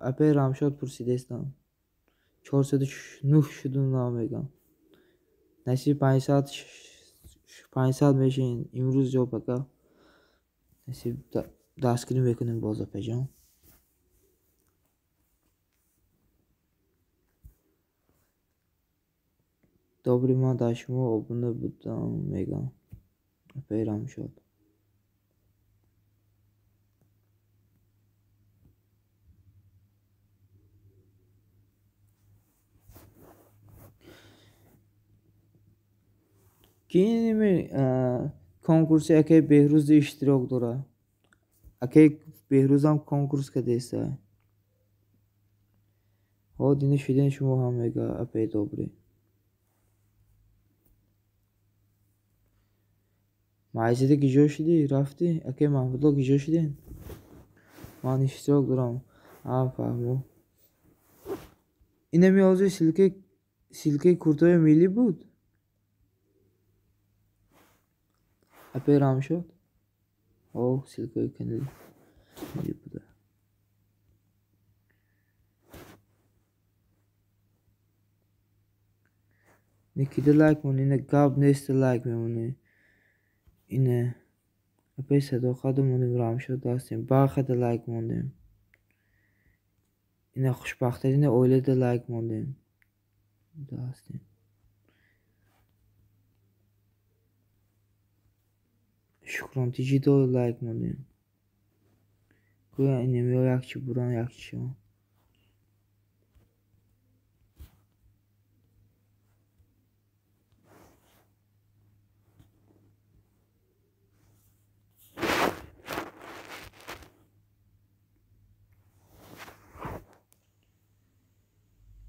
Апаи Рамшод пурсидестам. 409 шудум нав мегӯям. Насиб 500 мешавем имрӯз ё пака. Насиб дастгирӣ мекунем боз, апаҷон. Добрӣ, ман дар шумо обуна будам мегӯям. Апаи Рамшод. Ки инами конкурси акаи Беҳрӯз иштирок дорад? Акаи Беҳрӯзам конкурс кардааст. Ҳо, дина шудем шумо ҳам мега, апаи Добрӣ. Майзида гиҷо шудӣ? Рафтӣ? Акаи Маҳмудулло гиҷо шудем? Ман иштирок дорам. А, фаҳмо. Инами ҳозир ссилкаи Ссылкаи куртои миллӣ буд? Апаи Рамшод? О, ссылкаи канали миллӣ буда. Никида лайк монӣ, ина гап нест лайк мемонӣ. Ина апаи Садоқату монем, Рамшод ҳастем. Бархада лайк мондем. Ина хушбахттарини оилада лайк мондем. Ҳастем. Шукрон тиҷидо лайк мондем. Гӯя инамиё якчи буран якчи шаванд.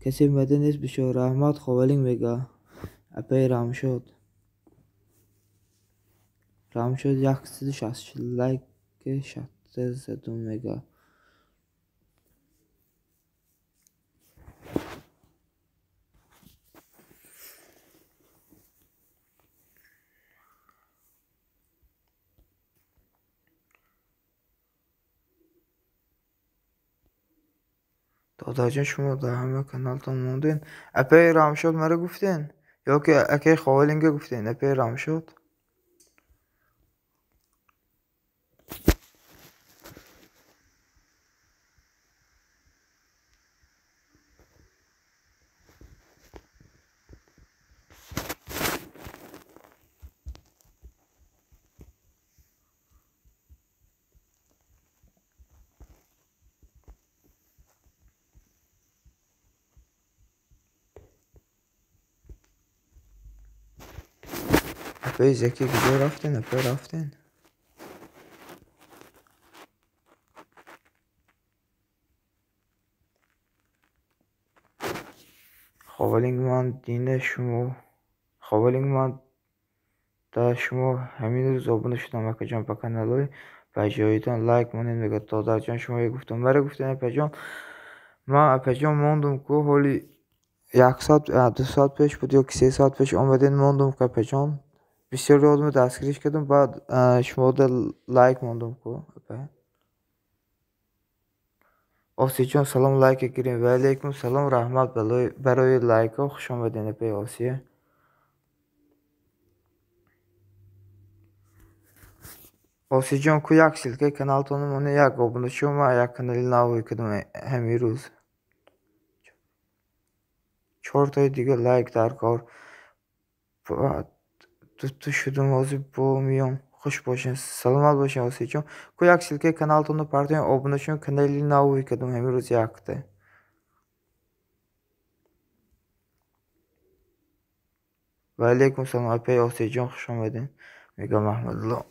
Касе мада нест бишо. Раҳмат Ховалинг мега. Апаи Рамшод. Рамшод 160 лайк шатта задум мега. Додарҷон, шумо дар ҳама каналтон монден. Апаи Рамшод мара гуфтен? Ё ки акаи Ховалинга гуфтен? Апаи Рамшод? Апаи Заки куҷо рафтен? Апа рафтен? Ховалинг ман дина шумо. Ховалинг ман да шумо ҳамин рӯз обуна шудам акаҷон ба каналҳои баҷоитон лайк монед мега. Додарҷон шумо гуфтам. Мара гуфтен апаҷон. Ман апаҷон мондум ку ҳоли як соат, 2 соат пеш буд ё ки 3 соат пеш омаден мондум ку апаҷон. Бисёр одамро дастгириш кардам, баъд шумода лайк мондум ку апа. Осиҷон салом лайка гирем. Ва алайкум салом, раҳмат барои лайкҳо. Хуш омаден апаи Осия. Осиҷон ку як ссылкаи каналтонро монед, як обуна шумо, ман як канали нав кардам ҳамин рӯз. 4тои дига лайк дар кор. Дутто шудум ҳозир бо миём. Хуш бошен, саломат бошен Осиҷон. Ку як ссылкаи каналтонро партоем, обуна шумо, канали нав кардам ҳамин рӯз якта. Ва алайкум салом апаи Осиҷон, хуш омаден. Мега Маҳмадулло.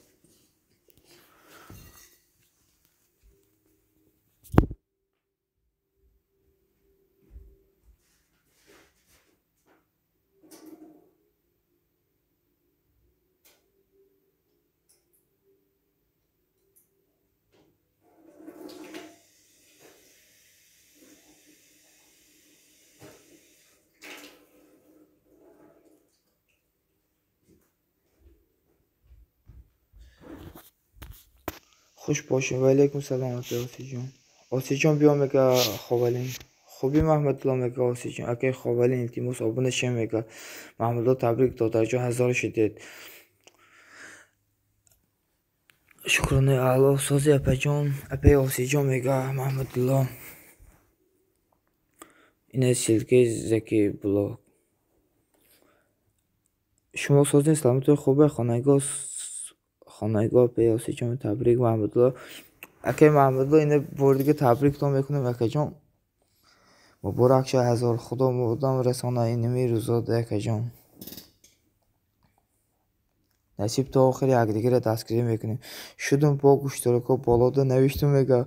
Хуш бошем. Ва алайкум салом апаи Осиҷон. Осиҷон биё мега Ховалин. Хуби Маҳмадулло мега Осиҷон. Акаи Ховалин илтимос обуна шем мега. Маҳмадулло табрик додарҷон 1000 шудед. Шукронаи Аллоҳ сози апаҷон. Апаи Осиҷон мега Маҳмадулло. Ина ссылкаи Заки блог. Шумо созен саломатии хубе хонагоҳ хонагоҳ апаи Осиҷон табрик Маҳмадулло. Акаи Маҳмадулло ина бори дига табриктон мекунем акаҷон. Муборак шавад 1000 худо мудом расона инами рӯзода акаҷон. Насиб то охир якдигарро дастгирӣ мекунем. Шудум бо гӯшторако болода навиштум мега.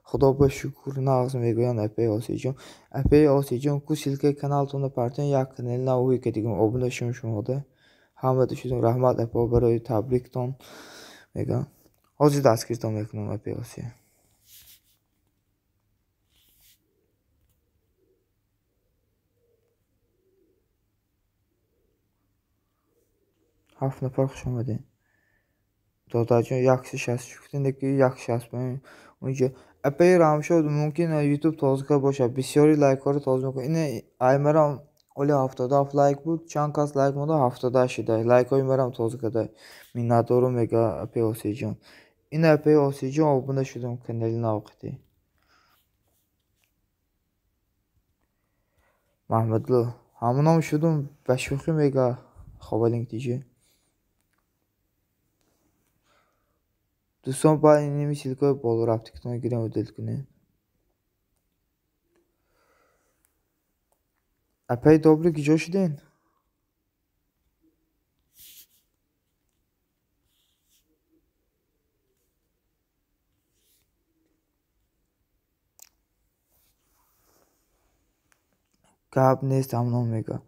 Худо ба шукр нағз мегӯянд апаи Осиҷон. Апаи Осиҷон ку ссылкаи каналтонро партоем, як канали нав кардигам обуна шум шумода. Ҳамада шудум раҳмат апо барои табриктон мегӯям. Ҳозир дастгиритон мекунам апаи Осия. 7 нафар хуш омадед. Додарҷон 160 гуфтед, ки 165 унҷо. Апаи Рамшод мумкин ютуб тоза бошад. Бисёри лайкҳоро тоза мекунад. Ин аймарам оли 77 лайк буд. Чанд кас лайк монда 78 шуда. Лайкҳои марам тоза карда. Миннатдорум мега апаи Осиҷон. Ин апаи Осиҷон обуна шудам канали навқитӣ. Маҳмадло ҳамоном шудум ба шӯхӣ мега Ховалинг тиҷи. Дӯстон ба иними ссылкаи боло рафтикитон гирем удалить кунед. Апаи Добри куҷо шуден? Гап нест ҳамоном мега.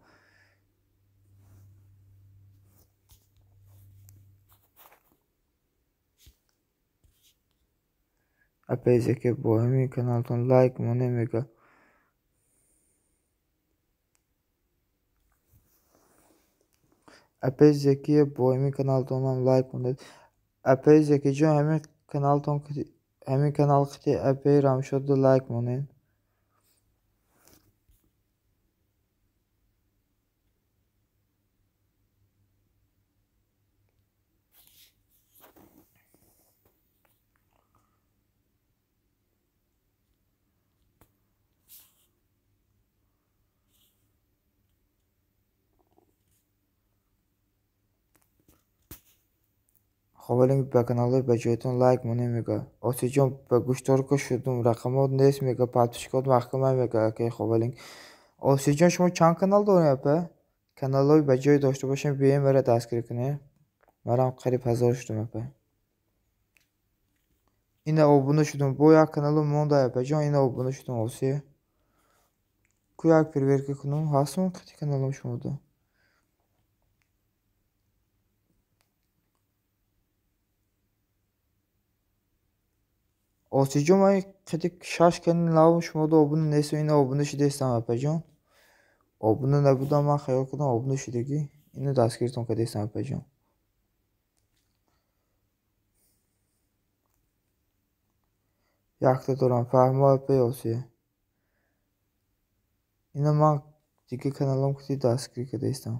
Апаи Заки бо ҳамин каналтон лайк монем мега. Апаи Закия бо ҳамин каналтонам лайк монед. Апаи Закиҷон ҳамин каналтон ҳамин канал қити апаи Рамшодро лайк монед. Ховалинг ба каналҳои ба ҷоятон лайк монем мега. Осиҷон ба гӯшторка шудум рақамот нест мега. Подписчикот маҳкама мега акаи Ховалинг. Осиҷон шумо чанд канал дорем апа? Каналҳои ба ҷой дошта бошем биёем мара дастгирӣ кунем. Марам қариб 1000 шудум апа. Ина обуна шудум. Бо як каналу монда апаҷон ина обуна шудум Осия. Ку як проверка кунум ҳастум қити каналом шумода. Осиҷон ман қити 6 каналам шумода обуна нестам, ина обуна шудаистам апаҷон. Обуна набудам ман хаёл кардам обуна шудагӣ. Ина дастгиритон кардаистам апаҷон. Якта дорам фаҳмо апаи Осия. Ина ман дига каналам қити дастгирӣ кардаистам.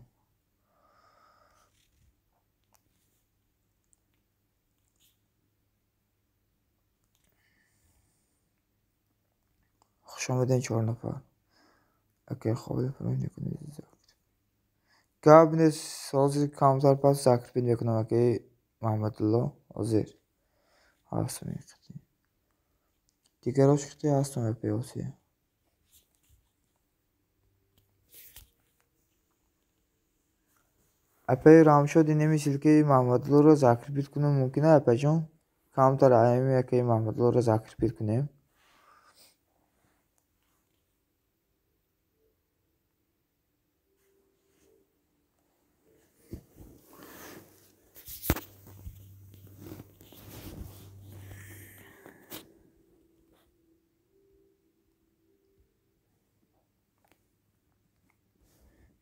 Хуш омадед 4 нафар. Акаи Ховалинг фаромӯш накунед. Гап нест, ҳозир камтар пас закрепить мекунам акаи Маҳмадулло. Ҳозир ҳастам ин қити. Дигарош қити ҳастам апаи Осия. Апаи Рамшод инами ссылкаи Маҳмадуллоро закрепить кунам мумкин апаҷон? Камтар аями акаи Маҳмадуллоро закрепить кунем.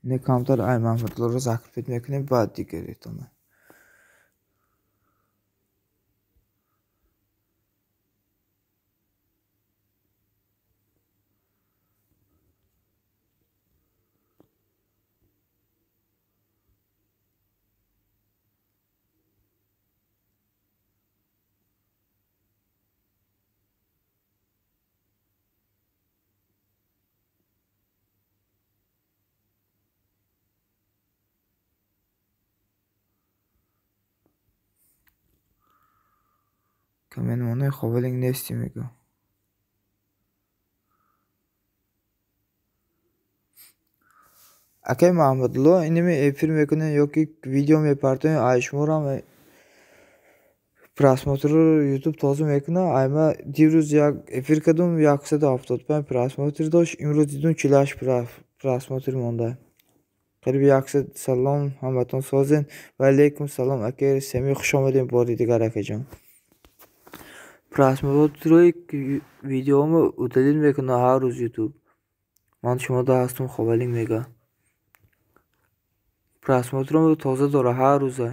Ина камтар ай Маҳмадлоро закрепить мекунем баъд дигаретона. Коммент мондаи Ховалинг нестӣ мега. Акаи Маҳмадулло инами эфир мекунем ё ки видео мепартоем ай шуморам просмотрро ютуб тоза мекунад. Ай ма дирӯз як эфир кардум 175 просмотр дошт, имрӯз дидум 48 просмотр монда. Қариб 100. Салом ҳаматон созен. Ва алейкум салом акаи Самӣ, хуш омадем бори дигар акаҷон. Просмотрҳои видеомо удалить мекунад ҳар рӯз ютуб. Ман шумода ҳастум Ховалинг мега. Просмотром тоза дора ҳар рӯза.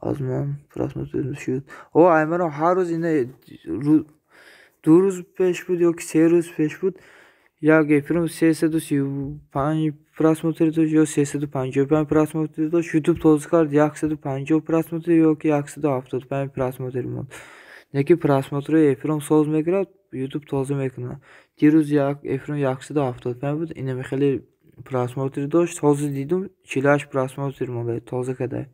Аз ман просмотр шуд. О, аймаро ҳар рӯз ина 2 рӯз пеш буд ё ки 3 рӯз пеш буд, як эфирм 335 просмотр дошт ё 355 просмотр дошт. Ютуб тоза кард 150 просмотр ё ки 175 просмотр монд. Неки просмотрҳои эфирм соз мегирад, Ютуб тоза мекунад. Дирӯз як эфирм 175 буд, инаме хеле просмотр дошт. Ҳозир дидум 48 просмотр монда, тоза карда.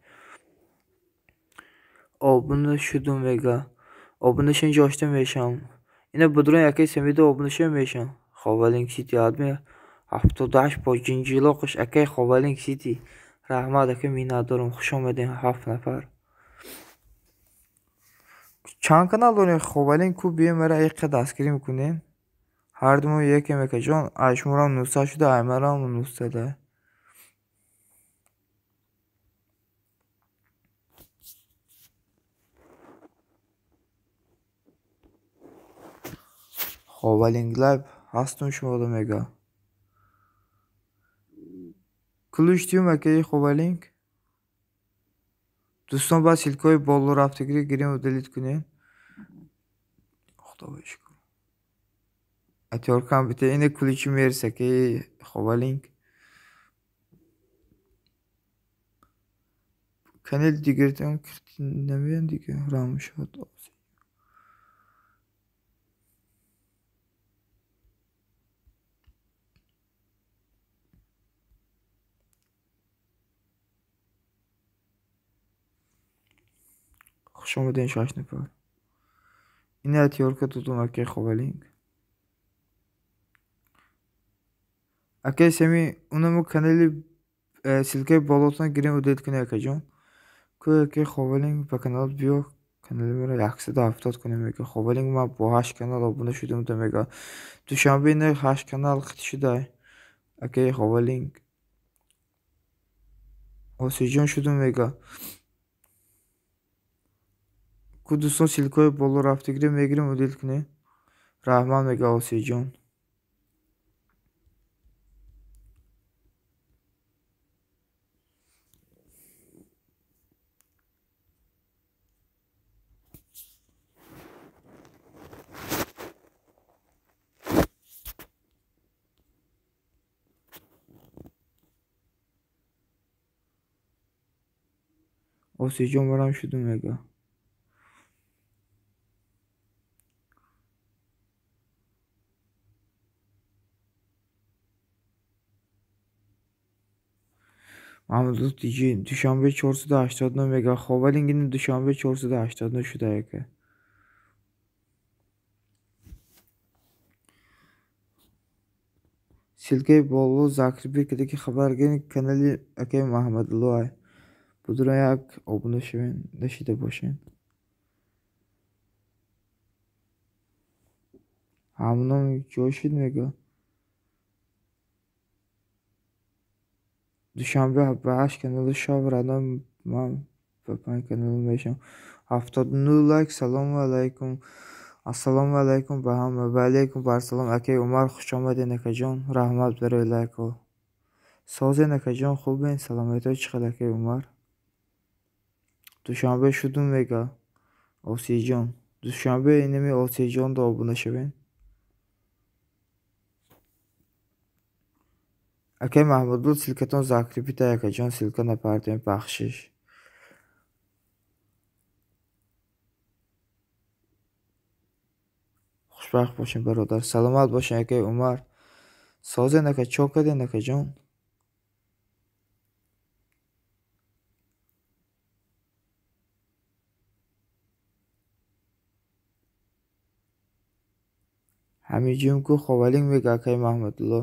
Обуна шудум мега. Обуна шин ҷошта мешам. Ина будрон якаи семида обуна шин мешам. Ховалинг Сити адме 78 бо ҷинҷилоқш акаи Ховалинг Сити. Раҳмат ака, миннатдорам. Хуш омадем 7 нафар. Чанд канал дорем Ховалинг ку бием мара иққа дастгирӣ мекунем. Ҳар думо якем акаҷон, айшморам 900 шуда, аймарам 900. Ховалинг лайв ҳастум шумода мега. Ключ дим акаи Ховалинг. Дӯстон ба ссылкаҳои боло рафтагирӣ гирем удалить кунем. Худо шукр. Атёркам бите ине ключи мерс акаи Ховалинг. Канал дигартон намеян дига рамшад. Хуш омадем 6 нафар. Ина атёрка додум акаи Ховалинг. Акаи Семи, унаму канали ссылкаи болотон гирем удалить кунем акаҷон. Ку акаи Ховалинг ба канал биё, канали маро 170 кунем мега. Ховалинг ман бо 8 канал обуна шудам да мега. Душанбе ина 8 канал хит шуда. Акаи Ховалинг. Осиҷон шудум мега. Ку дӯстон ссылкаҳои боло рафтагирӣ мегирем удалить кунем. Раҳмат мега Осиҷон. Осиҷон барам шудум мега. Маҳмудов Тиҷи Душанбе 489 мега. Ховалинг ин Душанбе 489 шуда яка. Ссылкаи боло закрепить карда ки хабар гиред канали акаи Маҳмадулло ай. Будрон як обуна шавен, нашида бошен. Ҳамном ҷой шуд мега. Душанбе ба 8 каналу шав радам ман ба 5 каналу мешам. 79 лайк. Салому алайкум. Ассалому алайкум ба ҳама. Ва алайкум барсалом. Акаи Умар хуш омадед акаҷон. Раҳмат барои лайкҳо. Созен акаҷон, хубен? Саломатиҳо чӣ қадр акаи Умар? Душанбе шудум мега. Осиҷон. Душанбе инами Осиҷон да обуна шавен. Акаи Маҳмудул ссылкатон закрепита акаҷон, ссылка напартем, бахшиш. Хушбахт бошем бародар. Саломат бошем акаи Умар. Созен ака, чо карден акаҷон? Ҳамиҷум ку Ховалинг мега акаи Маҳмадулло.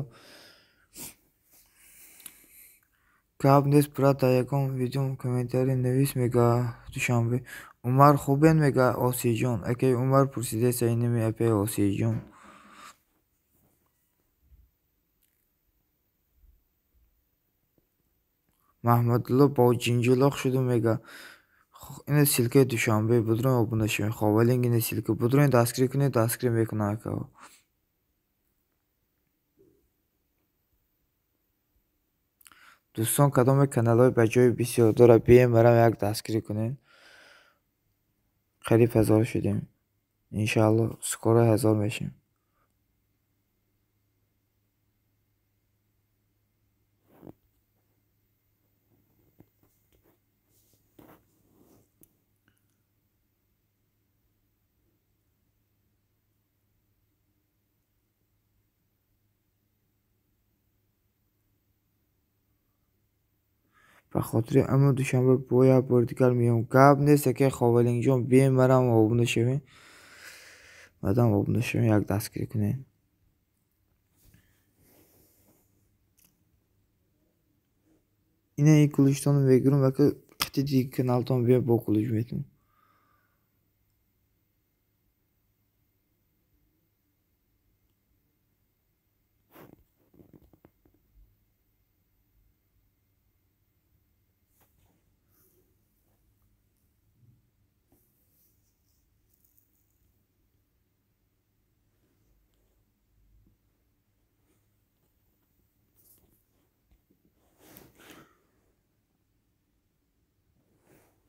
Гап нест брат, дар ягон видеом комментарий навис мега Душанбе. Умар хубен мега Осиҷон. Акаи Умар пурсидеса инами апаи Осиҷон. Маҳмадулло бо ҷинҷилоқ шуду мега. Ина ссылкаи Душанбе будрон обуна шавед. Ховалинг ина ссылка будрон дастгирӣ кунед, дастгирӣ мекунад акаҳо. Дӯстон, кадоме каналҳои ба ҷои бисёр дорад, бием барам як дастгирӣ кунед. Қариб 1000 шудем. Иншаалло скоро 1000 мешем. Ба хотири аммо Душанбе бо як бори дигар меём. Гап нест аке Ховалингҷон, бием барам обуна шавем. Баъдам обуна шавем, як дастгирӣ кунем. Ина ин кулиштонро мегирам, ака қити диги каналтон бием бо кулиш метум.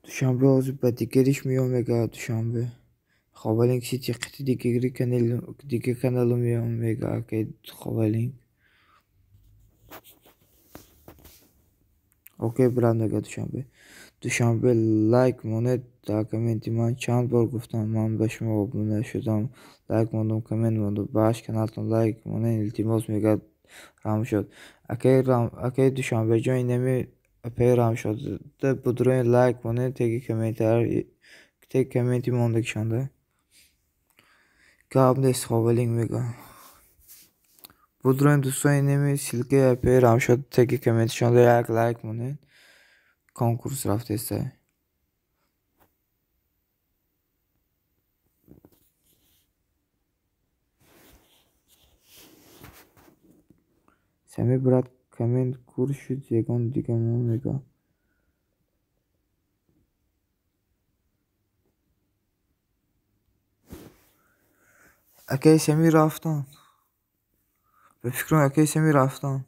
Душанбе ҳозир ба дигариш меём мега Душанбе. Ховалинг сити қити дигари канал, дига каналу меём мега ака Ховалинг. Окей брат мега Душанбе. Душанбе лайк монед дар комменти ман чанд бор гуфтам, ман ба шумо обуна шудам, лайк мондум, коммент мондум, ба ҳашт каналтон лайк монед, илтимос мега Рамшод. Акаи Душанбеҷон, инами апаи Рамшодда будрои лайк монед, теги комментар, теги комменти мондагишонда. Гап нест Ховалинг мега. Будрои дӯстон, инами ссылкаи апаи Рамшод теги комментишонда як лайк монед. Конкурс рафтеста. Сами брат коммент кур шуд, ягон дигамон мега. Акаи Сами рафтан. Ба фикрам акаи Сами рафтан.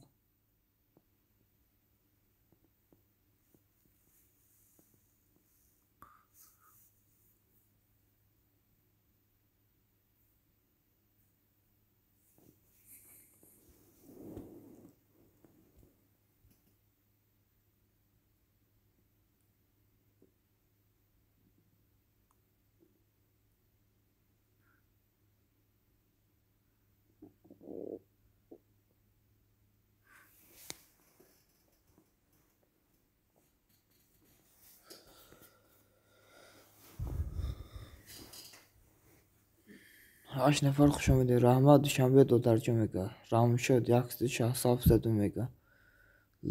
Ҳашт нафар хуш омадед. Раҳмат Душанбе додарҷон мега. Рамшод 167 мега.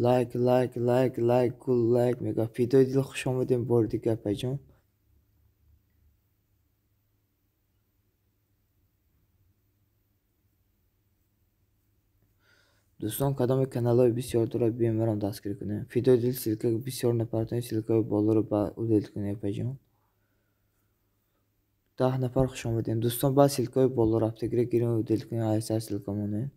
Лайк, лайк, лайк, лайк, гул лайк мега. Фидои дил хуш омадем бори дига апаҷон. Дӯстон, кадоме каналҳои бисёр дорад, бием барам дастгирӣ кунем. Фидои дил ссылка бисёр нафартон ссылкаҳои болоро ба удалить кунем апаҷон. 10 нафар хуш омадем. Дӯстон, баъд ссылкаҳои боло рафтагиро гирем удалить кунем, айсар ссылка монем.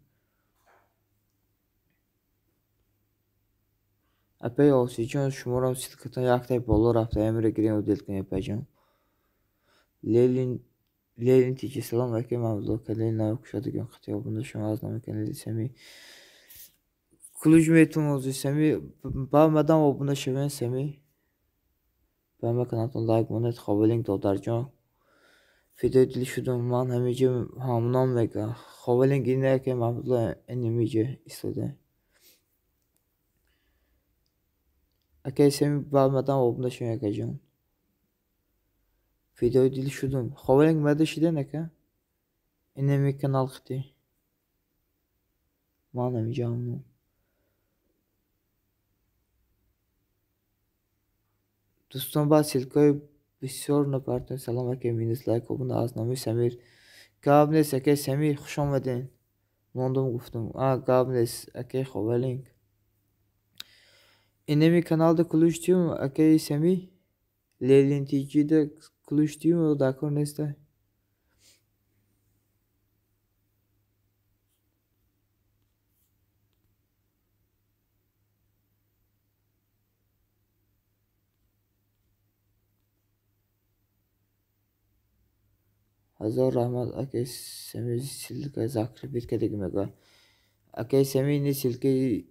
Апаи Осиҷон, шуморо ссылкатон яктаи боло рафта, амиро гирем удалить кунем апаҷон. Ленин тиҷи салом акаи Маҳмудулло, канали нав кушодагиам қати обуна шумо аз номи канали Сами. Кулуҷ метум ҳозир Сами, ба мадам обуна шавем Сами. Ба ма каналтон лайк монед, Ховалинг додарҷон. Фидои дил шудум, ман ҳамиҷа ҳамном мега. Ховалинг ина акаи Маҳмудулло инамиҷа истода. Акаи Сами ба мадам обуна шавем акаҷон. Фидои дил шудум. Ховалинг мада шиден ака? Инами канал хити. Ман ҳамиҷа ҳамном. Дӯстон, баъд ссылкаҳои бисёр напартон. Салом акаи минус лайк обуна аз номи Самир. Гап нест акаи Самир, хуш омаден. Мондум гуфтум. Гап нест акаи Ховалинг. Инами каналда ключ тиюм акаи Сами Лелин ТЖда ключ тиюм ё дар кор нестай? Ҳазор раҳмат акаи Сами, ссылка закрепить кардагӣ мегӯяд. Акаи Сами, ини ссылкаи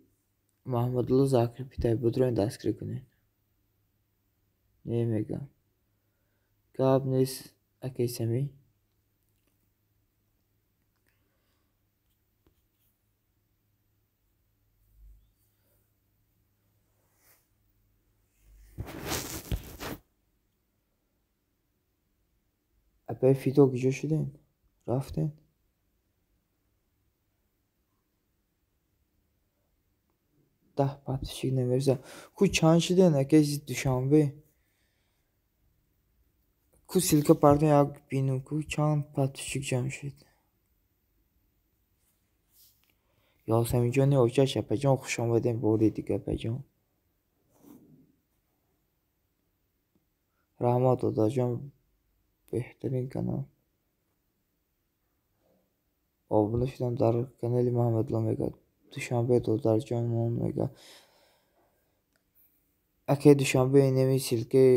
Маҳмадулло закрепить ай, будроин дастгирӣ кунед. Не мегӯям. Гап нест, акаи Сами. Апаи Фидо куҷо шудем? Рафтем? 10 подписчик намерасад. Ку чанд шудем, акаи Душанбе? Ку ссылка партон як бинум, ку чанд подписчик ҷамъ шуд? Ёсаминҷони очаш, апаҷон, хуш омадем бори дига, апаҷон. Раҳмат, додарҷон, беҳтарин канал. Обуна шудам дар канали Маҳмадулло мегӯяд. Душанбе додарҷонмон мегӯяд. Акаи Душанбе, инами ссылкаи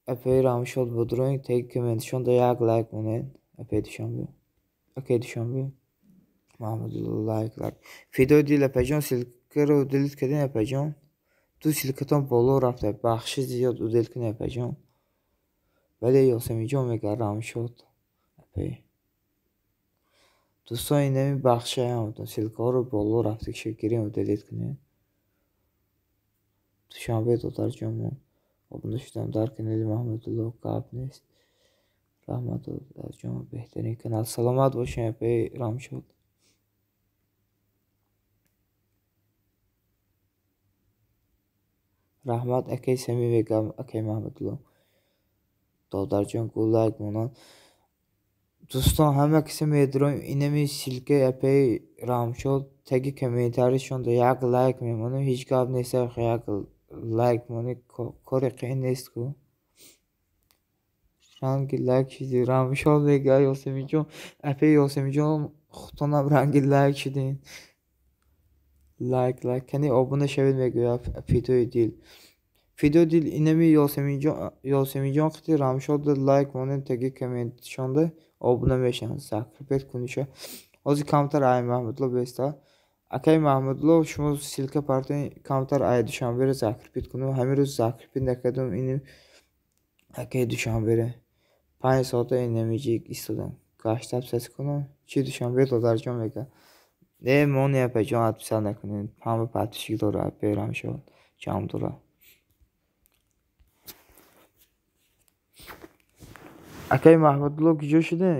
апаи Рамшод будроин, теги комментшонда як лайк монед. Апаи Душанбе. Акаи Душанбе. Маҳмадулло лайк лайк. Фидои дил апаҷон, ссылкаро удалить кардем апаҷон. Ду ссылкатон боло рафта, бахши зиёд удалить кунед апаҷон. Вале Ёсаминҷон мегӯяд Рамшод апаи. Дӯстон, инами бахшаям, ссылкаҳоро боло рафтагиша гирем, удалить кунем. Душанбе додарҷонмон, обуна шудам дар канали Маҳмадулло, гап нест. Раҳмат додарҷон, беҳтарин канал. Саломат бошем, апаи Рамшод. Раҳмат акаи Сами мегӯям, акаи Маҳмадулло. Додарҷон гу лайк монанд. Дӯстон, ҳама касе медорем инами ссылкаи апаи Рамшод таги комментарияшонда як лайк мемонем. Ҳеҷ гап нест, як лайк монед, кори қиин нест ку. Ранги лайк шуди Рамшод мегӯяд Ёсаминҷон. Апаи Ёсаминҷон, худтонам ранги лайк шудем. Лайк лайк кани обуна шавед мегӯяд Фидои дил. Фидои дил инами Ёсаминҷон қити Рамшод лайк монед, таги комментшонда обуна мешаванд. Закрепить куниша. Ҳозир камтар ай Маҳмадулло беста. Акаи Маҳмадулло, шумо ссылка партои камтар ай Душанберо закрепить кунем. Ҳамин рӯз закрепить накардам ини акаи Душанберо. 5 соата инамиҷи истодам. Гашта отписаться кунам. Чи Душанбе додарҷон мегӯяд. Не мони апаҷон, отписать накунед. Ҳама подписчик дора, апаи Рамшод ҷамъ дора. Акаи Маҳмадулло куҷо шудем?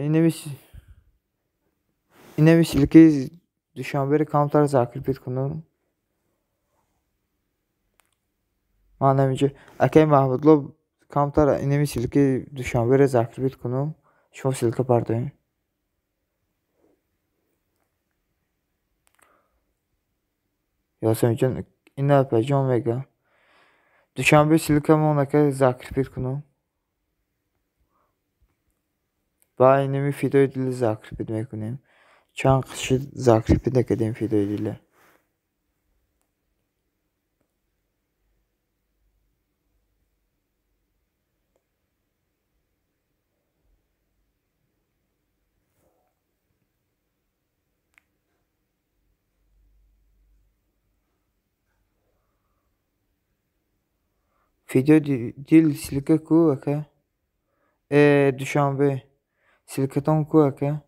Инами ссылкаи Душанберо камтар закрепить кунам. Ман ҳаминҷо акаи Маҳмадулло камтар инами ссылкаи Душанберо закрепить кунам. Шумо ссылка партоед. Ёсаминҷон, ина апаҷон мегӯяд. Душанбе ссылкамон ака закрепить кунам. Ба инами Фидои дил закрепить мекунем. Чанд қисши закрепить накардем Фидои дила. Фидои дил ссылка ку ака? Душанбе ссылкатон ку ака?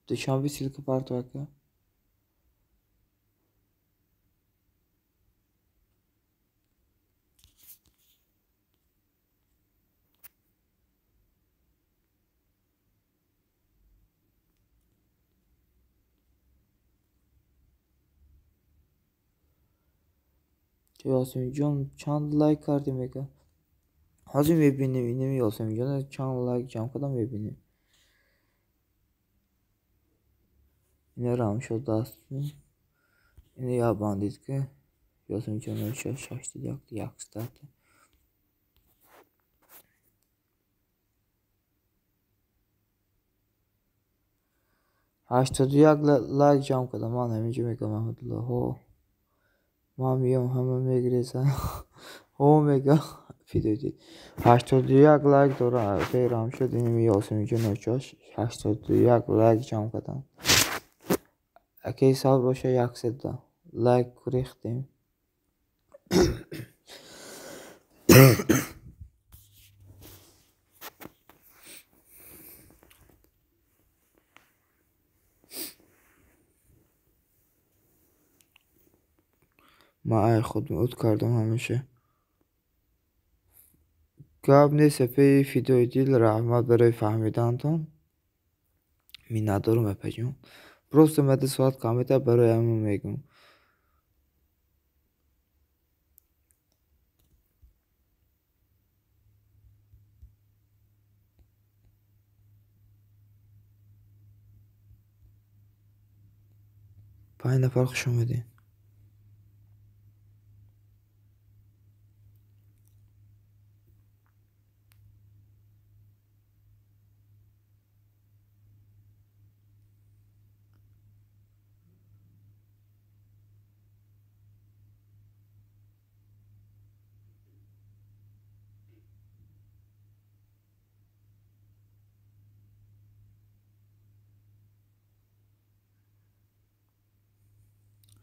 Душанбе ссылка парто ака. Ёсимҷон чанд лайк кардӣ мега? Ҳозир мебинем, инами Ёсимҷон чанд лайк ҷамъ кардам, мебинем. Ина Рамшод даст. Ина я бандит ки Ёсимҷон 661 100. 81 лайк ҷамъ кардам. Ман ҳаминҷо мегӯям Маҳмудулло. Ҳо. Ман меём, ҳама мегирезанд. Ҳо мега фидои дил. 81 лайк дора апаи Рамшод, инами Ёсимҷон 06 81 лайк ҷамъ кардам. Акаи сабр боша, 100 лайк рехтем. Ман ай худ мут кардам ҳамеша. Гап нест, апаи фидои дил, раҳмат барои фаҳмидаантон. Миннатдорам, апаҷон. Просто мада соат кам метавад, барои ҳамин мегӯм. Панҷ нафар хуш омадед.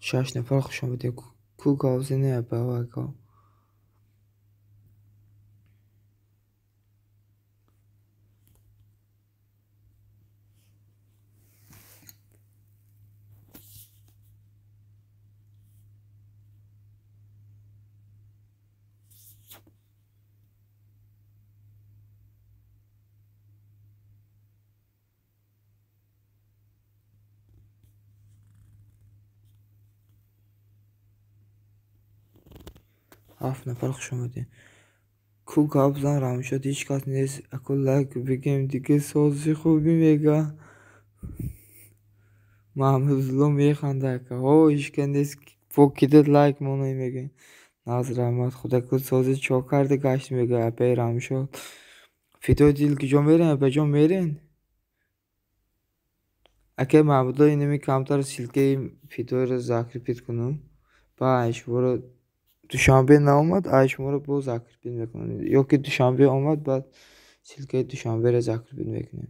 Шаш нафар хуш омадед. Ку гавзине апа? Ҳафт нафар хуш омадед. Ку гап зан Рамшод, ҳеҷ кас нест. Аку лайк бигем дига сози хубӣ мега. Маҳмудулло механда ака. Ҳо, ҳеҷ кас нест. Бо кидат лайк монай мега. Наз раҳмат, худаку сози чо карда гашт мега апаи Рамшод. Фидои дил куҷо мерен, апаҷон мерен? Акай Маҳмудулло, инами камтар ссилкаи фидоиро закрепить кунам. Баъд ай шуморо Душанбе наомад, ай шуморо боз закрепить мекунам. Ё ки Душанбе омад, баъд ссилкаи Душанберо закрепить мекунем.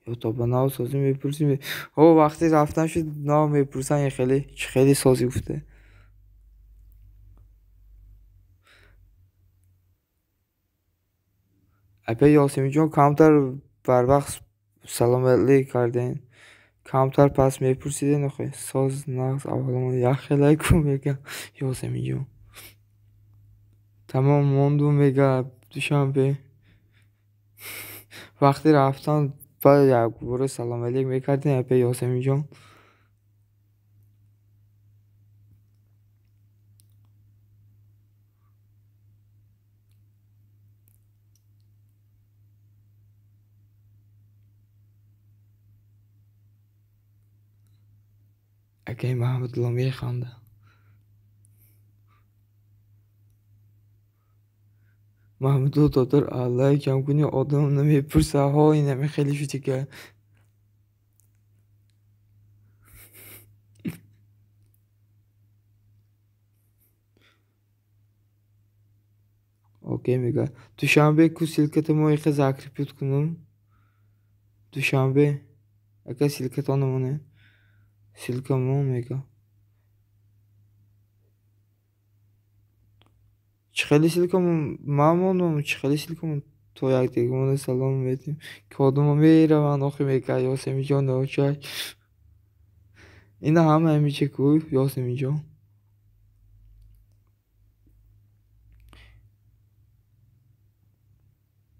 Ё то ба нав созӣ мепурсем. Ҳо, вақте рафтан шуд, нав мепурсанд, хеле чӣ хеле созӣ гуфта. Апаи Ёсимҷон, камтар барвақт саломатлик кардем. Камтар пас мепурсидем, охе соз нағз аввалон як хелай ку мега Ёсимҷон. Тамом монду мега Душанбе. Вақти рафтан баъд якбора салом алейк мекардем апаи Ёсимҷон. Акаи Маҳмудулло механда. Маҳмудулло додар лайк ҷамъ кунӣ, одам намепурса. Ҳо, инами хеле шудига. Окей мега. Душанбе ку ссилката мо иха закрепить кунам. Душанбе ака ссилкатон намоне. Ссилка мо мега. Чӣ хеле ссилка ман мондам, чӣ хеле ссилка мон то якдигармона салом медиҳем. Ки одамо мераванд охи мега Ёсимҷон очак. Ина ҳама ҳамича ку Ёсимҷон.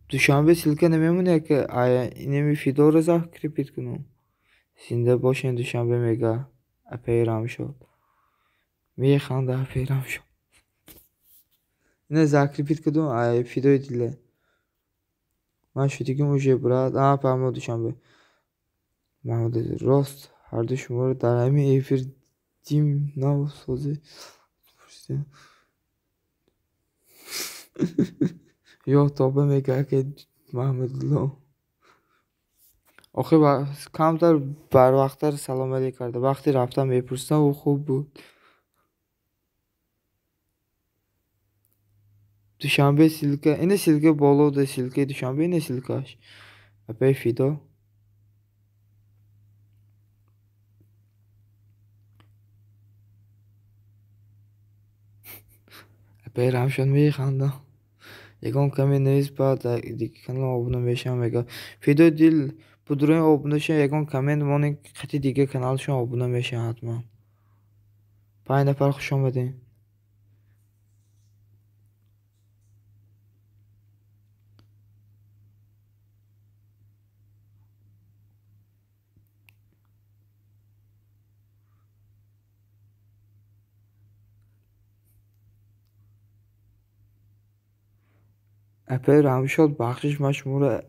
Душанбе ссилка намемонад ки инами фидоро закрепить кунам. Зинда бошем Душанбе мега апаи Рамшод. Механда апаи Рамшод. Ина закрепить кардум ай Фидои диле. Ман шудигим уже брат. А фаҳмо Душанбе. Маҳмуд рост ҳарду шуморо дар ҳамин эфир дим нав созӣ пурсидем. Ё тоба мега ки Маҳмудулло. Охи камтар барвақттар салом алейк карда. Вақти рафтан мепурсидам, ӯ хуб буд. Душанбе ссылка, ина ссылка боло да ссылкаи Душанбе ина ссылкааш. Апаи Фидо. Апаи Рамшод механдам. Ягон каме нест, баъд дигар канал обуна мешавам мега. Фидои дил будурои обуна шавам, ягон коммент монед, қати дигар каналшон обуна мешавам ҳатман. 5 нафар хуш омадем. Апаи Рамшод бахшиш, ман шуморо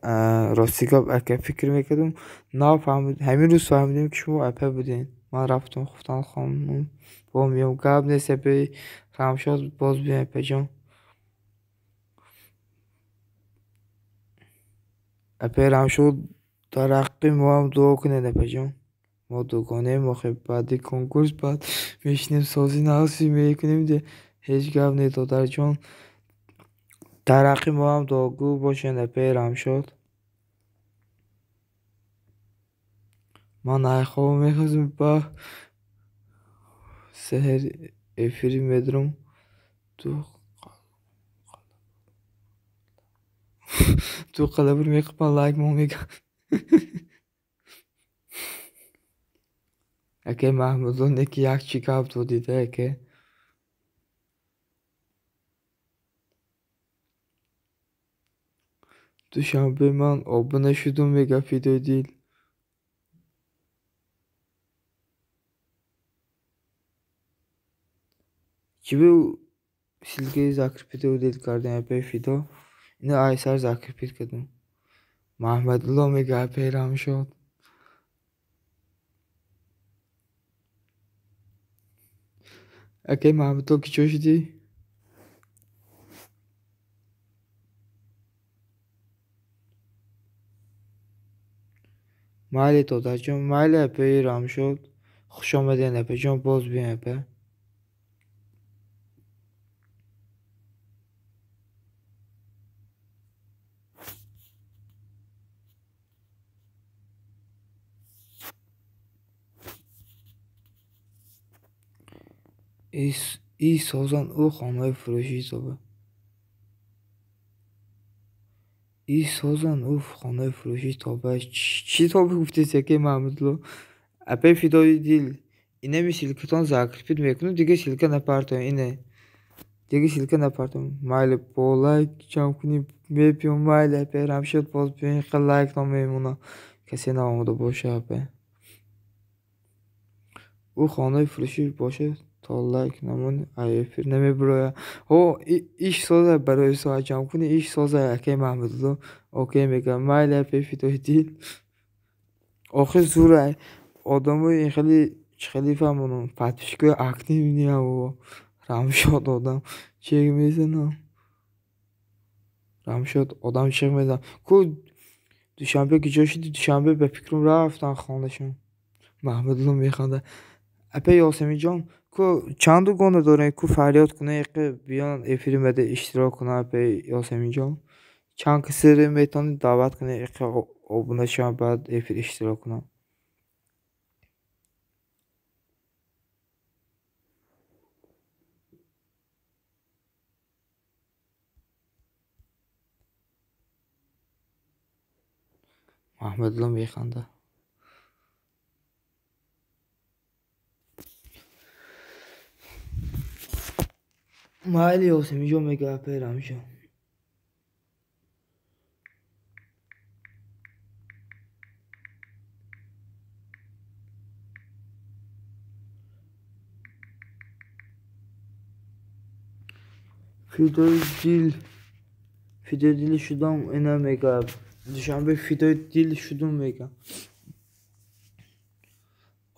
рости гап ака фикр мекардам, нафаҳмид, ҳамин рӯз фаҳмидем ки шумо апа будем. Ман рафтам хуфтан хонум, бо меом. Гап нест апаи Рамшод, боз биём апаҷон. Апаи Рамшод дар ҳаққи моам дуо кунед апаҷон. Мо дугонаем охи, баъди конкурс баъд мешинем сози нағзи мекунем, де ҳеҷ гап не додарҷон. Дар ҳаққи моам дуогӯ бошед апаи Рамшод. Ман айхоб мехезам ба сеҳр эфири медурам. Ду қалабур меқипам лайк мо мегам. Акаи Маҳмудон неки як чӣ гап додида ака. Душанбе ман обуна шудум мега Фидои дил. Чӣ бу ссылкаи закрепить удалить кардем апаи Фидо? Ина айсар закрепить кардем. Маҳмадулло мега апаи Рамшод. Акаи Маҳмудулло куҷо шудӣ? Майли додарҷон, майли апаи Рамшод. Хуш омадед апаҷон, боз биём апа. И созан ӯ хонаи фурӯшӣ тоба. И созан ӯ хонаи фурӯшӣ тоба. Чӣ тоба гуфтед акаи Маҳмудулло? Апаи Фидои дил, инами ссылкатон закрепить мекунам, дигар ссылка напартоем, ине. Дигар ссылка напартоем. Майли бо лайк ҷамъ кунем, мебиём, майли апаи Рамшод боз биёем, хел лайк намемонам. Касе наомада боша апа. Ӯ хонаи фурӯшӣ бошад, то лайк намон ай эфир намебирояд. Ҳо, иш соза барои соат ҷамъ кунӣ, иш соза акаи Маҳмудулло. Окей мегӯям, майли апаи Фидои дил. Охир зур одамои ин хеле чӣ хеле фаҳмонам, подписчикои активниам Рамшод одам чег мезанам. Рамшод одам чег мезанам. Ку Душанбе куҷо шуди? Душанбе ба фикрам рафтан хонашон. Маҳмудулло механдад. Апаи Ёсаминҷон, ку чанд дугона дорем? Ку фарёд кунед, иқи биён эфири мада иштирок кунанд апаи Ёсаминҷон. Чанд касеро метавонед даъват кунед, иқи обуна шаванд, баъд эфир иштирок кунанд. Маҳмудулло механдад. Майли Ёсаминҷон мега апаи Рамшод. Фидои дил, фидои дил шудам, ина мега. Душанбе фидои дил шудум мега.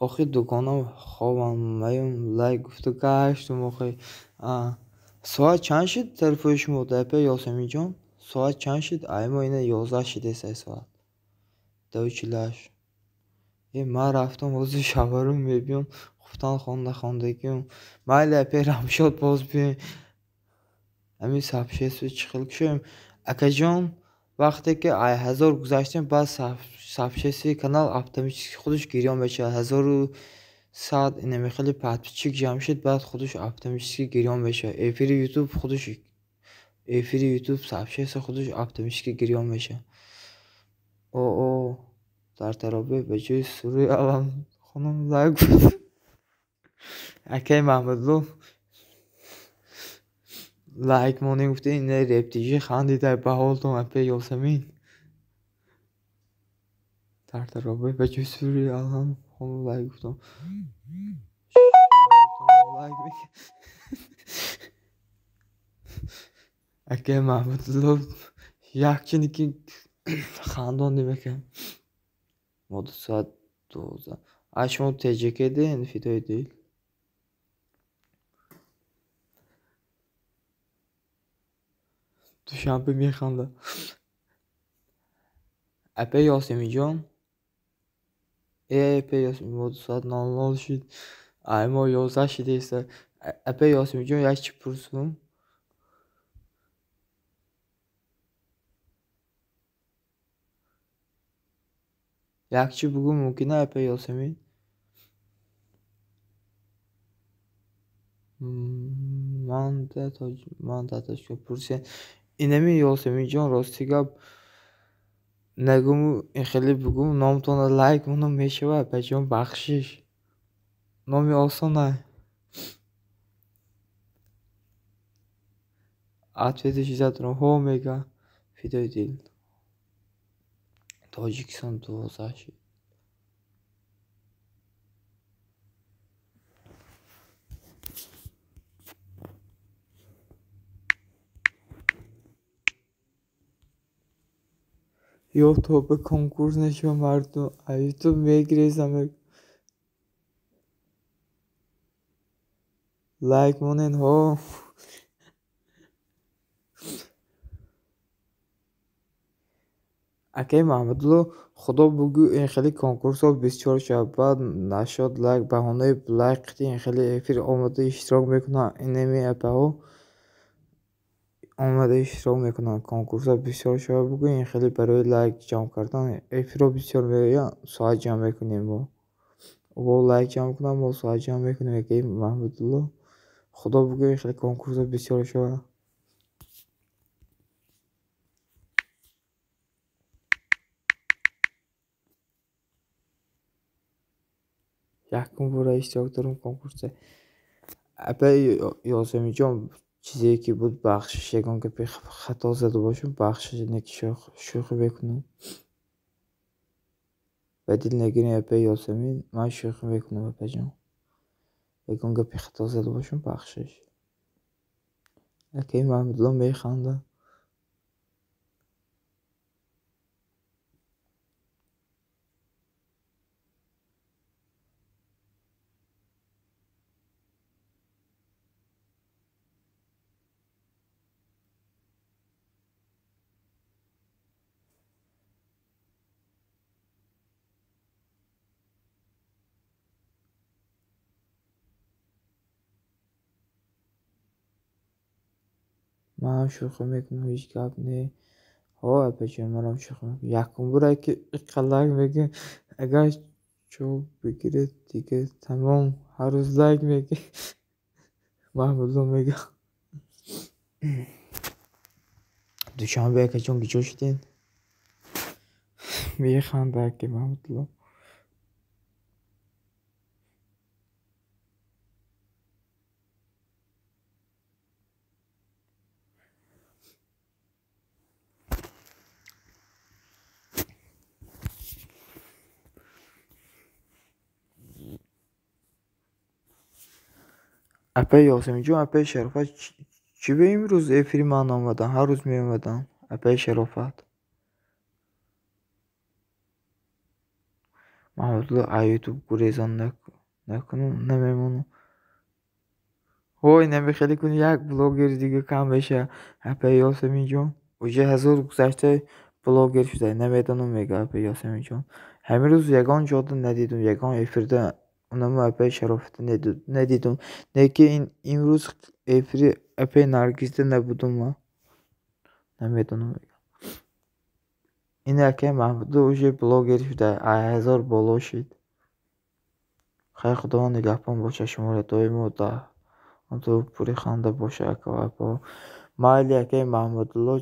Охи дугонам хобам маюм лайк гуфту гаштум охи. Соат чанд шуд телефони шумо ДП Ёсаминҷон? Соат чанд шуд? Ай мо ина 11 шудест ай соат. 2:48. Ман рафтам ҳозир шаварум мебиём, хуфтан хонда хондагиум. Майли апе Рамшод боз биёем. Ҳамин сообщество чӣ хел кушоем? Акаҷон, вақте ки ай 1000 гузаштем, баъд сообществои канал автоматически худаш гирён мешавад. 1100 инаме хеле подписчик ҷамъ шуд, баъд худаш автоматически гирён мешавад. Эфири ютуб худаш, эфири ютуб сообщество худаш автоматически гирён мешавад. О, дар таробе ба ҷои суруи алам хонум лайк гуфт. Акай Маҳмудло лайк монем гуфта, ина рептижи хандида ба ҳолтон апе Ёсамин. Дар таробе ба ҷои суруи алам хонум лайк гуфтам. Лайк акай Маҳмудло якчине ки хандондем ака. Мо ду соат 12. Ай шумо ТЖК ден фидои дил? Душанбе механда. Апе Ёсаминҷон? Апе Ёсамин, мо ду соат 00 шуд. Ай мо 11 шудест. Апе Ёсаминҷон, як чӣ пурсум? Як чӣ бугӯ мумкин апе Ёсамин? Ман да тоҷикон пурсем. Инами Ёсаминҷон, рости гап нагӯму ин хеле бугӯ, номтонро лайк монам мешавад, апаҷон, бахшиш. Номи осонай. Ответаш задам, ҳо мега. Фидои дил. Тоҷикистон 12 шуд. Ё то ба конкурс нашава мардум, а ютуб мегирезам. Лайк монен, ҳо. Акай Маҳмудло, худо бугӯ ин хеле конкурсҳо бисёр шавад, баъд нашод лайк, баҳонаи лайк қити ин хеле эфир омада иштирок мекунанд. Инами апаҳо омада иштирок мекунанд. Конкурсҳо бисёр шавад, бугӯ ин хеле барои лайк ҷамъ кардан эфирҳо бисёр меоянд, соат ҷамъ мекунем мо. Во лайк ҷамъ кунам, мо соат ҷамъ мекунем. Акай Маҳмудулло, худо бугӯ ин хеле конкурсҳо бисёр шавад. Якум бора иштирок дорам конкурсе. Апа Ёсаминҷон, чизе ки буд бахшиш, ягон гапи хато зада бошам, бахшиш, не ки шӯхӣ мекунам. Ба дил нагирем апа Ёсамин, ман шӯхӣ мекунам апаҷон. Ягон гапи хато зада бошам, бахшиш. Акаи Маҳмудло механда. Ман ҳам шӯхӣ мекунам, ҳеҷ гап не. Ҳо апаҷон, манам шӯхӣ мекунам. Якум бора ки иққа лайк мекунем, агар чо бигиред дига тамом, ҳар рӯз лайк мекунем. Маҳмудло мега. Душанбе акаҷон куҷо шудед? Механда аки Маҳмудло. Апаи Ёсаминҷон, апаи Шарофат Чӣ бе имрӯз эфири ман омадан? Ҳар рӯз меомадан. Апаи Шарофат. Маҳмудулло а ютуб гурезон накунам, намемонам. Ҳой, намехеле кунӣ, як блогери дига кам меша. Апаи Ёсаминҷон. Уже 1000 гузашта блогер шуда. Намедонам, мега апаи Ёсаминҷон. Ҳамин рӯз ягон ҷода надидум, ягон эфирда унамо апаи Шарофата надидум. Не ки имрӯз эфири апаи Наргизда набудум ман. Намедонам. Ин акаи Маҳмудулло уже блогер шуда, 1000 боло шид. Хайр, Худованд нигаҳбон бошад шуморо доимо даҳонтон пури ханда бошад, ака ва апаҳо. Майли, акаи Маҳмудулло,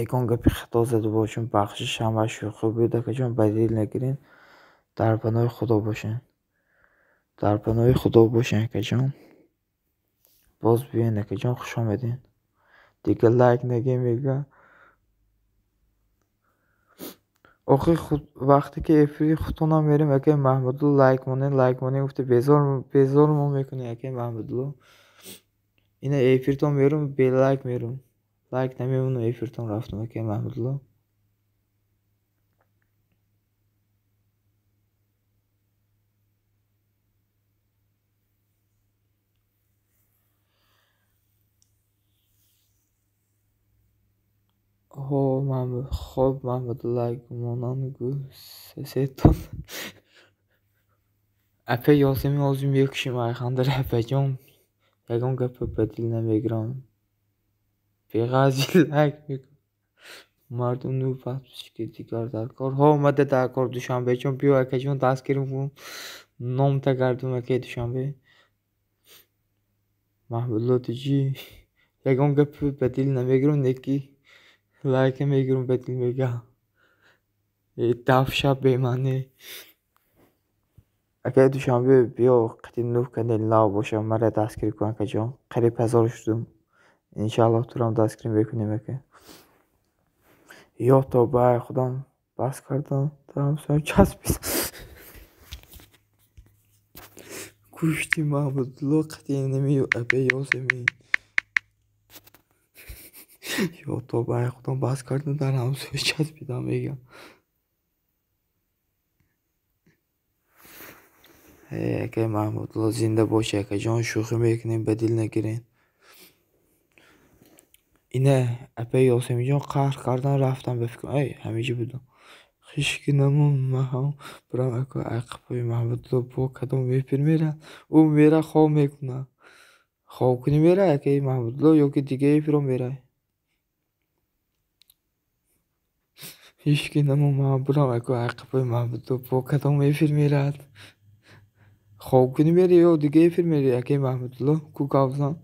ягон гапи хато зада бошем, бахшиш, ҳамааш шӯхӣ буд, акаҷон, ба дил нагиред. Дар паноҳи Худо бошед. Дар паноҳи Худо бошед, акаҷон. Боз биёед, акаҷон, хуш омадед. Дига лайк нагем, мега. Охи вақте ки эфири худтонам мерем, акаи Маҳмудулло лайк монед, лайк монед гуфта безормо мекунед, акаи Маҳмудулло. Ина эфиртон мерум, белайк мерум. Лайк намемонам, эфиртон рафтам, акаи Маҳмудулло. Хоб, Маҳмудулло лайк монанд гӯ сетон. Апаи Ёсамин ҳозир мекушем, айхандар апаҷон. Ягон гапа ба дил намегирам. Беғарзи лайк мекунам. Мардум ну подписчики дигар дар кор. Ҳо, омада дар кор Душанбеҷон, биё акаҷон, дастгирим кун. Номта гардум, акаи Душанбе. Маҳмудулло тиҷӣ. Ягон гапа ба дил намегирам, не ки лайка мегирам ба дил мега. Даф шаб бемаъне. Акаи Душанбе, биё қати нӯҳ канали нав бошам, мара дастгирӣ кун, акаҷон. Қариб 1000 шудум. Иншааллоҳ турам дастгирӣ мекунем, ака. Ё тоба, худам бас кардам, дар ҳамсоям часпид. Кушти Маҳмудулло қати нами апаи Ёсамин. Ё тоба, худам бас кардам, дар ҳамсоя часпидам, мегам. Акаи Маҳмудулло зинда бошӣ, акаҷон, шӯхӣ мекунем, ба дил нагиред. Ина апаи Ёсаминҷон қаҳр кардан рафтам ба фикр. Ай, ҳамиҷа будам. Хишки намон, ман ҳам бурам ака айқапои Маҳмудулло бо кадом эфир мерад? Ӯ мера хоб мекунад. Хобкунӣ мера акаи Маҳмудулло ё ки дига эфиро мерай? Ҳички намон, ман бурам ака айқапои Маҳмудулло бо кадом эфир мерад? Хобкунӣ мери ё дига эфир мери, акаи Маҳмудулло? Ку гап зан.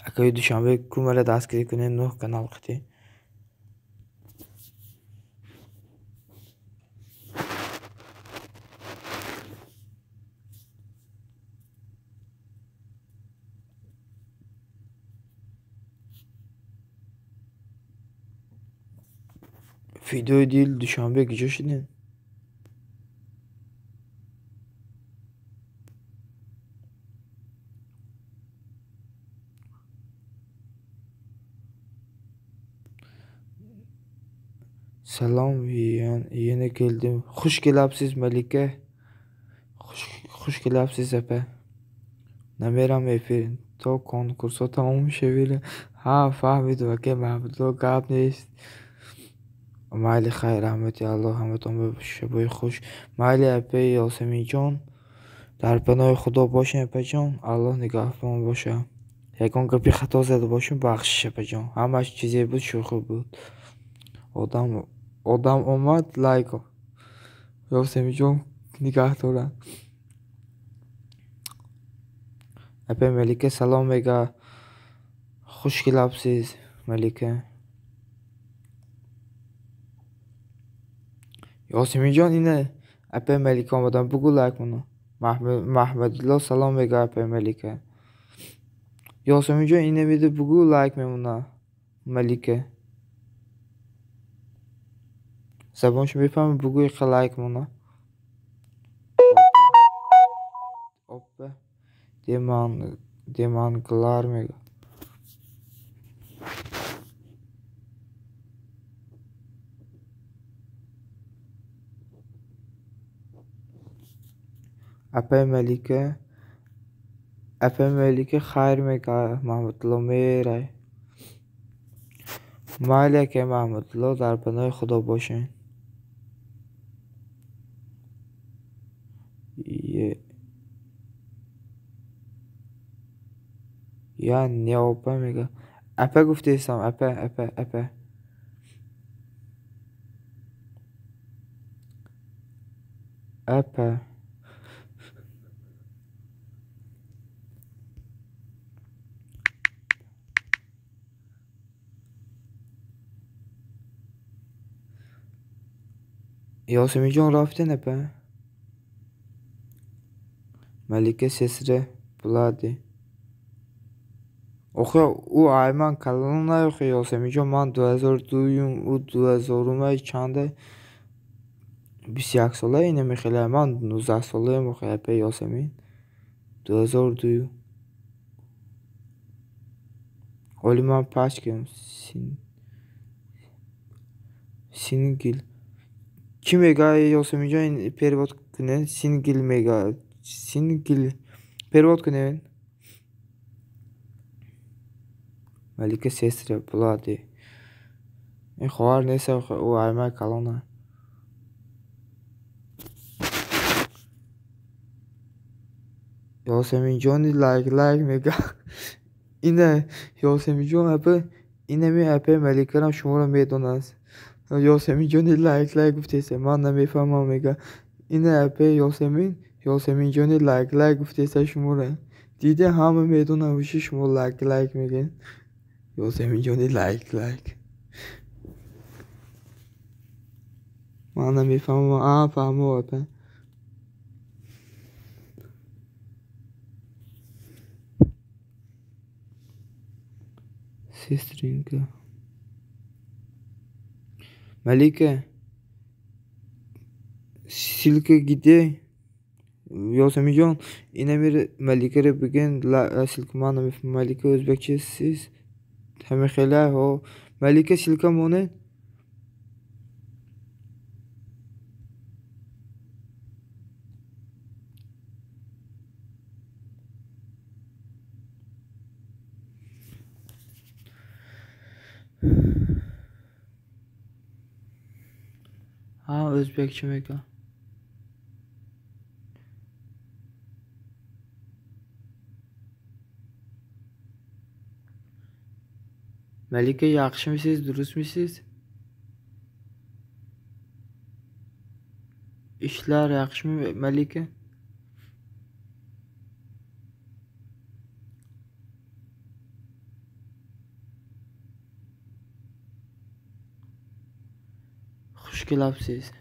Акаи Душанбе, ку мара дастгирӣ кунед нӯҳ канал қитӣ. Фидои дил Душанбе куҷо шудем? Салом, yana keldim. Xush kelabsiz, Malika. Xush kelabsiz, apa. Nameram efir. То конкурсҳо тамом шавед. Ҳа, фаҳмидум, ака Маҳмудулло, гап нест. Майли, хайр, раҳмати Аллоҳ ҳаматон ба шабои хуш. Майли, апаи Ёсаминҷон, дар паноҳи Худо бошед, апаҷон. Аллоҳ нигаҳбон бошад. Ягон гапи хато зада бошем, бахшиш, апаҷон. Ҳамаш чизе буд, шӯхӣ буд. Одам омад, лайк. Ёсаминҷон нигаҳ дорад. Апаи Малика салом мега. Хуш келабсиз, Малика. Ёсаминҷон, ина апаи Малика омадан, бугӯ лайк монам. Маҳмадулло салом мега, апаи Малика. Ёсаминҷон, ина меда бугӯ лайк мемонад Малика. Забоншо мефаҳмӣ, бугӯ иқа лайк монад. Опа. Деманглар мега. Апай Малика, апай Малика хайр мега. Маҳмудулло мерай. Майли, акай Маҳмудулло, дар паноҳи Худо бошед. Я не опа мега. Апа гуфтесам, апа, апа, апа. Апа. Ёсаминҷон, рафтен, апа? Малика сестра булади. Охи, ӯ айман калон охи, Ёсаминҷон, ман 2002-юм, ӯ 2000-умай, чанда, 21 сола инами хеле, ман 19 солаем охи, апа Ёсамин. 2002. Оли ман пачкам. Сингл. Чӣ мега, Ёсаминҷон, перевод кунед? Сингл мега. Сингл. Перевод кунед. Малика сестра булади. Ин хоҳар нест, ӯ аймай калона. Ёсаминҷони лайк лайк мега. Ина Ёсаминҷон, апа, инами апаи Маликарам шуморо медонад. Ёсаминҷони лайк лайк гуфтеса, ман намефаҳмам мега. Ина апаи Ёсамин, Ёсаминҷони лайк лайк гуфтеса шуморо. Дида, ҳама медонанд, уши шумо лайк лайк мегӯед. Ёсаминҷони лайк лайк. Ман намефаҳмам. А, фаҳмо, апа. Сестринка. Малика. Ссылка где? Ёсаминҷон, инами Маликаро бигӯен ссылка, ман намефаҳмам. Малика o'zbekcha siz ҳама хеле ҳо. Малика, ссылка монед. Ҳа, o'zbekcha мега. Малика, yaxshimisiz, durustmisiz? Ishlar yaxshimi, Malika? Xush kelibsiz.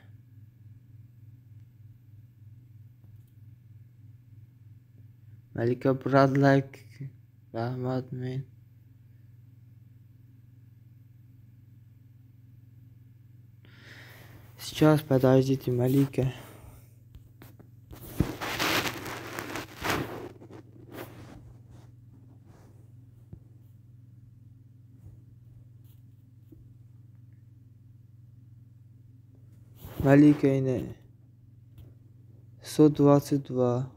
Malika брат лайк. Rahmat men. Сейчас, подождите, Малика. Малика, ина 122.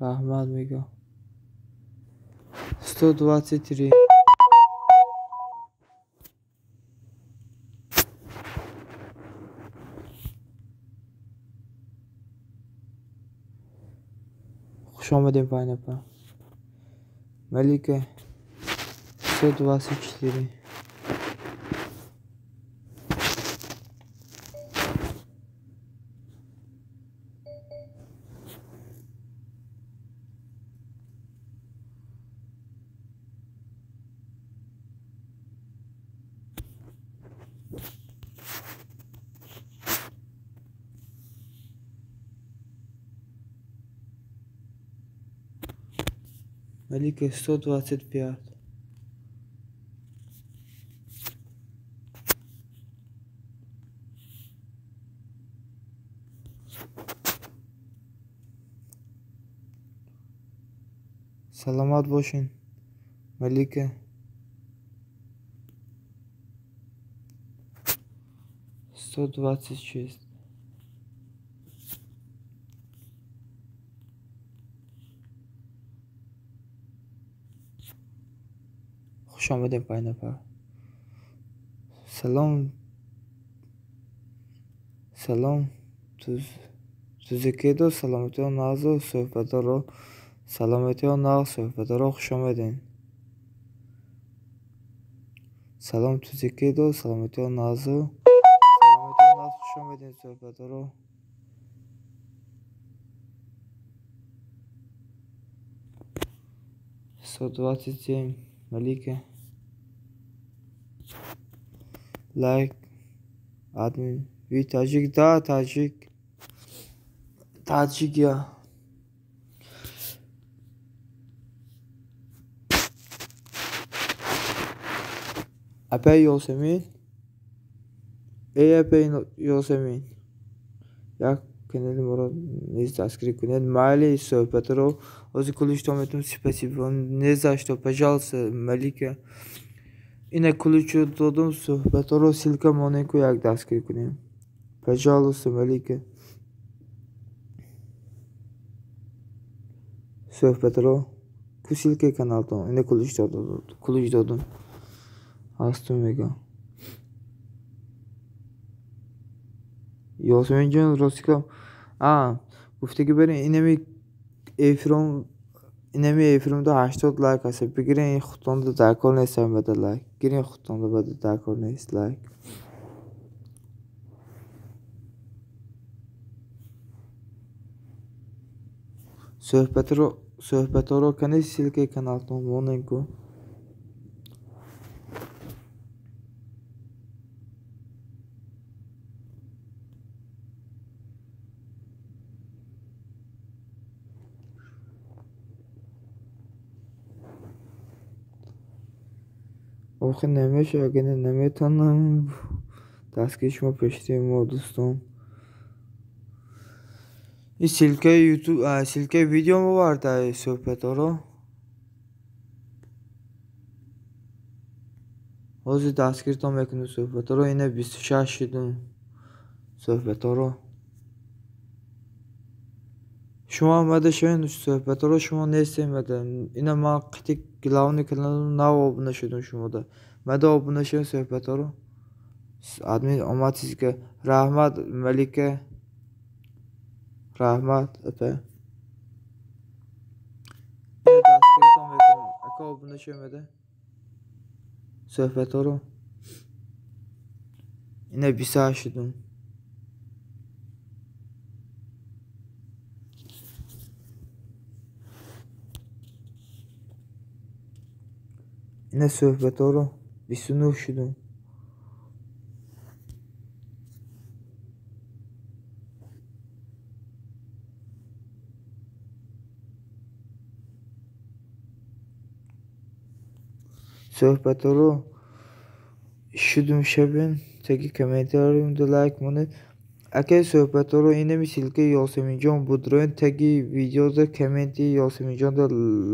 Раҳмат мега. 123. Хуш омадем, пайнапа. Малика, 124. Малика, 125. Саломат бошин, Малика. 126. Хуш омадем, 5 нафар. Салом, салом, тузикедо, саломатиҳо нағзу, суҳбатҳоро, саломатиҳо нағз, суҳбатҳоро хуш омадем. Салом, тузикедо, саломатиҳо нағзу, саломатиҳо нағз, хуш омадем, суҳбатҳоро. 127, Малика. Лайк, админ. Ви таҷик, да, таҷик. Таҷик я. Апай Ёсамин. Эй, апай Ёсамин. Як канали моро низ дастгирӣ кунед. Майли, суҳбатро ҳозир ключ метавонем. Спасибо. Не за что, пожалуйста, Малика. Ина ключ додум, суҳбатро ссылка монем, ку як дастгирӣ кунем. Пожалуйста, Малика. Суҳбатро ку ссылка каналтон. Ина ключ додум, ключ додум. Ҳастум мегам. Ёсаминҷон, ростика, а, гуфтаги барин, инами эфиром, инами эфиромда 80 лайк ҳаст. Бигирен, худтонда даркор нест бада лайк. Гирен, худтонда бада даркор нест лайк. Суҳбатро, суҳбатҳоро кани ссылка каналтон монем ку. Охи намеша, агар наметавонам дастгири шумо пешти мо, дӯстон. Ин ссылка и ютуб, ссылка и видео моварда суҳбатҳоро. Ҳозир дастгиритон мекунем, суҳбатҳоро. Ина 26 шудум, суҳбатҳоро. Шумо омада шавед, суҳбатҳоро, шумо нестем мада. Ина ман қити главный каналам нав обуна шудум шумода. Мада обуна шавед, суҳбатҳоро. Админ омад сизга. Раҳмат, Малика. Раҳмат, апа. Дастгиритон мекунем. Ака, обуна шавед мада. Суҳбатҳоро. Ина 28 шудум. Ина суҳбатҳоро 29 шудум. Суҳбатҳоро шудум шавен, таги комментариумда лайк монед. Акай суҳбатҳоро, инами ссылка и Ёсаминҷон буд. Роен таги видеода комменти Ёсаминҷонда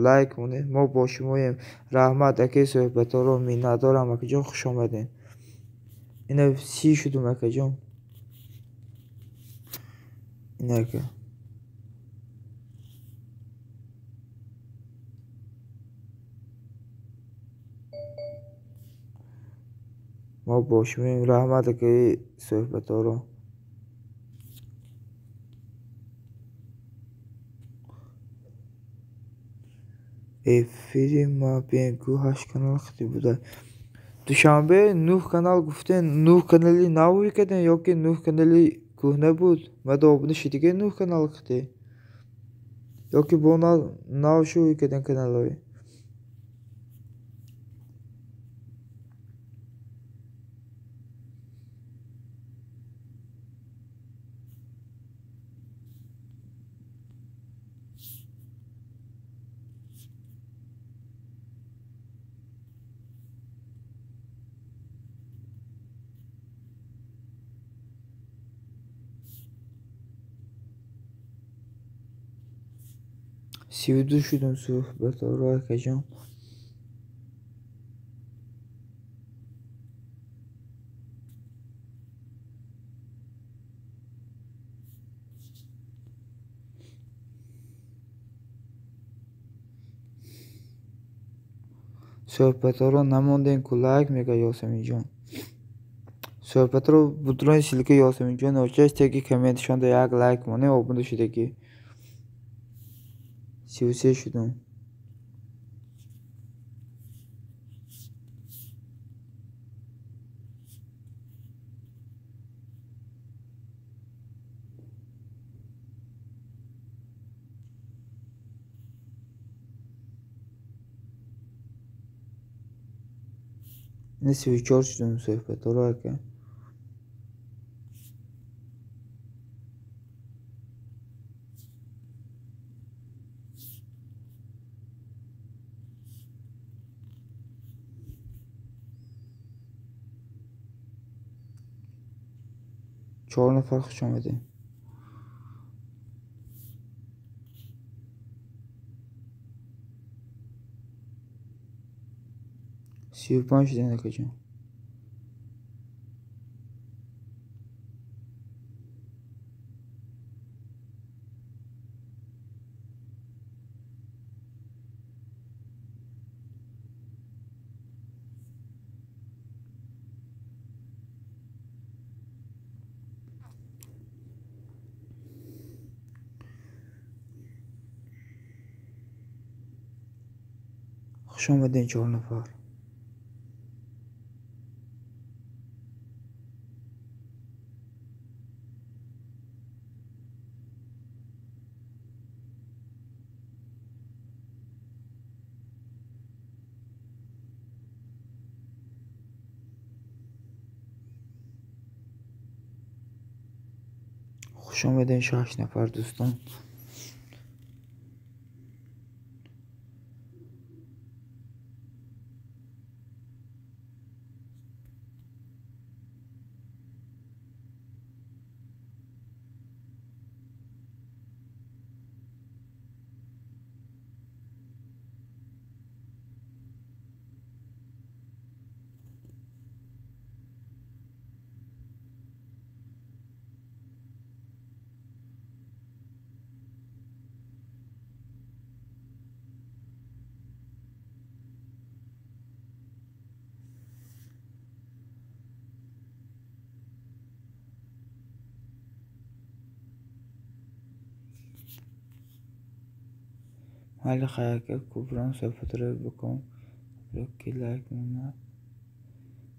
лайк монед. Мо бо шумоем. Раҳмат, акай суҳбатҳоро, миннатдорам, акаҷон, хуш омадем. Ина 30 шудум, акаҷон. Ина ака. Мо бо шумоем. Раҳмат, акаи суҳбатҳоро. Эфири ма бенгӯ ҳашт канал хати буда. Душанбе нӯҳ канал гуфтен, нӯҳ канали нав карден ё ки нӯҳ канали кӯҳна буд? Мада обуна шидиге нӯҳ канал хати. Ё ки бо нав шӯй карден каналҳои. 32 шудам суҳбатҳоро, акаҷон. Суҳбатҳоро намондем ку лайк мега Ёсаминҷон. Суҳбатро будрони ссылка Ёсаминҷон очаш теги комментшонда як лайк монем обуна шудагӣ. 33 шудам. Ина 34 шудам суҳбатҳоро, ака. Чор нафар хуш омадед. 35 шудем, акаҷон. Хуш омадед, чор нафар. Хуш омадед, шаш нафар дӯстон. Майли хай, ака, куброн суҳбатро бикун, ки лайк монад,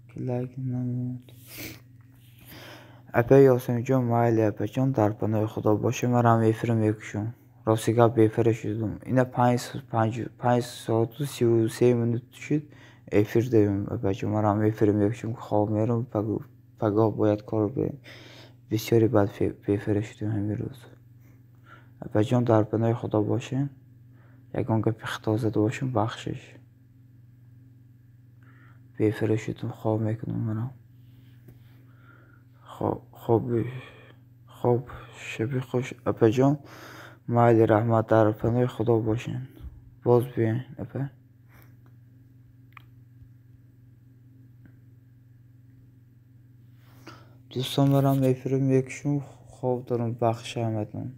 ки лайк намонд. Апа Ёсаминҷон, майли, апаҷон, дар паноҳи Худо бошед. Манам эфира мекушам. Рости гап бефира шудам. Ина 5 соату 33 минут шуд эфир дорем, апаҷон. Манам эфира мекушам, хоб мерам, пагоҳ бояд кор барем. Бисёре бад бефира шудем ҳамин рӯз. Апаҷон, дар паноҳи Худо бошед. Ягон гапи хато зада бошам, бахшиш. Бефира шудам, хоб мекунам манам. Хоб шаби хуш, апаҷон. Майли, раҳмат, дар паноҳи Худо бошед. Боз биёед, апа. Дӯстон, манам эфира мекушам, хоб дорам, бахшиш ҳаматон.